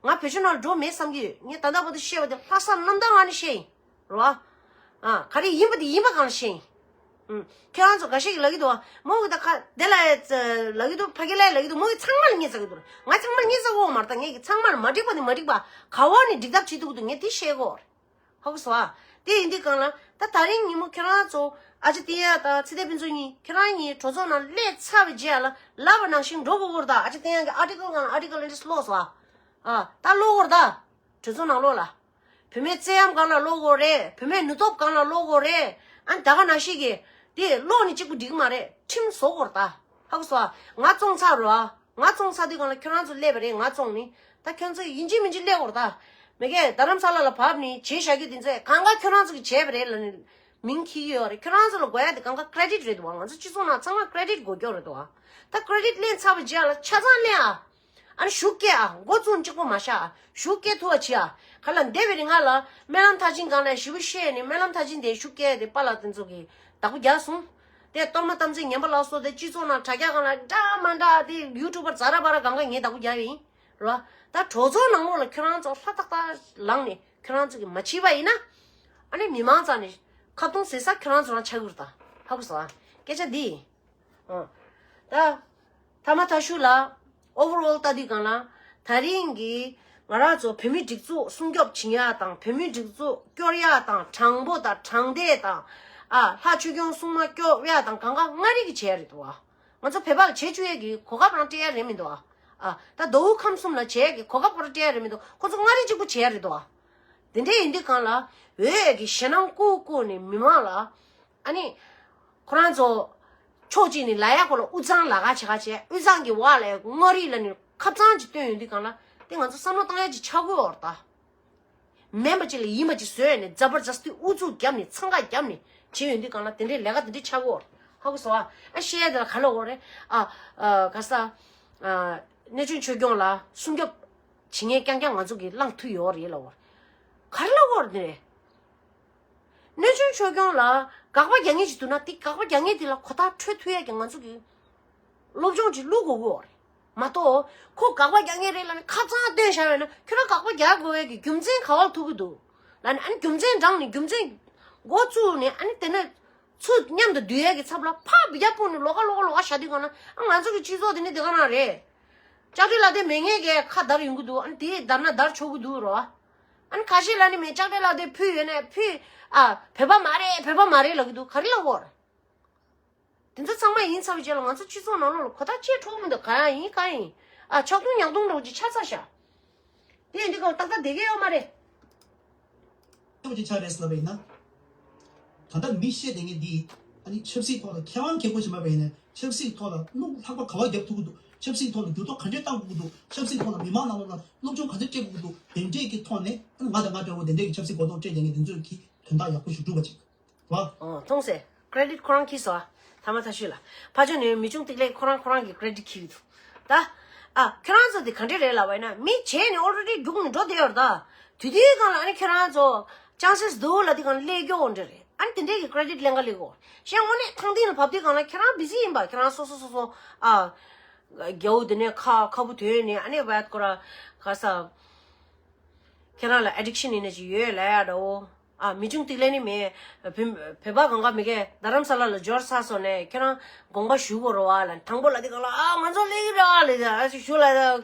ང་བེད་སྤྱོད་ནང་འགྲོ་མེད་བསམ་གྱི་ཡོད། ངས་ད་ལྟ་བར་དུ་བཤད་པ་དེ་ལྷག་བསམ་རྣམ་དག་ངང་ནས་བཤད་ཡིན། རེད་བ། ཨ། ག་རེ་ཡིན་པ་དེ་ཡིན་པ་གང་བཤད་ཡིན། ཁྱེད་རང་ཚོ་འགའ་ཞིག་གིས་ལབ་ཀྱི་འདུག་བ། མོ་གི་ད་ཁ་དེ་ལ་ལབ་ཀྱི་འདུག་ཕ་གི་ལ་ལབ་ཀྱི་འདུག་མོ་གི་ཚང་མ་ལ་ངས་ཟ་གི་འདུག་ང་ཚང་མ་ལ་ངས་ཟ་གོ་མ་རེད། ད་ངས་ཀྱི་ཚང་མ་ལ་མ་འགྲིག་པ་ནི་མ་འགྲིག་པ་ག་བ་ནི་འགྲིག་ཐབས་བྱེད་ཐུབ་ཀྱི་འདུག་ངས་དེ་ཤེས་གོ་རེད། ཧ་གོ་སོང་ཨ། དེ་ཡིན་དུས་གང་ལ་ད་ད་རིང་ཉིན་མོ་ཁྱེད་རང་ཚོ་ཨ་ཅེ་བསྟན་ཡག་དང་ཚེ་བརྟན་ཕུན་ཚོགས་གཉིས་ཁྱེད་རང་གཉིས་གྲོས་ཚོགས་ནང་སླེབས་ཚར་བའི་རྗེས་ལ་ལབ་པ་ནང་བཞིན་འགྲོ་དགོས་ཀྱི་རེད་ད། ཨ་ཅེ་བསྟན་ཡག་གི་ཨར་ཊི་ཀལ་གང་ལ་ཨར་ཊི་ཀལ་ཨེ་འདྲས་ཀློག་སོང་ཨ། ཨ་ད་ཀློག་གི་རེད་ད། གྲོས་ཚོགས་ནང་ལོགས་ལ། བུད་མེད་བཙན་གཡེམ་སྒང་ལ་ཀློག་དགོས་རེད། བུད་མེད་ནུས་སྟོབས་སྒང་ལ་ཀློག་དགོས་རེད། ཨ་ནི་ད་ག་ནང་བཞིན་གྱི་དེ་ཀློག་ནི་གཅིག་པུ་འགྲིག་གི་མ་རེད། ཁྲིམས་བཟོ་དགོས་རེད་ད། ཧ་གོ་སོང་ཨ། ང་བཙོང་ཚར་རོ་ཨ། ང་བཙོང་ཚར་དུས་སྒང་ལ་ཁྱོད་རང་ཚོ་སླེབས་པ་རེད། ང་བཙོང་ནི་ད་ཁྱོད་ཚོ་ཡིན་གཅིག་མིན་གཅིག་སླེབས་དགོས་རེད་ད། མི་སྒེར་རྡ་རམ་ས་ལ་ལ་བབས་ནི་བྱས་བཞག་རྒྱུ་དེ་ཚོ་གང་ག་ཁྱོད་རང་ཚོ་གིས་བྱས་པ་རེད་ལབ་ནི་མིང་འཁྱེར་གྱི་ཡོད་རེད། ཁྱོད་རང་ཚོ་ལ་དགོས་ཡ་དེ་གང་ག་ཀེ་རེ་ཌིཊ་རེད་འདུག་ཨ། ང་ཚོ་སྤྱི་ཚོགས་ནང་ཚང་མ་ཀེ་རེ་ཌིཊ་དགོས་ཀྱོག་རེད་འདུག་ཨ། ད་ཀེ་རེ་ཌིཊ་ལེན་ཚར་བའི་རྗེས་ལ་ཆ་ཚང་ལེན་ཨ། ཨ་ནི་ཤུགས་སྐྱེད་ཨ། མགོ་བཙུགས་གཅིག་པོ་མ་བཞག་ཨ། ཤུགས་སྐྱེད་ཐུབ་པ་བྱེད་ཨ། ག་ལ་འདས་པའི་རིང་ང་ལ་སྨོན་ལམ་མཐར་ཕྱིན་སྒང་ལ་ཞེ་པོ་བཤད་ནས་སྨོན་ལམ་མཐར་ཕྱིན་དེ་ཤུགས་སྐྱེད་དེ་པཱ་ལགས་དེ་ཚོ་གིས་བདག་པོ་རྒྱག་སོང་། དེ་གཏོར་མ་དམ་ཚིག་ངན་པ་ལ་སོགས་དེ་སྤྱི་ཚོགས་ནང་དྲ་རྒྱ་སྒང་ལ་འདྲ་མ་འདྲ་དེ་ཡུ་ཊུབ་པར་ཛ་ར་པ་ར་གང་ག་ངས་བདག་པོ་རྒྱག་ཡིན། རེད་བ། ད་གྲོས་ཚོགས་ནང་ལོགས་ལ་ཁྱོད་རང་ཚོ་ལྷ་ཏག་ཏག་ལངས་ནས་ཁྱོད་རང་ཚོ་གིས་མ་བྱས་པ་ཡིན་ན། ཨ་ནི་མི་མང་རྩ་ནས་ཁ་བརྡུང་ཟེར་ས་ཁྱོད་རང་ཚོ་རང་ཆགས་ཀྱི་རེད་ད། ཧ་གོ་སོང་ཨ། སྐད་ཆ་འདི་ཡིན། ཨ། ད། ཐ་མ་ཐ་ཤུ་ལ། ཨོ་ཝར་ཨོལ་ལྟ་དུས་སྒང་ལ། ད་རིང་གི་ང་རང་ཚོ་བོད་མི་སྒྲིག་འཛུགས་སྲུང་སྐྱོབ་བྱེད་ཡ་དང་བོད་མི་སྒྲིག་འཛུགས་སྐྱོར་ཡ་དང་དྲང་པོ་དང་དྲང་བདེན་དང་། ཨ་ལྷ་ཆོས་སྐྱོང་སྲུང་མ་སྐྱོབ་ཡ་དང་གང་ག་མངའ་རིས་ཀྱི་བྱས་རེད་འདུག་ཨ། ང་ཚོ་བོད་པ་ལ་བྱེད་བཅུག་ཡས་ཀྱི་གོ་སྐབས་རང་སྤྲད་ཡ་རེད་མི་འདུག་ཨ། ཨ་ད་མདོ་དབུས་ཁམས་གསུམ་ལ་བྱེད་ཡས་ཀྱི་གོ་སྐབས་རང་སྤྲད་ཡ་རེད་མི་འདུག་ཁོ་ཚོ་མངའ་རིས་གཅིག་པུ་བྱེད་ཡ་རེད་འདུག་ཨ། དེ་འདྲ་ཡིན་དུས་སྒང་ལ་འོས་ཀྱི་ཞེད་སྣང་བསྐུལ་བསྐུལ་ནས་མི་མང་ལ། ཨ་ནི། ཁོ་རང་ཚོ། ཕྱོགས་གཅིག་ནས་ལ་ཡ་ཁོ་ལ་དབུས་གཙང་ལ་ཁ་བྱེད་ཁ་བྱེད་དབུས་གཙང་གི་བར་ལ་མངའ་རིས་ལ་ནི་ཁ་གཙང་ཅིག་བཏོན་ཡོང་དུས་སྒང་ལ་དེ་ང་ཚོ་བསམ་བློ་བཏང་ཡ་ཅིག་ཆགས་ཀྱི་ཡོད་རེད་ད། མིན་པ་ཅིག་ལ་ཡིན་པ་ཅིག་བཟོས་ནས་ཛ་བར་ཛ་སྟི་ཨུ་ཚུགས་བརྒྱབ་ནས་འཚང་ཁ་བརྒྱབ་ནས་བྱེད་ཡོང་དུས་སྒང་ལ་དེ་འདྲའི་ལས་ཀ་དེ་འདྲའི་ཆགས་ཀྱི་ཡོད་རེད། ཧ་གོ་སོང་ཨ། ཨ་བཤད་ཡ་དེ་ལ་ག་ལ་འོ་རེད། ཨ་ཨ་ག་ས། ཨ་གནས་ཆུང་ཆོས་སྐྱོང་ལ་སྲུང་སྐྱོབ་བྱེད་མཁན་རྐྱང་རྐྱང་ང་ཚོ་གིས་བླངས་ཐུབ་ཡོད་རེད་ལ་འོ། ག་རེ་ལ་འོ་རེད་དེ་རེད། གནས་ཆུང་ཆོས་སྐྱོང་ལ་དགག་པ་རྒྱག་མཁན་ཞིག་འདུག་ན་དེ་དགག་པ་རྒྱག་མཁན་དེ་ལ་གོ་ཐག་ཆོད་ཐུབ་ཡས་ཀྱི་ང་ཚོ་གི་སློབ་སྦྱོང་ཅིག་བླུག་དགོས་ཀྱི་ཡོད་རེད། མ་གཏོགས་ཁོ་དགག་པ་རྒྱག་མཁན་རེད་ལབ་ནས་ཁ་གཙང་བཏོན་བཞག་ཡོད་ན་ཁྱོད་རང་དགག་པ་རྒྱག་དགོས་ཡས་ཀྱི་རྒྱུ་མཚན་ག་བ་ལ་ཐུག་གི་འདུག་ལབ་ནས། ཨ་ནི་རྒྱུ་མཚན་དྲངས་ནས་རྒྱུ་མཚན་འགོ་བཙུགས་ནས་ཨ་ནི་དེ་ནས་ཚུར་མཉམ་དུ་བསྡུ་ཡས་ཀྱི་ཚབ་ལ་ཕར་ཡར་སྤུངས་ནས་ལོགས་ཀ་ལོགས་ཀ་ལོགས་ཀ་བཞག་དུས་གང་ན་ཨ་ང་ཚོ་གི་སྤྱི་ཚོགས་དེ་ནི་དེ་ག་ན་རེད། ལྕགས་སྤྲེལ་ལ་དེ་མེད་མཁན་གྱི་ཁ་བརྡར་ཡོང་གི་འདུག་ཨ་ནི་དེ་བརྡར་ན་བརྡར་ཆོག་གི་འདུག་རོ། ཨ་ནི་ཁ་ཤས་ལ་ནི་མེད་ལྕགས་སྤྲེལ་ལ་དེ་ཕུད་ཡོད་ནས་ཕུད། ཨ་བོད་པ་མ་རེད་བོད་པ་མ་རེད་ལབ་གི་འདུག་ག་རེ་ལབ་དགོས་རེད། དེ་ཚོ་ཚང་མ་ཡིན་ཚར་བའི་རྗེས་ལ་ང་ཚོ་སྤྱི་ཚོགས་ནང་ལོགས་ལ་གོ་ཐག་ཆོད་འགྲོ་གི་མི་འདུག་ག་ཡང་ཡིན་ག་ཡིན། ཨ་ཆག་རྡུང་ཉག་རྡུང་འདྲ་བོ་ཅིག་ཆགས་ཚར་ཤག་དེ་ཡིན་དུས་གང་ཏག་ཏག་བསྡད་ཀྱི་ཡོད་མ་རེད། ཅི་ཆགས་རེད་ཟེར་ལབ་པ་ཡིན་ན། ད་ལྟ་མི་བཤད་བསྡད་མཁན་འདི། ཨ་ནི་ཆབ་སྲིད་ཐོག་ལ་མཁས་དབང་མཁས་པོ་ཞིག་མ་པ་ཡིན་ན་ཆབ་སྲིད་ཐོག་ལ་གནོད་ལྷག་པ་ག་བ་རྒྱབ་ཐུབ་ཀྱི་འདུག་ཆབ་སྲིད་ཐོག་ལ་འགྱུར་ལྡོག་ག་འདྲས་བཏང་དགོས་ཀྱི་འདུག་ཆབ་སྲིད་ཐོག་ལ་མི་མང་ནང་ལོགས་ལ་སློབ་སྦྱོང་ག་འདྲས་སྤྲད་དགོས་ཀྱི་འདུག་དེ་འདྲས་ཀྱི་ཐོག་ནས་ཨ་ནི་ང་དང་ང་འདྲ་བོ་དེ་འདྲས་ཀྱི་ཆབ་སྲིད་གོ་རྟོགས་སྤྲད་བསྡད་མཁན་དེ་ཚོས་ཀྱི་དོན་དག་ཡག་པོ་ཞིག་སྒྲུབ་པ་ཅིག་ཨོ། མཐོང་སེ། ཀེ་རེ་ཌིཊ་ཁོ་རང་འཁྱེར་སོང་ཨ། ཐ་མ་ཐ་ཤོད་ལ། ཕར་ཕྱོགས་ནས་མི་ཆུང་ཏིག་ལེ་ཁོ་རང་ཁོ་རང་གི་ཀེ་རེ་ཌིཊ་འཁྱེར་གྱི་འདུག་ད། ཨ་ཁྱོད་རང་ཚོ་དེ་ག་འདྲས་རེད་ལབ་པ་ཡིན་ན་མི་བྱས་ནས་ཨོ་རེ་ཌི་རྒྱུགས་ནས་འགྲོ་བསྡད་ཡོད་རེད་ད། དུས་དུས་སྒང་ལ་ཨ་ནི་ཁྱོད་རང་ཚོ་ཅང་སེ་འདུག་ལབ་དུས་སྒང་ལ་སླེབས་རྒྱུ་འོ་འདྲ་རེད། ཨ་ནི་དེ་འདྲས་ཀྱི་ཀེ་རེ་ཌིཊ་ལེན་ག་སླེབས་གོ། གཞན་དངོས་གནས་ཐང་སྟེང་ལ་བབས་དུས་སྒང་ལ་ཁྱོད་རང་བི་ཟི་ཡིན་པ། ཁྱོད་རང་སོ་སོ་སོ་སོ་ཨ། རྒྱ་བོ་དེ་ནས་ཁ་ཁ་བུ་དོན་ནས་ཨ་ནི་བད་ཀོ་ར་ག་ས། ཁྱེད་རང་ལ་ཨེ་ཌིག་ཤན་ཡིན་ན་ཅིག་ཡོད་ལབ་ཡ་འདྲ་བོ། ཨ་མི་ཆུང་ཏིག་ལེ་ནི་མེད། བོད་བོད་པ་གང་ག་མི་གས་རྡ་རམ་ས་ལ་ལ་འབྱོར་ཚར་སོང་ནས་ཁྱེད་རང་དགོངས་པ་ཞུ་དགོས་རེད་བ་ལབ་དང་པོ་ལབ་དུས་སྒང་ལ་ཨ་ང་ཚོ་སླེབས་ཀྱི་རེད་བ་ལབ་ཨ་ཅིག་ཞུ་ལབ་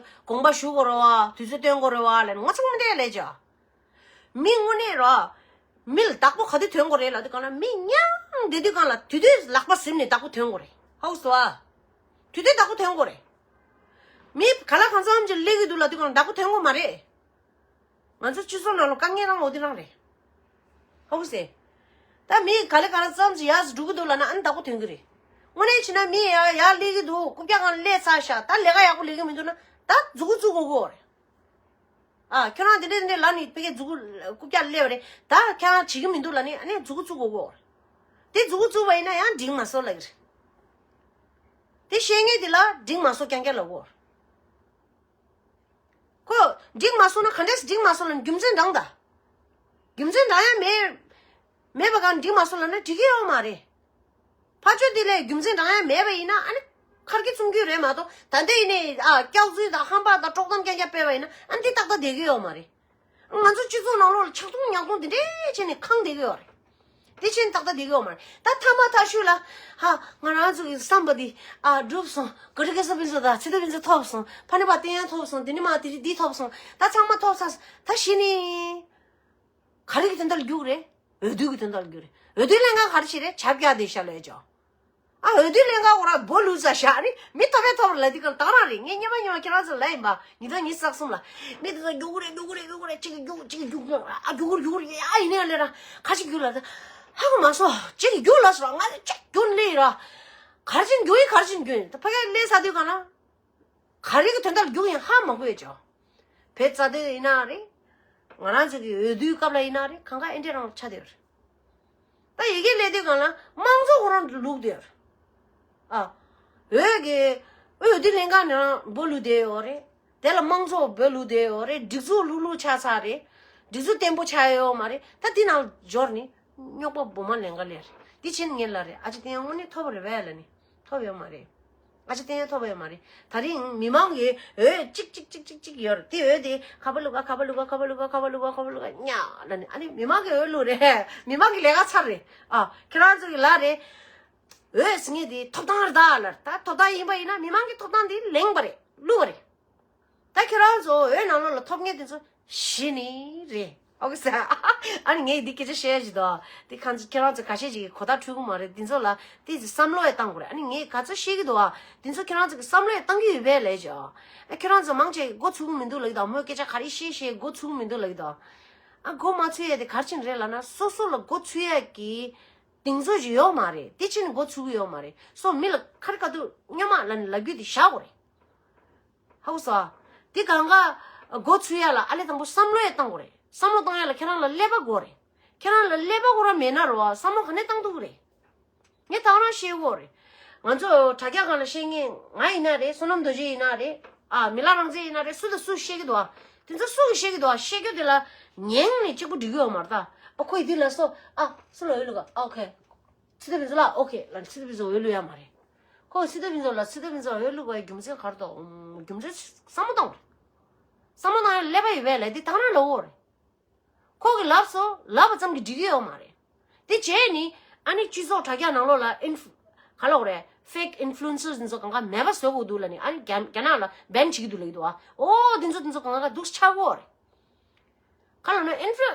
དགོངས་པ་ཞུ་དགོས་རེད་བ་དུས་ཚོད་སྟོན་དགོས་རེད་བ་ལབ་ང་ཚོ་མི་འདྲ་ལབ་ཅག་མི་དངོས་གནས་ར། མི་ལ་བདག་པོ་ག་དུས་ཐོན་དགོས་རེད་ལབ་དུས་སྒང་ལ་མི་མྱང་བསྡད་དུས་སྒང་ལ་དུས་དུས་ལག་པ་ཟིན་ནས་བདག་པོ་ཐོན་དགོས་རེད། ཧ་གོ་སོང་ཨ། དུས་དུས་བདག་པོ་ཐོན་དགོས་རེད། མི་ག་ལ་གང་འཚམ་ཅིག་སླེབས་ཀྱི་འདུག་ལབ་དུས་སྒང་ལ་བདག་པོ་ཐོན་དགོས་མ་རེད། ང་ཚོ་སྤྱི་ཚོགས་ནང་ལ་དཀའ་ངལ་རང་འོ་དེ་རང་རེད། ཧ་གོ་སོང་། ད་མི་ག་ལེ་ག་ལ་ཙམ་ཅིག་ཡར་འགྲོ་གི་འདུག་ལབ་ན་ཨ་ནི་བདག་པོ་ཐོན་གི་རེད། དངོས་གནས་བྱས་ན་མི་ཡར་ཡར་སླེབས་ཀྱི་འདུག་རྐུབ་བཀྱག་སྒང་སླེབས་ཚར་ཤག་ད་ལས་ཀ་ཡག་པོ་ལས་ཀྱི་མི་འདུག་ན་ད་མཛུ་གུ་བཙུགས་དགོས་ཀྱི་ཡོད་རེད། ཨ་ཁྱོད་རང་དེ་འདྲས་དེ་འདྲས་ལབ་ནས་ཕ་གིར་མཛུ་གུ་རྐུབ་བཀྱག་སླེབས་པ་རེད། ད་ཁྱོད་རང་བྱེད་ཀྱི་མི་འདུག་ལབ་ནས་ཨ་ནི་མཛུ་གུ་བཙུགས་དགོས་ཀྱི་ཡོད་རེད། དེ་མཛུ་གུ་བཙུགས་པ་ཡིན་ན་ཡང་འགྲིག་མ་སོང་ལབ་ཀྱི་རེད། དེ་བཤད་མཁན་དེ་ལ་འགྲིག་མ་སོང་རྐྱང་རྐྱང་ལབ་ཀྱི་ཡོད་རེད། ཁོ་འགྲིག་མ་སོང་ན་ག་འདྲས་སེ་འགྲིག་མ་སོང་ལབ་ནས་རྒྱུ་མཚན་དྲངས་ད། རྒྱུ་མཚན་དྲང་ཡ་མེད། མེད་པ་གང་འགྲིག་མ་སོང་ལབ་ན་འགྲིག་གི་ཡོད་མ་རེད། ཕར་ཕྱོགས་དེ་ལས་རྒྱུ་མཚན་དྲང་ཡ་མེད་པ་ཡིན་ན་ཨ་ནི་ཁར་གི་བཙུམ་རྒྱུ་རེད་མ་གཏོགས་ད་ལྟ་ཡིན་ནས་ཨ་སྐྱག་རྫུན་དང་ཧམ་པ་དང་དཀྲོག་གཏམ་རྐྱང་རྐྱང་སྤེལ་བ་ཡིན་ན་ཨ་ནི་འདི་ཏག་ཏག་བསྡད་གི་ཡོད་མ་རེད། ང་ཚོ་སྤྱི་ཚོགས་ནང་ལོགས་ལ་ཆག་རྡུང་ཉག་རྡུང་འདི་འདྲས་བྱས་ནས་གང་བསྡད་གི་ཡོད་རེད། དེ་ཕྱིན་ཏག་ཏག་བསྡད་ཀྱི་ཡོད་མ་རེད། ད་ཐ་མ་ཐག་ཤུལ་ལ། ཧ། ང་རང་ཚོ་གི་བསམ་པ་འདི། ཨ། འགྲུབ་སོང་། ག་རི་གེ་ས་ཕུན་ཚོགས་དང་ཚེ་བརྟན་ཕུན་ཚོགས་ཐོབ་སོང་། ཕ་ནི་པ་བསྟན་ཡང་ཐོབ་སོང་། དེ་ནི་མ་དེ་རི་འདི་ཐོབ་སོང་། ད་ཚང་མ་ཐོབ་ཚར་སོང་། ད་གཞི་ནས། ག་རེ་གི་དོན་དག་ལ་རྒྱུགས་རེད། འོས་བསྡུ་གི་དོན་དག་ལ་རྒྱུགས་རེད། འོས་བསྡུ་ལེན་ག་ག་རེ་བྱེད་རེད། ཆབ་རྒྱག་དེ་ཤ་ལས་ཅོ། ཨ། འོས་བསྡུ་ལེན་ག་འོ་ར་འབོ་ལུས་ས་ཤ་ནི་མི་ཐོབ་པའི་ཐོབ་ལ་འདི་ག་ལ་དག་རང་རེད། ངས་སྙེ་མ་སྙེ་མ་ཁྱེད་རང་ཚོ་ལ་ཡིན་པ། ཉི་ཟླ་ཉི་ཤུ་རྩ་གསུམ་ལ། མི་དེ་ཚོ་རྒྱུགས་རེད། རྒྱུགས་རེད། རྒྱུགས་རེད། གཅིག་གིས་རྒྱུགས། གཅིག་གིས་རྒྱུགས། ཨ། རྒྱུགས་རྒྱུགས་རེད། ཨ། ཡིན་ནའི་ལས་ར། ཁ་ཅིག་རྒྱུགས་ལ། ད་ཧ་གོ་མ་སོང་། གཅིག་གིས་རྒྱུགས་ལ་སོང་། ང་ཅིག་རྒྱུགས་ལས་ར། གར་ཅིན་རྒྱུགས་ཡིན། གར་ཅིན་རྒྱུགས་ཡིན། ད་ཕ་གི་ལས་ས་དུས་ག་ན། ག་རེ་གི་དོན་དག་ལ་རྒྱུགས་ཡིན་ཧ་མ་གོ་ཡོད་ཅོ། བོད་རྩ་དོན་ཡིན་ན་རེད། ང་རང་ཚོ་གི་འོས་བསྡུའི་སྐབས་ལ་ཡིན་ན་རེད། གང་ག་ཨེ་འདྲ་རང་ཆགས་བསྡད་ཡོད་རེད། ད་ཡི་གེ་ལས་དུས་གང་ལ་དམངས་གཙོ་ཁོ་རང་ལུགས་དེར། ཨ། འོས་ཀྱི། འོས་བསྡུ་ལྷན་ཁང་ནང་འབོ་ལུགས་དེ་ཡོད་རེད། དེ་ལ་དམངས་གཙོ་འབོ་ལུགས་དེ་ཡོད་རེད། སྒྲིག་འཛུགས་ལྷུག་ལྷུག་ཆགས་ཚར་རེད། སྒྲིག་འཛུགས་བརྟན་པོ་ཆགས་ཡོད་མ་རེད། ད་དེ་ནང་འབྱོར་ནི་རྙོག་པ་སྦོམ་མ་ལེན་ག་ལེར། དེ་ཕྱིན་ངེད་ལ་རེད། ཨ་ཅེ་བསྟན་དངོས་གནས་ཐོབ་པ་རེད་པས་ལ་ནི། ཐོབ་ཡོད་མ་རེད། ཨ་ཅེ་བསྟན་ཐོབ་ཡོད་མ་རེད། ད་རིང་མི་མང་གི་འོས་གཅིག་གཅིག་གཅིག་གཅིག་གཅིག་ཡོད་རེད། དེ་འོས་དེ་ཁ་པ་ལུག་ག་ཁ་པ་ལུག་ག་ཁ་པ་ལུག་ག་ཁ་པ་ལུག་ག་ཁ་པ་ལུག་ག་ཉ་ལ་ནི། ཨ་ནི་མི་མང་གི་འོས་བླུགས་རེད། མི་མང་གི་ལས་ཀ་ཚར་རེད། ཨ། ཁྱེད་རང་ཚོ་གི་ལ་རེད། འོས་ཟེར་མཁན་དེ་ཐོབ་ཐང་རེད་ད་ལ། ད་ཐོབ་ཐང་ཡིན་པ་ཡིན་ན་མི་མང་གི་ཐོབ་ཐང་དེ་ལེན་པ་རེད། བླུགས་པ་རེད། ད་ཁྱེད་རང་ཚོ་འོས་ནང་ལོགས་ལ་ཐོབ་མཁན་དེ་ཚོ་གཞི་ནས་རེད། ཨོ་ཁེ་ས། ཨ་ནི་ངས་འདི་སྐད་ཆ་བཤད་ཡ་ཞིག་འདུག། དེ་ཁ་ཚོ་ཁྱེད་རང་ཚོ་ཁ་ཤས་ཅིག་གིས་གོ་བརྡ་འཕྲོད་ཀྱི་མ་རེད། དེ་ཚོ་ལ་དེ་ཚོ་བསམ་བློ་ཡ་བཏང་དགོས་རེད། ཨ་ནི་ངས་ག་ཚོད་བཤད་ཀྱི་འདུག་ཨ། དེ་ཚོ་ཁྱེད་རང་ཚོ་གིས་བསམ་བློ་ཡ་བཏང་གི་ཡོད་པས་ལས་ཅོ། ཨ། ཁྱེད་རང་ཚོ་མང་ཆེ་གིས་མགོ་ཚོས་ཀྱི་མི་འདུག་ལབ་ཀྱི་འདུག། མོས་སྐད་ཆ་ག་རེ་བཤད་བཤད་མགོ་ཚོས་ཀྱི་མི་འདུག་ལབ་ཀྱི་འདུག། ཨ། མགོ་མ་ཚོས་ཡ་དེ་ག་རེ་བྱས་ནས་རེད་ལབ་ན། སོ་སོ་ལ་མགོ་ཚོས་ཡ་གི་གདེང་ཚོད་ཅིག་ཡོད་མ་རེད། དེ་བྱས་ནས་མགོ་ཚོས་ཀྱི་ཡོད་མ་རེད། སོ་མི་ལ་ཁ་རི་ཁ་ཐུག་སྙམ་མ་ལབ་ནས་ལབ་རྒྱུ་དེ་བཞག་དགོས་རེད། ཧ་གོ་སོང་། དེ་གང་ག་མགོ་ཚོས་ཡ་ལ་ཨ་ལས་དང་པོ་བསམ་བློ་ཡ་བཏང་དགོས་རེད། བསམ་བློ་བཏང་ཡ་ལ་ཁྱེད་རང་ལ་ཀླད་པ་དགོས་རེད། ཁྱེད་རང་ལ་ཀླད་པ་ཁོ་རང་མེད་ན་རོ། བསམ་བློ་ག་ནས་བཏང་ཐུབ་ཀྱི་རེད། ངས་ད་ག་རང་བཤད་ཀྱི་ཡོད་རེད། ང་ཚོ་དྲ་རྒྱ་སྒང་ལ་བཤད་མཁན་ང་ཡིན་ན་རེད། བསོད་ནམས་རྡོ་རྗེ་ཡིན་ན་རེད། ཨ། མི་ལ་རང་བཙན་ཡིན་ན་རེད། སུ་དང་སུ་བཤད་ཀྱི་འདུག་ཨ། དེ་ཚོ་སུ་གིས་བཤད་ཀྱི་འདུག་ཨ། བཤད་རྒྱུ་དེ་ལ་ཉན་ནས་གཅིག་པུ་འགྲིག་གི་ཡོད་མ་རེད་ད། ཨ། ཁོ་ཡི་དུས་ལ་སོ། ཨ། སུ་ལ་འོས་བླུག་ག་ཨ། ཨོ་ཁེ། ཚེ་བརྟན་ཕུན་ཚོགས་ལ་ཨོ་ཁེ་ལབ་ནས་ཚེ་བརྟན་ཕུན་ཚོགས་འོས་བླུག་ཡ་མ་རེད། ཁོ་ཚེ་བརྟན་ཕུན་ཚོགས་ལ་ཚེ་བརྟན་ཕུན་ཚོགས་འོས་བླུག་པའི་རྒྱུ་མཚན་ག་རེ་འདུག། ཨུམ། རྒྱུ་མཚན་བསམ་བློ་བཏང་དགོས་རེད། བསམ་བློ་བཏང་ཡ་ཀླད་པ་ཡོད་པས་ལབ། དེ་ད་ག་རང་ལབ་ཀྱི་ཡོད་རེད། ཁོ་གིས་ལབ་སོང་། ལབ་པ་ཙམ་གྱིས་འགྲིག་གི་ཡོད་མ་རེད། དེ་བྱས་ནི་ཨ་ནི་སྤྱི་ཚོགས་དྲ་རྒྱ་ནང་ལོགས་ལ་ཨིན་ཧྥུ། ག་ལབ་དགོས་རེད། ཕེག་ཨིན་ཕུ་ལུ་ཨེན་སར་དེ་ཚོ་གང་ག་མེད་པ་བཟོ་དགོས་འདུག་ལབ་ནི། ཨ་ནི་རྒྱ་རྒྱ་ནག་ལ་བེན་བྱེད་ཀྱི་འདུག་ལབ་ཀྱི་འདུག་ཨ། ཨོ། དེ་ཚོ་དེ་ཚོ་གང་ག་འདུག་ཆགས་ཀྱི་ཡོད་རེད། ག་ལབ་ན་ཨིན་ཧྥུ་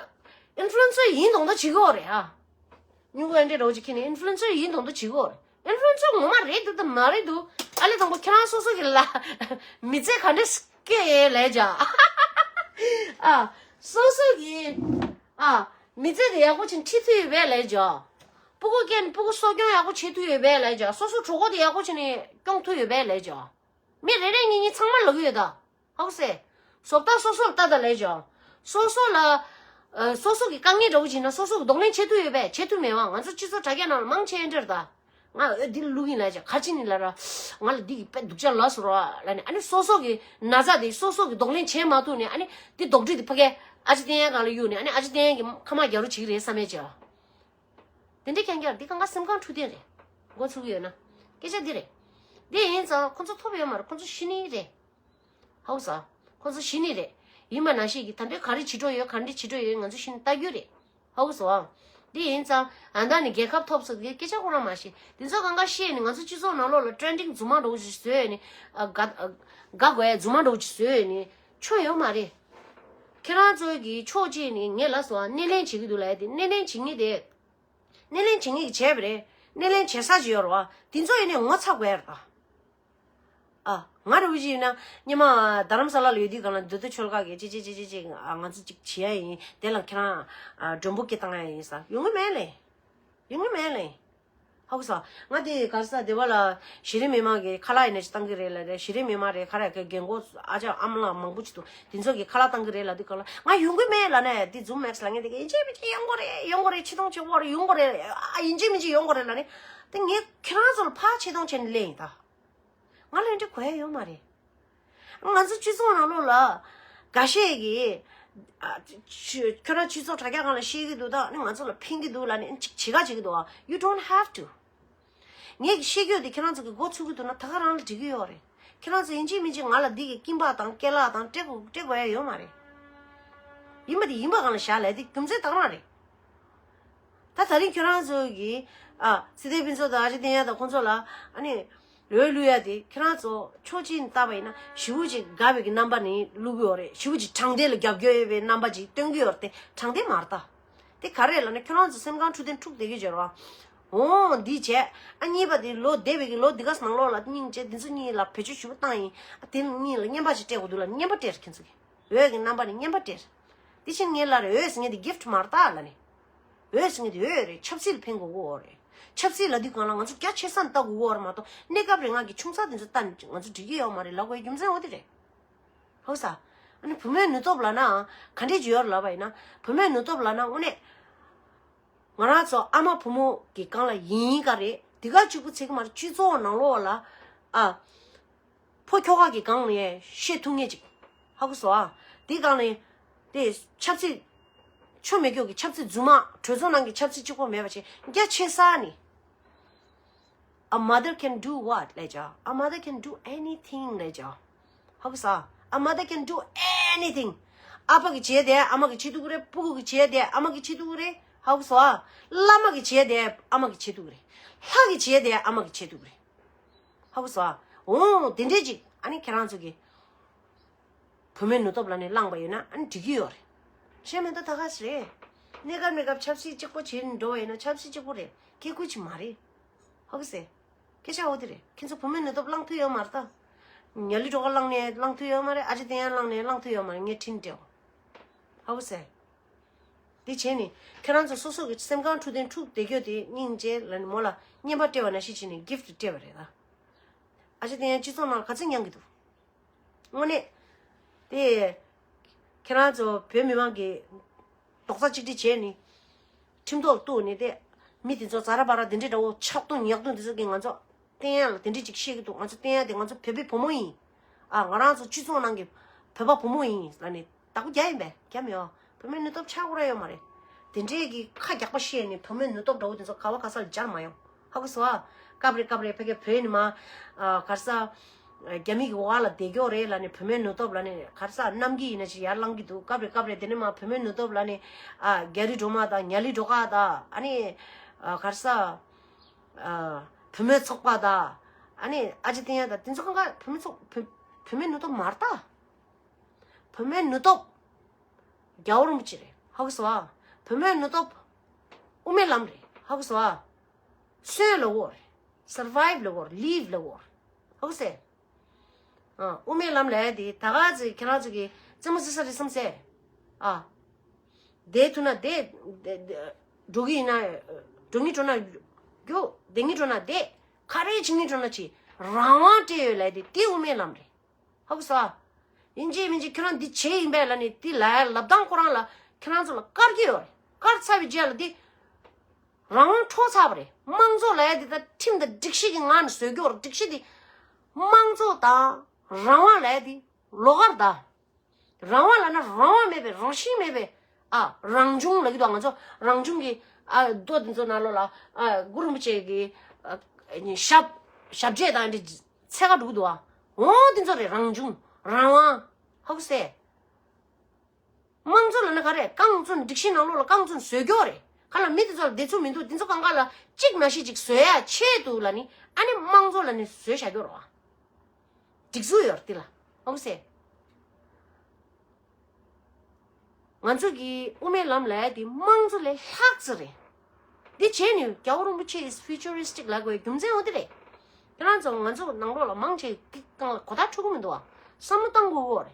ཨིན་ཧྥུ་ལུ་ཨེན་སར་ཡིན་མདོག་མདོག་བྱེད་ཀྱི་ཡོད་རེད་ཨ། སྨྱུ་གུ་ཨེ་འདྲས་འདྲ་བོ་ཅིག་འཁྱེར་ནས་ཨིན་ཧྥུ་ལུ་ཨེན་སར་ཡིན་མདོག་མདོག་བྱེད་ཀྱི་ཡོད་རེད། ཨིན་ཧྥུ་ལུ་ཨེན་སར་ངོ་མ་རེད་འདུག་དང་མ་རེད་འདུག། ཨ་ལས་དང་པོ་ཁྱེད་རང་སོ་སོ་གི་ལ་མི་ཚེ་ག་འདྲས་སྐྱེལ་ཡས་ལབ་བྱ། ཨ། སོ་སོ་གི། ཨ། མི་ཚེ་དེ་ཡག་པོ་ཅིག་ཁྲིད་ཐུབ་ཡོད་པས་ལབ་བྱ། སྤུ་གུ་སྐྱེས་ནས་སྤུ་གུ་གསོ་སྐྱོང་ཡག་པོ་བྱེད་ཐུབ་ཡོད་པས་ལབ་བྱ། སོ་སོ་གྲོད་ཁོག་དེ་ཡག་པོ་བྱས་ནས་སྐྱོང་ཐུབ་ཡོད་པས་ལབ་བྱ། མི་རེ་རེ་གཉིས་གཉིས་ཚང་མ་ལབ་ཀྱི་ཡོད་ད། ཧ་གོ་སོང་། བཟོ་ལྟ་སོ་སོ་ལ་ལྟ་ད་ལབ་བྱ། སོ་སོ་ལ། ཨ། སོ་སོ་གི་དཀའ་ངལ་འདྲ་བོ་ཅིག་ཡིན་ན་སོ་སོ་གི་གདོང་ལེན་བྱེད་ཐུབ་ཡོད་པས། བྱེད་ཐུབ་མེད་པ། ང་ཚོ་སྤྱི་ཚོགས་དྲ་རྒྱ་ནང་ལ་མང་ཆེ་འདྲ་རེད་ད། ང་འོས་འདི་ལ་བླུག་ཡིན་ལབ་བྱ། ག་རེ་བྱས་ནས་ལབ་ར། ང་ལ་འདི་གིས་དཔེ་སྡུག་ཅག་ལབ་སོང་ར་ལབ་ནས། ཨ་ནི་སོ་སོ་གི་ན་ཚ་དེ་སོ་སོ་གི་གདོང་ལེན་བྱེད་མ་ཐུབ་ནས། ཨ་ནི་འདི་དོགས་འདྲི་དེ་ཕ་གིར་ཨ་ཅེ་བསྟན་ཡར་སྒང་ལ་གཡུགས་ནས། ཨ་ནི་ཨ་ཅེ་བསྟན་ཡར་གྱིས་ཁ་མ་རྒྱག་རོགས་བྱེད་ཀྱི་རེད་བསམ་ཡས་བྱས། དེ་འདྲའི་རྐྱང་རྐྱང་འདི་གང་ག་སེམས་ཁམས་འཁྲུག་ལྡན་རེད། མགོ་ཚོས་ཀྱི་ཡོད་ན། སྐད་ཆ་འདི་རེད། འདི་ཡིན་ཙང་ཁོ་ཚོ་ཐོབ་ཡོད་མ་རེད། ཁོ་ཚོ་ཤི་ནི་རེད། ཧ་གོ་སོང་། ཁོ་ཚོ་ཤི་ནི་རེད། ཡིན་པ་ནང་བཞིན་གྱི་ད་ལྟ་ག་རེ་བྱེད་འགྲོ་ཡོད། ག་འདྲ་བྱེད་འགྲོ་ཡོད། ང་ཚོ་ཤི་ནི་ལྟ་རྒྱུ་རེད། ཧ་གོ་སོང་། འདི་ཡིན་ཙང་ཨ་ད་ནི་རྒྱལ་ཁབ་ཐོབ་ཚོད་ཀྱི་སྐད་ཆ་ཁོ་རང་མ་བཤད། འདི་ཚོ་གང་ག་བཤད་ནི་ང་ཚོ་སྤྱི་ཚོགས་ནང་ལོགས་ལ་ཀྲེན་ཌིང་རྫུན་མ་འདྲ་བོ་ཞིག་བཟོས་ནི། ཨ། དགའ་དགའ་དགོས་ཡ་རྫུན་མ་འདྲ་བོ་ཞིག་བཟོས་ནི་ཆོ་ཡོད་མ་རེད། ཁྱེད་རང་ཚོ་གི་ཕྱོགས་གཅིག་ནས་ངས་ལབ་སོང་། སྣེ་ལེན་བྱེད་ཀྱི་འདུག་ལབ་ཡ་དེ། སྣེ་ལེན་བྱེད་མཁན་དེ། སྣེ་ལེན་བྱེད་མཁན་གྱིས་བྱས་པ་རེད། སྣེ་ལེན་བྱེད་ས་ཅིག་ཡོད་རེད་བ། དེ་ཚོ་ཡིན་ནའི་ངོ་ཚ་དགོས་ཡ་རེད་ད། ཨ། ང་རེ་བ་ཅིག་ཡིན་ན་སྔོན་མ་རྡ་རམ་ས་ལ་ལ་ཡོད་དུས་སྒང་ལ་མདོ་སྟོད་ཆོལ་ཁ་གི་ཅི་ཅི་ཅི་ཅི་ཅི། ཨ། ང་ཚོ་ཅིག་བྱེད་ཡ་ཡིན། དེ་ལ་ཁྱེད་རང་། ཨ། མགྲོན་པོ་སྐད་བཏང་ཡ་ཡིན་ཟེར། ཡོང་གི་མེད་ལེ། ཡོང་གི་མེད་ལེ། ཧ་གོ་སོང་། ང་དེ་ག་རེ་ཟེར། སྡེ་བ་ལ་གཞི་རིམ་མི་མང་གི་ཁ་ལག་ཡིན་ན་ཅིག་བཏང་གི་རེད་ལབ་རེད། གཞི་རིམ་མི་མང་རེད། ག་རེ་གི་རྒན་གོག་ཨ་ཅག་ཨ་མ་ལགས་མང་པོ་ཅིག་འདུག། དེ་ཚོ་གི་ཁ་ལག་བཏང་གི་རེད་ལབ་དུས་སྒང་ལ་ང་ཡོང་གི་མེད་ལབ་ནས། དེ་ཛུམ་མེག་སི་ལབ་མཁན་དེ་གིས་ཡིན་གཅིག་མིན་གཅིག་ཡོང་དགོས་རེད། ཡོང་དགོས་རེད། ཆེ་མཐོང་ཆེ་བོ་རེད། ཡོང་དགོས་རེད། ཨ། ཡིན་གཅིག་མིན་གཅིག་ཡོང་དགོས་རེད་ལབ་ནས། དེ་ངས་ཁྱེད་རང་ཚོ་ལ་ཕར་ཆེ་མཐོང་བྱས་ནས་སླེབས་ཡིན་ད། ང་ལ་འདི་འདྲ་གོ་ཡ་ཡོད་མ་རེད། ང་ཚོ་སྤྱི་ཚོགས་ནང་ལོགས་ལ་འགའ་ཤས་ཀྱིས། ཨ། ཁྱོད་རང་སྤྱི་ཚོགས་དྲ་རྒྱ་སྒང་ལ་བཤད་ཀྱི་འདུག། ད་ནི་ང་ཚོ་ལ་ཕན་གྱི་འདུག་ལབ་ནས་ཅིག་བྱེད་ག་བྱེད་ཀྱི་འདུག། ཨ། You don't have to. ངས་བཤད་རྒྱུ་དེ་ཁྱེད་རང་ཚོ་གི་མགོ་ཚོས་ཀྱི་འདུག་ན་ད་ག་རང་ལ་འགྲིག་གི་ཡོད་རེད། ཁྱེད་རང་ཚོ་ཡིན་གཅིག་མིན་གཅིག་ང་ལ་འདི་གི་སྐྱིན་པགས་དང་རྐྱལ་ལག་དང་སྤྲད་དགོས་སྤྲད་དགོས་ཡ་ཡོད་མ་རེད། ཡིན་པ་དེ་ཡིན་པ་སྒང་ལ་བཞག་ལབ་དེ་རྒྱུ་མཚན་ད་ག་རང་རེད། ད་ད་རིང་ཁྱོད་རང་ཚོ་གིས་ཨ་སི་ཏེ་ཕུན་ཚོགས་དང་ཨ་ཅེ་བསྟན་ཡག་དང་ཁོང་ཚོ་ལ་ཨ་ནི་འོས་བླུག་ཡ་དེ་ཁྱོད་རང་ཚོ་ཕྱོགས་གཅིག་ནས་བལྟས་པ་ཡིན་ན་ཞེ་པོ་ཅིག་དགའ་བའི་གི་རྣམ་པ་ནས་བླུག་གི་ཡོད་རེད། ཞེ་པོ་ཅིག་དྲང་བདེན་ལ་རྒྱབ་སྐྱོར་ཡོད་པའི་རྣམ་པ་ཅིག་སྟོན་གི་ཡོད་རེད་དེ་དྲང་བདེན་མ་རེད་ད། དེ་ག་རེ་རེད་ལབ་ན་ཁྱོད་རང་ཚོ་སེམས་ཁམས་འཁྲུག་དེ་འཁྲུག་བསྡད་ཀྱི་ཡོད་རེད་བ། འོ་འདི་བྱས་ཨ་གཉིས་པ་དེ་ལོ་འདས་པའི་གི་ལོ་འདི་ག་ནང་ལོགས་ལ་སྙིང་རྗེ་འདི་ཚོ་གཉིས་ལ་བེད་སྤྱོད་ཞེ་པོ་བཏང་ཡིན། ཨ་དེ་གཉིས་ལ་རྔན་པ་ཅིག་སྤྲད་དགོས་འདུག་ལབ་རྔན་པ་སྤྲད་རེད་ཁྱེད་ཚོ་གིས། འོས་ཀྱི་རྣམ་པ་ནས་རྔན་པ་སྤྲད། དེ་བཞིན་ངས་ལབ་རེད། འོས་ཟེར་མཁན་དེ་gift་མ་རེད་ད་ལབ་ནས། འོས་ཟེར་མཁན་དེ་འོས་རེད། ཆབ་སྲིད་ལ་ཕན་དགོས་ཀྱི་ཡོད་རེད། ཆབ་སྲིད་ལབ་དུས་སྒང་ལ་ང་ཚོ་རྒྱ་ཆེ་ས་ནས་ལྟ་དགོས་ཀྱི་ཡོད་རེད་མ་གཏོགས་གནས་སྐབས་རེ་ང་གི་ཆུང་ས་དེ་ཚོ་ལྟ་ནས་ང་ཚོ་འགྲིག་གི་ཡོད་མ་རེད་ལབ་དགོས་རྒྱུ་མཚན་འོ་དེ་རེད། ཧོ་ས། ཨ་ནི་བུད་མེད་ནུས་སྟོབས་ལབ་ན་ག་འདྲས་ཅིག་ཡོད་རེད་ལབ་པ་ཡིན་ན། བུད་མེད་ནུས་སྟོབས་ལབ་ན་དངོས་གནས་ང་རང་ཚོ་ཨ་མ་བུ་མོ་གི་སྒང་ལ་ཡིན་ག་རེད། དེ་ག་གཅིག་པུ་ཚིག་མ་རེད། སྤྱི་ཚོགས་ནང་ལོགས་ལ་ཨ། ཕོ་ཁྱོ་ག་གི་སྒང་ནས་བཤད་ཐུབ་མཁན་ཅིག་ཧ་གོ་སོང་ཨ། དེ་སྒང་ནས་དེ་ཆབ་སྲིད་ཆོ་མེད་ཀྱོག་གི་ཆབ་སྲིད་རྫུན་མ། གྲོས་ཚོགས་ནང་གི་ཆབ་སྲིད་གཅིག་པོ་མེད་པ་བྱས་རྒྱ་ཆེ་ས་ནས། A mother can do what ལབ་ཅག A mother can do anything ལབ་ཅག་ཧ་གོ་སོང་ཨ། A mother can do anything. ཨ་ཕ་གིས་བྱས་དེ་ཨ་མ་གིས་བྱེད་ཐུབ་ཀྱི་རེད། ཕྲུ་གུ་གིས་བྱས་དེ་ཨ་མ་གིས་བྱེད་ཐུབ་ཀྱི་རེད། ཧ་གོ་སོང་ཨ། བླ་མ་གིས་བྱས་དེ་ཨ་མ་གིས་བྱེད་ཐུབ་ཀྱི་རེད། ལྷ་གིས་བྱས་དེ་ཨ་མ་གིས་བྱེད་ཐུབ་ཀྱི་རེད། ཧ་གོ་སོང་ཨ། འོ་དེ་འདྲས་ཅིག་ཨ་ནི་ཁྱེད་རང་ཚོ་གིས་བུད་མེད་ནུས་སྟོབས་ལབ་ནས་བླངས་པ་ཡོད་ན་ཨ་ནི་འགྲིག་གི་ཡོད་རེད། ཤེས་མེད་ད་ད་ག་ཟེ་རེད། གནས་སྐབས་གནས་སྐབས་ཆབ་སྲིད་གཅིག་པོ་བྱེད་འགྲོ་བ་ཡིན་ན་ཆབ་སྲིད་གཅིག་པོ་རེད། སྐད་ཁུལ་ཅིག་མ་རེད། ཧ་གོ་སོང་། སྐད་ཆ་འོ་དེ་རེད། ཁྱེད་ཚོ་བུད་མེད་ནུས་སྟོབས་བླངས་ཐུབ་ཡོད་མ་རེད་ད། ཉ་ལི་སྒྲོལ་དཀར་བླངས་ནས་བླངས་ཐུབ་ཡོད་མ་རེད། ཨ་ཅེ་བསྟན་ཡག་བླངས་ནས་བླངས་ཐུབ་ཡོད་མ་རེད། ངས་དྲིན་དྲན། ཧ་གོ་སོང་། དེ་བྱས་ནས་ཁྱེད་རང་ཚོ་སོ་སོ་གི་སེམས་ཁམས་འཁྲུག་དེ་འཁྲུག་བསྡད་རྒྱུ་དེ་སྙིང་རྗེ་ལབ་ནས་མོ་ལ་རྔན་པ་སྤྲད་པ་ནང་བཞིན་བྱས་ནས་gift་སྤྲད་པ་རེད་ད། ཨ་ཅེ་བསྟན་ཡག་སྤྱི་ཚོགས་ནང་ལ་ག་ཚོད་མྱངས་ཀྱི་འདུག་དངོས་གནས། དེ། ཁྱེད་རང་ཚོ་བོད་མི་མང་གི་རྡོག་རྩ་གཅིག་སྒྲིལ་བྱས་ནས། ཁྲིམས་ཐོག་གཏུགས་ནས་དེ། མི་དེ་ཚོ་ཛ་ར་བ་ར་དེ་འདྲའི་འདྲ་བོ་ཆག་རྡུང་ཉག་རྡུང་དེ་ཚོ་གིས་ང་ཚོ་བསྟན་ཡག་ལ་དེ་འདྲའི་ཅིག་བཤད་ཀྱི་འདུག་ང་ཚོ་བསྟན་ཡག་དེ་ང་ཚོ་བོད་པའི་བུ་མོ་ཡིན། ཨ་ང་རང་ཚོ་སྤྱི་ཚོགས་ནང་གི་བོད་པ་བུ་མོ་ཡིན་ལབ་ནས་བདག་པོ་རྒྱག་ཡིན་པས་རྒྱག་མི་ཡོང་། བུད་མེད་ནུས་སྟོབས་ཆག་དགོས་ར་ཡོད་མ་རེད། དེ་འདྲས་ཀྱི་ཁ་རྒྱག་པ་བཤད་ནས་བུད་མེད་ནུས་སྟོབས་འདྲ་བོ་དེ་ཚོ་ག་བ་ག་ས་ལ་སྦྱར་མ་ཡོང་། ཧ་གོ་སོང་ཨ། སྐབས་རེ་སྐབས་རེ་ཕ་གི་བོད་ནི་མ། ཨ་ག་རེ་ཟ། རྒྱ་མི་གི་འོག་ལ་བསྡད་ཀྱོག་རེད་ལབ་ནས་བུད་མེད་ནུས་སྟོབས་ལབ་ནས་ག་རེ་ཟ་གནམ་གྱི་ཡིན་ན་ཅིག་ཡར་ལངས་ཀྱི་འདུག་སྐབས་རེ་སྐབས་རེ་དེ་ནས་མ་བུད་མེད་ནུས་སྟོབས་ལབ་ནས་ཨ་རྒྱ་རི་སྒྲོལ་མ་དང་ཉ་ལི་སྒྲོལ་དཀར་དང་ཨ་ནི་ཨ་ག་རེ་ཟ། ཨ་བུད་མེད་ཚོགས་པ་དང་ཨ་ནི་ཨ་ཅེ་བསྟན་ཡག་དང་དེ་ཚོ་གང་ག་བུད་མེད་ཚོགས་བུད་བུད་མེད་ནུས་སྟོབས་མ་རེད་ད། བུད་མེད་ནུས་སྟོབས། རྒྱལ་བ་རིན་པོ་ཆེ་རེད། ཧ་གོ་སོང་ཨ། བུད་མེད་ནུས་སྟོབས། དབུ་མའི་ལམ་རེད། ཧ་གོ་སོང་ཨ། གསོན་ལབ་དགོས་རེད། survive་ལབ་དགོས་རེད། live་ལབ་དགོས་རེད། ཧ་གོ་སོང་ཨ། དབུ་མའི་ལམ་ལབ་ཡག་དེ་ད་ག་ཚོད་ཁྱེད་རང་ཚོ་གི་རྩེད་མོ་རྩེ་ས་རེད་བསམ་སོང་ཨ། བསྡད་ཐུབ་ན་བསྡད། འགྲོ་གི་ཡིན་ན། འགྲོ་སྙིང་བྲོ་ན་རྒྱུག་བསྡད་སྙིང་བྲོ་ན་བསྡད། ག་རེ་བྱེད་སྙིང་བྲོ་ན་བྱེད། རང་དབང་སྤྲད་ཡོད་ལབ་ཡག་དེ་དེ་དབུ་མའི་ལམ་རེད། ཧ་གོ་སོང་ཨ། ཡིན་གཅིག་མིན་གཅིག་ཁྱོད་རང་འདི་བྱས་ཡིན་པས་ལབ་ནས་འདི་ལབ་ཡག་ལབ་སྟངས་ཁོ་རང་ལ་ཁྱོད་རང་ཚོ་ལ་བཀར་གྱི་ཡོད་རེད། བཀར་ཚར་བའི་རྗེས་ལ་འདི་རང་དབང་འཕྲོག་ཚར་བ་རེད། དམངས་གཙོ་ལབ་ཡག་འདི་ད་ཁྲིམས་དང་སྒྲིག་གཞི་གི་ངང་ནས་བཟོས་ཀྱི་ཡོད་རེད། སྒྲིག་གཞི་འདི་དམངས་གཙོ་དང་རང་དབང་ལབ་ཡག་འདི་ལོགས་ཀར་ད། རང་དབང་ལབ་ན་རང་དབང་མེད་པའི་རང་བཞིན་མེད་པའི་ཨ་རང་བྱུང་ལབ་ཀྱི་འདུག་ང་ཚོ་རང་བྱུང་གི་ཨ་རྡོ་འདི་ཚོ་ནང་ལོགས་ལ་ཨ་གུ་རུ་རིན་པོ་ཆེ་གི་ཨ་ཞབས་ཞབས་རྗེས་དང་འདི་འཚད་ཁ་འགྲོ་གི་འདུག་ཨ། འོ་འདི་ཚོ་རེད། རང་བྱུང་རང་དབང་། ཧ་གོ་སོང་ཨ། དམངས་གཙོ་ལབ་ན་ག་རེ། རྐང་བཙོན་སྒྲིག་གཞི་ནང་ལོགས་ལ་རྐང་བཙོན་བཟོས་ཀྱོག་རེད། ག་ལ་མི་དེ་ཚོ་ལ་བསྡད་ཚུགས་མི་འདུག་དེ་ཚོ་གང་ག་ལ་གཅིག་མ་གཞི་གཅིག་བཟོ་ཡག་ཆེད་དུ་ལབ་ནི་ཨ་ནི་དམངས་གཙོ་ལབ་ནི་བཟོས་བཞག་ཀྱོག་རེད་བ། སྒྲིག་འཛུགས་ཡོད་རེད་དེ་ལ། ཨོ་སེ། ང་ཚོ་གི་དབུ་མའི་ལམ་ལབ་ཡག་དེ་དམངས་གཙོ་ལས་ལྷག་ཙམ་རེད། འདི་བྱས་ནས་རྒྱལ་བ་རིན་པོ་ཆེ་is futuristic་ལབ་དགོས་རྒྱུ་མཚན་འོ་དེ་རེད། ཁྱེད་རང་ཚོ་ང་ཚོ་ནང་ལོགས་ལ་མང་ཆེ་གི་སྒང་ལ་གོ་བརྡ་འཕྲོད་ཀྱི་མི་འདུག་བ། བསམ་བློ་བཏང་དགོས་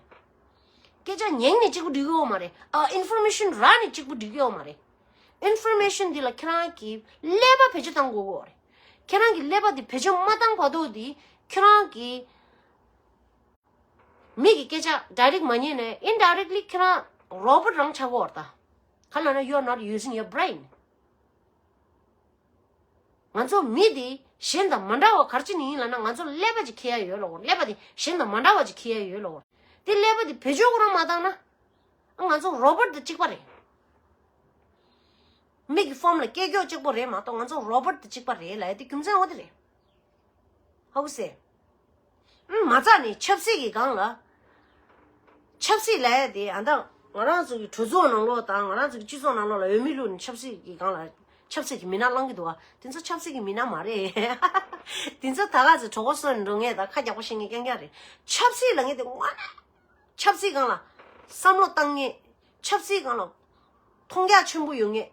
ཀྱི་རེད། སྐད་ཆ་ཉན་ནས་གཅིག་པུ་འགྲིག་གི་ཡོད་མ་རེད། ཨ་ཨིན་ཕོར་མེ་ཤན་རག་ནས་གཅིག་པུ་འགྲིག་གི་ཡོད་མ་རེད། ཨིན་ཕོར་མེ་ཤན་འདི་ལ་ཁྱེད་རང་གིས་ཀླད་པ་བེད་སྤྱོད་བཏང་དགོས་ཀྱི་ཡོད་རེད། ཁྱེད་རང་གིས་ཀླད་པ་འདི་བེད་སྤྱོད་མ་བཏང་བར་དུ་འདི་ཁྱེད་རང་གིས་མི་གི་སྐད་ཆ་direct་མ་ཉན་ནས་indirectly་ཁྱེད་རང་རོ་བོ་ཊི་རང་ཆགས་ཀྱི་ཡོད་རེད་ད། ག་ལབ་ན་you are not using your brain། ང་ཚོ་མི་དེ་གཞན་དང་མ་འདྲ་བ་ག་རེ་བྱས་ནས་ཡིན་ལབ་ན་ང་ཚོ་ཀླད་པ་ཅིག་འཁྱེར་ཡ་ཡོད་ལབ་དགོས། ཀླད་པ་དེ་གཞན་དང་མ་འདྲ་བ་ཅིག་འཁྱེར་ཡ་ཡོད་ལབ་དགོས། དེ་ཀླད་པ་དེ་བེད་སྤྱོད་ཁོ་རང་མ་བཏང་ན། ང་ཚོ་རོ་བོ་ཊི་དང་གཅིག་པ་རེད། མི་གི་ཕོམ་ལ་སྐྱེ་ཀྱོག་གཅིག་པོ་རེད་མ་གཏོགས་ང་ཚོ་རོ་བོ་ཊི་དང་གཅིག་པ་རེད་ལབ་ཡ་དེ་རྒྱུ་མཚན་འོ་དེ་རེད། ཧ་གོ་སོང་། ཨང་མ་རྩ་ནས་ཆབ་སྲིད་ཀྱི་སྒང་ལ། ཆབ་སྲིད་ལབ་ཡ་དེ་ཨ་ད་ང་རང་ཚོ་གི་གྲོས་ཚོགས་ནང་ལོགས་དང་ང་རང་ཚོ་གི་སྤྱི་ཚོགས་ནང་ལོགས་ལ་འོས་མི་བླུགས་ནས་ཆབ་སྲིད་ཀྱི་སྒང་ལ་ ཆབ་སྲིད་ཀྱི་མི་སྣ་བླང་གི་འདུག་བ། དེ་ཚོ་ཆབ་སྲིད་ཀྱི་མི་སྣ་མ་རེད། དེ་ཚོ་ད་ག་ཚོད་གྲོད་ཁོག་སོན་འགྲོ་ངེས་དང་ཁ་རྒྱག་པ་བཤད་ངེས་རྐྱང་རྐྱང་རེད། ཆབ་སྲིད་ལ་ངེས་དེ་དངོས་གནས་ཆབ་སྲིད་སྒང་ལ་བསམ་བློ་བཏང་ངེས། ཆབ་སྲིད་སྒང་ལ་མཐོང་རྒྱ་ཆེན་པོ་ཡོད་ངེས།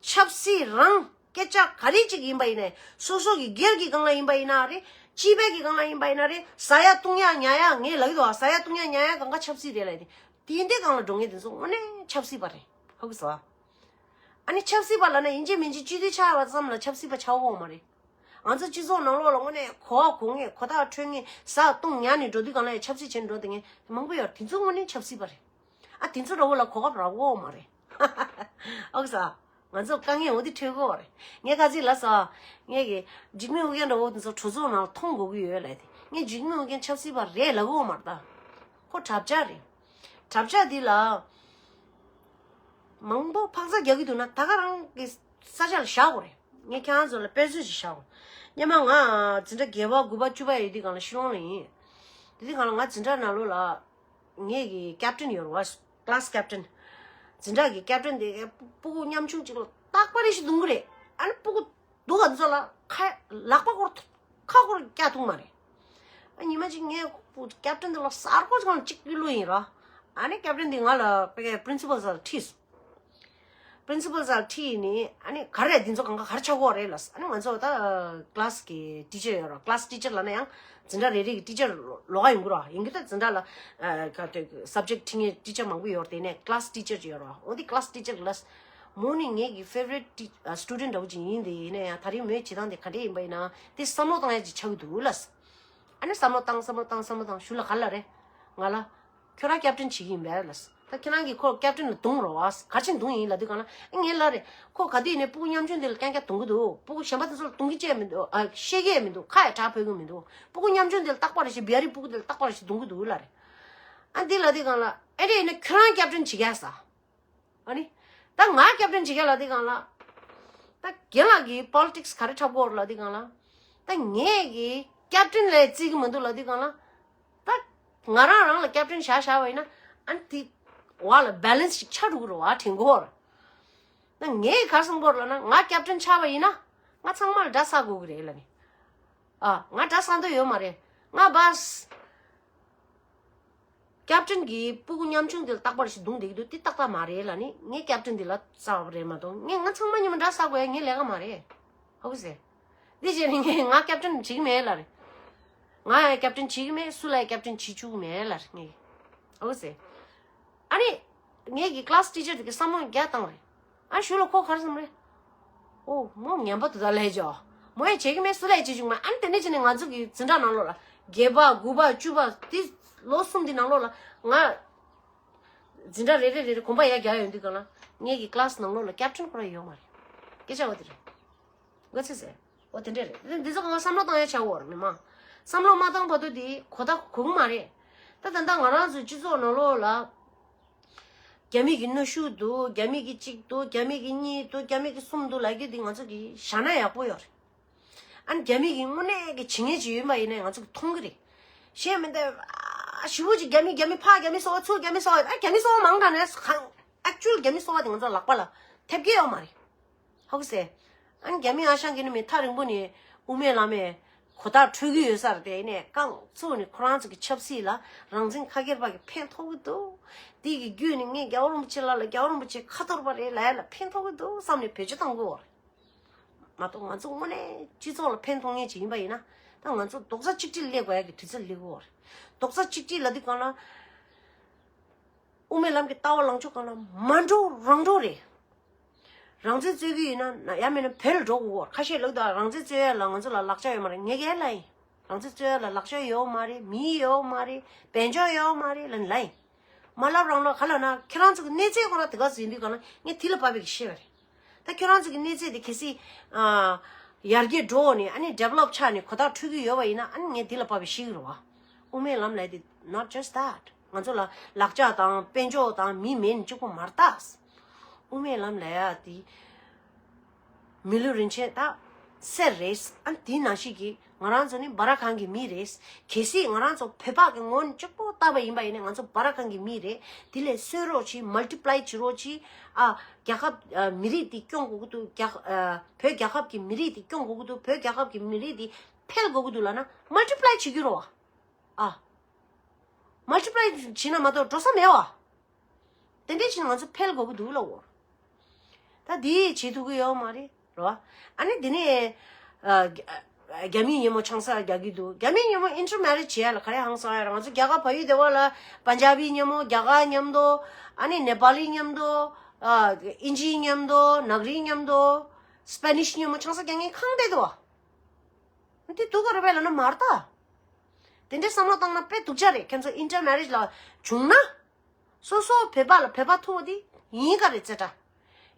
ཆབ་སྲིད་རང་སྐད་ཆ་ག་རེ་ཅིག་ཡིན་པ་ཡིན་ནའི་སོ་སོ་གི་སྒེར་གྱི་སྒང་ལ་ཡིན་པ་ཡིན་ན་རེད། སྤྱི་པའི་གི་སྒང་ལ་ཡིན་པ་ཡིན་ན་རེད། ཟ་ཡ་བཏུང་ཡ་ཉལ་ཡ་ངས་ལབ་ཀྱི་འདུག་བ། ཟ་ཡ་བཏུང་ཡ་ཉལ་ཡ་གང་ག་ཆབ་སྲིད་རེད་ལབ་དེ། དེ་འདྲའི་སྒང་ལ་འགྲོ་ངེས་དེ་ཚོ་དངོས་གནས་ཆབ་སྲིད་པ་རེད། ཧ་གོ་སོང་། ཨ་ནི་ཆབ་སྲིད་པ་ལབ་ན་ཡིན་གཅིག་མིན་གཅིག་སྤྱི་འཐུས་ཆགས་པ་ཙམ་ལ་ཆབ་སྲིད་པ་ཆགས་ཡོད་མ་རེད། ང་ཚོ་སྤྱི་ཚོགས་ནང་ལོགས་ལ་དངོས་གནས་གོ་བ་གོ་ངེས་གོ་ཐག་འཕྲོད་ངེས་ཟ་བཏུང་ཉལ་ནས་འགྲོ་དུས་སྒང་ལ་ཡང་ཆབ་སྲིད་བྱེད་འགྲོ་དེ་ངས་མང་པོ་ཡོད་རེད། དེ་ཚོ་དངོས་གནས་ཆབ་སྲིད་པ་རེད། ཨ་དེ་ཚོ་འདྲ་བོ་ལ་གོ་སྐབས་རག་ཡོད་མ་རེད། ཨོ་ས། ང་ཚོ་དཀའ་ངལ་འོ་དེ་འཕྲད་ཀྱི་ཡོད་རེད། ངས་ཁ་ཅིག་ལབ་སོང་། ངས་ཀྱི་འཇིགས་མེད་ཨོ་རྒྱན་འདྲ་བོ་དེ་ཚོ་གྲོས་ཚོགས་ནང་ལ་མཐོང་དགོས་ཀྱི་ཡོད་ལབ་དེ། ངས་འཇིགས་མེད་ཨོ་རྒྱན་ཆབ་སྲིད་པ་རེད་ལབ་ཀྱི་ཡོད་མ་རེད་ད། ཁོ་གྲྭ་བཅའ་རེད། གྲྭ་བཅའ་འདི་ལ་མང་པོ་འཕག་འཚག་རྒྱག་གི་འདུག་ན་ད་ག་རང་གི་ས་ཆ་ལ་བཞག་དགོས་རེད། ངས་ཁྱེད་རང་ཚོ་ལ་དཔེ་མཚོན་ཞིག་བཞག་དགོས། སྔོན་མ་ང་འཛིན་གྲྭ་བརྒྱད་པ་དགུ་པ་བཅུ་པ་ཡོད་དུས་སྒང་ལ་ཤི་ལོང་ལ་ཡིན། དེ་དུས་སྒང་ལ་ང་འཛིན་གྲྭ་ནང་ལོགས་ལ་ངེད་ཀྱི་ཀེབ་ཏན་ཡོད་རེད་བ། ཀི་ལཱ་སི་ཀེབ་ཏན། འཛིན་གྲྭ་གི་ཀེབ་ཏན་དེ་སྤུ་གུ་ཉམ་ཆུང་གཅིག་ལ་རྟག་པར་རེ་ཞིག་རྡུང་གི་རེད། ཨ་ནི་སྤུ་གུ་སྡུག་ག་ཚོད་ལ་ཁ་ལག་པ་སྐོར་ཁ་སྐོར་བཀྱག་ཐུབ་མ་རེད། ཨ་ཉི་མ་གཅིག་ངས་ཀེབ་ཏན་དེ་ལ་གསར་པ་ཅིག་ལ་གཅིག་བླུགས་ཡིན་ར། ཨ་ནི་ཀེབ་ཏན་དེ་ང་ལ་པི་རིན་སི་པལ་སར་ཁྲིད་སོང་། པི་རིན་སི་པལ་སར་ཁྲིད་ནས་ཨ་ནི་ག་རེ་འདི་ཚོ་གང་ག་ག་རེ་ཆགས་ཀྱི་ཡོད་རེད་ལབ། ཨ་ནི་ང་ཚོ་ད་ཀི་ལཱ་སི་གི་ཊི་ཆར་ཡོད་ར། ཀི་ལཱ་སི་ཊི་ཆར་ལབ་ན་ཡང་འཛིན་གྲྭ་རེ་རེ་གི་ཊི་ཆར་ལོགས་ཀ་ཡོང་གི་ར། ཡིན་གྱི་ད་འཛིན་གྲྭ་ལ་ཨ་ག་དེ་སབ་ཇེག་ཊི་ཁྲིད་མཁན་ཊི་ཆར་མང་པོ་ཡོད་རེད། དེ་ནས་ཀི་ལཱ་སི་ཊི་ཆར་ཅིག་ཡོད་ར། འོ་དེ་ཀི་ལཱ་སི་ཊི་ཆར་ལབ། མོ་ནི་ངེད་ཀྱི་ཕེ་ཝ་རིཊ་ཊི་ཨ་སི་ཊུ་ཌེན་ཊི་འདྲ་བོ་ཅིག་ཡིན། དེ་ཡིན་ན་ཡང་ད་རེས་མོའི་བྱེད་སྟངས་དེ་ག་འདྲས་ཡིན་པ་ཡིན་ན་དེ་བསམ་བློ་བཏང་ཡ་ཅིག་ཆགས་ཀྱི་འདུག་ལབ། ཨ་ནི་བསམ་བློ་བཏང་བསམ་བློ་བཏང་བསམ་བློ་བཏང་ཞུ་ལ་ག་ལ་རེད། ང་ལ། ཁྱོད་རང་ཀེབ་ཏན་བྱེད་ཀྱི་ཡིན་པས་ལབ། ད་ཁྱེད་རང་གིས་ཁོ་ཀེབ་ཏན་ལ་རྡུང་རོགས་ཨ། ག་ཅིག་རྡུང་ཡིན་ལབ་དུས་སྒང་ལ་ཨ་ངས་ལབ་རེད། ཁོ་ག་དུས་ནས་སྤུ་གུ་ཉམ་ཆུང་འདི་ལ་རྐྱང་རྐྱང་རྡུང་གི་འདུག་སྤུ་གུ་གཞན་པ་དེ་ཚོ་ལ་རྡུང་གི་བྱས་མི་འདུག་ཨ་བཤད་ཀྱི་མི་འདུག་ཁ་ཡ་གྲག་ཕོད་ཀྱི་མི་འདུག་སྤུ་གུ་ཉམ་ཆུང་འདི་ལ་རྟག་པར་ཞིག་བེ་རི་སྤུ་གུ་འདི་ལ་རྟག་པར་ཞིག་རྡུང་གི་འདུག་ལབ་རེད། ཨ་འདི་ལབ་དུས་སྒང་ལ་ཨེ་འདྲས་ཡིན་ན་ཁྱོད་རང་ཀེབ་ཏན་བྱེད་ཀྱི་ཡ་ས། ཨ་ནི། ད་ང་ཀེབ་ཏན་བྱེད་མཁན་ལབ་དུས་སྒང་ལ། ད་རྒན་ལགས་ཀྱིས་པོ་ལི་ཊིག་སི་ག་རེ་འཁྲབ་ཀྱི་ཡོད་རེད་ལབ་དུས་སྒང་ལ། ད་ངས་ཀྱིས་ཀེབ་ཏན་ལ་བརྩི་གི་མི་འདུག་ལབ་དུས་སྒང་ལ། ད་ང་རང་རང་ལ་ཀེབ་ཏན་བཞག་བཞག་པ་ཡིན་ན་ཨ་ནི་དེ་བར་ལ་བེ་ལན་སི་ཞིག་ཆགས་འགྲོ་གི་རེད་བ། དྲན་གྱི་ཡོད་རེད། ད་ངས་ག་རེ་བསམ་གྱི་ཡོད་རེད་ལབ་ན་ང་ཀེབ་ཏན་ཆགས་པ་ཡིན་ན་ང་ཚང་མ་ལ་དགྲ་བསགས་དགོས་ཀྱི་རེད་ལབ་ནས། ཨ། ང་དགྲ་བསགས་འདོད་ཡོད་མ་རེད། ང་བ་ཀེབ་ཏན་གྱིས་སྤུ་གུ་ཉམ་ཆུང་དེ་ལ་རྟག་པར་ཞིག་རྡུང་བསྡད་ཀྱི་འདུག་དེ་ཏག་ཏག་མ་རེད་ལབ་ནི་ངས་ཀེབ་ཏན་དེ་ལ་བསགས་པ་རེད་མ་གཏོགས་ངས་ང་ཚང་མ་མཉམ་དུ་དགྲ་བསགས་དགོས་ཡ་ངའི་ལས་ཀ་མ་རེད། ཧ་གོ་སོང་། དེ་བྱས་ནས་ངས་ང་ཀེབ་ཏན་བྱེད་ཀྱི་མེད་ལབ་རེད། ང་ཡང་ཀེབ་ཏན་བྱེད་ཀྱི་མེད། སུ་ལ་ཡང་ཀེབ་ཏན་བྱེད་བཅུག་གི་མེད་ལབ་རེད་ངས། ཧ་གོ་སོང་། ཨ་ནི། ངེད་ཀྱི་ཀི་ལཱ་སི་ཊི་ཆར་དེ་གིས་བསམ་བློ་བརྒྱ་བཏང་རེད། ཨ་ཞུ་ལ་ཁོ་ག་རེ་བསམ་རེད། ཨོ་མོ་ངན་པ་དུ་ད་ལས་ཅོ། མོ་ཡང་བྱེད་ཀྱི་མེད། སུ་ལ་ཡང་བྱེད་བཅུག་མེད། ཨ་ནི་དེ་ནས་བྱས་ནས་ང་ཚོ་གི་འཛིན་གྲྭ་ནང་ལོགས་ལ་བརྒྱད་པ་དགུ་པ་བཅུ་པ་དེ་ལོ་གསུམ་དེ་ནང་ལོགས་ལ་ང་འཛིན་གྲྭ་རེ་རེ་རེ་རེ་གོམ་པ་ཡར་རྒྱག་ཡོང་དུས་སྒང་ལ་ངེད་ཀྱི་ཀི་ལཱ་སི་ནང་ལོགས་ལ་ཀེབ་ཏན་ཁོ་རང་ཡོད་མ་རེད། སྐད་ཆ་འོ་དེ་རེད། ག་ཚོད་ཟེར། འོ་དེ་འདྲས་རེད། འདི་ཚོ་གང་ག་བསམ་བློ་བཏང་ཡ་ཆགས་ཡོད་རེད་མི་མང་། བསམ་བློ་མ་བཏང་བར་དུ་དེ་གོ་ད་གོ་གི་མ་རེད། ད་ད་ལྟ་ང་རང་ཚོའི་སྤྱི་ཚོགས་ནང་ལོགས་ལ། རྒྱ་མི་གི་གནོན་ཤུགས་འདུག་རྒྱ་མི་གི་གཅིག་འདུག་རྒྱ་མི་གི་གཉིས་འདུག་རྒྱ་མི་གི་གསུམ་འདུག་ལབ་རྒྱུ་འདི་ང་ཚོ་གི་བཞག་ན་ཡག་པོ་ཡོད་རེད། ཨ་ནི་རྒྱ་མི་གི་དངོས་གནས་ཀྱི་བྱེད་མཁན་ཅིག་ཡོད་པ་ཡིན་ན་ང་ཚོ་གི་མཐོང་གི་རེད། གཞན་མི་འདུག་ཨ་ཞེ་པོ་ཅིག་རྒྱ་མི་རྒྱ་མི་ཕར་རྒྱ་མི་སོ་པ་ཚུར་རྒྱ་མི་སོ་པ་ཨ་རྒྱ་མི་སོ་པ་མང་དྲགས་ནས་གང་ཨེག་ཅུ་ཨལ་རྒྱ་མི་སོ་པ་དེ་ང་ཚོ་ལག་པ་ལ་ཐེབས་ཀྱི་ཡོད་མ་རེད། ཧ་གོ་སོང་། ཨ་ནི་རྒྱ་མི་ཨ་ཞང་གི་ནི་མི་ཐག་རིང་པོ་ནས་དབུ་མའི་ལམ་མའི་གོ་ཐག་འཕྲོད་ཀྱི་ཡོད་ས་རེད་དེ་ནས་རྐང་བཙུགས་ནས་ཁོ་རང་ཚོ་གི་ཆབ་སྲིད་ལ་རང་བཙན་ཁ་སྒེར་པ་གི་ཕན་ཐོགས་ཀྱི་འདུག་དེ་གི་བརྒྱུད་ནས་ངས་རྒྱལ་བ་རིན་པོ་ཆེ་ལགས་ལ་རྒྱལ་བ་རིན་པོ་ཆེ་ཁ་འཐོར་པ་རེད་ལབ་ཡ་ལ་ཕན་ཐོགས་ཀྱི་འདུག་བསམ་ནས་བེད་སྤྱོད་བཏང་གི་ཡོད་རེད། མ་གཏོགས་ང་ཚོ་དངོས་གནས་སྤྱི་ཚོགས་ལ་ཕན་ཐོགས་མཁན་ཅིག་ཡིན་པ་ཡིན་ན་ད་ང་ཚོ་རྡོག་རྩ་གཅིག་སྒྲིལ་སླེབས་དགོས་ཡ་གི་དུས་ཚོད་སླེབས་ཀྱི་ཡོད་རེད། རྡོག་རྩ་གཅིག་སྒྲིལ་ལབ་དུས་སྒང་ལ་དབུ་མའི་ལམ་གྱི་ལྟ་བ་ལངས་ཕྱོགས་སྒང་ལ་མ་འགྲོ་རང་འགྲོ་རེད། རང་བཙན་རྩོད་ཀྱི་ཡིན་ན་ཡང་མིན་ན་བོད་ལ་འགྲོ་དགོས། ཁ་ཤས་ལབ་དུས་རང་བཙན་རྩོད་ཡ་ལ་ང་ཚོ་ལ་ལག་ཆ་ཡོད་མ་རེད། ངས་ཀྱང་ལབ་ཡིན། རང་བཙན་རྩོད་ཡ་ལ་ལག་ཆ་ཡོད་མ་རེད། མི་ཡོད་མ་རེད། དཔལ་འབྱོར་ཡོད་མ་རེད་ལབ་ལབ་ཡིན། མ་ལབ་རང་ལ་ག་ལབ་ན་ཁྱེད་རང་ཚོ་གི་གནས་ཚད་ཁོ་རང་དེ་ག་ཚོད་ཡིན་དུས་ག་ལ་ངས་དེ་ལ་བབས་པའི་གི་ཤེས་པ་རེད། ད་ཁྱེད་རང་ཚོ་གི་གནས་ཚད་དེ་གལ་སྲིད་ཨ་ཡར་རྒྱས་འགྲོ་ནས་ཨ་ནི་ཌི་ཝེ་ལོབ་ཆགས་ནས་གོ་ཐག་འཕྲོད་ཀྱི་ཡོད་པ་ཡིན་ན་ཨ་ནི་ངས་དེ་ལ་བབས་པའི་ཤེས་ཀྱི་རེད་བ། དབུ་མའི་ལམ་ལབ་དེ་not just that། ང་ཚོ་ལ་ལག་ཆ་དང་དཔལ་འབྱོར་དང་མི་མེད་ནི་གཅིག་པོ་མ་རེད་ད། དབུ་མའི་ལམ་ལབ་ཡ་དེ་མི་ལུས་རིན་ཆེན་དང་གསེར་རེད། ཨ་དེའི་ནང་བཞིན་གྱི་ ང་རང་ཚོ་ནི་སྦ་ར་ཁང་གི་མི་རེད། གལ་སྲིད་ང་རང་ཚོ་བོད་པ་གི་ངོ་ནས་གཅིག་པོ་བལྟས་པ་ཡིན་པ་ཡིན་ན། ང་ཚོ་སྦ་ར་ཁང་གི་མི་རེད། དེ་ལས་གསོད་རོགས་གྱིས། མལ་ཊི་པ་ལའི་བྱེད་རོགས་གྱིས། ཨ། རྒྱལ་ཁབ་ཨ། མི་རིགས་དེ་སྐྱོང་དགོས་ཀྱི་འདུག་རྒྱལ་ཁ་ཨ། བོད་རྒྱལ་ཁབ་ཀྱི་མི་རིགས་དེ་སྐྱོང་དགོས་ཀྱི་འདུག་བོད་རྒྱལ་ཁབ་ཀྱི་མི་རིགས་དེ་འཕེལ་དགོས་ཀྱི་འདུག་ལབ་ན། མལ་ཊི་པ་ལའི་བྱེད་རྒྱུ་རེད་བ། ཨ། མལ་ཊི་པ་ལའི་བྱེད་ན་མ་གཏོགས་འགྲོ་ས་མེད་བ། དེ་འདྲས་བྱས་ན་ང་ཚོ་འཕེལ་དགོས་ཀྱི་འདུག་ལབ་འོ། ད་འདི་བྱེད་ཐུབ་ཀྱི་ཡོད་མ་རེད་རོ། ཨ་ནི་འདི་ནས་ཨ། རྒྱ་རྒྱ་མིའི་མཉམ་པོ་ཆང་ས་རྒྱག་གི་འདུག་རྒྱ་མིའི་མཉམ་པོ་ཨིན་ཊར་མེ་རེཇ་བྱེད་ཡ་ལ་ག་རེ་ཧང་སང་ཡ་རེད། ང་ཚོ་རྒྱ་གར་བལ་ཡུལ་སྡེ་བ་ལ་པན་ཇ་བི་མཉམ་པོ། རྒྱ་གར་མཉམ་དུ། ཨ་ནི་ནེ་པ་ལི་མཉམ་དུ། ཨ། ཨིན་ཇི་མཉམ་དུ། ནག་རི་མཉམ་དུ། སྤེ་ནིཤ་མཉམ་པོ་ཆང་ས་རྒྱག་མཁན་གང་བསྡད་འདུག་བ། འདི་སྡུག་ག་རེད་པས་ལབ་ན་མ་རེད་ད། དེ་འདྲའི་བསམ་བློ་བཏང་ན་དཔེ་སྡུག་ཅག་རེད། ཁྱེད་ཚོ་ཨིན་ཊར་མེ་རེཇ་ལ་བྱུང་ན། སོ་སོ་བོད་པ་ལ་བོད་པ་ཐུག་པ་དེ་ཡིན་ག་རེད་ཙེ་ཏྲ།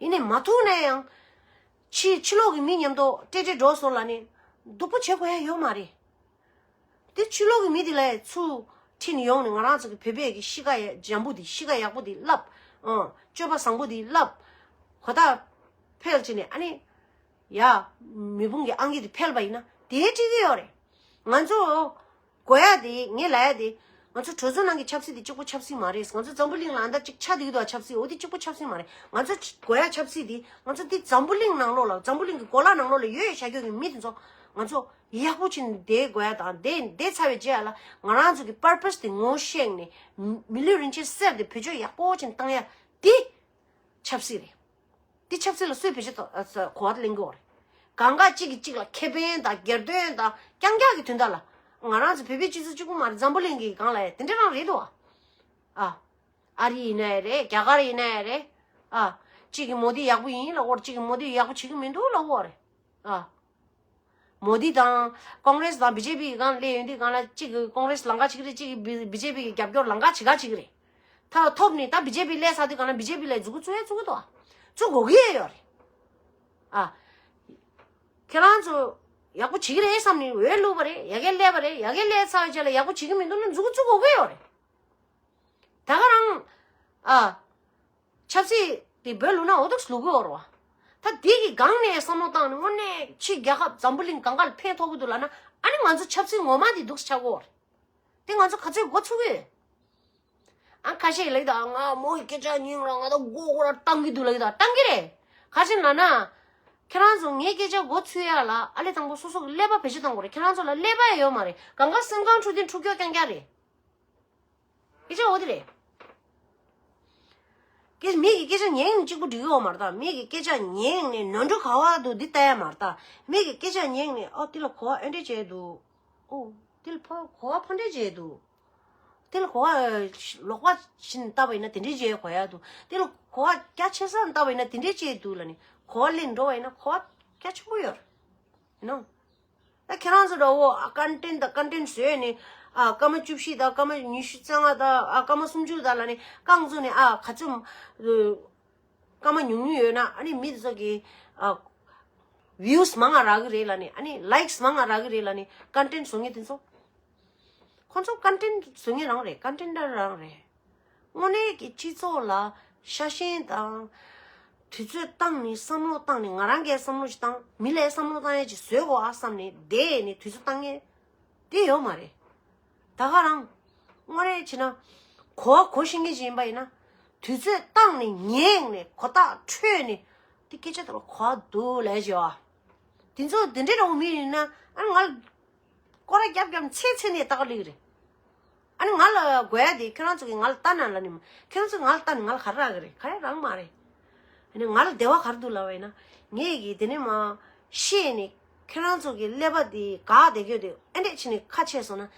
ཡིན་ནའི་མ་ཐུག་ན་ཡང་། ཕྱི་ཕྱི་ལོགས་ཀྱི་མི་མཉམ་དུ་ཏྲེ་ཏྲེ་འགྲོ་སོང་ལབ་ནས་སྡུག་པོ་བྱེད་དགོས་ཡ་ཡོད་མ་རེད། དེ་ཕྱི་ལོགས་ཀྱི་མི་དེ་ལ་ཚུར་ཁྲིད་ནས་ཡོང་ནས་ང་རང་ཚོ་གི་བོད་པའི་གི་གཤིས་ཀ་ཡ་འཇམ་པོ་དེ། གཤིས་ཀ་ཡག་པོ་དེ་བསླབ། ཨང་། སྤྱོད་པ་བཟང་པོ་དེ་བསླབ། གོ་བརྡ་འཕེལ་བྱས་ནས། ཨ་ནི། ཡ། མེ་དཔུང་གི་ཨང་ཀི་དེ་འཕེལ་བ་ཡིན་ན་དེ་འགྲིག་གི་ཡོད་རེད། ང་ཚོ་དགོས་ཡ་དེ། ངས་ལབ་ཡ་དེ། ང་ཚོ་གྲོས་ཚོགས་ནང་གི་ཆབ་སྲིད་དེ་གཅིག་པོ་ཆབ་སྲིད་མ་རེད། ང་ཚོ་འཛམ་བུ་གླིང་ལ་ཨ་འདྲ་གཅིག་ཆགས་བསྡད་ཀྱི་འདུག་བ། ཆབ་སྲིད་འོ་དེ་གཅིག་པོ་ཆབ་སྲིད་མ་རེད། ང་ཚོ་དགོས་ཡ་ཆབ་སྲིད་དེ། ང་ཚོ་འདི་འཛམ་བུ་གླིང་ནང་ལོགས་ལ། འཛམ་བུ་གླིང་གི་གོ་ལ་ནང་ལོགས་ལ་ཡོད་བཞག་རྒྱུ་གི་མི་དེ་ཚོ་ང་ཚོ་ཡག་པོ་བྱས་ནས་བསྡད་དགོས་ཡ་དང་། བསྡད་བསྡད་ཚར་བའི་རྗེས་ལ་ང་རང་ཚོ་གི་པར་པས་དེ་ངོ་ཤེས་ནས། མི་ལུས་རིན་ཆེན་གསེར་དེ་བེད་སྤྱོད་ཡག་པོ་བྱས་ནས་བཏང་ཡ་དེ་ཆབ་སྲིད་རེད། འདི་ཆབ་སྲིད་ལ་སུས་བེད་སྤྱོད་གོ་བ་ལེན་གི་ཡོད་རེད། གང་ག་གཅིག་གིས་གཅིག་ལ་ཁེ་ཕན་དང་སྒེར་དོན་དང་རྐྱང་རྐྱང་གི་དོན་དག་ལ། ང་རང་ཚོ་བོད་པའི་སྤྱི་ཚོགས་གཅིག་པུ་མ་རེད། འཛམ་བུ་གླིང་གི་སྒང་ལ་ཡ་དེ་འདྲ་རང་རེད་དོ། ཨ། ཨ་རི་ཡིན་ན་ཡང་རེད། རྒྱ་གར་ཡིན་ན་ཡང་རེད། ཨ། གཅིག་གིས་མོ་དི་ཡག་པོ་ཡིན་ལབ་ཀྱི་ཡོད་རེད། གཅིག་གིས་མོ་དི་ཡག་པོ་བྱེད་ཀྱི་མི་འདུག་ལབ་ཀྱི་ཡོད་རེད། ཨ། མོ་དི་དང་ཀོང་རེས་དང་བི་ཇེ་པི་གི་སྒང་སླེབས་ཡོང་དུས་སྒང་ལ། གཅིག་གིས་ཀོང་རེས་ལང་ཀ་བྱེད་ཀྱི་རེད། གཅིག་གིས་བི་བི་ཇེ་པི་གི་རྒྱབ་སྐྱོར་ལང་ཀ་བྱེད་ག་བྱེད་ཀྱི་རེད། ད་ཐོབ་ནས་ད་བི་ཇེ་པི་སླེབས་ཚར་དུས་སྒང་ལ་བི་ཇེ་པི་ལ་མཛུབ་གུ་བཙུགས་ཡ་བཙུགས་ཀྱི་འདུག་བ། བཙུགས་དགོས་ཀྱི་ཡོད་རེད། ཨ། ཁྱེད་རང་ཚོ་ཡག་པོ་བྱེད་ཀྱི་རེད་བསམ་ནས་འོས་བླུགས་པ་རེད། ཡ་གི་སླེབས་པ་རེད། ཡ་གི་སླེབས་ཚར་བའི་རྗེས་ལ་ཡག་པོ་བྱེད་ཀྱི་མི་འདུག་ན་མཛུབ་གུ་བཙུགས་དགོས་ཀྱི་ཡོད་རེད། ད་ག་རང་། ཨ། ཆབ་སྲིད་དེ་བོད་བླུགས་ན་འོ་ཐུག་བླུགས་ཀྱི་ཡོད་རེད་བ། ད་འདི་གི་སྒང་ནས་བསམ་བློ་བཏང་ནས་དངོས་གནས་ཕྱི་རྒྱལ་ཁབ་འཛམ་བུ་གླིང་གང་ག་ལ་ཕན་ཐོགས་ཀྱི་འདུག་ལབ་ན། ཨ་ནི་ང་ཚོ་ཆབ་སྲིད་ངོ་མ་དེ་འདུག་སེ་ཆགས་ཀྱི་ཡོད་རེད། དེ་ང་ཚོ་ག་ཚོད་འགོ་ཚུགས་ཀྱི་ཡོད། ཨ། ཁ་ཤས་ལབ་ཀྱི་འདུག་ང་མོ་གི་སྐད་ཆ་ཉན་ར་ང་ད་མགོ་སྐོར་ར་བཏང་གི་འདུག་ལབ་ཀྱི་འདུག་བཏང་གི་རེད། ག་རེ་ལབ་ན། ཁྱེད་རང་ཚོ་ངའི་སྐད་ཆ་མགོ་ཚོས་ཡ་ལ། ཨ་ལས་དང་པོ་སོ་སོ་གི་ཀླད་པ་བེད་སྤྱོད་གཏོང་དགོས་རེད། ཁྱེད་རང་ཚོ་ལ་ཀླད་པ་ཡང་ཡོད་མ་རེད། གང་ག་སེམས་ཁམས་འཁྲུག་དེ་འཁྲུག་རྒྱུ་རྐྱང་རྐྱང་རེད། སྐད་ཆ་འོ་དེ་རེད། སྐད་མི་གི་སྐད་ཆ་ཉན་ནས་གཅིག་པུ་འགྲིག་གི་ཡོད་མ་རེད་ད། མི་གི་སྐད་ཆ་ཉན་ནས་ནོར་འཁྲུལ་ག་བ་འདུག་འདི་ལྟ་ཡ་མ་རེད་ད། མི་གི་སྐད་ཆ་ཉན་ནས། ཨོ། དེ་ལ་གོ་བ་ཨེ་འདྲས་བྱས་འདུག་ཨོ། དེ་ལ་ཕ་གོ་བ་ཕ་འདྲས་བྱས་འདུག་དེ་ལ་གོ་བ་ལོག་པ་ཞིག་ནས་བལྟས་པ་ཡིན་ན་དེ་འདྲས་བྱས་གོ་ཡ་འདུག་དེ་ལ་གོ་བ་རྒྱ་ཆེ་ས་ནས་བལྟས་པ་ཡིན་ན་དེ་འདྲས་བྱས་འདུག་ལབ་ནས་གོ་བ་ལེན་འགྲོ་བ་ཡིན་ན་གོ་བ་རྒྱ་ཆེན་པོ་ཡོད་རེད། ཡིན་ནོ། ད་ཁྱེད་རང་ཚོ་འདྲ་བོ། ཨ། ཀོན་ཊེན་ཊི་དང་ཀོན་ཊེན་ཊི་བཟོས་ནས། ཨ། སྐར་མ་བཅུ་བཞི་དང་སྐར་མ་ཉི་ཤུ་རྩ་ལྔ་དང་། ཨ། སྐར་མ་སུམ་ཅུ་དང་ལབ་ནས་རྐང་བཙུགས་ནས། ཨ། ག་ཚོད་སྐར་མ་ཉུང་ཉུང་ཡོད་ན། ཨ་ནི་མི་དེ་ཚོ་གིས། ཨ། བིའུ་སི་མང་ང་རག་གི་རེད་ལབ་ནས། ཨ་ནི་ལའིཀ་སི་མང་ང་རག་གི་རེད་ལབ་ནས་ཀོན་ཊེན་ཊི་བཟོ་མཁན་དེ་ཚོ། ཁོ་ཚོ་ཀོན་ཊེན་ཊི་བཟོ་མཁན་རང་རེད། ཀོན་ཊེན་ཊར་རང་རེད། དངོས་གནས་ཀྱི་སྤྱི་ཚོགས་ལ་ཤ་ཞེན་དང་། དུས་ཚོད་བཏང་ནས་བསམ་བློ་བཏང་ནས། ང་རང་གིས་བསམ་བློ་ཞིག་བཏང་། མི་ལ་བསམ་བློ་བཏང་ཡས་ཅིག་བཟོས་དགོས་ཨ་བསམ་ནས་བསྡད་ནས་དུས་ཚོད་བཏང་མཁན་དེ་ཡོད་མ་རེད། ད་ག་རང་དངོས་གནས་བྱས་ན་གོ་བ་གོ་ཤེས་མཁན་ཞིག་ཡིན་པ་ཡིན་ན། དུས་ཚོད་བཏང་ནས་ཉན་ནས་གོ་རྟོགས་འཕྲོད་ནས། དེ་སྐད་ཆ་དེ་ལ་གོ་བ་འདུག་ལབ་ཡས་ཅིག་ཡོད་ཨ། དེ་ཚོ་དེ་འདྲའི་འདྲ་བོ་མི་ཡིན་ན། ཨ། ང་ལ་སྐོར་ར་རྒྱབ་རྒྱབ་ཚེ་ཚེ་ནས་ལྟ་ག་སླེབས་ཀྱི་རེད། ཨ་ནི་ང་ལ་དགོས་ཡ་དེ་ཁྱེད་རང་ཚོ་གིས་ང་ལ་ལྟ་ན་ལབ་ནི་མ། ཁྱེད་རང་ཚོ་ང་ལ་ལྟ་ནས་ང་ལ་ག་རེ་རག་གི་རེད། ག་རེ་རག་མ་རེད། ཨ་ནི་ང་ལ་བདེ་བ་ག་རེ་འདུག་ལབ་པ་ཡིན་ན། ངས་ཀྱིས་དེ་ནས་མར་ཤེས་ནས་ཁྱེད་རང་ཚོ་གི་ཀླད་པ་དེ་འགག་བསྡད་ཀྱི་ཡོད་དེ། ཨེ་འདྲས་བྱས་ནས་ཁ་ཕྱེ་སོང་ན།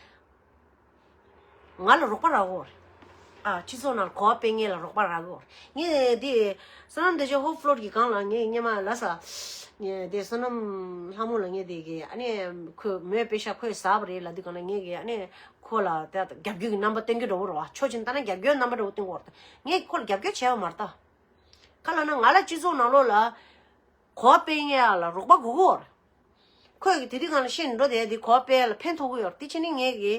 ང་ལ་རོགས་པ་རག་གི་ཡོད་རེད། ཨ། སྤྱི་ཚོགས་ནང་གོ་བ་སྤེལ་མཁན་ལ་རོགས་པ་རག་གི་ཡོད་རེད། ངས་དེ་བསོད་ནམས་བདེ་ཆེན་ཧོབ་ཕློར་གྱི་སྒང་ལ་ངས་སྔོན་མ་ལབ་ས། ངས་དེ་བསོད་ནམས་ལྷ་མོ་ལ་ངས་དེ་གི། ཨ་ནི་ཁོས་མོའི་པེ་ཤ་ཁོས་ཟ་བ་རེད་ལབ་དུས་སྒང་ལ། ངས་གི་ཨ་ནི་ཁོ་ལ་དེ་རྒྱབ་སྐྱོར་གྱི་རྣམ་པ་སྟོན་གྱི་འདྲ་བོ་རེད་བ། ཕྱོགས་གཅིག་ནས་ལྟ་ན་རྒྱབ་སྐྱོར་རྣམ་པ་འདྲ་བོ་སྟོན་གྱི་ཡོད་རེད། ངས་ཁོ་ལ་རྒྱབ་སྐྱོར་བྱས་པ་མ་རེད་ད། ག་རེ་ལབ་ན། ང་ལ་སྤྱི་ཚོགས་ནང་ལོགས་ལ་གོ་བ་སྤེལ་མཁན་ལ་རོགས་པ་དགོས་ཀྱི་ཡོད་རེད། ཁོས་གི་དེ་དུས་སྒང་ལ་ཤེས་ནས་འགྲོ་བསྡད་དེ་གོ་བ་སྤེལ་ལ་ཕན་ཐོགས་ཀྱི་ཡོད་རེད། དེ་བྱས་ནས་ངས་གི་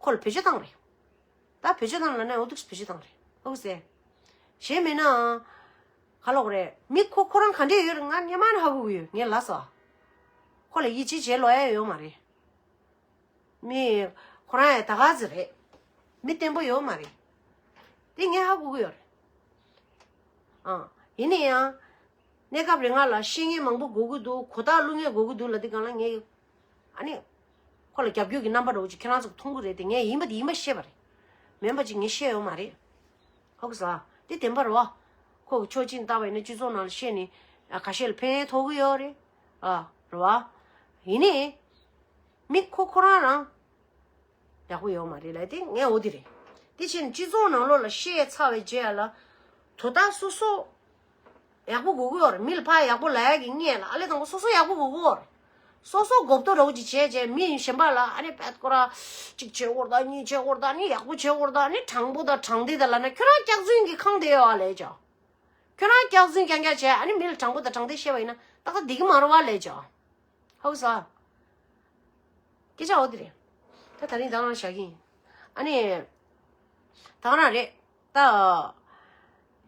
ཁོ་ལ་བེད་སྤྱོད་བཏང་རེད། ད་བེད་སྤྱོད་བཏང་ལབ་ན་འོ་འདུག་སེ་བེད་སྤྱོད་བཏང་རེད། ཨོ་ཟེར། གཞན་མིན་ནའང་ག་ལབ་དགོས་རེད། མི་ཁོ་ཁོ་རང་ག་འདྲས་ཡོད་རེད། ང་སྔོན་མ་ནས་ཧ་གོ་གི་ཡོད། ངས་ལབ་སོང་། ཁོ་ལ་ཡིད་ཆེས་བྱེད་ལོས་ཡ་ཡོད་མ་རེད། མི་ཁོ་རང་ཡང་ད་ག་ཟེ་རེད། མི་བརྟན་པོ་ཡོད་མ་རེད། དེ་ངས་ཧ་གོ་གི་ཡོད་རེད། ཨ། ཡིན་ན་ཡང་། གནས་སྐབས་རིང་ང་ལ་བཤད་མཁན་མང་པོ་དགོས་ཀྱི་འདུག་གོ་རྟོགས་བླུག་མཁན་དགོས་ཀྱི་འདུག་ལབ་དུས་སྒང་ལ་ངས། ཨ་ནི། ཁོ་ལ་རྒྱབ་སྐྱོར་གྱི་རྣམ་པ་འདྲ་བོ་ཅིག་ཁྱེད་རང་ཚོ་མཐོང་གི་རེད་དེ། ངས་ཡིན་པ་དེ་ཡིན་པ་བཤད་པ་རེད། མིན་པ་ཅིག་ངས་བཤད་ཡོད་མ་རེད། ཧོག་ས། དེ་བདེན་པ་རེད་བ། ཁོ་གི་ཕྱོགས་གཅིག་ནས་བལྟས་པ་ཡིན་ན་སྤྱི་ཚོགས་ནང་ལ་བཤད་ནས་ཨ་ཁ་ཤས་ལ་ཕན་ཐོགས་ཀྱི་ཡོད་རེད། ཨ། རེད་བ། ཡིན་ནའི། མི་ཁོ་ཁོ་རང་རང་། ཡག་པོ་ཡོད་མ་རེད་ལབ་དེ་ངས་འོ་དེ་རེད། དེ་བྱས་ནས་སྤྱི་ཚོགས་ནང་ལོགས་ལ་བཤད་ཚར་བའི་རྗེས་ལ། དོ་བདག་སོ་སོ། ཡག་པོ་དགོས་ཀྱི་ཡོད་རེད། མི་ལ་ཕར་ཡག་པོ་ལབ་ཡག་གི་སྔོན་ལ་ཨ་ལས་དང་པོ་སོ་སོ་ཡག་པོ་དགོས་ཀྱི་ཡོད་རེད། སོ་སོ་མགོ་བཏོག་རོགས་ཅིག་བྱས་རྗེས་མི་གཞན་པ་ལ་ཨ་ནི་པད་ཀོ་ར། གཅིག་བྱེད་དགོས་རེད་ད། གཉིས་བྱེད་དགོས་རེད་ད། ཨ་ནི་ཡག་པོ་བྱེད་དགོས་རེད་ད། ཨ་ནི་དྲང་པོ་དང་དྲང་བདེན་དང་ལབ་ན་ཁྱོད་རང་སྐྱག་རྫུན་གྱི་ཁང་དེ་ཡོད་ཨ་ལས་ཅག་ཁྱོད་རང་སྐྱག་རྫུན་རྐྱང་རྐྱང་བྱས་ཨ་ནི་མི་ལ་དྲང་པོ་དང་དྲང་བདེན་བཤད་པ་ཡིན་ན་ཏག་ཏག་བསྡད་ཀྱི་མ་རེད་བ་ལས་ཅག་ཧོ་ས། སྐད་ཆ་འོ་དེ་རེད། ད་ད་རིང་ད་རང་བཞག་གི་ཡིན། ཨ་ནི། ད་རང་རེད། ད།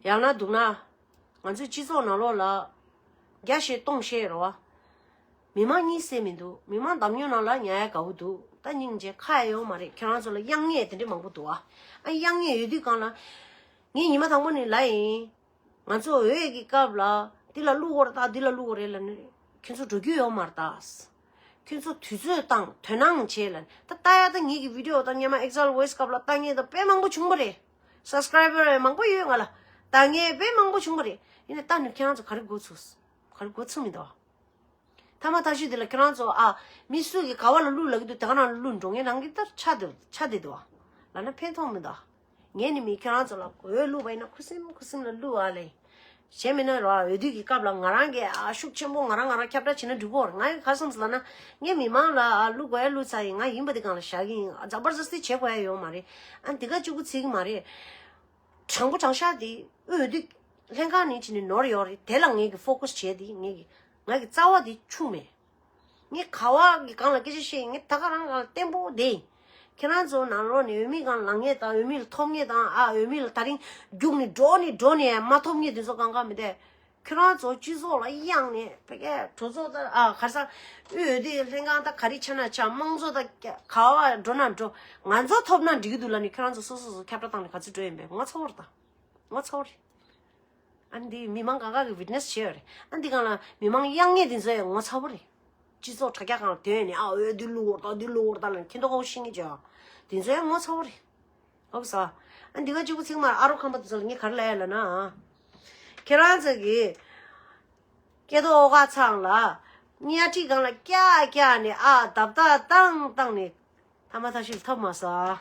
ཡང་ན་འདུག་ན། ང་ཚོའི་སྤྱི་ཚོགས་ནང་ལོགས་ལ། རྒྱ་བཤད་སྟོང་བཤད་རེད་བ། མི་མང་གཉིད་སད་མི་འདུག་མི་མང་འདམ་ཉོ་ནང་ལ་ཉལ་ཡ་དགའ་བོ་འདུག་ད་སྙིང་རྗེ་ཁ་ཡ་ཡོད་མ་རེད། ཁྱེད་རང་ཚོ་ལ་དབྱངས་སྙན་དེ་འདྲ་མང་པོ་འདུག་ཨ། ཨ་དབྱངས་སྙན་ཡོད་དུས་གང་ལ། ངས་ཉི་མ་དང་པོ་ནས་ལབ་ཡིན། ང་ཚོ་འོས་ཀྱི་སྐབས་ལ་འདི་ལ་བླུག་དགོས་རེད་ད། འདི་ལ་བླུག་དགོས་རེད་ལབ་ནས་ཁྱོད་ཚོ་འགྲོ་རྒྱུ་ཡོད་མ་རེད་ད། ཁྱོད་ཚོ་དུས་ཚོད་བཏང་དོ་སྣང་བྱེད་ལབ་ནས་ད་ལྟ་ཡ་ད་ངེད་ཀྱི་བི་ཌི་ཡོ་དང་སྔོན་མ་Exile Voice སྐབས་ལ་ལྟ་མཁན་ད་དཔེ་མང་པོ་བྱུང་པ་རེད། སབ་སི་ཀ་རའི་བར་མང་པོ་ཡོད་ང་ལ། ལྟ་མཁན་དཔེ་མང་པོ་བྱུང་པ་རེད། ཡིན་ནའི་ད་ནི་ཁྱེད་རང་ཚོ་ག་རེ་མགོ་ཚུགས། ག་རེ་མགོ་ཚུགས་མི་འདུག་ཐ་མ་ཐག་ཆོད་དེ་ལ་ཁྱེད་རང་ཚོ་ཨ། མི་སུ་གིས་ག་བ་ལ་བླུག་ལབ་ཀྱི་འདུག་དེ་ག་ནང་ལ་བླུག་འགྲོ་ངེས་ནང་གི་ལྟར་ཆ་དེ་ཆ་དེ་འདུག་ཨ། ལབ་ན་ཕན་ཐོགས་མི་འདུག་ངས་ནི་མི་ཁྱེད་རང་ཚོ་ལ་འོས་བླུག་པ་ཡིན་ན་ཁུ་སིམ་ཁུ་སིམ་ལ་བླུག་ཨ་ལེ། གཞན་མིན་ན་ར་འོས་བསྡུ་གི་སྐབས་ལ་ང་རང་གིས་ཨ་ཤུགས་ཆེན་པོ་ང་རང་ང་རང་ཁྱབ་བསྒྲགས་བྱེད་ན་འགྲིག་གོ་ང་ཡི་ག་བསམ་སོང་ལབ་ན། ངས་མི་མང་ལ་ཨ་བླུག་དགོས་ཡ་བླུག་ཚར་ཡིན། ང་ཡིན་པ་དེ་གང་ལ་བཞག་གི་ཡིན། ཛ་བར་ཛ་སི་ཏི་བྱེད་དགོས་ཡ་ཡོད་མ་རེད། ཨ་འདི་ག་གཅིག་པུ་ཚིག་གི་མ་རེད། དྲང་པོ་དྲང་བཞག་དེ་འོས་བསྡུ་ལྷན་ཁང་ནས་བྱས་ནས་ནོར་ཡོད་རེད། དེ་ལ་ངེད་ཀྱི་ཕོ་ཁ་སི་བྱས་དེ་ངེད་ཀྱི་ང་གི་རྩ་བ་དེ་འཆུག་མེད། ངས་ག་བ་གི་སྒང་ལ་སྐད་ཆ་བཤད་ཡིན། ངས་ད་ག་རང་ག་ལ་བརྟན་པོ་བསྡད་ཡིན། ཁྱེད་རང་ཚོ་ནང་ལོགས་ནས་འོས་མི་སྒང་ལངས་མཁན་དང་འོས་མི་ལ་ཐོབ་མཁན་དང་ཨ་འོས་མི་ལ་ད་རིང་རྒྱུགས་ནས་འགྲོ་ནས་འགྲོ་ནས་མ་ཐོབ་མཁན་དེ་ཚོ་གང་ག་མི་བསྡད། ཁྱེད་རང་ཚོ་སྤྱི་ཚོགས་ལ་གཡེང་ནས་ཕ་གིའི་གྲོས་ཚོགས་དང་ཨ་ག་རེ་ཟ། འོས་བསྡུ་ལྷན་ཁང་དང་ག་རེ་ཆགས་ན་ཆགས། དམངས་གཙོ་དང་ག་བ་འགྲོ་ན་འགྲོ། ང་ཚོ་ཐོབ་ན་འགྲིག་གི་འདུག་ལབ་ནས་ཁྱེད་རང་ཚོ་སོ་སོ་སོ་ཁྱབ་བསྒྲགས་བཏང་ནས་ག་ཚོད་འགྲོ་ཡིན་པས། ངོ་ཚ་བོ་རེད་ད། ངོ་ཚ་བོ་རེད། ཨ་འདི་མི་མང་གང་ག་གི་ཝིཊ་ནེ་སི་བྱས་ཡོད་རེད། ཨ་འདི་སྒང་ལ་མི་མང་གཡང་ངེས་འདི་ཚོ་ཡང་ངོ་ཚ་བོ་རེད། སྤྱི་ཚོགས་དྲ་རྒྱ་སྒང་ལ་དོན་ནས་ཨ་འོས་འདི་བླུག་འོར་ད་འདི་བླུག་འོར་ད་ལ་ཁྱི་མདོག་ཁ་པོ་ཤེས་ངེས་བྱས་ཨ། འདི་ཚོ་ཡང་ངོ་ཚ་བོ་རེད། ཨོ་ས། ཨ་འདི་ག་གཅིག་པུ་ཚིག་མར་ཨ་རོ་ཁམས་པ་དེ་ཚོ་ལ་ངས་ག་རེ་ལབ་ཡ་ལབ་ན། ཨ། ཁྱེད་རང་ཚོ་གི་སྐེ་ཐོག་འོག་ཁ་ཚང་ལ་གཉའ་ཁྲི་སྒང་ལ་ཀྱག་ཀྱག་ནས་ཨ་རྡབ་རྡབ་བཏང་བཏང་ནས། ཐ་མ་ཐག་ཆོད་ཐོབ་མ་སོང་།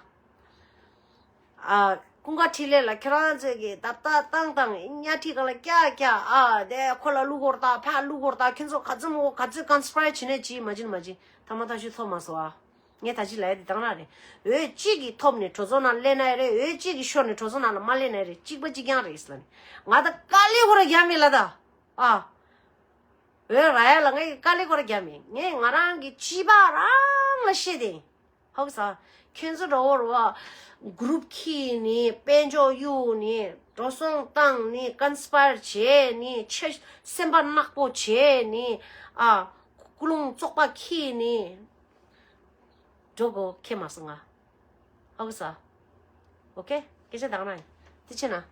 ཨ། ཀུན་དགའ་འཕྲིན་ལས་ལ་ཁྱེད་རང་ཚོས་ཀྱི་རྡབ་རྡབ་བཏང་བཏང་གཉའ་ཁྲི་སྒང་ལ་ཀྱག་ཀྱག་ཨ་དེ་ཁོ་ལ་བླུག་འོར་ད་ཕར་བླུག་འོར་ད་ཁྱོད་ཚོ་ག་ཚོད་མོ་ག་ཚོད་ཀོན་སི་པ་ཡར་བྱེད་ནས་ཅི་མ་བྱེད་མ་བྱེད་ཐ་མ་ཐག་ཆོད་ཐོབ་མ་སོང་ཨ། ངས་ད་ཅི་ལབ་ཡ་དེ་དང་ར་རེད། འོས་གཅིག་གིས་ཐོབ་ནས་གྲོས་ཚོགས་ནང་སླེབས་ན་ཡ་རེད། འོས་གཅིག་གིས་ཤོར་ནས་གྲོས་ཚོགས་ནང་ལ་མ་སླེབས་ན་ཡ་རེད། གཅིག་པ་གཅིག་རྐྱང་རེད་ཟེར་ལབ་ནས་ང་ད་དཀའ་ལས་ཁོ་ར་རྒྱག་མེད་ལ་ད། ཨ། འོས་རག་ཡ་ལ་ངས་དཀའ་ལས་ཁོ་ར་རྒྱག་མེད། ངས་ང་རང་གི་སྤྱི་པ་རང་ལ་བཤད་དེ་ཡིན། ཧོག་ས། ཁྱེད་ཚོ་འདྲ་བོ་རེད་བ། གུ་རུབ་ཁྱེར་ནས་དཔལ་འབྱོར་གཡུག་ནས་འགྲོ་སོང་བཏང་ནས་ཀོན་སི་པ་ཡར་བྱས་ནས་ཆེ་སེམས་པ་ནག་པོ་བྱས་ནས་ཨ། ཀུན་སློང་བཙོག་པ་ཁྱེར་ནས་འགྲོ་དགོས་ཁྱེད་མ་སོང་ང་། ཧོག་ས། ཨོ་ཁེ། སྐད་ཆ་དག་ན་ཡིན། དེ་ཕྱིན་ན།